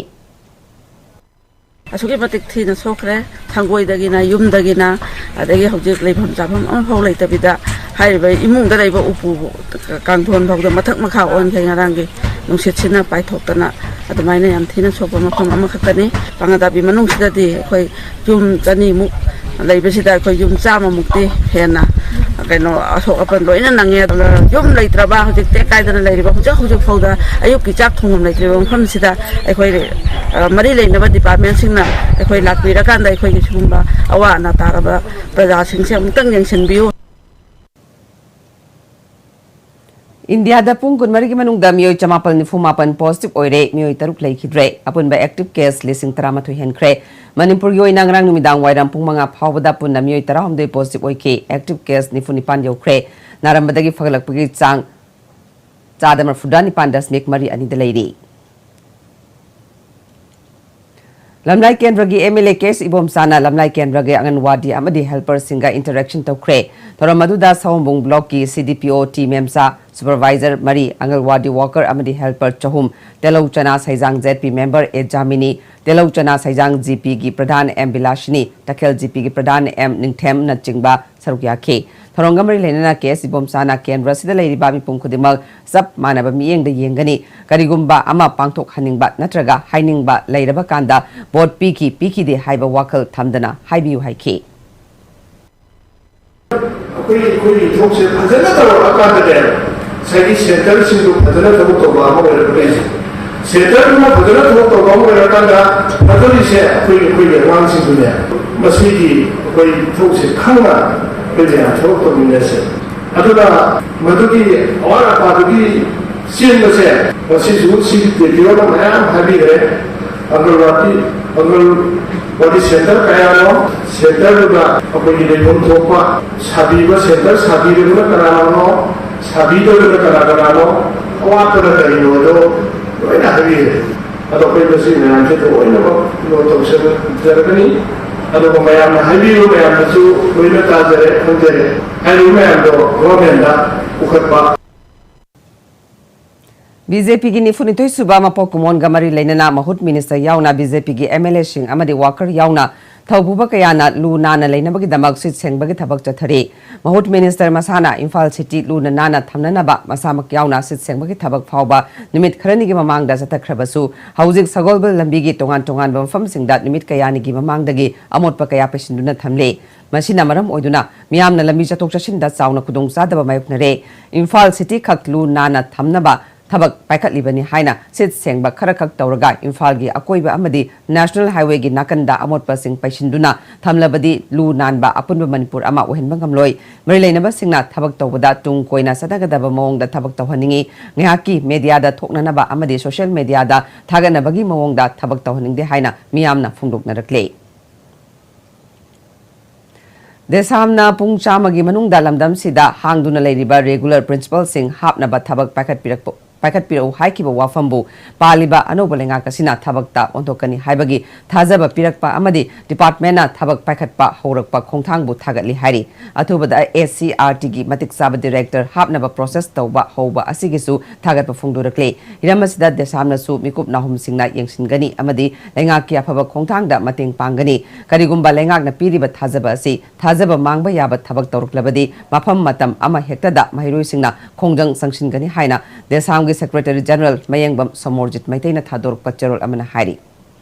ꯑꯁꯨꯛꯀꯤ ꯃꯇꯤꯛ ꯊꯤꯅ ꯁꯣꯛꯈ꯭ꯔꯦ꯫ ꯁꯪꯒꯣꯏꯗꯒꯤꯅ, ꯌꯨꯝꯗꯒꯤꯅ, ꯑꯗꯒꯤ ꯍꯧꯖꯤꯛ ꯂꯩꯐꯝ ꯆꯥꯐꯝ ꯑꯃꯐꯥꯎ ꯂꯩꯇꯕꯤꯗ, ꯍꯥꯏꯔꯤꯕ ꯏꯃꯨꯡꯗ ꯂꯩꯕ ꯎꯄꯨ ꯀꯥꯡꯊꯣꯟ ꯐꯥꯎꯗ ꯃꯊꯛ ꯃꯈꯥ ꯑꯣꯟꯈ꯭ꯔꯦ꯫ ꯉꯔꯥꯡꯒꯤ ꯅꯨꯡꯁꯤꯠꯁꯤꯅ ꯄꯥꯏꯊꯣꯛꯇꯅ ꯑꯗꯨꯃꯥꯏꯅ ꯌꯥꯝ ꯊꯤꯅ ꯁꯣꯛꯄ ꯃꯐꯝ ꯑꯃꯈꯛꯇꯅꯤ꯫ ꯄꯥꯡꯒꯟꯇꯥꯕꯤ ꯃꯅꯨꯡꯁꯤꯗꯗꯤ ꯑꯩꯈꯣꯏ ꯌꯨꯝ ꯆꯅꯤꯃꯨꯛ ꯂꯩꯕꯁꯤꯗ ꯑꯩꯈꯣꯏ ꯌꯨꯝ ꯆꯥꯝꯃꯃꯨꯛꯇꯤ ꯍꯦꯟꯅ ꯀꯩꯅꯣ ꯑꯁꯣꯛ ꯑꯄꯟ ꯂꯣꯏꯅ ꯅꯪꯉꯦ꯫ ꯑꯗꯨꯒ ꯌꯨꯝ ꯂꯩꯇ꯭ꯔꯕ, ꯍꯧꯖꯤꯛ ꯇꯦꯛ ꯀꯥꯏꯗꯅ ꯂꯩꯔꯤꯕ, ꯍꯧꯖꯤꯛ ꯍꯧꯖꯤꯛ ꯐꯥꯎꯗ ꯑꯌꯨꯛꯀꯤ ꯆꯥꯛ ꯊꯣꯡꯐꯝ ꯂꯩꯇ꯭ꯔꯤꯕ ꯃꯐꯝꯁꯤꯗ ꯑꯩꯈꯣꯏ, ꯑ, ꯃꯔꯤ ꯂꯩꯅꯕ ꯗꯤꯄꯥꯔꯠꯃꯦꯟꯁꯤꯡꯅ ꯑꯩꯈꯣꯏ ꯂꯥꯛꯄꯤꯔꯀꯥꯟꯗ ꯑꯩꯈꯣꯏꯒꯤ ꯁꯤꯒꯨꯝꯕ ꯑꯋꯥ ꯑꯅꯥ ꯇꯥꯔꯕ ꯄ꯭ꯔꯖꯥꯁꯤꯡꯁꯦ ꯑꯃꯨꯛꯇꯪ ꯌꯦꯡꯁꯤꯟꯕꯤꯌꯨ꯫ ꯏꯟꯗꯤꯌꯥꯗ ꯄꯨꯡ ꯀꯨꯟꯃꯔꯤꯒꯤ ꯃꯅꯨꯡꯗ ꯃꯤꯑꯣꯏ ꯆꯃꯥꯄꯜ ꯅꯤꯐꯨ ꯃꯥꯄꯟ positive ꯑꯣꯏꯔꯦ, ꯃꯤꯑꯣꯏ ꯇꯔꯨꯛ ꯂꯩꯈꯤꯗ꯭ꯔꯦ꯫ ꯑꯄꯨꯟꯕ active case ꯂꯤꯁꯤꯡ ꯇꯔꯥꯃꯥꯊꯣꯏ ꯍꯦꯟꯈ꯭ꯔꯦ꯫ ꯃꯅꯤꯄꯨꯔꯒꯤ ꯑꯣꯏꯅ ꯉꯔꯥꯡ ꯅꯨꯃꯤꯗꯥꯡ ꯋꯥꯏꯔꯝ ꯄꯨꯡ ꯃꯉꯥ ꯐꯥꯎꯕꯗ ꯄꯨꯟꯅ ꯃꯤꯑꯣꯏ ꯇꯔꯥꯍꯨꯝꯗꯣꯏ positive ꯑꯣꯏꯈꯤ꯫ Active case ꯅꯤꯐꯨ ꯅꯤꯄꯥꯟ ꯌꯧꯈ꯭ꯔꯦ꯫ ꯅꯥꯔꯝꯕꯗꯒꯤ ꯐꯒꯠꯂꯛꯄꯒꯤ ꯆꯥꯡ ꯆꯥꯗ ꯃꯔꯐꯨꯇꯔꯥ ꯅꯤꯄꯥꯟ ꯗꯁꯃꯤꯛ ꯃꯔꯤ ꯑꯅꯤꯗ ꯂꯩꯔꯤ꯫ ꯂꯝꯂꯥꯏ ꯀꯦꯟꯗ꯭ꯔꯒꯤ MLA ꯀꯦ ꯑꯦꯁ ꯏꯕꯣꯝꯆꯥꯅ ꯂꯝꯂꯥꯏ ꯀꯦꯟꯗ꯭ꯔꯒꯤ ꯑꯪꯒꯟꯋꯥꯗꯤ ꯑꯃꯗꯤ helperꯁꯤꯡꯒ interaction ꯇꯧꯈ꯭ꯔꯦ꯫ ꯊꯧꯔꯝ ꯑꯗꯨꯗ ꯁꯑꯣꯝꯕꯨꯡ blockꯀꯤ CDPO ꯇꯤ ꯃꯦꯝꯆꯥ, supervisor ꯃꯔꯤ, ꯑꯪꯒꯟꯋꯥꯗꯤ worker ꯑꯃꯗꯤ helper ꯆꯍꯨꯝ, ꯇꯦꯂꯧ ꯆꯅꯥ ꯁꯩꯖꯥꯡ ZP member ꯑꯦ ꯖꯥꯃꯤꯅꯤ, ꯇꯦꯂꯧ ꯆꯅꯥ ꯁꯩꯖꯥꯡ GPꯒꯤ ꯄ꯭ꯔꯙꯥꯟ ꯑꯦꯝ ꯕꯤꯂꯥꯁꯤꯅꯤ, ꯇꯈꯦꯜ GPꯒꯤ ꯄ꯭ꯔꯙꯥꯟ ꯑꯦꯝ ꯅꯤꯡꯊꯦꯝꯅꯆꯤꯡꯕ ꯁꯔꯨꯛ ꯌꯥꯈꯤ꯫ ꯊꯧꯔꯝꯒ ꯃꯔꯤ ꯂꯩꯅꯅ ꯀꯦ ꯑꯦꯁ ꯏꯕꯣꯝꯆꯥꯅ ꯀꯦꯟꯗ꯭ꯔ ꯑꯁꯤꯗ ꯂꯩꯔꯤꯕ ꯃꯤꯄꯨꯝ ꯈꯨꯗꯤꯡꯃꯛ ꯆꯞ ꯃꯥꯟꯅꯕ ꯃꯤꯠꯌꯦꯡꯗ ꯌꯦꯡꯒꯅꯤ꯫ ꯀꯔꯤꯒꯨꯝꯕ ꯑꯃ ꯄꯥꯡꯊꯣꯛꯍꯟꯅꯤꯡꯕ ꯅꯠꯇ꯭ꯔꯒ ꯍꯥꯏꯅꯤꯡꯕ ꯂꯩꯔꯕ ꯀꯥꯟꯗ ꯚꯣꯠ ꯄꯤꯈꯤ ꯄꯤꯈꯤꯗꯦ ꯍꯥꯏꯕ ꯋꯥꯈꯜ ꯊꯝꯗꯅ ꯍꯥꯏꯕꯤꯌꯨ ꯍꯥꯏꯈꯤ꯫ ꯑꯩꯈꯣꯏ ꯑꯩꯈꯣꯏꯒꯤ ꯊꯕꯛꯁꯦ ꯐꯖꯅ ꯇꯧꯔꯛꯑꯀꯥꯟꯗꯅꯦ, ꯉꯁꯥꯏꯒꯤ centreꯁꯤꯡꯗꯣ ꯐꯖꯅ ꯊꯕꯛ ꯇꯧꯕ ꯑꯃ ꯑꯣꯏꯔꯛꯀꯗꯣꯏꯁꯦ꯫ Centreꯗꯨꯅ ꯐꯖꯅ ꯊꯕꯛ ꯇꯧꯕ ꯑꯃ ꯑꯣꯏꯔꯀꯥꯟꯗ ꯐꯗꯣꯔꯤꯁꯦ ꯑꯩꯈꯣꯏꯒꯤ ꯑꯩꯈꯣꯏꯒꯤ ꯑꯉꯥꯡꯁꯤꯡꯗꯨꯅꯦ꯫ ꯃꯁꯤꯒꯤ ꯑꯩꯈꯣꯏ ꯊꯕꯛꯁꯦ ꯈꯪꯅ ꯑꯩꯈꯣꯏ ꯃꯌꯥꯝ ꯊꯕꯛ ꯇꯧꯃꯤꯟꯅꯁꯦ꯫ ꯑꯗꯨꯅ ꯃꯗꯨꯒꯤ ꯑꯋꯥꯠ ꯑꯄꯥꯗꯨꯒꯤ ꯆꯦꯟꯕꯁꯦ ꯉꯁꯤꯁꯨ ꯁꯤꯒꯤ ꯗꯦꯗꯤꯑꯣꯅ ꯃꯌꯥꯝ ꯍꯥꯏꯕꯤꯈ꯭ꯔꯦ꯫ ꯑꯪꯒꯜꯋꯥꯗꯤ, ꯑꯪꯒꯜꯋꯥꯗꯤ centre ꯀꯌꯥꯅꯣ, centreꯗꯨꯗ ꯑꯩꯈꯣꯏꯒꯤ ꯂꯩꯐꯝ ꯊꯣꯛꯄ ꯁꯥꯕꯤꯕ, centre ꯁꯥꯕꯤꯔꯤꯕꯅ ꯀꯅꯥꯅꯣ, ꯁꯥꯕꯤꯗꯕꯅ ꯀꯅꯥ ꯀꯅꯥꯅꯣ, ꯑꯋꯥꯠꯄꯅ ꯀꯔꯤꯅꯣꯗꯣ ꯂꯣꯏꯅ ꯍꯥꯏꯕꯤꯔꯦ꯫ ꯑꯗꯣ ꯑꯩꯈꯣꯏ ꯃꯁꯤ ꯃꯌꯥꯝꯁꯦ ꯂꯣꯏꯅꯃꯛ ꯅꯣꯠ ꯇꯧꯁꯟꯖꯔꯒꯅꯤ꯫ ꯑꯗꯨꯒ ꯃꯌꯥꯝꯅ ꯍꯥꯏꯕꯤꯌꯨ ꯃꯌꯥꯝꯅꯁꯨ ꯂꯣꯏꯅ ꯇꯥꯖꯔꯦ, ꯈꯪꯖꯔꯦ꯫ ꯍꯥꯏꯔꯤꯕ ꯃꯌꯥꯝꯗꯣ governmentꯗ ꯄꯨꯈꯠꯄ꯫ BJPꯒꯤ ꯅꯤꯐꯨꯅꯤꯊꯣꯏ ꯁꯨꯕ ꯃꯄꯣꯛ ꯀꯨꯝꯑꯣꯟꯒ ꯃꯔꯤ ꯂꯩꯅꯅ ꯃꯍꯨꯠ minister ꯌꯥꯎꯅ BJPꯒꯤ MLAꯁꯤꯡ ꯑꯃꯗꯤ worker ꯌꯥꯎꯅ ꯊꯧꯄꯨꯕ ꯀꯌꯥꯅ ꯂꯨ ꯅꯥꯟꯅ ꯂꯩꯅꯕꯒꯤꯗꯃꯛ ꯁꯤꯠ ꯁꯦꯡꯕꯒꯤ ꯊꯕꯛ ꯆꯠꯊꯔꯤ꯫ ꯃꯍꯨꯠ minister ꯃꯁꯥꯅ ꯏꯝꯐꯥꯜ city ꯂꯨꯅ ꯅꯥꯟꯅ ꯊꯝꯅꯅꯕ ꯃꯁꯥꯃꯛ ꯌꯥꯎꯅ ꯁꯤꯠ ꯁꯦꯡꯕꯒꯤ ꯊꯕꯛ ꯐꯥꯎꯕ ꯅꯨꯃꯤꯠ ꯈꯔꯅꯤꯒꯤ ꯃꯃꯥꯡꯗ ꯆꯠꯊꯈ꯭ꯔꯕꯁꯨ, ꯍꯧꯖꯤꯛ ꯁꯒꯣꯜꯕꯜ ꯂꯝꯕꯤꯒꯤ ꯇꯣꯉꯥꯟ ꯇꯣꯉꯥꯟꯕ ꯃꯐꯝꯁꯤꯡꯗ ꯅꯨꯃꯤꯠ ꯀꯌꯥꯅꯤꯒꯤ ꯃꯃꯥꯡꯗꯒꯤ ꯑꯃꯣꯠꯄ ꯀꯌꯥ ꯄꯩꯁꯤꯟꯗꯨꯅ ꯊꯝꯂꯤ꯫ ꯃꯁꯤꯅ ꯃꯔꯝ ꯑꯣꯏꯗꯨꯅ ꯃꯤꯌꯥꯝꯅ ꯂꯝꯕꯤ ꯆꯠꯊꯣꯛ ꯆꯠꯁꯤꯟꯗ ꯆꯥꯎꯅ ꯈꯨꯗꯣꯡꯆꯥꯗꯕ ꯃꯥꯌꯣꯛꯅꯔꯦ꯫ ꯏꯝꯐꯥꯜ city ꯈꯛ ꯂꯨ ꯅꯥꯟꯅ ꯊꯝꯅꯕ ꯊꯕꯛ ꯄꯥꯏꯈꯠꯂꯤꯕꯅꯤ ꯍꯥꯏꯅ ꯁꯤꯠ ꯁꯦꯡꯕ ꯈꯔꯈꯛ ꯇꯧꯔꯒ ꯏꯝꯐꯥꯜꯒꯤ ꯑꯀꯣꯏꯕ ꯑꯃꯗꯤ ꯅꯦꯁꯅꯦꯜ ꯍꯥꯏꯋꯦꯒꯤ ꯅꯥꯀꯟꯗ ꯑꯃꯣꯠꯄꯁꯤꯡ ꯄꯩꯁꯤꯟꯗꯨꯅ ꯊꯝꯂꯕꯗꯤ ꯂꯨ ꯅꯥꯟꯕ ꯑꯄꯨꯟꯕ ꯃꯅꯤꯄꯨꯔ ꯑꯃ ꯑꯣꯏꯍꯟꯕ ꯉꯝꯂꯣꯏ꯫ ꯃꯔꯤ ꯂꯩꯅꯕꯁꯤꯡꯅ ꯊꯕꯛ ꯇꯧꯕꯗ ꯇꯨꯡ ꯀꯣꯏꯅ ꯆꯠꯅꯒꯗꯕ ꯃꯑꯣꯡꯗ ꯊꯕꯛ ꯇꯧꯍꯟꯅꯤꯡꯏ꯫ ꯉꯥꯏꯍꯥꯛꯀꯤ ꯃꯦꯗꯤꯌꯥꯗ ꯊꯣꯛꯅꯅꯕ ꯑꯃꯗꯤ ꯁꯣꯁꯤꯌꯦꯜ ꯃꯦꯗꯤꯌꯥꯗ ꯊꯥꯒꯠꯅꯕꯒꯤ ꯃꯑꯣꯡꯗ ꯊꯕꯛ ꯇꯧꯍꯟꯅꯤꯡꯗꯦ ꯍꯥꯏꯅ ꯃꯤꯌꯥꯝꯅ ꯐꯣꯡꯗꯣꯛꯅꯔꯛꯂꯤ꯫ ꯗꯦꯁꯥꯝꯅ ꯄꯨꯡ ꯆꯥꯝꯃꯒꯤ ꯃꯅꯨꯡꯗ ꯂꯝꯗꯝꯁꯤꯗ ꯍꯥꯡꯗꯨꯅ ꯂꯩꯔꯤꯕ ꯔꯤꯒꯨꯂꯔ ꯄ꯭ꯔꯤꯟꯁꯤꯄꯜꯁꯤꯡ ꯍꯥꯞꯅꯕ ꯊꯕꯛ ꯄꯥꯏꯈꯠꯄꯤꯔꯛꯄ ꯄꯥꯏꯈꯠꯄꯤꯔꯛꯎ ꯍꯥꯏꯈꯤꯕ ꯋꯥꯐꯝꯕꯨ ꯄꯥꯜꯂꯤꯕ ꯑꯅꯧꯕ ꯂꯩꯉꯥꯛ ꯑꯁꯤꯅ ꯊꯕꯛꯇ ꯑꯣꯟꯊꯣꯛꯀꯅꯤ ꯍꯥꯏꯕꯒꯤ ꯊꯥꯖꯕ ꯄꯤꯔꯛꯄ ꯑꯃꯗꯤ ꯗꯤꯄꯥꯔꯠꯃꯦꯟꯅ ꯊꯕꯛ ꯄꯥꯏꯈꯠꯄ ꯍꯧꯔꯛꯄ ꯈꯣꯡꯊꯥꯡꯕꯨ ꯊꯥꯒꯠꯂꯤ ꯍꯥꯏꯔꯤ꯫ ꯑꯊꯨꯕꯗ ꯑꯦꯁ ꯁꯤ ꯑꯥꯔ ꯇꯤꯒꯤ ꯃꯇꯤꯛ ꯆꯥꯕ ꯗꯤꯔꯦꯛꯇꯔ ꯍꯥꯞꯅꯕ ꯄ꯭ꯔꯣꯁꯦꯁ ꯇꯧꯕ ꯍꯧꯕ ꯑꯁꯤꯒꯤꯁꯨ ꯊꯥꯒꯠꯄ ꯐꯣꯡꯗꯣꯔꯛꯂꯤ꯫ ꯍꯤꯔꯝ ꯑꯁꯤꯗ ꯗꯦꯁꯥꯝꯅꯁꯨ ꯃꯤꯀꯨꯞ ꯅꯥꯍꯨꯝꯁꯤꯡꯅ ꯌꯦꯡꯁꯤꯟꯒꯅꯤ ꯑꯃꯗꯤ ꯂꯩꯉꯥꯛꯀꯤ ꯑꯐꯕ ꯈꯣꯡꯊꯥꯡꯗ ꯃꯇꯦꯡ ꯄꯥꯡꯒꯅꯤ꯫ ꯀꯔꯤꯒꯨꯝꯕ ꯂꯩꯉꯥꯛꯅ ꯄꯤꯔꯤꯕ ꯊꯥꯖꯕ ꯑꯁꯤ ꯊꯥꯖꯕ ꯃꯥꯡꯕ ꯌꯥꯕ ꯊꯕꯛ ꯇꯧꯔꯛꯂꯕꯗꯤ ꯃꯐꯝ ꯃꯇꯝ ꯑꯃ ꯍꯦꯛꯇꯗ ꯃꯍꯩꯔꯣꯏꯁꯤꯡꯅ ꯈꯣꯡꯖꯪ ꯆꯪꯁꯤꯟꯒꯅꯤ ꯍꯥꯏꯅ ꯗꯦꯁꯥꯝꯒꯤ ꯁꯦꯀ꯭ꯔꯦꯇꯔꯤ ꯖꯦꯅꯔꯦꯜ ꯃꯌꯦꯡꯕꯝ ꯁꯣꯃꯣꯔꯖꯤꯠ ꯃꯩꯇꯩꯅ ꯊꯥꯗꯣꯔꯛꯄ ꯆꯦꯔꯣꯜ ꯑꯃꯅ ꯍꯥꯏꯔꯤ꯫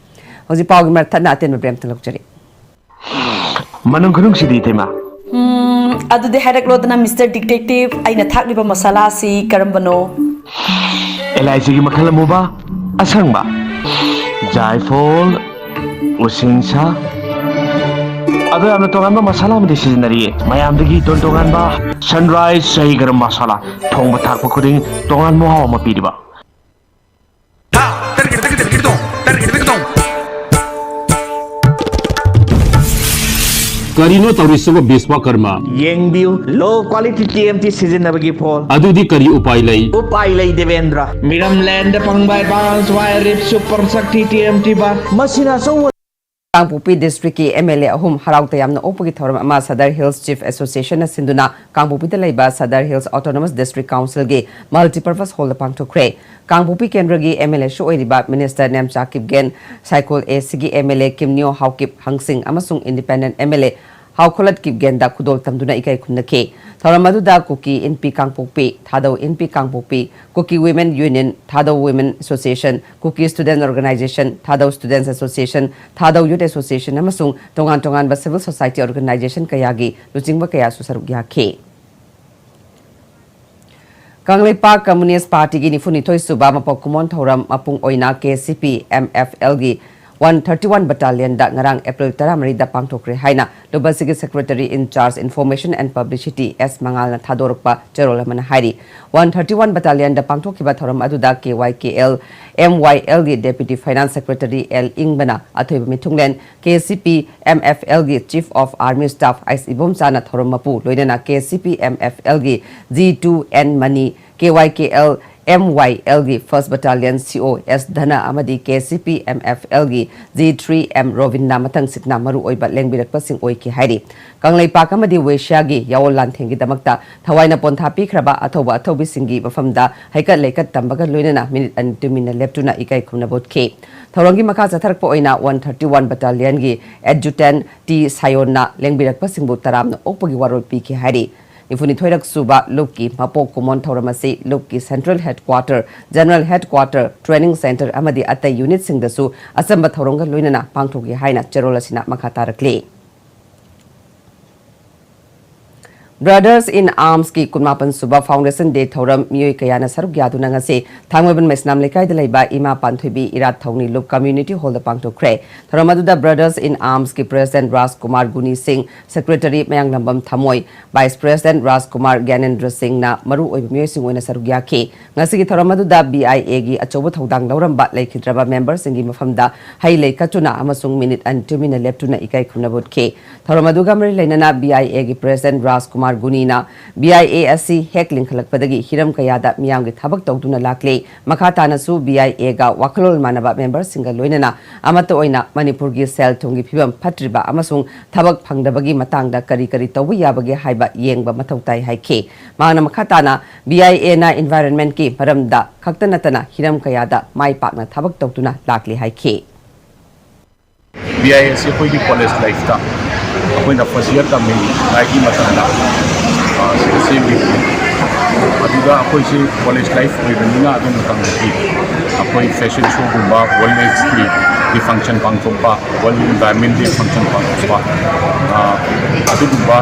ꯍꯧꯖꯤꯛ ꯄꯥꯎꯒꯤ ꯃꯔꯛ ꯊꯠꯅ ꯑꯇꯦꯟꯕ ꯕ꯭ꯔꯦꯛ ꯑꯃꯇ ꯂꯧꯖꯔꯤ꯫ ꯃꯅꯨꯡ ꯈꯨꯅꯨꯡꯁꯤꯗꯤ ꯏꯇꯩꯃ꯫ ꯎꯝ, ꯑꯗꯨꯗꯤ ꯍꯥꯏꯔꯛꯂꯣꯗꯅ, ꯃꯤꯁꯇꯔ ꯗꯤꯇꯦꯛꯇꯤꯚ, ꯑꯩꯅ ꯊꯥꯛꯂꯤꯕ ꯃꯁꯥꯂꯥꯁꯤ ꯀꯔꯝꯕꯅꯣ? ꯑꯦꯂꯥꯏꯆꯤꯒꯤ ꯃꯈꯜ ꯑꯃꯨꯕ, ꯑꯁꯪꯕ, ꯖꯥꯏꯐꯣꯜ, ꯎꯁꯤꯡꯁꯥ꯫ ꯑꯗꯣ ꯌꯥꯝꯅ ꯇꯣꯉꯥꯟꯕ ꯃꯁꯥꯂꯥ ꯑꯃꯗꯤ ꯁꯤꯖꯤꯟꯅꯔꯤ꯫ ꯃꯌꯥꯝꯗꯒꯤ ꯇꯣꯟ ꯇꯣꯉꯥꯟꯕ ꯁꯟꯔꯥꯏꯁ ꯁꯍꯤ ꯒꯔꯝ ꯃꯁꯥꯂꯥ꯫ ꯊꯣꯡꯕ ꯊꯥꯛꯄ ꯈꯨꯗꯤꯡ ꯇꯣꯉꯥꯟꯕ ꯃꯍꯥꯎ ꯑꯃ ꯄꯤꯔꯤꯕ꯫ ꯀꯔꯤꯅꯣ ꯇꯧꯔꯤꯁꯤꯕꯣ, ꯕꯤꯁ꯭ꯋꯥꯀꯔꯃ? ꯌꯦꯡꯕꯤꯌꯨ, low quality T M T ꯁꯤꯖꯤꯟꯅꯕꯒꯤ ꯐꯣꯜ꯫ ꯑꯗꯨꯗꯤ ꯀꯔꯤ ꯎꯄꯥꯏ ꯂꯩ? ꯎꯄꯥꯏ ꯂꯩ, ꯗꯦꯕꯦꯟꯗ꯭ꯔ꯫ ꯃꯤꯔꯝꯂꯦꯟꯗ ꯐꯪꯕ advance wire rip super shakti T M T bar꯫ ꯃꯁꯤꯅ ꯑꯆꯧꯕ ꯀꯥꯡꯄꯣꯛꯄꯤ ꯗꯤꯁꯇ꯭ꯔꯤꯛꯀꯤ M L A ꯑꯍꯨꯝ ꯍꯔꯥꯎ ꯇꯌꯥꯝꯅ ꯑꯣꯛꯄꯒꯤ ꯊꯧꯔꯝ ꯑꯃ ꯁꯗꯔ ꯍꯤꯜꯁ ꯆꯤꯐ ꯑꯦꯁꯣꯁꯤꯌꯦꯁꯟꯅ ꯁꯤꯟꯗꯨꯅ ꯀꯥꯡꯄꯣꯛꯄꯤꯗ ꯂꯩꯕ ꯁꯗꯔ ꯍꯤꯜꯁ ꯑꯣꯇꯣꯅꯣꯃꯁ ꯗꯤꯁꯇ꯭ꯔꯤꯛ ꯀꯥꯎꯟꯁꯤꯜꯒꯤ ꯃꯜꯇꯤꯄꯔꯄꯁ ꯍꯣꯜꯗ ꯄꯥꯡꯊꯣꯛꯈ꯭ꯔꯦ꯫ ꯀꯥꯡꯄꯣꯛꯄꯤ ꯀꯦꯟꯗ꯭ꯔꯒꯤ M L Aꯁꯨ ꯑꯣꯏꯔꯤꯕ ꯃꯤꯅꯤꯁꯇꯔ ꯅꯦꯝꯆꯥ ꯀꯤꯞꯒꯦꯟ, ꯁꯥꯏꯀꯣꯜ A Cꯒꯤ M L A Kimneo Haokip ꯍꯪꯁꯤꯡ ꯑꯃꯁꯨꯡ independent M L A Haokholet ꯀꯤꯞꯒꯦꯟꯗ ꯈꯨꯗꯣꯜ ꯇꯝꯗꯨꯅ ꯏꯀꯥꯏ ꯈꯨꯝꯅꯈꯤ꯫ ꯊꯧꯔꯝ ꯑꯗꯨꯗ Kuki Inpi Kangpokpi, Thadou Inpi Kangpokpi, Kuki women union, Thadou women association, Kuki students organization, Thadou students association, Thadou youth association ꯑꯃꯁꯨꯡ ꯇꯣꯉꯥꯟ ꯇꯣꯉꯥꯟꯕ ꯁꯤꯚꯤꯜ ꯁꯣꯁꯥꯏꯇꯤ ꯑꯣꯔꯒꯅꯥꯏꯖꯦꯁꯟ ꯀꯌꯥꯒꯤ ꯂꯨꯆꯤꯡꯕ ꯀꯌꯥꯁꯨ ꯁꯔꯨꯛ ꯌꯥꯈꯤ꯫ ꯀꯪꯂꯩꯄꯥꯛ ꯀꯝꯃꯨꯅꯤꯁ꯭ꯠ ꯄꯥꯔꯇꯤꯒꯤ ꯅꯤꯐꯨꯅꯤꯊꯣꯏ ꯁꯨꯕ ꯃꯄꯣꯛ ꯀꯨꯝꯑꯣꯟ ꯊꯧꯔꯝ ꯃꯄꯨꯡ ꯑꯣꯏꯅ K C P M F ꯑꯦꯜꯒꯤ ꯋꯥꯟ ꯊꯥꯔꯇꯤ ꯋꯥꯟ ꯕꯠꯇꯥꯂꯤꯌꯟꯗ ꯉꯔꯥꯡ ꯑꯦꯄ꯭ꯔꯤꯜ ꯇꯔꯥꯃꯔꯤꯗ ꯄꯥꯡꯊꯣꯛꯈ꯭ꯔꯦ ꯍꯥꯏꯅ ꯂꯨꯕꯁꯤꯒꯤ secretary in charge information and publicity S ꯃꯉꯥꯜꯅ ꯊꯥꯗꯣꯔꯛꯄ ꯆꯦꯔꯣꯜ ꯑꯃꯅ ꯍꯥꯏꯔꯤ꯫ ꯋꯥꯟ ꯊꯥꯔꯇꯤ ꯋꯥꯟ ꯕꯠꯇꯥꯂꯤꯌꯟꯗ ꯄꯥꯡꯊꯣꯛꯈꯤꯕ ꯊꯧꯔꯝ ꯑꯗꯨꯗ K Y K L M Y ꯑꯦꯜꯒꯤ ꯗꯦꯄ꯭ꯌꯨꯇꯤ ꯐꯥꯏꯅꯥꯟꯁ ꯁꯦꯀ꯭ꯔꯦꯇꯔꯤ ꯑꯦꯜ ꯏꯪꯕꯅ ꯑꯊꯣꯏꯕ ꯃꯤꯊꯨꯡꯂꯦꯟ, K C P M F ꯑꯦꯜꯒꯤ chief of army staff H ꯏꯕꯣꯝꯆꯥꯅ ꯊꯧꯔꯝ ꯃꯄꯨ, ꯂꯣꯏꯅꯅ K C P M F ꯑꯦꯜꯒꯤ ꯖꯤ ꯇꯨ ꯑꯦꯟ ꯃꯅꯤ, K Y K L M Y ꯑꯦꯜꯒꯤ first battalion C O S ꯙꯅ ꯑꯃꯗꯤ K C P M F ꯑꯦꯜꯒꯤ ꯖꯤ ꯊ꯭ꯔꯤ ꯑꯦꯝ ꯔꯣꯕꯤꯟꯅ ꯃꯊꯪꯁꯤꯠꯅ ꯃꯔꯨꯑꯣꯏꯕ ꯂꯦꯡꯕꯤꯔꯛꯄꯁꯤꯡ ꯑꯣꯏꯈꯤ ꯍꯥꯏꯔꯤ꯫ ꯀꯪꯂꯩꯄꯥꯛ ꯑꯃꯗꯤ ꯋꯦꯁꯤꯌꯥꯒꯤ ꯌꯥꯑꯣꯜ ꯂꯥꯟꯊꯦꯡꯒꯤꯗꯃꯛꯇ ꯊꯋꯥꯏꯅ ꯄꯣꯟꯊꯥ ꯄꯤꯈ꯭ꯔꯕ ꯑꯊꯧꯕ ꯑꯊꯧꯕꯤꯁꯤꯡꯒꯤ ꯃꯐꯝꯗ ꯍꯩꯀꯠ ꯂꯩꯀꯠ ꯇꯝꯕꯒ ꯂꯣꯏꯅꯅ ꯃꯤꯅꯤꯠ ꯑꯅꯤ ꯇꯨꯃꯤꯟꯅ ꯂꯦꯞꯇꯨꯅ ꯏꯀꯥꯏ ꯈꯨꯝꯅꯕ ꯎꯠꯈꯤ꯫ ꯊꯧꯔꯝꯒꯤ ꯃꯈꯥ ꯆꯠꯊꯔꯛꯄ ꯑꯣꯏꯅ ꯋꯥꯟ ꯊꯥꯔꯇꯤ ꯋꯥꯟ ꯕꯠꯇꯥꯂꯤꯌꯟꯒꯤ ꯑꯦꯗꯖꯨꯇꯦꯟ ꯇꯤ ꯁꯥꯌꯣꯟꯅ ꯂꯦꯡꯕꯤꯔꯛꯄꯁꯤꯡꯕꯨ ꯇꯔꯥꯝꯅ ꯑꯣꯛꯄꯒꯤ ꯋꯥꯔꯣꯜ ꯄꯤꯈꯤ ꯍꯥꯏꯔꯤ꯫ ꯅꯤꯐꯨꯅꯤꯊꯣꯏꯔꯛ ꯁꯨꯕ ꯂꯨꯞꯀꯤ ꯃꯄꯣꯛ ꯀꯨꯝꯑꯣꯟ ꯊꯧꯔꯝ ꯑꯁꯤ ꯂꯨꯞꯀꯤ central headquarter, general headquarter, training centre ꯑꯃꯗꯤ ꯑꯇꯩ ꯌꯨꯅꯤꯠꯁꯤꯡꯗꯁꯨ ꯑꯆꯝꯕ ꯊꯧꯔꯝꯒ ꯂꯣꯏꯅꯅ ꯄꯥꯡꯊꯣꯛꯈꯤ ꯍꯥꯏꯅ ꯆꯦꯔꯣꯜ ꯑꯁꯤꯅ ꯃꯈꯥ ꯇꯥꯔꯛꯂꯤ꯫ Brothers in Armsꯀꯤ ꯀꯨꯟꯃꯥꯄꯟ ꯁꯨꯕ Foundation Day ꯊꯧꯔꯝ ꯃꯤꯑꯣꯏ ꯀꯌꯥꯅ ꯁꯔꯨꯛ ꯌꯥꯗꯨꯅ ꯉꯁꯤ ꯊꯥꯡꯃꯩꯕꯟ ꯃꯩꯁꯅꯥꯝ ꯂꯩꯀꯥꯏꯗ ꯂꯩꯕ ꯏꯃꯥ ꯄꯥꯟꯊꯣꯏꯕꯤ ꯏꯔꯥꯠ ꯊꯧꯅꯤ ꯂꯨꯞ Community Hallꯗ ꯄꯥꯡꯊꯣꯛꯈ꯭ꯔꯦ꯫ ꯊꯧꯔꯝ ꯑꯗꯨꯗ Brothers in Armsꯀꯤ President ꯔꯥꯖꯀꯨꯃꯥꯔ ꯒꯨꯅꯤ ꯁꯤꯡ, Secretary ꯃꯌꯥꯡꯂꯝꯕꯝ ꯊꯃꯣꯏ, Vice President ꯔꯥꯖꯀꯨꯃꯥꯔ ꯒ꯭ꯌꯥꯅꯦꯟꯗ꯭ꯔ ꯁꯤꯡꯅ ꯃꯔꯨꯑꯣꯏꯕ ꯃꯤꯑꯣꯏꯁꯤꯡ ꯑꯣꯏꯅ ꯁꯔꯨꯛ ꯌꯥꯈꯤ꯫ ꯉꯁꯤꯒꯤ ꯊꯧꯔꯝ ꯑꯗꯨꯗ B I Aꯒꯤ ꯑꯆꯧꯕ ꯊꯧꯗꯥꯡ ꯂꯧꯔꯝꯕ ꯂꯩꯈꯤꯗ꯭ꯔꯕ memberꯁꯤꯡꯒꯤ ꯃꯐꯝꯗ ꯍꯩ ꯂꯩ ꯀꯠꯇꯨꯅ ꯑꯃꯁꯨꯡ ꯃꯤꯅꯤꯠ ꯑꯅꯤ ꯇꯨꯃꯤꯟꯅ ꯂꯦꯞꯇꯨꯅ ꯏꯀꯥꯏ ꯈꯨꯝꯅꯕ ꯎꯠꯈꯤ꯫ ꯊꯧꯔꯝ ꯑꯗꯨꯒ ꯃꯔꯤ ꯂꯩꯅꯅ B I Aꯒꯤ President Rajkumar ꯒꯨꯅꯤꯅ B I A ꯑꯁꯤ ꯍꯦꯛ ꯂꯤꯡꯈꯠꯂꯛꯄꯗꯒꯤ ꯍꯤꯔꯝ ꯀꯌꯥꯗ ꯃꯤꯌꯥꯝꯒꯤ ꯊꯕꯛ ꯇꯧꯗꯨꯅ ꯂꯥꯛꯂꯤ꯫ ꯃꯈꯥ ꯇꯥꯅꯁꯨ B I Aꯒ ꯋꯥꯈꯜꯂꯣꯟ ꯃꯥꯟꯅꯕ memberꯁꯤꯡꯒ ꯂꯣꯏꯅꯅ ꯑꯃꯠꯇ ꯑꯣꯏꯅ ꯃꯅꯤꯄꯨꯔꯒꯤ ꯁꯦꯜ ꯊꯨꯝꯒꯤ ꯐꯤꯕꯝ ꯐꯠꯇ꯭ꯔꯤꯕ ꯑꯃꯁꯨꯡ ꯊꯕꯛ ꯐꯪꯗꯕꯒꯤ ꯃꯇꯥꯡꯗ ꯀꯔꯤ ꯀꯔꯤ ꯇꯧꯕ ꯌꯥꯕꯒꯦ ꯍꯥꯏꯕ ꯌꯦꯡꯕ ꯃꯊꯧ ꯇꯥꯏ ꯍꯥꯏꯈꯤ꯫ ꯃꯍꯥꯛꯅ ꯃꯈꯥ ꯇꯥꯅ B I Aꯅ environmentꯀꯤ ꯃꯔꯝꯗ ꯈꯛꯇ ꯅꯠꯇꯅ ꯍꯤꯔꯝ ꯀꯌꯥꯗ ꯃꯥꯏ ꯄꯥꯛꯅ ꯊꯕꯛ ꯇꯧꯗꯨꯅ ꯂꯥꯛꯂꯤ ꯍꯥꯏꯈꯤ꯫ B I A ꯑꯁꯤ ꯑꯩꯈꯣꯏꯒꯤ college lifeꯇ ꯑꯩꯈꯣꯏꯅ first year ꯇꯝꯃꯤꯉꯩꯒꯤ ꯃꯇꯝꯗ, ꯑ, ꯁꯤꯗ ꯁꯦꯝꯈꯤꯕꯅꯤ꯫ ꯑꯗꯨꯗ ꯑꯩꯈꯣꯏꯁꯤ ꯀꯣꯂꯦꯖ ꯂꯥꯏꯐ ꯑꯣꯏꯕꯅꯤꯅ ꯑꯗꯨ ꯃꯇꯝꯗꯗꯤ ꯑꯩꯈꯣꯏ ꯐꯦꯁꯟ ꯁꯣꯒꯨꯝꯕ, ꯋꯥꯔꯜ ꯑꯦꯖꯀꯤ ꯐꯪꯁꯟ ꯄꯥꯡꯊꯣꯛꯄ, ꯋꯥꯔꯜ ꯏꯟꯚꯥꯏꯔꯟꯃꯦꯟ ꯗꯦ ꯐꯪꯁꯟ ꯄꯥꯡꯊꯣꯛꯄ, ꯑꯗꯨꯒꯨꯝꯕ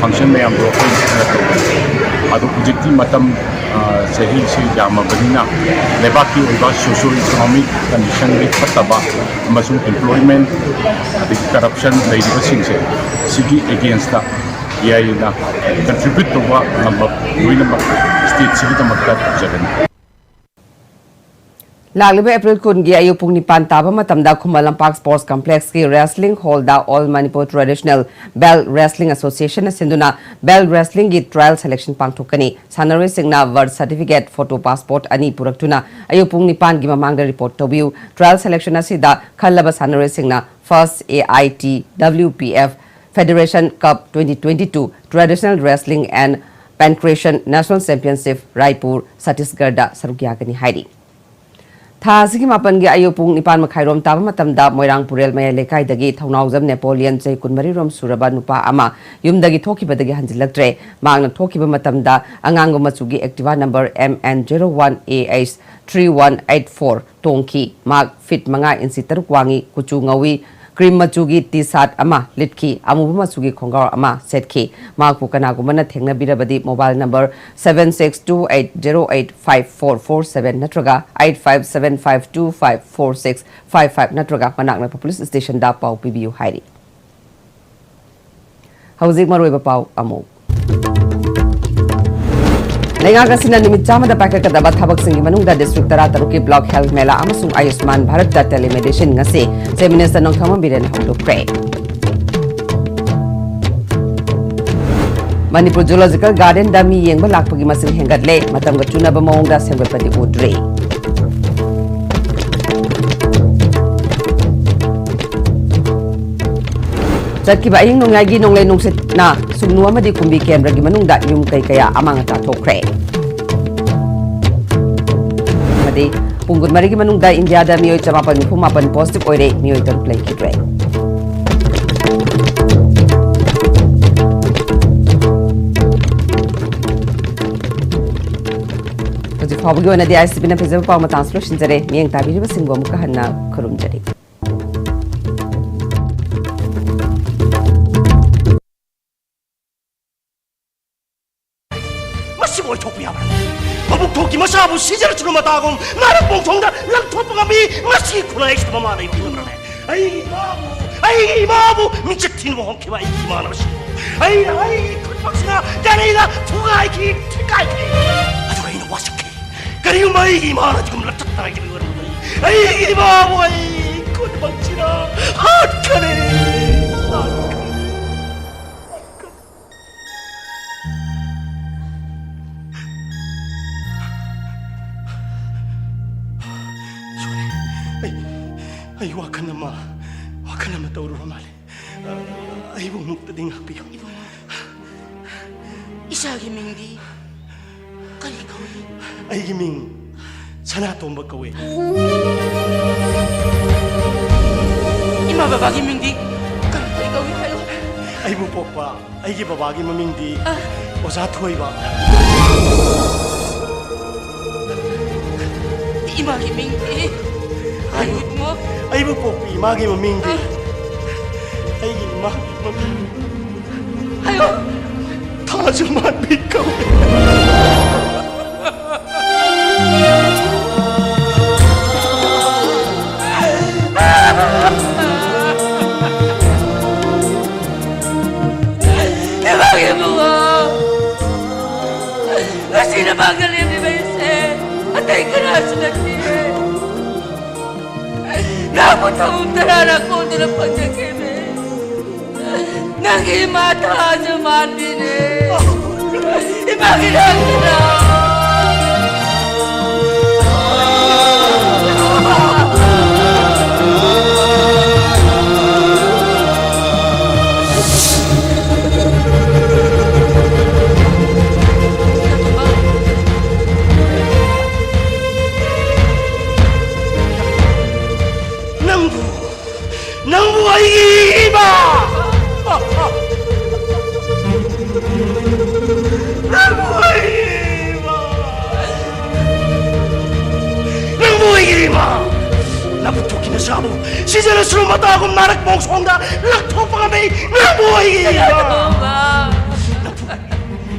ꯐꯪꯁꯟ ꯃꯌꯥꯝꯗꯣ ꯑꯩꯈꯣꯏ ꯈꯔ ꯇꯧꯏ꯫ ꯑꯗꯣ ꯍꯧꯖꯤꯛꯇꯤ ꯃꯇꯝ ꯆꯍꯤꯁꯤ ꯌꯥꯝꯃꯕꯅꯤꯅ ꯂꯩꯕꯥꯛꯀꯤ ꯑꯣꯏꯕ ꯁꯣꯁꯤꯌꯣ ꯏꯀꯣꯅꯣꯃꯤꯛ ꯀꯟꯗꯤꯁꯟꯗꯤ ꯐꯠꯇꯕ ꯑꯃꯁꯨꯡ ꯑꯦꯝꯄ꯭ꯂꯣꯏꯃꯦꯟ ꯑꯗꯒꯤ ꯀꯔꯞꯁꯟ ꯂꯩꯔꯤꯕꯁꯤꯡꯁꯦ, ꯁꯤꯒꯤ ꯑꯦꯒꯦꯟꯁꯇ ꯌꯥꯏꯅ ꯀꯟꯇ꯭ꯔꯤꯕ꯭ꯌꯨꯠ ꯇꯧꯕ ꯉꯝꯕ ꯂꯣꯏꯅꯃꯛ ꯁ꯭ꯇꯦꯠꯁꯤꯒꯤꯗꯃꯛꯇ ꯇꯧꯖꯒꯅꯤ꯫ ꯂꯥꯛꯂꯤꯕ ꯑꯦꯄ꯭ꯔꯤꯜ ꯀꯨꯟꯒꯤ ꯑꯌꯨꯛ ꯄꯨꯡ ꯅꯤꯄꯥꯟ ꯇꯥꯕ ꯃꯇꯝꯗ ꯈꯨꯃꯟ ꯂꯝꯄꯥꯛ ꯁ꯭ꯄꯣꯔꯠꯁ ꯀꯝꯄ꯭ꯂꯦꯛꯁꯀꯤ ꯔꯦꯁꯂꯤꯡ ꯍꯣꯜꯗ All Manipur Traditional Belt Wrestling Associationꯅ ꯁꯤꯟꯗꯨꯅ ꯕꯦꯜ ꯔꯦꯁꯂꯤꯡꯒꯤ ꯇ꯭ꯔꯥꯌꯦꯜ ꯁꯦꯂꯦꯛꯁꯟ ꯄꯥꯡꯊꯣꯛꯀꯅꯤ꯫ ꯁꯥꯟꯅꯔꯣꯏꯁꯤꯡꯅ ꯕꯔꯊ ꯁꯥꯔꯇꯤꯐꯤꯀꯦꯠ, ꯐꯣꯇꯣ ꯄꯥꯁꯄꯣꯔꯠ ꯑꯅꯤ ꯄꯨꯔꯛꯇꯨꯅ ꯑꯌꯨꯛ ꯄꯨꯡ ꯅꯤꯄꯥꯟꯒꯤ ꯃꯃꯥꯡꯗ ꯔꯤꯄꯣꯔꯠ ꯇꯧꯕꯤꯌꯨ꯫ ꯇ꯭ꯔꯥꯌꯦꯜ ꯁꯦꯂꯦꯛꯁꯟ ꯑꯁꯤꯗ ꯈꯜꯂꯕ ꯁꯥꯟꯅꯔꯣꯏꯁꯤꯡꯅ first A I T W P F Federation Cup twenty twenty-two Traditional Wrestling and Pancration National Championship, Raipur, ꯁꯠꯇꯤꯁꯒꯔꯗ ꯁꯔꯨꯛ ꯌꯥꯒꯅꯤ ꯍꯥꯏꯔꯤ꯫ ꯊꯥ ꯑꯁꯤꯒꯤ ꯃꯥꯄꯟꯒꯤ ꯑꯌꯨꯛ ꯄꯨꯡ ꯅꯤꯄꯥꯟ ꯃꯈꯥꯏꯔꯣꯝ ꯇꯥꯕ ꯃꯇꯝꯗ ꯃꯣꯏꯔꯥꯡ ꯄꯨꯔꯦꯜ ꯃꯌꯥꯏ ꯂꯩꯀꯥꯏꯗꯒꯤ ꯊꯧꯅꯥꯎꯖꯝ ꯅꯦꯄꯣꯂꯤꯌꯟ, ꯆꯍꯤ ꯀꯨꯟꯃꯔꯤꯔꯣꯝ ꯁꯨꯔꯕ ꯅꯨꯄꯥ ꯑꯃ ꯌꯨꯝꯗꯒꯤ ꯊꯣꯛꯈꯤꯕꯗꯒꯤ ꯍꯟꯖꯤꯜꯂꯛꯇ꯭ꯔꯦ꯫ ꯃꯍꯥꯛꯅ ꯊꯣꯛꯈꯤꯕ ꯃꯇꯝꯗ ꯑꯉꯥꯡꯕ ꯃꯆꯨꯒꯤ Activa number M N zero one A H three one eight four ꯇꯣꯡꯈꯤ꯫ ꯃꯍꯥꯛ ꯐꯤꯠ ꯃꯉꯥ ꯏꯟꯆꯤ ꯇꯔꯨꯛ ꯋꯥꯡꯏ, ꯀꯨꯆꯨ ꯉꯧꯏ, ꯀ꯭ꯔꯤꯝ ꯃꯆꯨꯒꯤ ꯇꯤ ꯁꯥꯔꯠ ꯑꯃ ꯂꯤꯠꯈꯤ, ꯑꯃꯨꯕ ꯃꯆꯨꯒꯤ ꯈꯣꯡꯒ꯭ꯔꯥꯎ ꯑꯃ ꯁꯦꯠꯈꯤ꯫ ꯃꯍꯥꯛꯄꯨ ꯀꯅꯥꯒꯨꯝꯕꯅ ꯊꯦꯡꯅꯕꯤꯔꯕꯗꯤ mobile number seven six two eight zero eight five four four seven ꯅꯠꯇ꯭ꯔꯒ eight five seven five two five four six five five ꯅꯠꯇ꯭ꯔꯒ ꯃꯅꯥꯛ ꯅꯛꯄ ꯄꯨꯂꯤꯁ ꯁ꯭ꯇꯦꯁꯟꯗ ꯄꯥꯎ ꯄꯤꯕꯤꯌꯨ ꯍꯥꯏꯔꯤ꯫ ꯍꯧꯖꯤꯛ ꯃꯔꯨꯑꯣꯏꯕ ꯄꯥꯎ ꯑꯃꯨꯛ꯫ ꯂꯩꯉꯥꯛ ꯑꯁꯤꯅ ꯅꯨꯃꯤꯠ ꯆꯥꯝꯃꯗ ꯄꯥꯏꯈꯠꯀꯗꯕ ꯊꯕꯛꯁꯤꯡꯒꯤ ꯃꯅꯨꯡꯗ ꯗꯤꯁꯇ꯭ꯔꯤꯛ ꯇꯔꯥꯇꯔꯨꯛꯀꯤ ꯕ꯭ꯂꯣꯛ ꯍꯦꯜꯊ ꯃꯦꯂꯥ ꯑꯃꯁꯨꯡ ꯑꯌꯨꯁꯃꯥꯟ ꯚꯥꯔꯠꯇ ꯇꯦꯂꯤꯃꯦꯗꯤꯁꯤꯟ ꯉꯁꯤ ꯆꯤꯐ ꯃꯤꯅꯤꯁꯇꯔ ꯅꯣꯡꯊꯣꯝꯕꯝ ꯕꯤꯔꯦꯟꯅ ꯍꯧꯗꯣꯛꯈ꯭ꯔꯦ꯫ ꯃꯅꯤꯄꯨꯔ ꯖꯨꯂꯣꯖꯤꯀꯦꯜ ꯒꯥꯔꯗꯦꯟꯗ ꯃꯤ ꯌꯦꯡꯕ ꯂꯥꯛꯄꯒꯤ ꯃꯁꯤꯡ ꯍꯦꯟꯒꯠꯂꯦ, ꯃꯇꯝꯒ ꯆꯨꯅꯕ ꯃꯑꯣꯡꯗ ꯁꯦꯝꯒꯠꯄꯗꯤ ꯎꯗ꯭ꯔꯤ꯫ ꯆꯠꯈꯤꯕ ꯑꯍꯤꯡ ꯅꯣꯡꯌꯥꯏꯒꯤ ꯅꯣꯡꯂꯩ ꯅꯨꯡꯁꯤꯠꯅ ꯁꯨꯡꯅꯨ ꯑꯃꯗꯤ ꯀꯨꯝꯕꯤ ꯀꯦꯟꯗ꯭ꯔꯒꯤ ꯃꯅꯨꯡꯗ ꯌꯨꯝ ꯀꯩ ꯀꯌꯥ ꯑꯃꯥꯡ ꯑꯇꯥ ꯊꯣꯛꯈ꯭ꯔꯦ꯫ ꯑꯃꯗꯤ ꯄꯨꯡ ꯀꯨꯟꯃꯔꯤꯒꯤ ꯃꯅꯨꯡꯗ ꯏꯟꯗꯤꯌꯥꯗ ꯃꯤꯑꯣꯏ ꯆꯃꯥꯄꯟ ꯅꯤꯐꯨ ꯃꯥꯄꯟ ꯄꯣꯖꯤꯇꯤꯚ ꯑꯣꯏꯔꯦ, ꯃꯤꯑꯣꯏ ꯇꯔꯨꯛ ꯂꯩꯈꯤꯗ꯭ꯔꯦ꯫ ꯐꯥꯎꯕꯒꯤ ꯑꯣꯏꯅꯗꯤ ꯑꯥꯏ ꯁꯤ ꯕꯤꯅ ꯐꯖꯕ ꯄꯥꯎ ꯃꯇꯥꯡꯁꯨ ꯂꯣꯏꯁꯤꯟꯖꯔꯦ꯫ ꯃꯤꯠꯌꯦꯡ ꯇꯥꯕꯤꯔꯤꯕꯁꯤꯡꯕꯨ ꯑꯃꯨꯛꯀ ꯍꯟꯅ ꯈꯨꯔꯨꯝꯖꯔꯤ꯫ ꯃꯁꯤꯕꯨ ꯑꯣꯏꯊꯣꯛꯄ ꯌꯥꯕ꯭ꯔꯥ? ꯃꯕꯨꯛ ꯊꯣꯛꯀꯤ ꯃꯆꯥꯕꯨ ꯁꯤꯖꯔꯁꯅꯨ ꯃꯇꯥꯒꯨꯝ ꯅꯥꯔꯛ ꯃꯣꯡꯊꯣꯡꯗ ꯂꯪꯊꯣꯛꯄ ꯉꯝꯃꯤ꯫ ꯃꯁꯤ ꯈꯨꯟꯅꯥꯏꯁꯤꯗ ꯃꯃꯥ ꯂꯩꯕ ꯏꯟꯅꯕ꯭ꯔꯅꯦ? ꯑꯩꯒꯤ ꯏꯃꯥꯕꯨ, ꯑꯩꯒꯤ ꯏꯃꯥꯕꯨ ꯃꯤꯡꯆꯠ ꯊꯤꯅꯕ ꯍꯣꯡꯈꯤꯕ ꯑꯩꯒꯤ ꯏꯃꯥꯟꯅꯕꯁꯤꯡꯕꯨ ꯑꯩꯅ ꯑꯩꯒꯤ ꯈꯨꯠꯃꯛꯁꯤꯅ ꯒꯥꯔꯤꯗ ꯊꯨꯒꯥꯏꯈꯤ, ꯊꯤꯒꯥꯏꯈꯤ꯫ ꯑꯗꯨꯒ ꯑꯩꯅ ꯋꯥꯁꯛꯈꯤ꯫ ꯀꯔꯤꯒꯨꯝꯕ ꯑꯩꯒꯤ ꯏꯃꯥꯅ ꯑꯗꯨꯒꯨꯝꯕ ꯂꯝꯆꯠ ꯅꯥꯏꯗꯕ ꯑꯣꯏꯔꯝꯃꯕꯗꯤ ꯑꯩꯒꯤ ꯏꯃꯥꯕꯨ ꯑꯩ ꯈꯨꯠꯃꯛꯁꯤꯅ ꯍꯥꯠꯀꯅꯤ, ꯍꯥꯠꯀꯅꯤ꯫ ꯑꯩ, ꯑꯩ ꯋꯥꯈꯜ ꯑꯃ, ꯋꯥꯈꯜ ꯑꯃ ꯇꯧꯔꯨꯔ ꯃꯥꯜꯂꯦ꯫ ꯑꯩꯕꯨ ꯑꯃꯨꯛꯇꯗꯤ ꯉꯥꯛꯄꯤꯌꯨ꯫ ꯏꯕꯨꯡꯉꯣ, ꯏꯆꯥꯒꯤ ꯃꯤꯡꯗꯤ ꯀꯔꯤ ꯀꯧꯏ? ꯑꯩꯒꯤ ꯃꯤꯡ ꯁꯅꯥꯇꯣꯝꯕ ꯀꯧꯏ꯫ ꯏꯃꯥ ꯕꯕꯥꯒꯤ ꯃꯤꯡꯗꯤ ꯀꯔꯤ ꯀꯔꯤ ꯀꯧꯏ ꯍꯥꯏꯌꯨ? ꯑꯩꯕꯨ ꯄꯣꯛꯄ ꯑꯩꯒꯤ ꯕꯕꯥꯒꯤ ꯃꯃꯤꯡꯗꯤ ꯑ꯫ ꯑꯣꯖꯥ ꯊꯣꯏꯕ꯫ ꯏꯃꯥꯒꯤ ꯃꯤꯡꯗꯤ ꯍꯥꯏꯌꯨ ꯏꯕꯨꯡꯉꯣ꯫ ꯑꯩꯕꯨ ꯄꯣꯛꯄꯤ ꯏꯃꯥꯒꯤ ꯃꯃꯤꯡꯗꯤ ꯑ꯫ ꯑꯩꯒꯤ ꯏꯃꯥꯒꯤ ꯃꯃꯤꯡ ꯍꯥꯏꯌꯣ꯫ ꯊꯥꯖꯃꯥꯟꯕꯤ ꯀꯧꯏ꯫ ꯏꯃꯥꯒꯤ ꯏꯕꯨꯡꯉꯣ, ꯉꯁꯤ ꯅꯃꯥꯡꯗ ꯂꯦꯞꯂꯤꯕ ꯑꯩꯁꯦ ꯑꯇꯩ ꯀꯅꯥꯁꯨ ꯅꯠꯇꯦ꯫ ꯅꯪꯕꯨ ꯊꯧ ꯇꯔꯥ ꯀꯣꯟꯗꯨꯅ ꯐꯪꯖꯈꯤꯕꯅꯦ꯫ ꯅꯪꯒꯤ ꯏꯃꯥ ꯊꯥꯖꯃꯥꯟꯕꯤꯅꯦ꯫ ꯏꯃꯥꯒꯤ ꯅꯪꯗꯅ꯫ ꯅꯪꯕꯨ, ꯅꯪꯕꯨ ꯑꯩꯒꯤ ꯏꯃꯥ! ꯅꯪꯕꯨ ꯑꯩꯒꯤ ꯀꯨꯝ ꯅꯥꯔꯛ ꯃꯣꯡꯁꯣꯡꯗ ꯂꯪꯊꯣꯛꯄ ꯉꯝꯃꯤ ꯅꯪꯕꯨ ꯑꯩꯒꯤ ꯏꯃꯥ꯫ ꯅꯪꯕꯨ,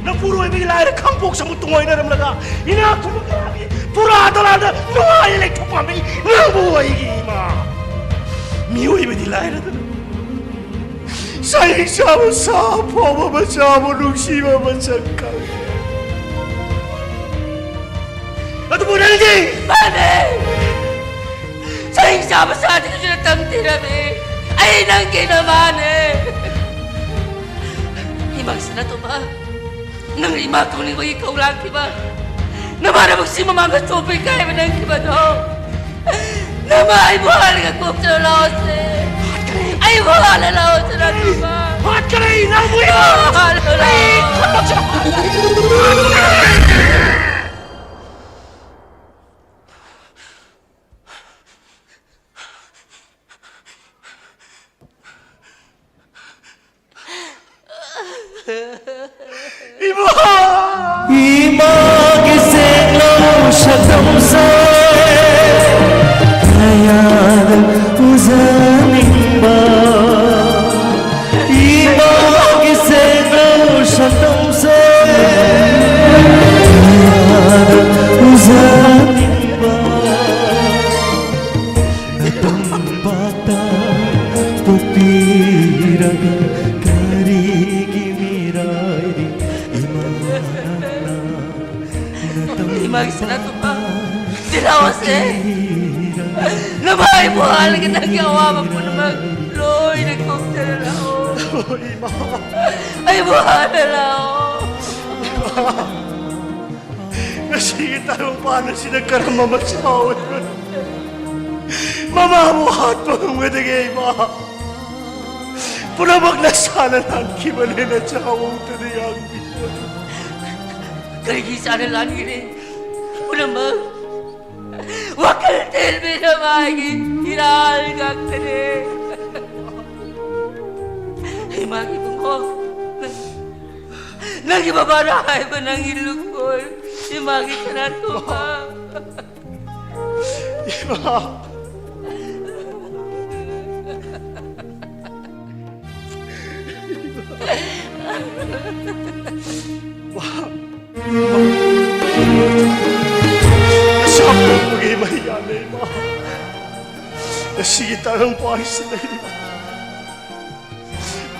ꯅꯪꯕꯨ ꯂꯣꯏꯕꯒꯤ ꯂꯥꯏꯔ ꯈꯪꯄꯣꯛ ꯁꯃꯨ ꯇꯨꯡꯑꯣꯏꯅꯔꯝꯂꯒ ꯏꯅꯥꯛ ꯈꯨꯟꯕ ꯀꯌꯥꯒꯤ ꯄꯨꯔꯥ ꯗꯂꯥꯟꯗ ꯅꯨꯡꯉꯥꯏꯅ ꯂꯩꯊꯣꯛꯄ ꯉꯝꯃꯤ ꯅꯪꯕꯨ ꯑꯩꯒꯤ ꯏꯃꯥ꯫ ꯃꯤꯑꯣꯏꯕꯗꯤ ꯂꯥꯏꯔꯗꯅ ꯆꯍꯤ ꯆꯥꯕ ꯁꯥ ꯐꯥꯎꯕ ꯃꯆꯥꯕꯨ ꯅꯨꯡꯁꯤꯕ ꯃꯁꯛ ꯈꯪꯉꯦ꯫ ꯑꯗꯨꯕꯨ ꯅꯪꯗꯤ ꯃꯥꯅꯦ꯫ ꯆꯍꯤ ꯆꯥꯕ ꯁꯥꯗ꯭ꯔꯤꯁꯤꯅ ꯇꯝꯊꯤꯔꯝꯃꯤ꯫ ꯑꯩ ꯅꯪꯒꯤ ꯅꯃꯥꯅꯦ꯫ ꯏꯃꯥ ꯁꯅꯥꯇꯣꯝꯕ, ꯅꯪꯅ ꯏꯃꯥ ꯊꯣꯛꯅꯤꯡꯕꯒꯤ ꯀꯧ ꯂꯥꯛꯈꯤꯕ ꯅꯃꯥꯟꯅꯕꯁꯤ ꯃꯃꯥꯡꯗ ꯆꯣꯞꯄ ꯏꯀꯥꯏꯕ ꯅꯪꯈꯤꯕꯗꯣ, ꯅꯃꯥ ꯑꯩꯕꯨ ꯍꯥꯜꯂꯒ ꯀꯣꯛꯆꯔꯣ ꯂꯥꯛꯑꯣꯁꯦ꯫ ꯑꯩꯕꯨ ꯍꯥꯜꯂ ꯂꯥꯛꯑꯣ ꯁꯅꯥꯇꯣꯝꯕ꯫ ꯍꯥꯠꯀꯅꯤ ꯅꯪꯕꯨ꯫ ꯑꯩꯕꯨ ꯍꯥꯜꯂ ꯂꯥꯛꯑꯣ꯫ ꯏꯃꯥ! ꯏꯃꯥꯒꯤ ꯁꯦꯡꯂꯧ ꯁꯛꯇꯝꯁꯦ ꯀꯌꯥꯗ ꯎꯖꯅꯤꯡꯕ? ꯏꯃꯥꯒꯤ ꯁꯦꯡꯂꯧ ꯁꯛꯇꯝꯁꯦ ꯀꯌꯥꯗ ꯎꯖꯅꯤꯡꯕ? ꯅꯇꯝꯄꯥꯛꯇ ꯄꯣꯛꯄꯤꯔꯒ ꯀꯔꯤꯒꯤ ꯃꯤꯔꯥꯏꯔꯤ ꯏꯃꯥ ꯅꯪꯅ? ꯏꯃꯥꯒꯤ ꯁꯅꯥꯇꯣꯝꯕ, ꯁꯤ ꯂꯥꯛꯑꯣꯁꯦ꯫ ꯅꯃꯥꯏꯕꯨ ꯍꯥꯜꯂꯒ ꯅꯪꯒꯤ ꯑꯋꯥꯕ ꯄꯨꯝꯅꯃꯛ ꯂꯣꯏꯅ ꯀꯣꯛꯆꯔ ꯂꯥꯛꯑꯣ꯫ ꯏꯃꯥ꯫ ꯑꯩꯕꯨ ꯍꯥꯜꯂ ꯂꯥꯛꯑꯣ꯫ ꯉꯁꯤꯒꯤ ꯇꯥꯏꯕꯪꯄꯥꯟ ꯑꯁꯤꯗ ꯀꯔꯝꯕ ꯃꯆꯥ ꯑꯣꯏꯕꯅꯣ? ꯃꯃꯥꯕꯨ ꯍꯥꯠꯄ ꯉꯝꯒꯗꯒꯦ ꯏꯃꯥ? ꯄꯨꯝꯅꯃꯛ ꯅꯁꯥꯅ ꯂꯥꯟꯈꯤꯕꯅꯦ, ꯅꯆꯥ ꯎꯗꯅ ꯌꯥꯝꯕꯤꯕ꯫ ꯀꯔꯤꯒꯤ ꯏꯆꯥꯅ ꯂꯥꯟꯒꯤꯔꯦ? ꯄꯨꯝꯅꯃꯛ ꯋꯥꯈꯜ ꯇꯦꯟꯕꯤꯅ ꯃꯥꯒꯤ ꯏꯔꯥꯜ ꯉꯥꯛꯇꯅꯦ꯫ ꯏꯃꯥꯒꯤ ꯏꯕꯨꯡꯉꯣ, ꯅꯪꯒꯤ ꯕꯕꯥꯅ ꯍꯥꯏꯕ ꯅꯪꯒꯤ ꯂꯨꯀꯣꯏ, ꯏꯃꯥꯒꯤ ꯁꯅꯥꯇꯣꯝꯕ꯫ ꯏꯃꯥ! ꯃꯥ, ꯃꯥ, ꯅꯁꯥ ꯄꯣꯛꯄꯒꯤ ꯃꯩ ꯌꯥꯜꯂꯦ, ꯏꯃꯥ꯫ ꯉꯁꯤꯒꯤ ꯇꯥꯏꯕꯪꯄꯥꯟꯁꯤꯗ ꯂꯩꯔꯤꯕ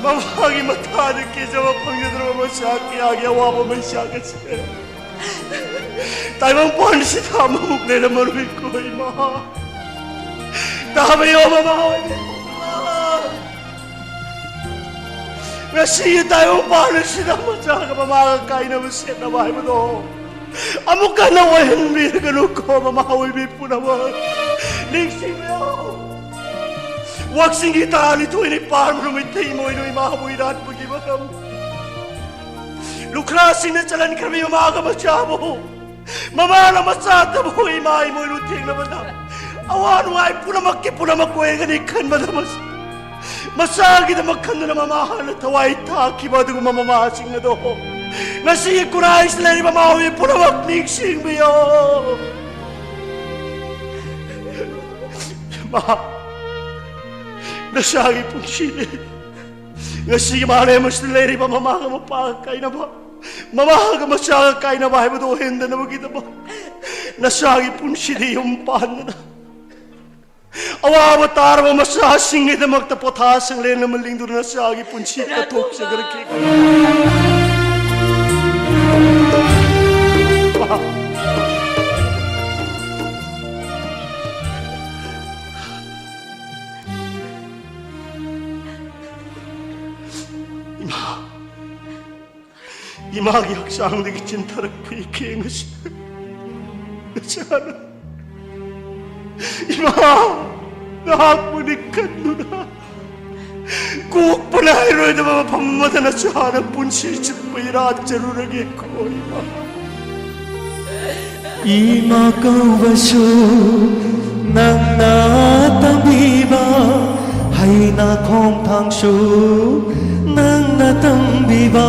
ꯃꯃꯥꯒꯤ ꯃꯊꯥꯗ ꯀꯦꯖꯕ ꯐꯪꯖꯗ꯭ꯔꯕ ꯃꯆꯥ ꯀꯌꯥꯒꯤ ꯑꯋꯥꯕ ꯃꯩꯁꯥ ꯑꯁꯦ ꯇꯥꯏꯕꯪꯄꯥꯟꯁꯤꯗ ꯑꯃꯃꯨꯛ ꯂꯩꯔꯝꯃꯔꯣꯏꯀꯣ, ꯏꯃꯥ꯫ ꯇꯥꯕꯤꯌꯣ, ꯃꯃꯥ ꯑꯣꯏꯕꯤ꯫ ꯉꯁꯤꯒꯤ ꯇꯥꯏꯕꯪꯄꯥꯟ ꯑꯁꯤꯗ ꯃꯆꯥꯒ ꯃꯃꯥꯒ ꯀꯥꯏꯅꯕ ꯁꯦꯠꯅꯕ ꯍꯥꯏꯕꯗꯣ ꯑꯃꯨꯛ ꯍꯟꯅ ꯑꯣꯏꯍꯟꯕꯤꯔꯒꯅꯨꯀꯣ, ꯃꯃꯥ ꯑꯣꯏꯕꯤ ꯄꯨꯝꯅꯃꯛ꯫ ꯅꯤꯡꯁꯤꯡꯕꯤꯌꯣ꯫ ꯋꯥꯛꯆꯤꯡꯒꯤ ꯇꯔꯥꯅꯤꯊꯣꯏꯅꯤ ꯄꯥꯟꯕ ꯅꯨꯃꯤꯠꯇ ꯏꯃꯣꯏꯅꯨ ꯏꯃꯥꯕꯨ ꯏꯔꯥꯠꯄꯒꯤ ꯃꯔꯝ, ꯂꯨꯈ꯭ꯔꯥꯁꯤꯡꯅ ꯆꯜꯍꯟꯈ꯭ꯔꯕ ꯃꯃꯥꯒ ꯃꯆꯥꯕꯨ, ꯃꯃꯥꯅ ꯃꯆꯥꯇꯕꯨ ꯏꯃꯥ ꯏꯃꯣꯏꯅꯨ ꯊꯦꯡꯅꯕꯗ ꯑꯋꯥ ꯅꯨꯡꯉꯥꯏ ꯄꯨꯝꯅꯃꯛꯀꯤ ꯄꯨꯝꯅꯃꯛ ꯑꯣꯏꯒꯅꯤ ꯈꯟꯕꯗ ꯃꯁꯤ ꯃꯆꯥꯒꯤꯗꯃꯛ ꯈꯟꯗꯨꯅ ꯃꯃꯥ ꯍꯥꯟꯅ ꯊꯋꯥꯏ ꯊꯥꯈꯤꯕ ꯑꯗꯨꯒꯨꯝꯕ ꯃꯃꯥꯁꯤꯡ ꯑꯗꯣ ꯉꯁꯤꯒꯤ ꯈꯨꯔꯥꯏꯁꯤꯗ ꯂꯩꯔꯤꯕ ꯃꯃꯥ ꯍꯣꯏ ꯄꯨꯝꯅꯃꯛ ꯅꯤꯡꯁꯤꯡꯕꯤꯌꯣ꯫ ꯃꯥ, ꯅꯁꯥꯒꯤ ꯄꯨꯟꯁꯤꯅꯤ꯫ ꯉꯁꯤꯒꯤ ꯃꯥꯂꯦꯝ ꯑꯁꯤꯗ ꯂꯩꯔꯤꯕ ꯃꯃꯥꯒ ꯃꯄꯥꯒ ꯀꯥꯏꯅꯕ, ꯃꯃꯥꯒ ꯃꯆꯥꯒ ꯀꯥꯏꯅꯕ ꯍꯥꯏꯕꯗꯨ ꯑꯣꯏꯍꯟꯗꯅꯕꯒꯤꯗꯃꯛ ꯅꯁꯥꯒꯤ ꯄꯨꯟꯁꯤꯗ ꯌꯨꯝ ꯄꯥꯟꯗꯅ ꯑꯋꯥꯕ ꯇꯥꯔꯕ ꯃꯆꯥꯁꯤꯡꯒꯤꯗꯃꯛꯇ ꯄꯣꯊꯥ ꯁꯪꯂꯦꯟ ꯑꯃ ꯂꯤꯡꯗꯨꯅ ꯅꯆꯥꯒꯤ ꯄꯨꯟꯁꯤ ꯀꯠꯊꯣꯛꯆꯈ꯭ꯔꯦ꯫ ꯏꯃꯥ, ꯏꯃꯥꯒꯤ ꯍꯛꯆꯥꯡꯗꯒꯤ ꯆꯤꯟꯊꯔꯛꯄ ꯏꯀꯦꯡ ꯑꯁꯤ ꯅꯆꯥꯅ, ꯏꯃꯥ, ꯅꯍꯥꯛꯄꯨ ꯅꯤꯡꯈꯠꯇꯨꯅ ꯀꯣꯛꯄ ꯅꯥꯏꯔꯣꯏꯗꯕ ꯃꯐꯝ ꯑꯃꯗ ꯅꯆꯥꯅ ꯄꯨꯟꯁꯤ ꯆꯨꯞꯄ ꯏꯔꯥꯠꯆꯔꯨꯔꯒꯦꯀꯣ, ꯏꯃꯥ꯫ ꯏꯃꯥ ꯀꯧꯕꯁꯨ ꯅꯪꯅ ꯇꯝꯕꯤꯕ, ꯍꯩꯅ ꯈꯣꯡꯊꯥꯡꯁꯨ ꯅꯪꯅ ꯇꯝꯕꯤꯕ꯫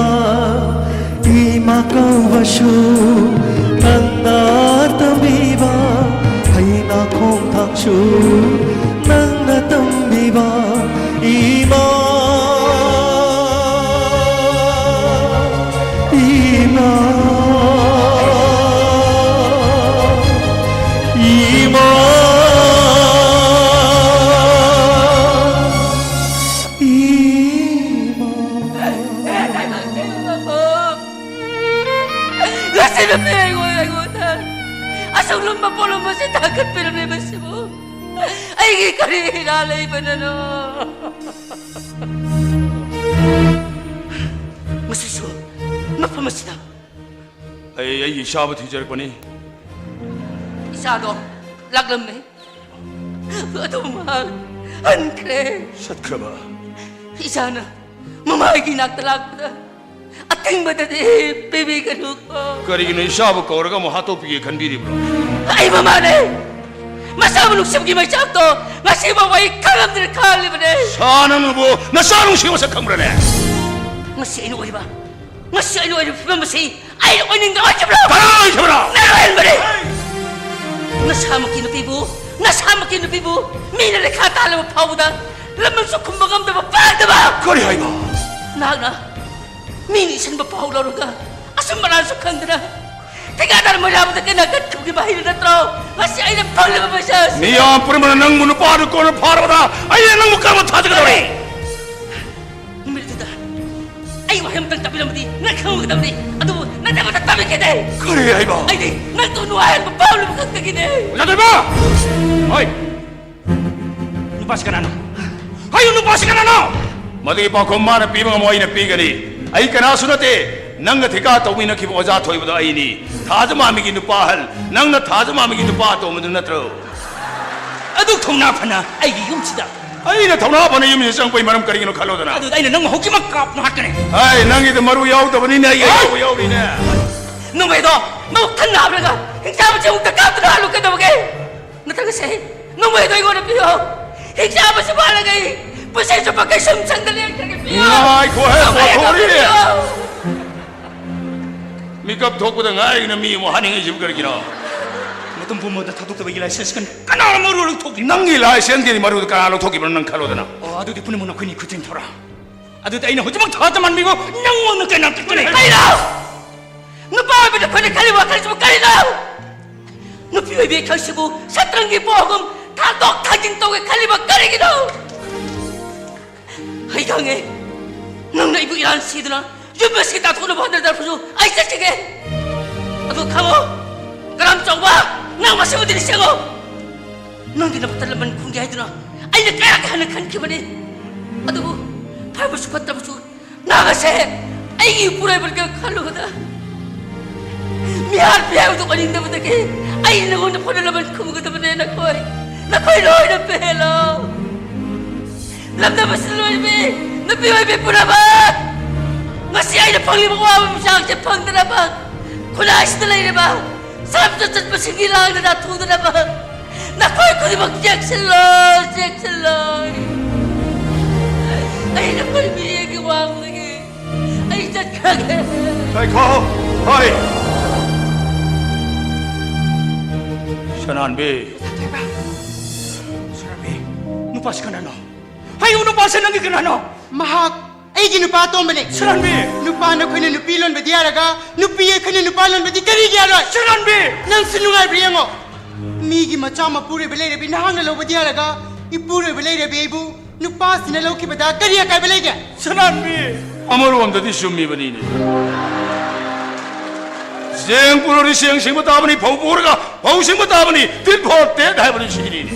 ꯏꯃꯥ ꯀꯧꯕꯁꯨ ꯅꯪꯅ ꯇꯝꯕꯤꯕ, ꯍꯩꯅ ꯈꯣꯡꯊꯥꯡꯁꯨ ꯅꯪꯅ ꯇꯝꯕꯤꯕ꯫ ꯏꯃꯥ, ꯏꯃꯥ, ꯏꯃꯥ꯫ ꯉꯁꯤ ꯅꯨꯄꯤ ꯑꯩꯉꯣꯟꯗ, ꯑꯩꯉꯣꯟꯗ ꯑꯁꯨꯛ ꯂꯨꯝꯕ ꯄꯣꯠꯂꯨꯝ ꯑꯁꯤ ꯊꯥꯡꯒꯠꯄꯤꯔꯝꯂꯤꯕꯁꯤꯕꯨ ꯑꯩꯒꯤ ꯀꯔꯤ ꯏꯔꯥꯜ ꯂꯩꯕꯅꯅꯣ? ꯃꯁꯤꯁꯨ ꯃꯐꯝ ꯑꯁꯤꯗ꯫ ꯑꯩ ꯑꯩꯒꯤ ꯏꯆꯥꯕꯨ ꯊꯤꯖꯔꯛꯄꯅꯤ꯫ ꯏꯆꯥꯗꯣ ꯂꯥꯛꯂꯝꯃꯦ꯫ ꯑꯗꯨ ꯃꯍꯥꯛ ꯍꯟꯈ꯭ꯔꯦ꯫ ꯆꯠꯈ꯭ꯔꯕ? ꯏꯆꯥꯅ ꯃꯃꯥꯒꯤ ꯅꯥꯛꯇ ꯂꯥꯛꯄꯗ ꯑꯊꯤꯡꯕꯗꯗꯤ ꯄꯤꯕꯤꯒꯅꯨꯀꯣ꯫ ꯀꯔꯤꯒꯤꯅꯣ ꯏꯆꯥꯕꯨ ꯀꯧꯔꯒ ꯑꯃꯨꯛ ꯍꯥꯠꯇꯣꯛꯄꯤꯒꯦ ꯈꯟꯕꯤꯔꯤꯕ꯭ꯔꯣ? ꯑꯩ ꯃꯃꯥꯅꯦ꯫ ꯃꯆꯥꯕꯨ ꯅꯨꯡꯁꯤꯕꯒꯤ ꯃꯩꯆꯥꯛꯇꯣ ꯉꯁꯤꯐꯥꯎ ꯑꯩ ꯈꯪꯂꯝꯗꯅ ꯈꯥꯡꯂꯤꯕꯅꯦ꯫ ꯁꯥ, ꯅꯪꯅꯕꯨ ꯅꯆꯥ ꯅꯨꯡꯁꯤ ꯃꯁꯛ ꯈꯪꯕ꯭ꯔꯅꯦ? ꯉꯁꯤ ꯑꯩꯅ ꯑꯣꯏꯔꯤꯕ, ꯉꯁꯤ ꯑꯩꯅ ꯑꯣꯏꯔꯤꯕ ꯐꯤꯕꯝ ꯑꯁꯤ ꯑꯩꯅ ꯑꯣꯏꯅꯤꯡꯗ ꯑꯣꯏꯈꯤꯕ꯭ꯔꯣ? ꯀꯅꯥ ꯑꯣꯏꯈꯤꯕꯅꯣ? ꯅꯪ ꯑꯣꯏꯍꯟꯕꯅꯦ꯫ ꯅꯁꯥꯃꯛꯀꯤ ꯅꯨꯄꯤꯕꯨ, ꯅꯁꯥꯃꯛꯀꯤ ꯅꯨꯄꯤꯕꯨ ꯃꯤꯅ ꯂꯩꯈꯥ ꯇꯥꯍꯜꯂꯕ ꯐꯥꯎꯕꯗ ꯂꯃꯟꯁꯨ ꯈꯨꯝꯕ ꯉꯝꯗꯕ ꯄꯥꯛꯇꯕ꯫ ꯀꯔꯤ ꯍꯥꯏꯕ? ꯅꯍꯥꯛꯅ ꯃꯤꯅ ꯏꯁꯟꯕ ꯄꯥꯎ ꯂꯧꯔꯒ ꯑꯁꯨꯝ ꯃꯔꯥꯟꯁꯨ ꯈꯪꯗꯅ ꯊꯤꯀꯥꯗꯥꯔ ꯃꯩꯔꯥꯕꯗ ꯀꯟꯅ ꯀꯠꯈꯤꯕꯒꯤ ꯃꯍꯩꯗꯨ ꯅꯠꯇ꯭ꯔꯣ ꯉꯁꯤ ꯑꯩꯅ ꯐꯪꯂꯤꯕ ꯄꯩꯁꯥ ꯑꯁꯤ? ꯃꯤꯌꯥꯝ ꯄꯨꯝꯅꯃꯛꯅ ꯅꯪꯕꯨ ꯅꯨꯄꯥꯗꯨ ꯀꯣꯟꯅ ꯐꯥꯔꯕꯗ ꯑꯩꯅ ꯅꯪꯕꯨ ꯀꯔꯝꯅ ꯊꯥꯖꯒꯗꯧꯔꯤ? ꯅꯨꯃꯤꯠ ꯑꯗꯨꯗ ꯑꯩ ꯋꯥꯍꯩ ꯑꯃꯇꯪ ꯇꯥꯕꯤꯔꯝꯃꯗꯤ ꯅꯪ ꯈꯪꯒꯗꯕꯅꯤ꯫ ꯑꯗꯨꯕꯨ ꯅꯪ ꯑꯃꯇ ꯇꯥꯕꯤꯈꯤꯗꯦ꯫ ꯀꯔꯤ ꯍꯥꯏꯕ? ꯑꯩꯗꯤ ꯅꯪ ꯇꯨ ꯅꯨꯡꯉꯥꯏꯍꯟꯕ ꯄꯥꯎꯂꯨꯝ ꯈꯛꯇꯒꯤꯅꯦ꯫ ꯑꯣꯖꯥ ꯇꯣꯏꯕ! ꯍꯣꯏ! ꯅꯨꯄꯥꯁꯤ ꯀꯅꯥꯅꯣ? ꯍꯥꯏꯌꯨ, ꯅꯨꯄꯥꯁꯤ ꯀꯅꯥꯅꯣ? ꯃꯗꯨꯒꯤ ꯄꯥꯎꯈꯨꯝ ꯃꯥꯅ ꯄꯤꯕ ꯉꯝꯃꯣꯏ, ꯑꯩꯅ ꯄꯤꯒꯅꯤ꯫ ꯑꯩ ꯀꯅꯥꯁꯨ ꯅꯠꯇꯦ꯫ ꯅꯪꯒ ꯊꯤꯀꯥ ꯇꯧꯃꯤꯟꯅꯈꯤꯕ ꯑꯣꯖꯥ ꯊꯣꯏꯕꯗꯣ ꯑꯩꯅꯤ꯫ ꯊꯥꯖꯃꯥꯃꯤꯒꯤ ꯅꯨꯄꯥ ꯑꯍꯜ, ꯅꯪꯅ ꯊꯥꯖꯃꯥꯃꯤꯒꯤ ꯅꯨꯄꯥ ꯑꯇꯣꯝꯕꯗꯨ ꯅꯠꯇ꯭ꯔꯣ? ꯑꯗꯨ ꯊꯧꯅꯥ ꯐꯅ ꯑꯩꯒꯤ ꯌꯨꯝꯁꯤꯗ꯫ ꯑꯩꯅ ꯊꯧꯅꯥ ꯐꯅ ꯌꯨꯝꯁꯤꯗ ꯆꯪꯕꯒꯤ ꯃꯔꯝ ꯀꯔꯤꯒꯤꯅꯣ ꯈꯜꯂꯣꯗꯅ꯫ ꯑꯗꯨꯗ ꯑꯩꯅ ꯅꯪꯕꯨ ꯍꯧꯖꯤꯛꯃꯛ ꯀꯥꯞꯅ ꯍꯥꯠꯀꯅꯤ꯫ ꯑꯩ ꯅꯪꯒꯤꯗ ꯃꯔꯨ ꯌꯥꯎꯗꯕꯅꯤꯅꯦ, ꯑꯩ ꯍꯣꯏ! ꯑꯌꯥꯎꯕ ꯌꯥꯎꯔꯤꯅꯦ꯫ ꯅꯣꯡꯃꯩꯗꯣ ꯃꯕꯨꯛ ꯊꯟꯅ ꯍꯥꯞꯂꯒ ꯍꯤꯡꯆꯥꯕ ꯆꯦꯡꯃꯨꯛꯇ ꯀꯥꯞꯇꯨꯅ ꯍꯥꯠꯂꯨ ꯀꯩꯗꯧꯕꯒꯦ? ꯅꯠꯇ꯭ꯔꯒ ꯁꯦ, ꯅꯣꯡꯃꯩꯗꯣ ꯑꯩꯉꯣꯟꯗ ꯄꯤꯌꯣ꯫ ꯍꯤꯡꯆꯥꯕꯁꯤ ꯄꯥꯜꯂꯒ ꯑꯩ ꯄꯨꯟꯁꯤ ꯆꯨꯞꯄ ꯀꯩꯁꯨꯝ ꯁꯪꯗ ꯂꯦꯡꯗ꯭ꯔꯒꯦ ꯄꯤꯌꯣ꯫ ꯉꯥꯏꯈꯣꯍꯦ, ꯅꯣꯡꯃꯩ ꯑꯗꯣ ꯄꯣꯊꯣꯔꯛꯏꯅꯦ꯫ ꯄꯤꯌꯣ꯫ ꯃꯤꯀꯞ ꯊꯣꯛꯄꯗ ꯉꯥꯏꯔꯤꯅ ꯃꯤ ꯑꯃꯨꯛ ꯍꯥꯠꯅꯤꯡꯉꯤꯁꯤꯕꯨ ꯀꯔꯤꯒꯤꯅꯣ? ꯃꯇꯝ ꯄꯨꯝꯕꯗ ꯊꯥꯗꯣꯛꯇꯕꯒꯤ ꯂꯥꯏꯁꯦꯟꯁ ꯀꯅꯥ, ꯀꯅꯥꯅ ꯃꯔꯨ ꯂꯧꯊꯣꯛꯂꯤ? ꯅꯪꯒꯤ ꯂꯥꯏꯁꯦꯟꯁꯀꯤ ꯃꯔꯨꯗꯨ ꯀꯅꯥ ꯂꯧꯊꯣꯛꯈꯤꯕꯅꯣ ꯅꯪ ꯈꯜꯂꯣꯗꯅ꯫ ꯑꯣ, ꯑꯗꯨꯗꯤ ꯄꯨꯝꯅꯃꯛ ꯅꯈꯣꯏꯅꯤ ꯈꯨꯠꯊꯦꯡ ꯊꯧꯔꯥ꯫ ꯑꯗꯨꯗꯤ ꯑꯩꯅ ꯍꯧꯖꯤꯛꯃꯛ ꯊꯥꯖ ꯃꯥꯟꯕꯤꯕꯨ ꯅꯪꯉꯣꯟꯗ ꯀꯩꯅꯣ ꯀꯩꯅꯣ ꯀꯩꯅꯣ꯫ ꯅꯨꯄꯥ ꯑꯣꯏꯕ ꯅꯈꯣꯏꯅ ꯈꯜꯂꯤꯕ ꯋꯥꯈꯜꯁꯤꯕꯨ ꯀꯔꯤꯅꯣ? ꯅꯨꯄꯤ ꯑꯣꯏꯕꯤ ꯑꯩꯈꯣꯏꯁꯤꯕꯨ ꯁꯠꯇ꯭ꯔꯪꯒꯤ ꯄꯣ ꯑꯍꯨꯝ ꯊꯥꯡꯗꯣꯛ ꯊꯥꯡꯖꯤꯟ ꯇꯧꯒꯦ ꯈꯜꯂꯤꯕ ꯀꯔꯤꯒꯤꯅꯣ? ꯑꯩ ꯈꯪꯉꯦ, ꯅꯪꯅ ꯑꯩꯕꯨ ꯏꯔꯥꯟ ꯁꯤꯗꯨꯅ ꯌꯨꯝ ꯑꯁꯤ ꯇꯥꯟꯊꯣꯛꯅꯕ ꯍꯣꯠꯅꯗ꯭ꯔꯕꯁꯨ ꯑꯩ ꯆꯠꯈꯤꯒꯦ꯫ ꯑꯗꯨ ꯈꯪꯉꯣ, ꯀꯔꯝ ꯆꯥꯎꯕ, ꯅꯪ ꯃꯁꯤꯃꯗꯤ ꯅꯤꯡꯁꯤꯡꯉꯣ꯫ ꯅꯪꯒꯤꯗꯃꯛꯇ ꯂꯃꯟ ꯈꯨꯝꯒꯦ ꯍꯥꯏꯗꯨꯅ ꯑꯩꯅ ꯀꯌꯥ ꯀꯌꯥꯅ ꯈꯟꯈꯤꯕꯅꯤ꯫ ꯑꯗꯨꯕꯨ ꯐꯕꯁꯨ ꯐꯠꯇꯕꯁꯨ ꯅꯪ ꯑꯁꯦ ꯑꯩꯒꯤ ꯏꯄꯨꯔꯣꯏꯕꯅꯤꯒ ꯈꯜꯂꯨꯕꯗ ꯃꯤꯍꯥꯠ ꯃꯤꯍꯥꯏꯕꯗꯨ ꯑꯣꯏꯅꯤꯡꯗꯕꯗꯒꯤ ꯑꯩ ꯅꯉꯣꯟꯗ ꯐꯅ ꯂꯃꯟ ꯈꯨꯝꯒꯗꯕꯅꯦ꯫ ꯅꯈꯣꯏ, ꯅꯈꯣꯏ ꯂꯣꯏꯅ ꯄꯦꯜꯂꯣ꯫ ꯂꯝꯗꯝ ꯑꯁꯤꯗ ꯂꯣꯏꯔꯤꯕꯤ ꯅꯨꯄꯤ ꯑꯣꯏꯕꯤ ꯄꯨꯝꯅꯃꯛ, ꯉꯁꯤ ꯑꯩꯅ ꯐꯪꯂꯤꯕ ꯑꯋꯥꯕ ꯃꯤꯁꯥꯡꯁꯦ ꯐꯪꯗꯅꯕ, ꯈꯨꯟꯅꯥꯏꯁꯤꯗ ꯂꯩꯔꯤꯕ ꯁꯥꯞꯇ ꯆꯠꯄꯁꯤꯡꯒꯤ ꯂꯥꯡꯗ ꯅꯥꯊꯨꯗꯅꯕ ꯅꯈꯣꯏ ꯈꯨꯗꯤꯡꯃꯛ ꯆꯦꯛꯁꯤꯜꯂꯣ, ꯆꯦꯛꯁꯤꯜꯂꯣ꯫ ꯑꯩ ꯅꯈꯣꯏ ꯃꯤꯠꯌꯦꯡꯒꯤ ꯋꯥꯡꯃꯗꯒꯤ ꯑꯩ ꯆꯠꯈ꯭ꯔꯒꯦ꯫ ꯉꯥꯏꯈꯣ! ꯍꯣꯏ! ꯁꯅꯥꯍꯟꯕꯤ! ꯁꯅꯥꯍꯟꯕꯤ, ꯅꯨꯄꯥꯁꯤ ꯀꯅꯥꯅꯣ? ꯍꯥꯏꯌꯨ, ꯅꯨꯄꯥꯁꯤ ꯅꯪꯒꯤ ꯀꯅꯥꯅꯣ? ꯃꯍꯥꯛ ꯑꯩꯒꯤ ꯅꯨꯄꯥ ꯑꯇꯣꯝꯕꯅꯦ꯫ ꯁꯅꯥꯍꯟꯕꯤ! ꯅꯨꯄꯥ ꯅꯈꯣꯏꯅ ꯅꯨꯄꯤ ꯂꯣꯟꯕꯗꯤ ꯌꯥꯔꯒ, ꯅꯨꯄꯤ ꯑꯩꯈꯣꯏꯅ ꯅꯨꯄꯥ ꯂꯣꯟꯕꯗꯤ ꯀꯔꯤꯒꯤ ꯌꯥꯔꯣꯏ? ꯁꯅꯥꯍꯟꯕꯤ! ꯅꯪꯁꯨ ꯅꯨꯡꯉꯥꯏꯕ꯭ꯔꯥ ꯌꯦꯡꯉꯣ꯫ ꯃꯤꯒꯤ ꯃꯆꯥ ꯃꯄꯨꯔꯣꯏꯕ ꯂꯩꯔꯕꯤ ꯅꯍꯥꯛꯅ ꯂꯧꯕꯗꯤ ꯌꯥꯔꯒ, ꯏꯄꯨꯔꯣꯏꯕ ꯂꯩꯔꯕꯤ ꯑꯩꯕꯨ ꯅꯨꯄꯥꯁꯤꯅ ꯂꯧꯈꯤꯕꯗ ꯀꯔꯤ ꯑꯀꯥꯏꯕ ꯂꯩꯒꯦ? ꯁꯅꯥꯍꯟꯕꯤ! ꯑꯃꯔꯣꯝꯗꯗꯤ ꯆꯨꯝꯃꯤꯕꯅꯤꯅꯦ꯫ ꯆꯦꯡ ꯄꯨꯔꯗꯤ ꯆꯦꯡ ꯁꯤꯡꯕ ꯇꯥꯕꯅꯤ, ꯐꯧ ꯄꯨꯔꯒ ꯐꯧ ꯁꯤꯡꯕ ꯇꯥꯕꯅꯤ, ꯇꯤꯠ ꯐꯣꯔ ꯇꯦꯠ ꯍꯥꯏꯕꯗꯨ ꯁꯤꯅꯤꯅꯦ꯫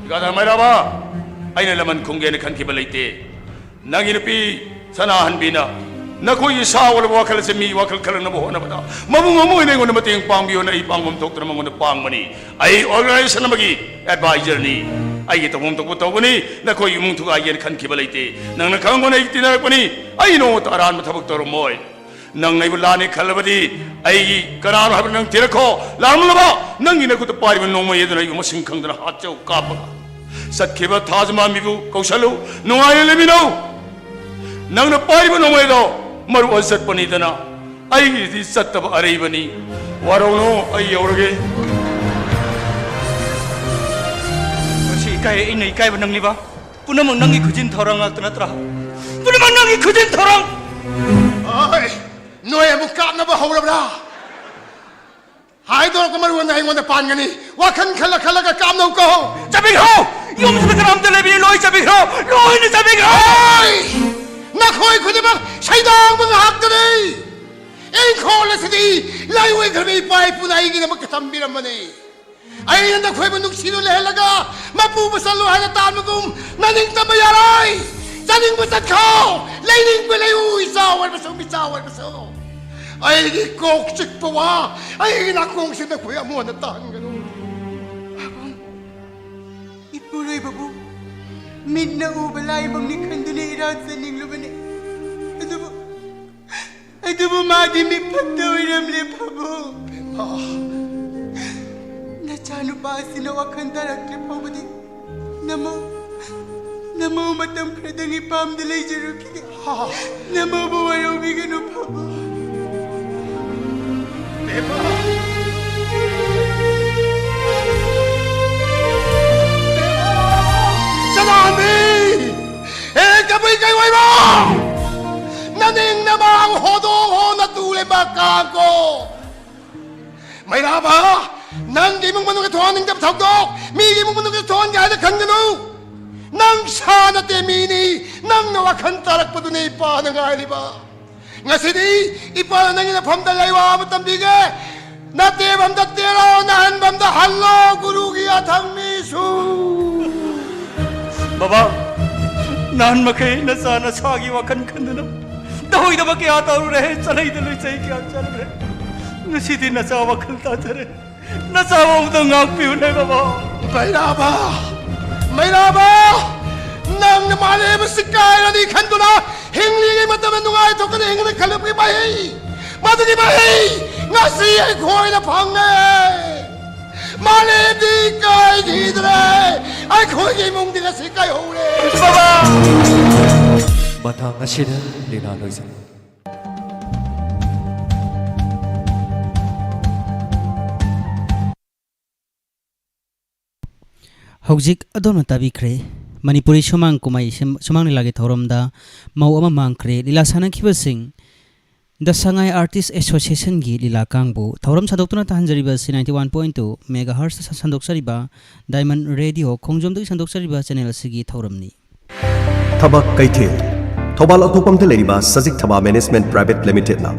ꯏꯀꯥꯗ ꯃꯩꯔꯥꯕ, ꯑꯩꯅ ꯂꯃꯟ ꯈꯨꯝꯒꯦꯅ ꯈꯟꯈꯤꯕ ꯂꯩꯇꯦ꯫ ꯅꯪꯒꯤ ꯅꯨꯄꯤ ꯁꯅꯥꯍꯟꯕꯤꯅ ꯅꯈꯣꯏꯒꯤ ꯁꯥ ꯑꯣꯜꯂꯕ ꯋꯥꯈꯜ ꯑꯁꯦ ꯃꯤ ꯋꯥꯈꯜ ꯈꯜꯂꯛꯅꯕ ꯍꯣꯠꯅꯕꯗ ꯃꯕꯨꯡ ꯑꯃ ꯑꯣꯏꯅ ꯑꯩꯉꯣꯟꯗ ꯃꯇꯦꯡ ꯄꯥꯡꯕꯤꯌꯣꯅ ꯑꯩ ꯄꯥꯡꯐꯝ ꯊꯣꯛꯇꯅ ꯃꯉꯣꯟꯗ ꯄꯥꯡꯕꯅꯤ꯫ ꯑꯩ organization ꯑꯃꯒꯤ advisorꯅꯤ꯫ ꯑꯩꯒꯤ ꯇꯧꯐꯝ ꯊꯣꯛꯄ ꯇꯧꯒꯅꯤ꯫ ꯅꯈꯣꯏ ꯏꯃꯨꯡ ꯊꯨꯒꯥꯏꯒꯦꯅ ꯈꯟꯈꯤꯕ ꯂꯩꯇꯦ꯫ ꯅꯪꯅ ꯈꯪꯕꯅ ꯑꯩ ꯇꯤꯟꯅꯔꯛꯄꯅꯤ꯫ ꯑꯩ ꯅꯣꯡꯃꯇ ꯑꯔꯥꯟꯕ ꯊꯕꯛ ꯇꯧꯔꯝꯃꯣꯏ꯫ ꯅꯪꯅ ꯑꯩꯕꯨ ꯂꯥꯟꯅ ꯈꯜꯂꯕꯗꯤ ꯑꯩꯒꯤ ꯀꯅꯥꯅꯣ ꯍꯥꯏꯕꯗꯨ ꯅꯪ ꯊꯤꯔꯛꯈꯣ꯫ ꯂꯥꯟꯃꯜꯂꯕ ꯅꯪꯒꯤ ꯅꯈꯨꯠꯇ ꯄꯥꯏꯔꯤꯕ ꯅꯣꯡꯃꯩ ꯑꯗꯨꯅ ꯑꯩꯕꯨ ꯃꯁꯤꯡ ꯈꯪꯗꯅ ꯍꯥꯠꯆꯧ ꯀꯥꯞꯄꯒ꯫ ꯆꯠꯈꯤꯕ ꯊꯥꯖꯃꯥꯟꯕꯤꯕꯨ ꯀꯧꯁꯜꯂꯨ꯫ ꯅꯨꯡꯉꯥꯏꯅ ꯂꯩꯃꯤꯟꯅꯧ꯫ ꯅꯪꯅ ꯄꯥꯏꯔꯤꯕ ꯅꯣꯡꯃꯩꯗꯣ ꯃꯔꯨ ꯑꯣꯏꯅ ꯆꯠꯄꯅꯤꯗꯅ ꯑꯩꯒꯤꯗꯤ ꯆꯠꯇꯕ ꯑꯔꯩꯕꯅꯤ꯫ ꯋꯥꯔꯧꯅꯨ, ꯑꯩ ꯌꯧꯔꯒꯦ꯫ ꯃꯁꯤ ꯏꯀꯥꯏ, ꯑꯩꯅ ꯏꯀꯥꯏꯕ ꯅꯪꯂꯤꯕ? ꯄꯨꯝꯅꯃꯛ ꯅꯪꯒꯤ ꯈꯨꯖꯤꯟ ꯊꯧꯔꯥꯡ ꯉꯥꯛꯇ ꯅꯠꯇ꯭ꯔꯥ? ꯄꯨꯝꯅꯃꯛ ꯅꯪꯒꯤ ꯈꯨꯖꯤꯟ ꯊꯧꯔꯥꯡ! ꯑꯣꯏ! ꯅꯣꯏ ꯑꯃꯨꯛ ꯀꯥꯞꯅꯕ ꯍꯧꯔꯕ꯭ꯔꯥ? ꯍꯥꯏꯗꯣꯔꯛꯄ ꯃꯔꯣꯟꯗ ꯑꯩꯉꯣꯟꯗ ꯄꯥꯟꯒꯅꯤ꯫ ꯋꯥꯈꯜ ꯈꯜꯂ ꯈꯜꯂꯒ ꯀꯥꯞꯅꯧꯀꯣ꯫ ꯆꯠꯄꯤꯈ꯭ꯔꯣ! ꯌꯨꯝꯁꯤꯗ ꯀꯅꯥꯝꯇ ꯂꯩꯕꯤꯔꯤ, ꯂꯣꯏ ꯆꯠꯄꯤꯈ꯭ꯔꯣ! ꯂꯣꯏꯅ ꯆꯠꯄꯤꯈ꯭ꯔꯣ! ꯑꯩ ꯅꯈꯣꯏ ꯈꯨꯗꯤꯡꯃꯛ ꯁꯩꯗꯥꯡꯕ ꯉꯥꯏꯍꯥꯛꯇꯅꯤ꯫ ꯏꯪꯈꯣꯜ ꯑꯁꯤꯗꯤ ꯂꯥꯏꯑꯣꯏꯈ꯭ꯔꯕ ꯏꯄꯥ ꯏꯄꯨꯅ ꯑꯩꯒꯤꯗꯃꯛꯇ ꯊꯝꯕꯤꯔꯝꯕꯅꯤ꯫ ꯑꯩꯅ ꯅꯈꯣꯏꯕꯨ ꯅꯨꯡꯁꯤꯅ ꯂꯩꯍꯜꯂꯒ ꯃꯄꯨ ꯃꯁꯜꯂꯨ ꯍꯥꯏꯅ ꯇꯥꯟꯕꯒꯨꯝ ꯅꯅꯤꯡꯇꯝꯕ ꯌꯥꯔꯣꯏ꯫ ꯆꯥꯅꯤꯡꯕ ꯆꯠꯈ꯭ꯔꯣ, ꯂꯩꯅꯤꯡꯕ ꯂꯩꯌꯨ, ꯏꯆꯥ ꯑꯣꯏꯔꯕꯁꯨ ꯃꯤꯆꯥ ꯑꯣꯏꯔꯕꯁꯨ꯫ ꯑꯩꯒꯤ ꯀꯣꯛ ꯆꯤꯛꯄ ꯋꯥ ꯑꯩꯒꯤ ꯅꯥꯀꯣꯡꯁꯤꯗ ꯅꯈꯣꯏ ꯑꯃꯨꯛ ꯍꯟꯅ ꯇꯥꯍꯟꯒꯅꯨ꯫ ꯏꯄꯨꯔꯣꯏꯕꯕꯨ ꯃꯤꯠꯅ ꯎꯕ ꯂꯥꯏꯕꯛꯅꯤ ꯈꯟꯗꯨꯅ ꯏꯔꯥꯠ ꯆꯠꯅꯤꯡꯂꯨꯕꯅꯤ꯫ ꯑꯗꯨꯕꯨ ꯑꯗꯨꯕꯨ ꯃꯥꯗꯤ ꯃꯤꯐꯠꯇ ꯑꯣꯏꯔꯝꯂꯦ ꯄꯥꯕꯨꯡ꯫ ꯏꯕꯦꯝꯃ꯫ ꯅꯆꯥꯅꯨꯄꯥ ꯑꯁꯤꯅ ꯋꯥꯈꯜ ꯇꯥꯔꯛꯇ꯭ꯔꯤ ꯐꯥꯎꯕꯗꯤ ꯅꯃꯧ, ꯅꯃꯧ ꯃꯇꯝ ꯈꯔꯗꯪ ꯏꯄꯥꯝꯗ ꯂꯩꯖꯔꯨꯈꯤꯒꯦ꯫ ꯍꯥ꯫ ꯅꯃꯧꯕꯨ ꯋꯥꯔꯧꯕꯤꯒꯅꯨ ꯄꯥꯕꯨꯡ꯫ ꯏꯕꯦꯝꯃ꯫ ꯏꯕꯦꯝꯃ꯫ ꯆꯅꯥꯝꯕꯤ! ꯑꯦ, ꯀꯕꯨꯏ ꯀꯩ ꯑꯣꯏꯕ? ꯅꯅꯤꯡ ꯅꯃꯥꯡ ꯍꯣꯗꯣꯛ ꯍꯣ ꯅꯇꯨ ꯂꯩꯕꯥꯛ ꯀꯥꯡꯀꯣ꯫ ꯃꯩꯔꯥꯕ, ꯅꯪꯒꯤ ꯏꯃꯨꯡ ꯃꯅꯨꯡꯒꯤ ꯊꯣꯛꯍꯟꯅꯤꯡꯗꯕ ꯊꯧꯗꯣꯛ ꯃꯤꯒꯤ ꯏꯃꯨꯡ ꯃꯅꯨꯡꯒꯤ ꯊꯣꯛꯍꯟꯒꯦ ꯍꯥꯏꯅ ꯈꯟꯒꯅꯨ꯫ ꯅꯪ ꯁꯥ ꯅꯠꯇꯦ, ꯃꯤꯅꯤ꯫ ꯅꯪꯅ ꯋꯥꯈꯜ ꯇꯥꯔꯛꯄꯗꯨꯅꯤ ꯏꯄꯥꯅ ꯉꯥꯏꯔꯤꯕ꯫ ꯉꯁꯤꯗꯤ ꯏꯄꯥꯅ ꯅꯪꯒꯤ ꯅꯐꯝꯗ ꯂꯩꯋꯥ ꯑꯃ ꯇꯝꯕꯤꯒꯦ꯫ ꯅꯠꯇꯦꯕꯝꯗ ꯇꯦꯔꯣ, ꯅꯍꯟꯕꯝꯗ ꯍꯜꯂꯣ, ꯒꯨꯔꯨꯒꯤ ꯑꯊꯪ ꯃꯤꯁꯨ꯫ ꯕꯕꯥ, ꯅꯍꯥꯟ ꯃꯈꯩ ꯅꯆꯥ ꯅꯁꯥꯒꯤ ꯋꯥꯈꯜ ꯈꯟꯗꯨꯅ ꯇꯧꯍꯩꯗꯕ ꯀꯌꯥ ꯇꯧꯔꯨꯔꯦ, ꯆꯠꯍꯩꯗ ꯂꯣꯏ ꯆꯍꯤ ꯀꯌꯥ ꯆꯠꯂꯨꯔꯦ꯫ ꯉꯁꯤꯗꯤ ꯅꯆꯥ ꯋꯥꯈꯜ ꯇꯥꯖꯔꯦ꯫ ꯅꯆꯥꯕꯨ ꯑꯃꯨꯛꯇ ꯉꯥꯛꯄꯤꯌꯨꯅꯦ, ꯕꯕꯥ꯫ ꯃꯩꯔꯥꯕ! ꯃꯩꯔꯥꯕ! ꯅꯪꯅ ꯃꯥꯂꯦꯝ ꯑꯁꯤ ꯀꯥꯏꯔꯅꯤ ꯈꯟꯗꯨꯅ ꯍꯤꯡꯂꯤꯉꯩ ꯃꯇꯝꯗ ꯅꯨꯡꯉꯥꯏꯊꯣꯛꯀꯅꯤ ꯍꯤꯡꯒꯅꯤ ꯈꯜꯂꯛꯄꯒꯤ ꯃꯍꯩ, ꯃꯗꯨꯒꯤ ꯃꯍꯩ ꯉꯁꯤ ꯑꯩꯈꯣꯏꯅ ꯐꯪꯉꯦ꯫ ꯃꯥꯂꯦꯝꯗꯤ ꯀꯥꯏꯈꯤꯗ꯭ꯔꯦ, ꯑꯩꯈꯣꯏꯒꯤ ꯏꯃꯨꯡꯗꯤ ꯉꯁꯤ ꯀꯥꯏꯍꯧꯔꯦ꯫ ꯕꯕꯥ! ꯃꯇꯥꯡ ꯑꯁꯤꯗ ꯂꯤꯂꯥ ꯂꯣꯏꯁꯤꯟ꯫ ꯍꯧꯖꯤꯛ ꯑꯗꯣꯝꯅ ꯇꯥꯕꯤꯈ꯭ꯔꯦ ꯃꯅꯤꯄꯨꯔꯤ ꯁꯨꯃꯥꯡ ꯀꯨꯝꯍꯩ ꯁꯤꯝ-, ꯁꯨꯃꯥꯡ ꯂꯤꯂꯥꯒꯤ ꯊꯧꯔꯝꯗ ꯃꯧ ꯑꯃ ꯃꯥꯡꯈ꯭ꯔꯦ꯫ ꯂꯤꯂꯥ ꯁꯥꯟꯅꯈꯤꯕꯁꯤꯡ The Sangai Artist Associationꯒꯤ ꯂꯤꯂꯥ ꯀꯥꯡꯕꯨ ꯊꯧꯔꯝ ꯁꯟꯗꯣꯛꯇꯨꯅ ꯇꯥꯍꯟꯖꯔꯤꯕ ꯑꯁꯤ ninety one point two megahertz ꯁꯟꯗꯣꯛꯆꯔꯤꯕ Diamond Radio ꯈꯣꯡꯖꯣꯝꯗꯒꯤ ꯁꯟꯗꯣꯛꯆꯔꯤꯕ channel ꯑꯁꯤꯒꯤ ꯊꯧꯔꯝꯅꯤ꯫ ꯊꯕꯛ ꯀꯩꯊꯦꯜ꯫ ꯊꯧꯕꯥꯜ ꯑꯊꯣꯛꯄꯝꯗ ꯂꯩꯔꯤꯕ ꯁꯖꯤꯛ ꯊꯕꯥ ꯃꯦꯅꯦꯖꯃꯦꯟꯠ ꯄ꯭ꯔꯥꯏꯚꯦꯠ ꯂꯤꯃꯤꯇꯦꯗꯅ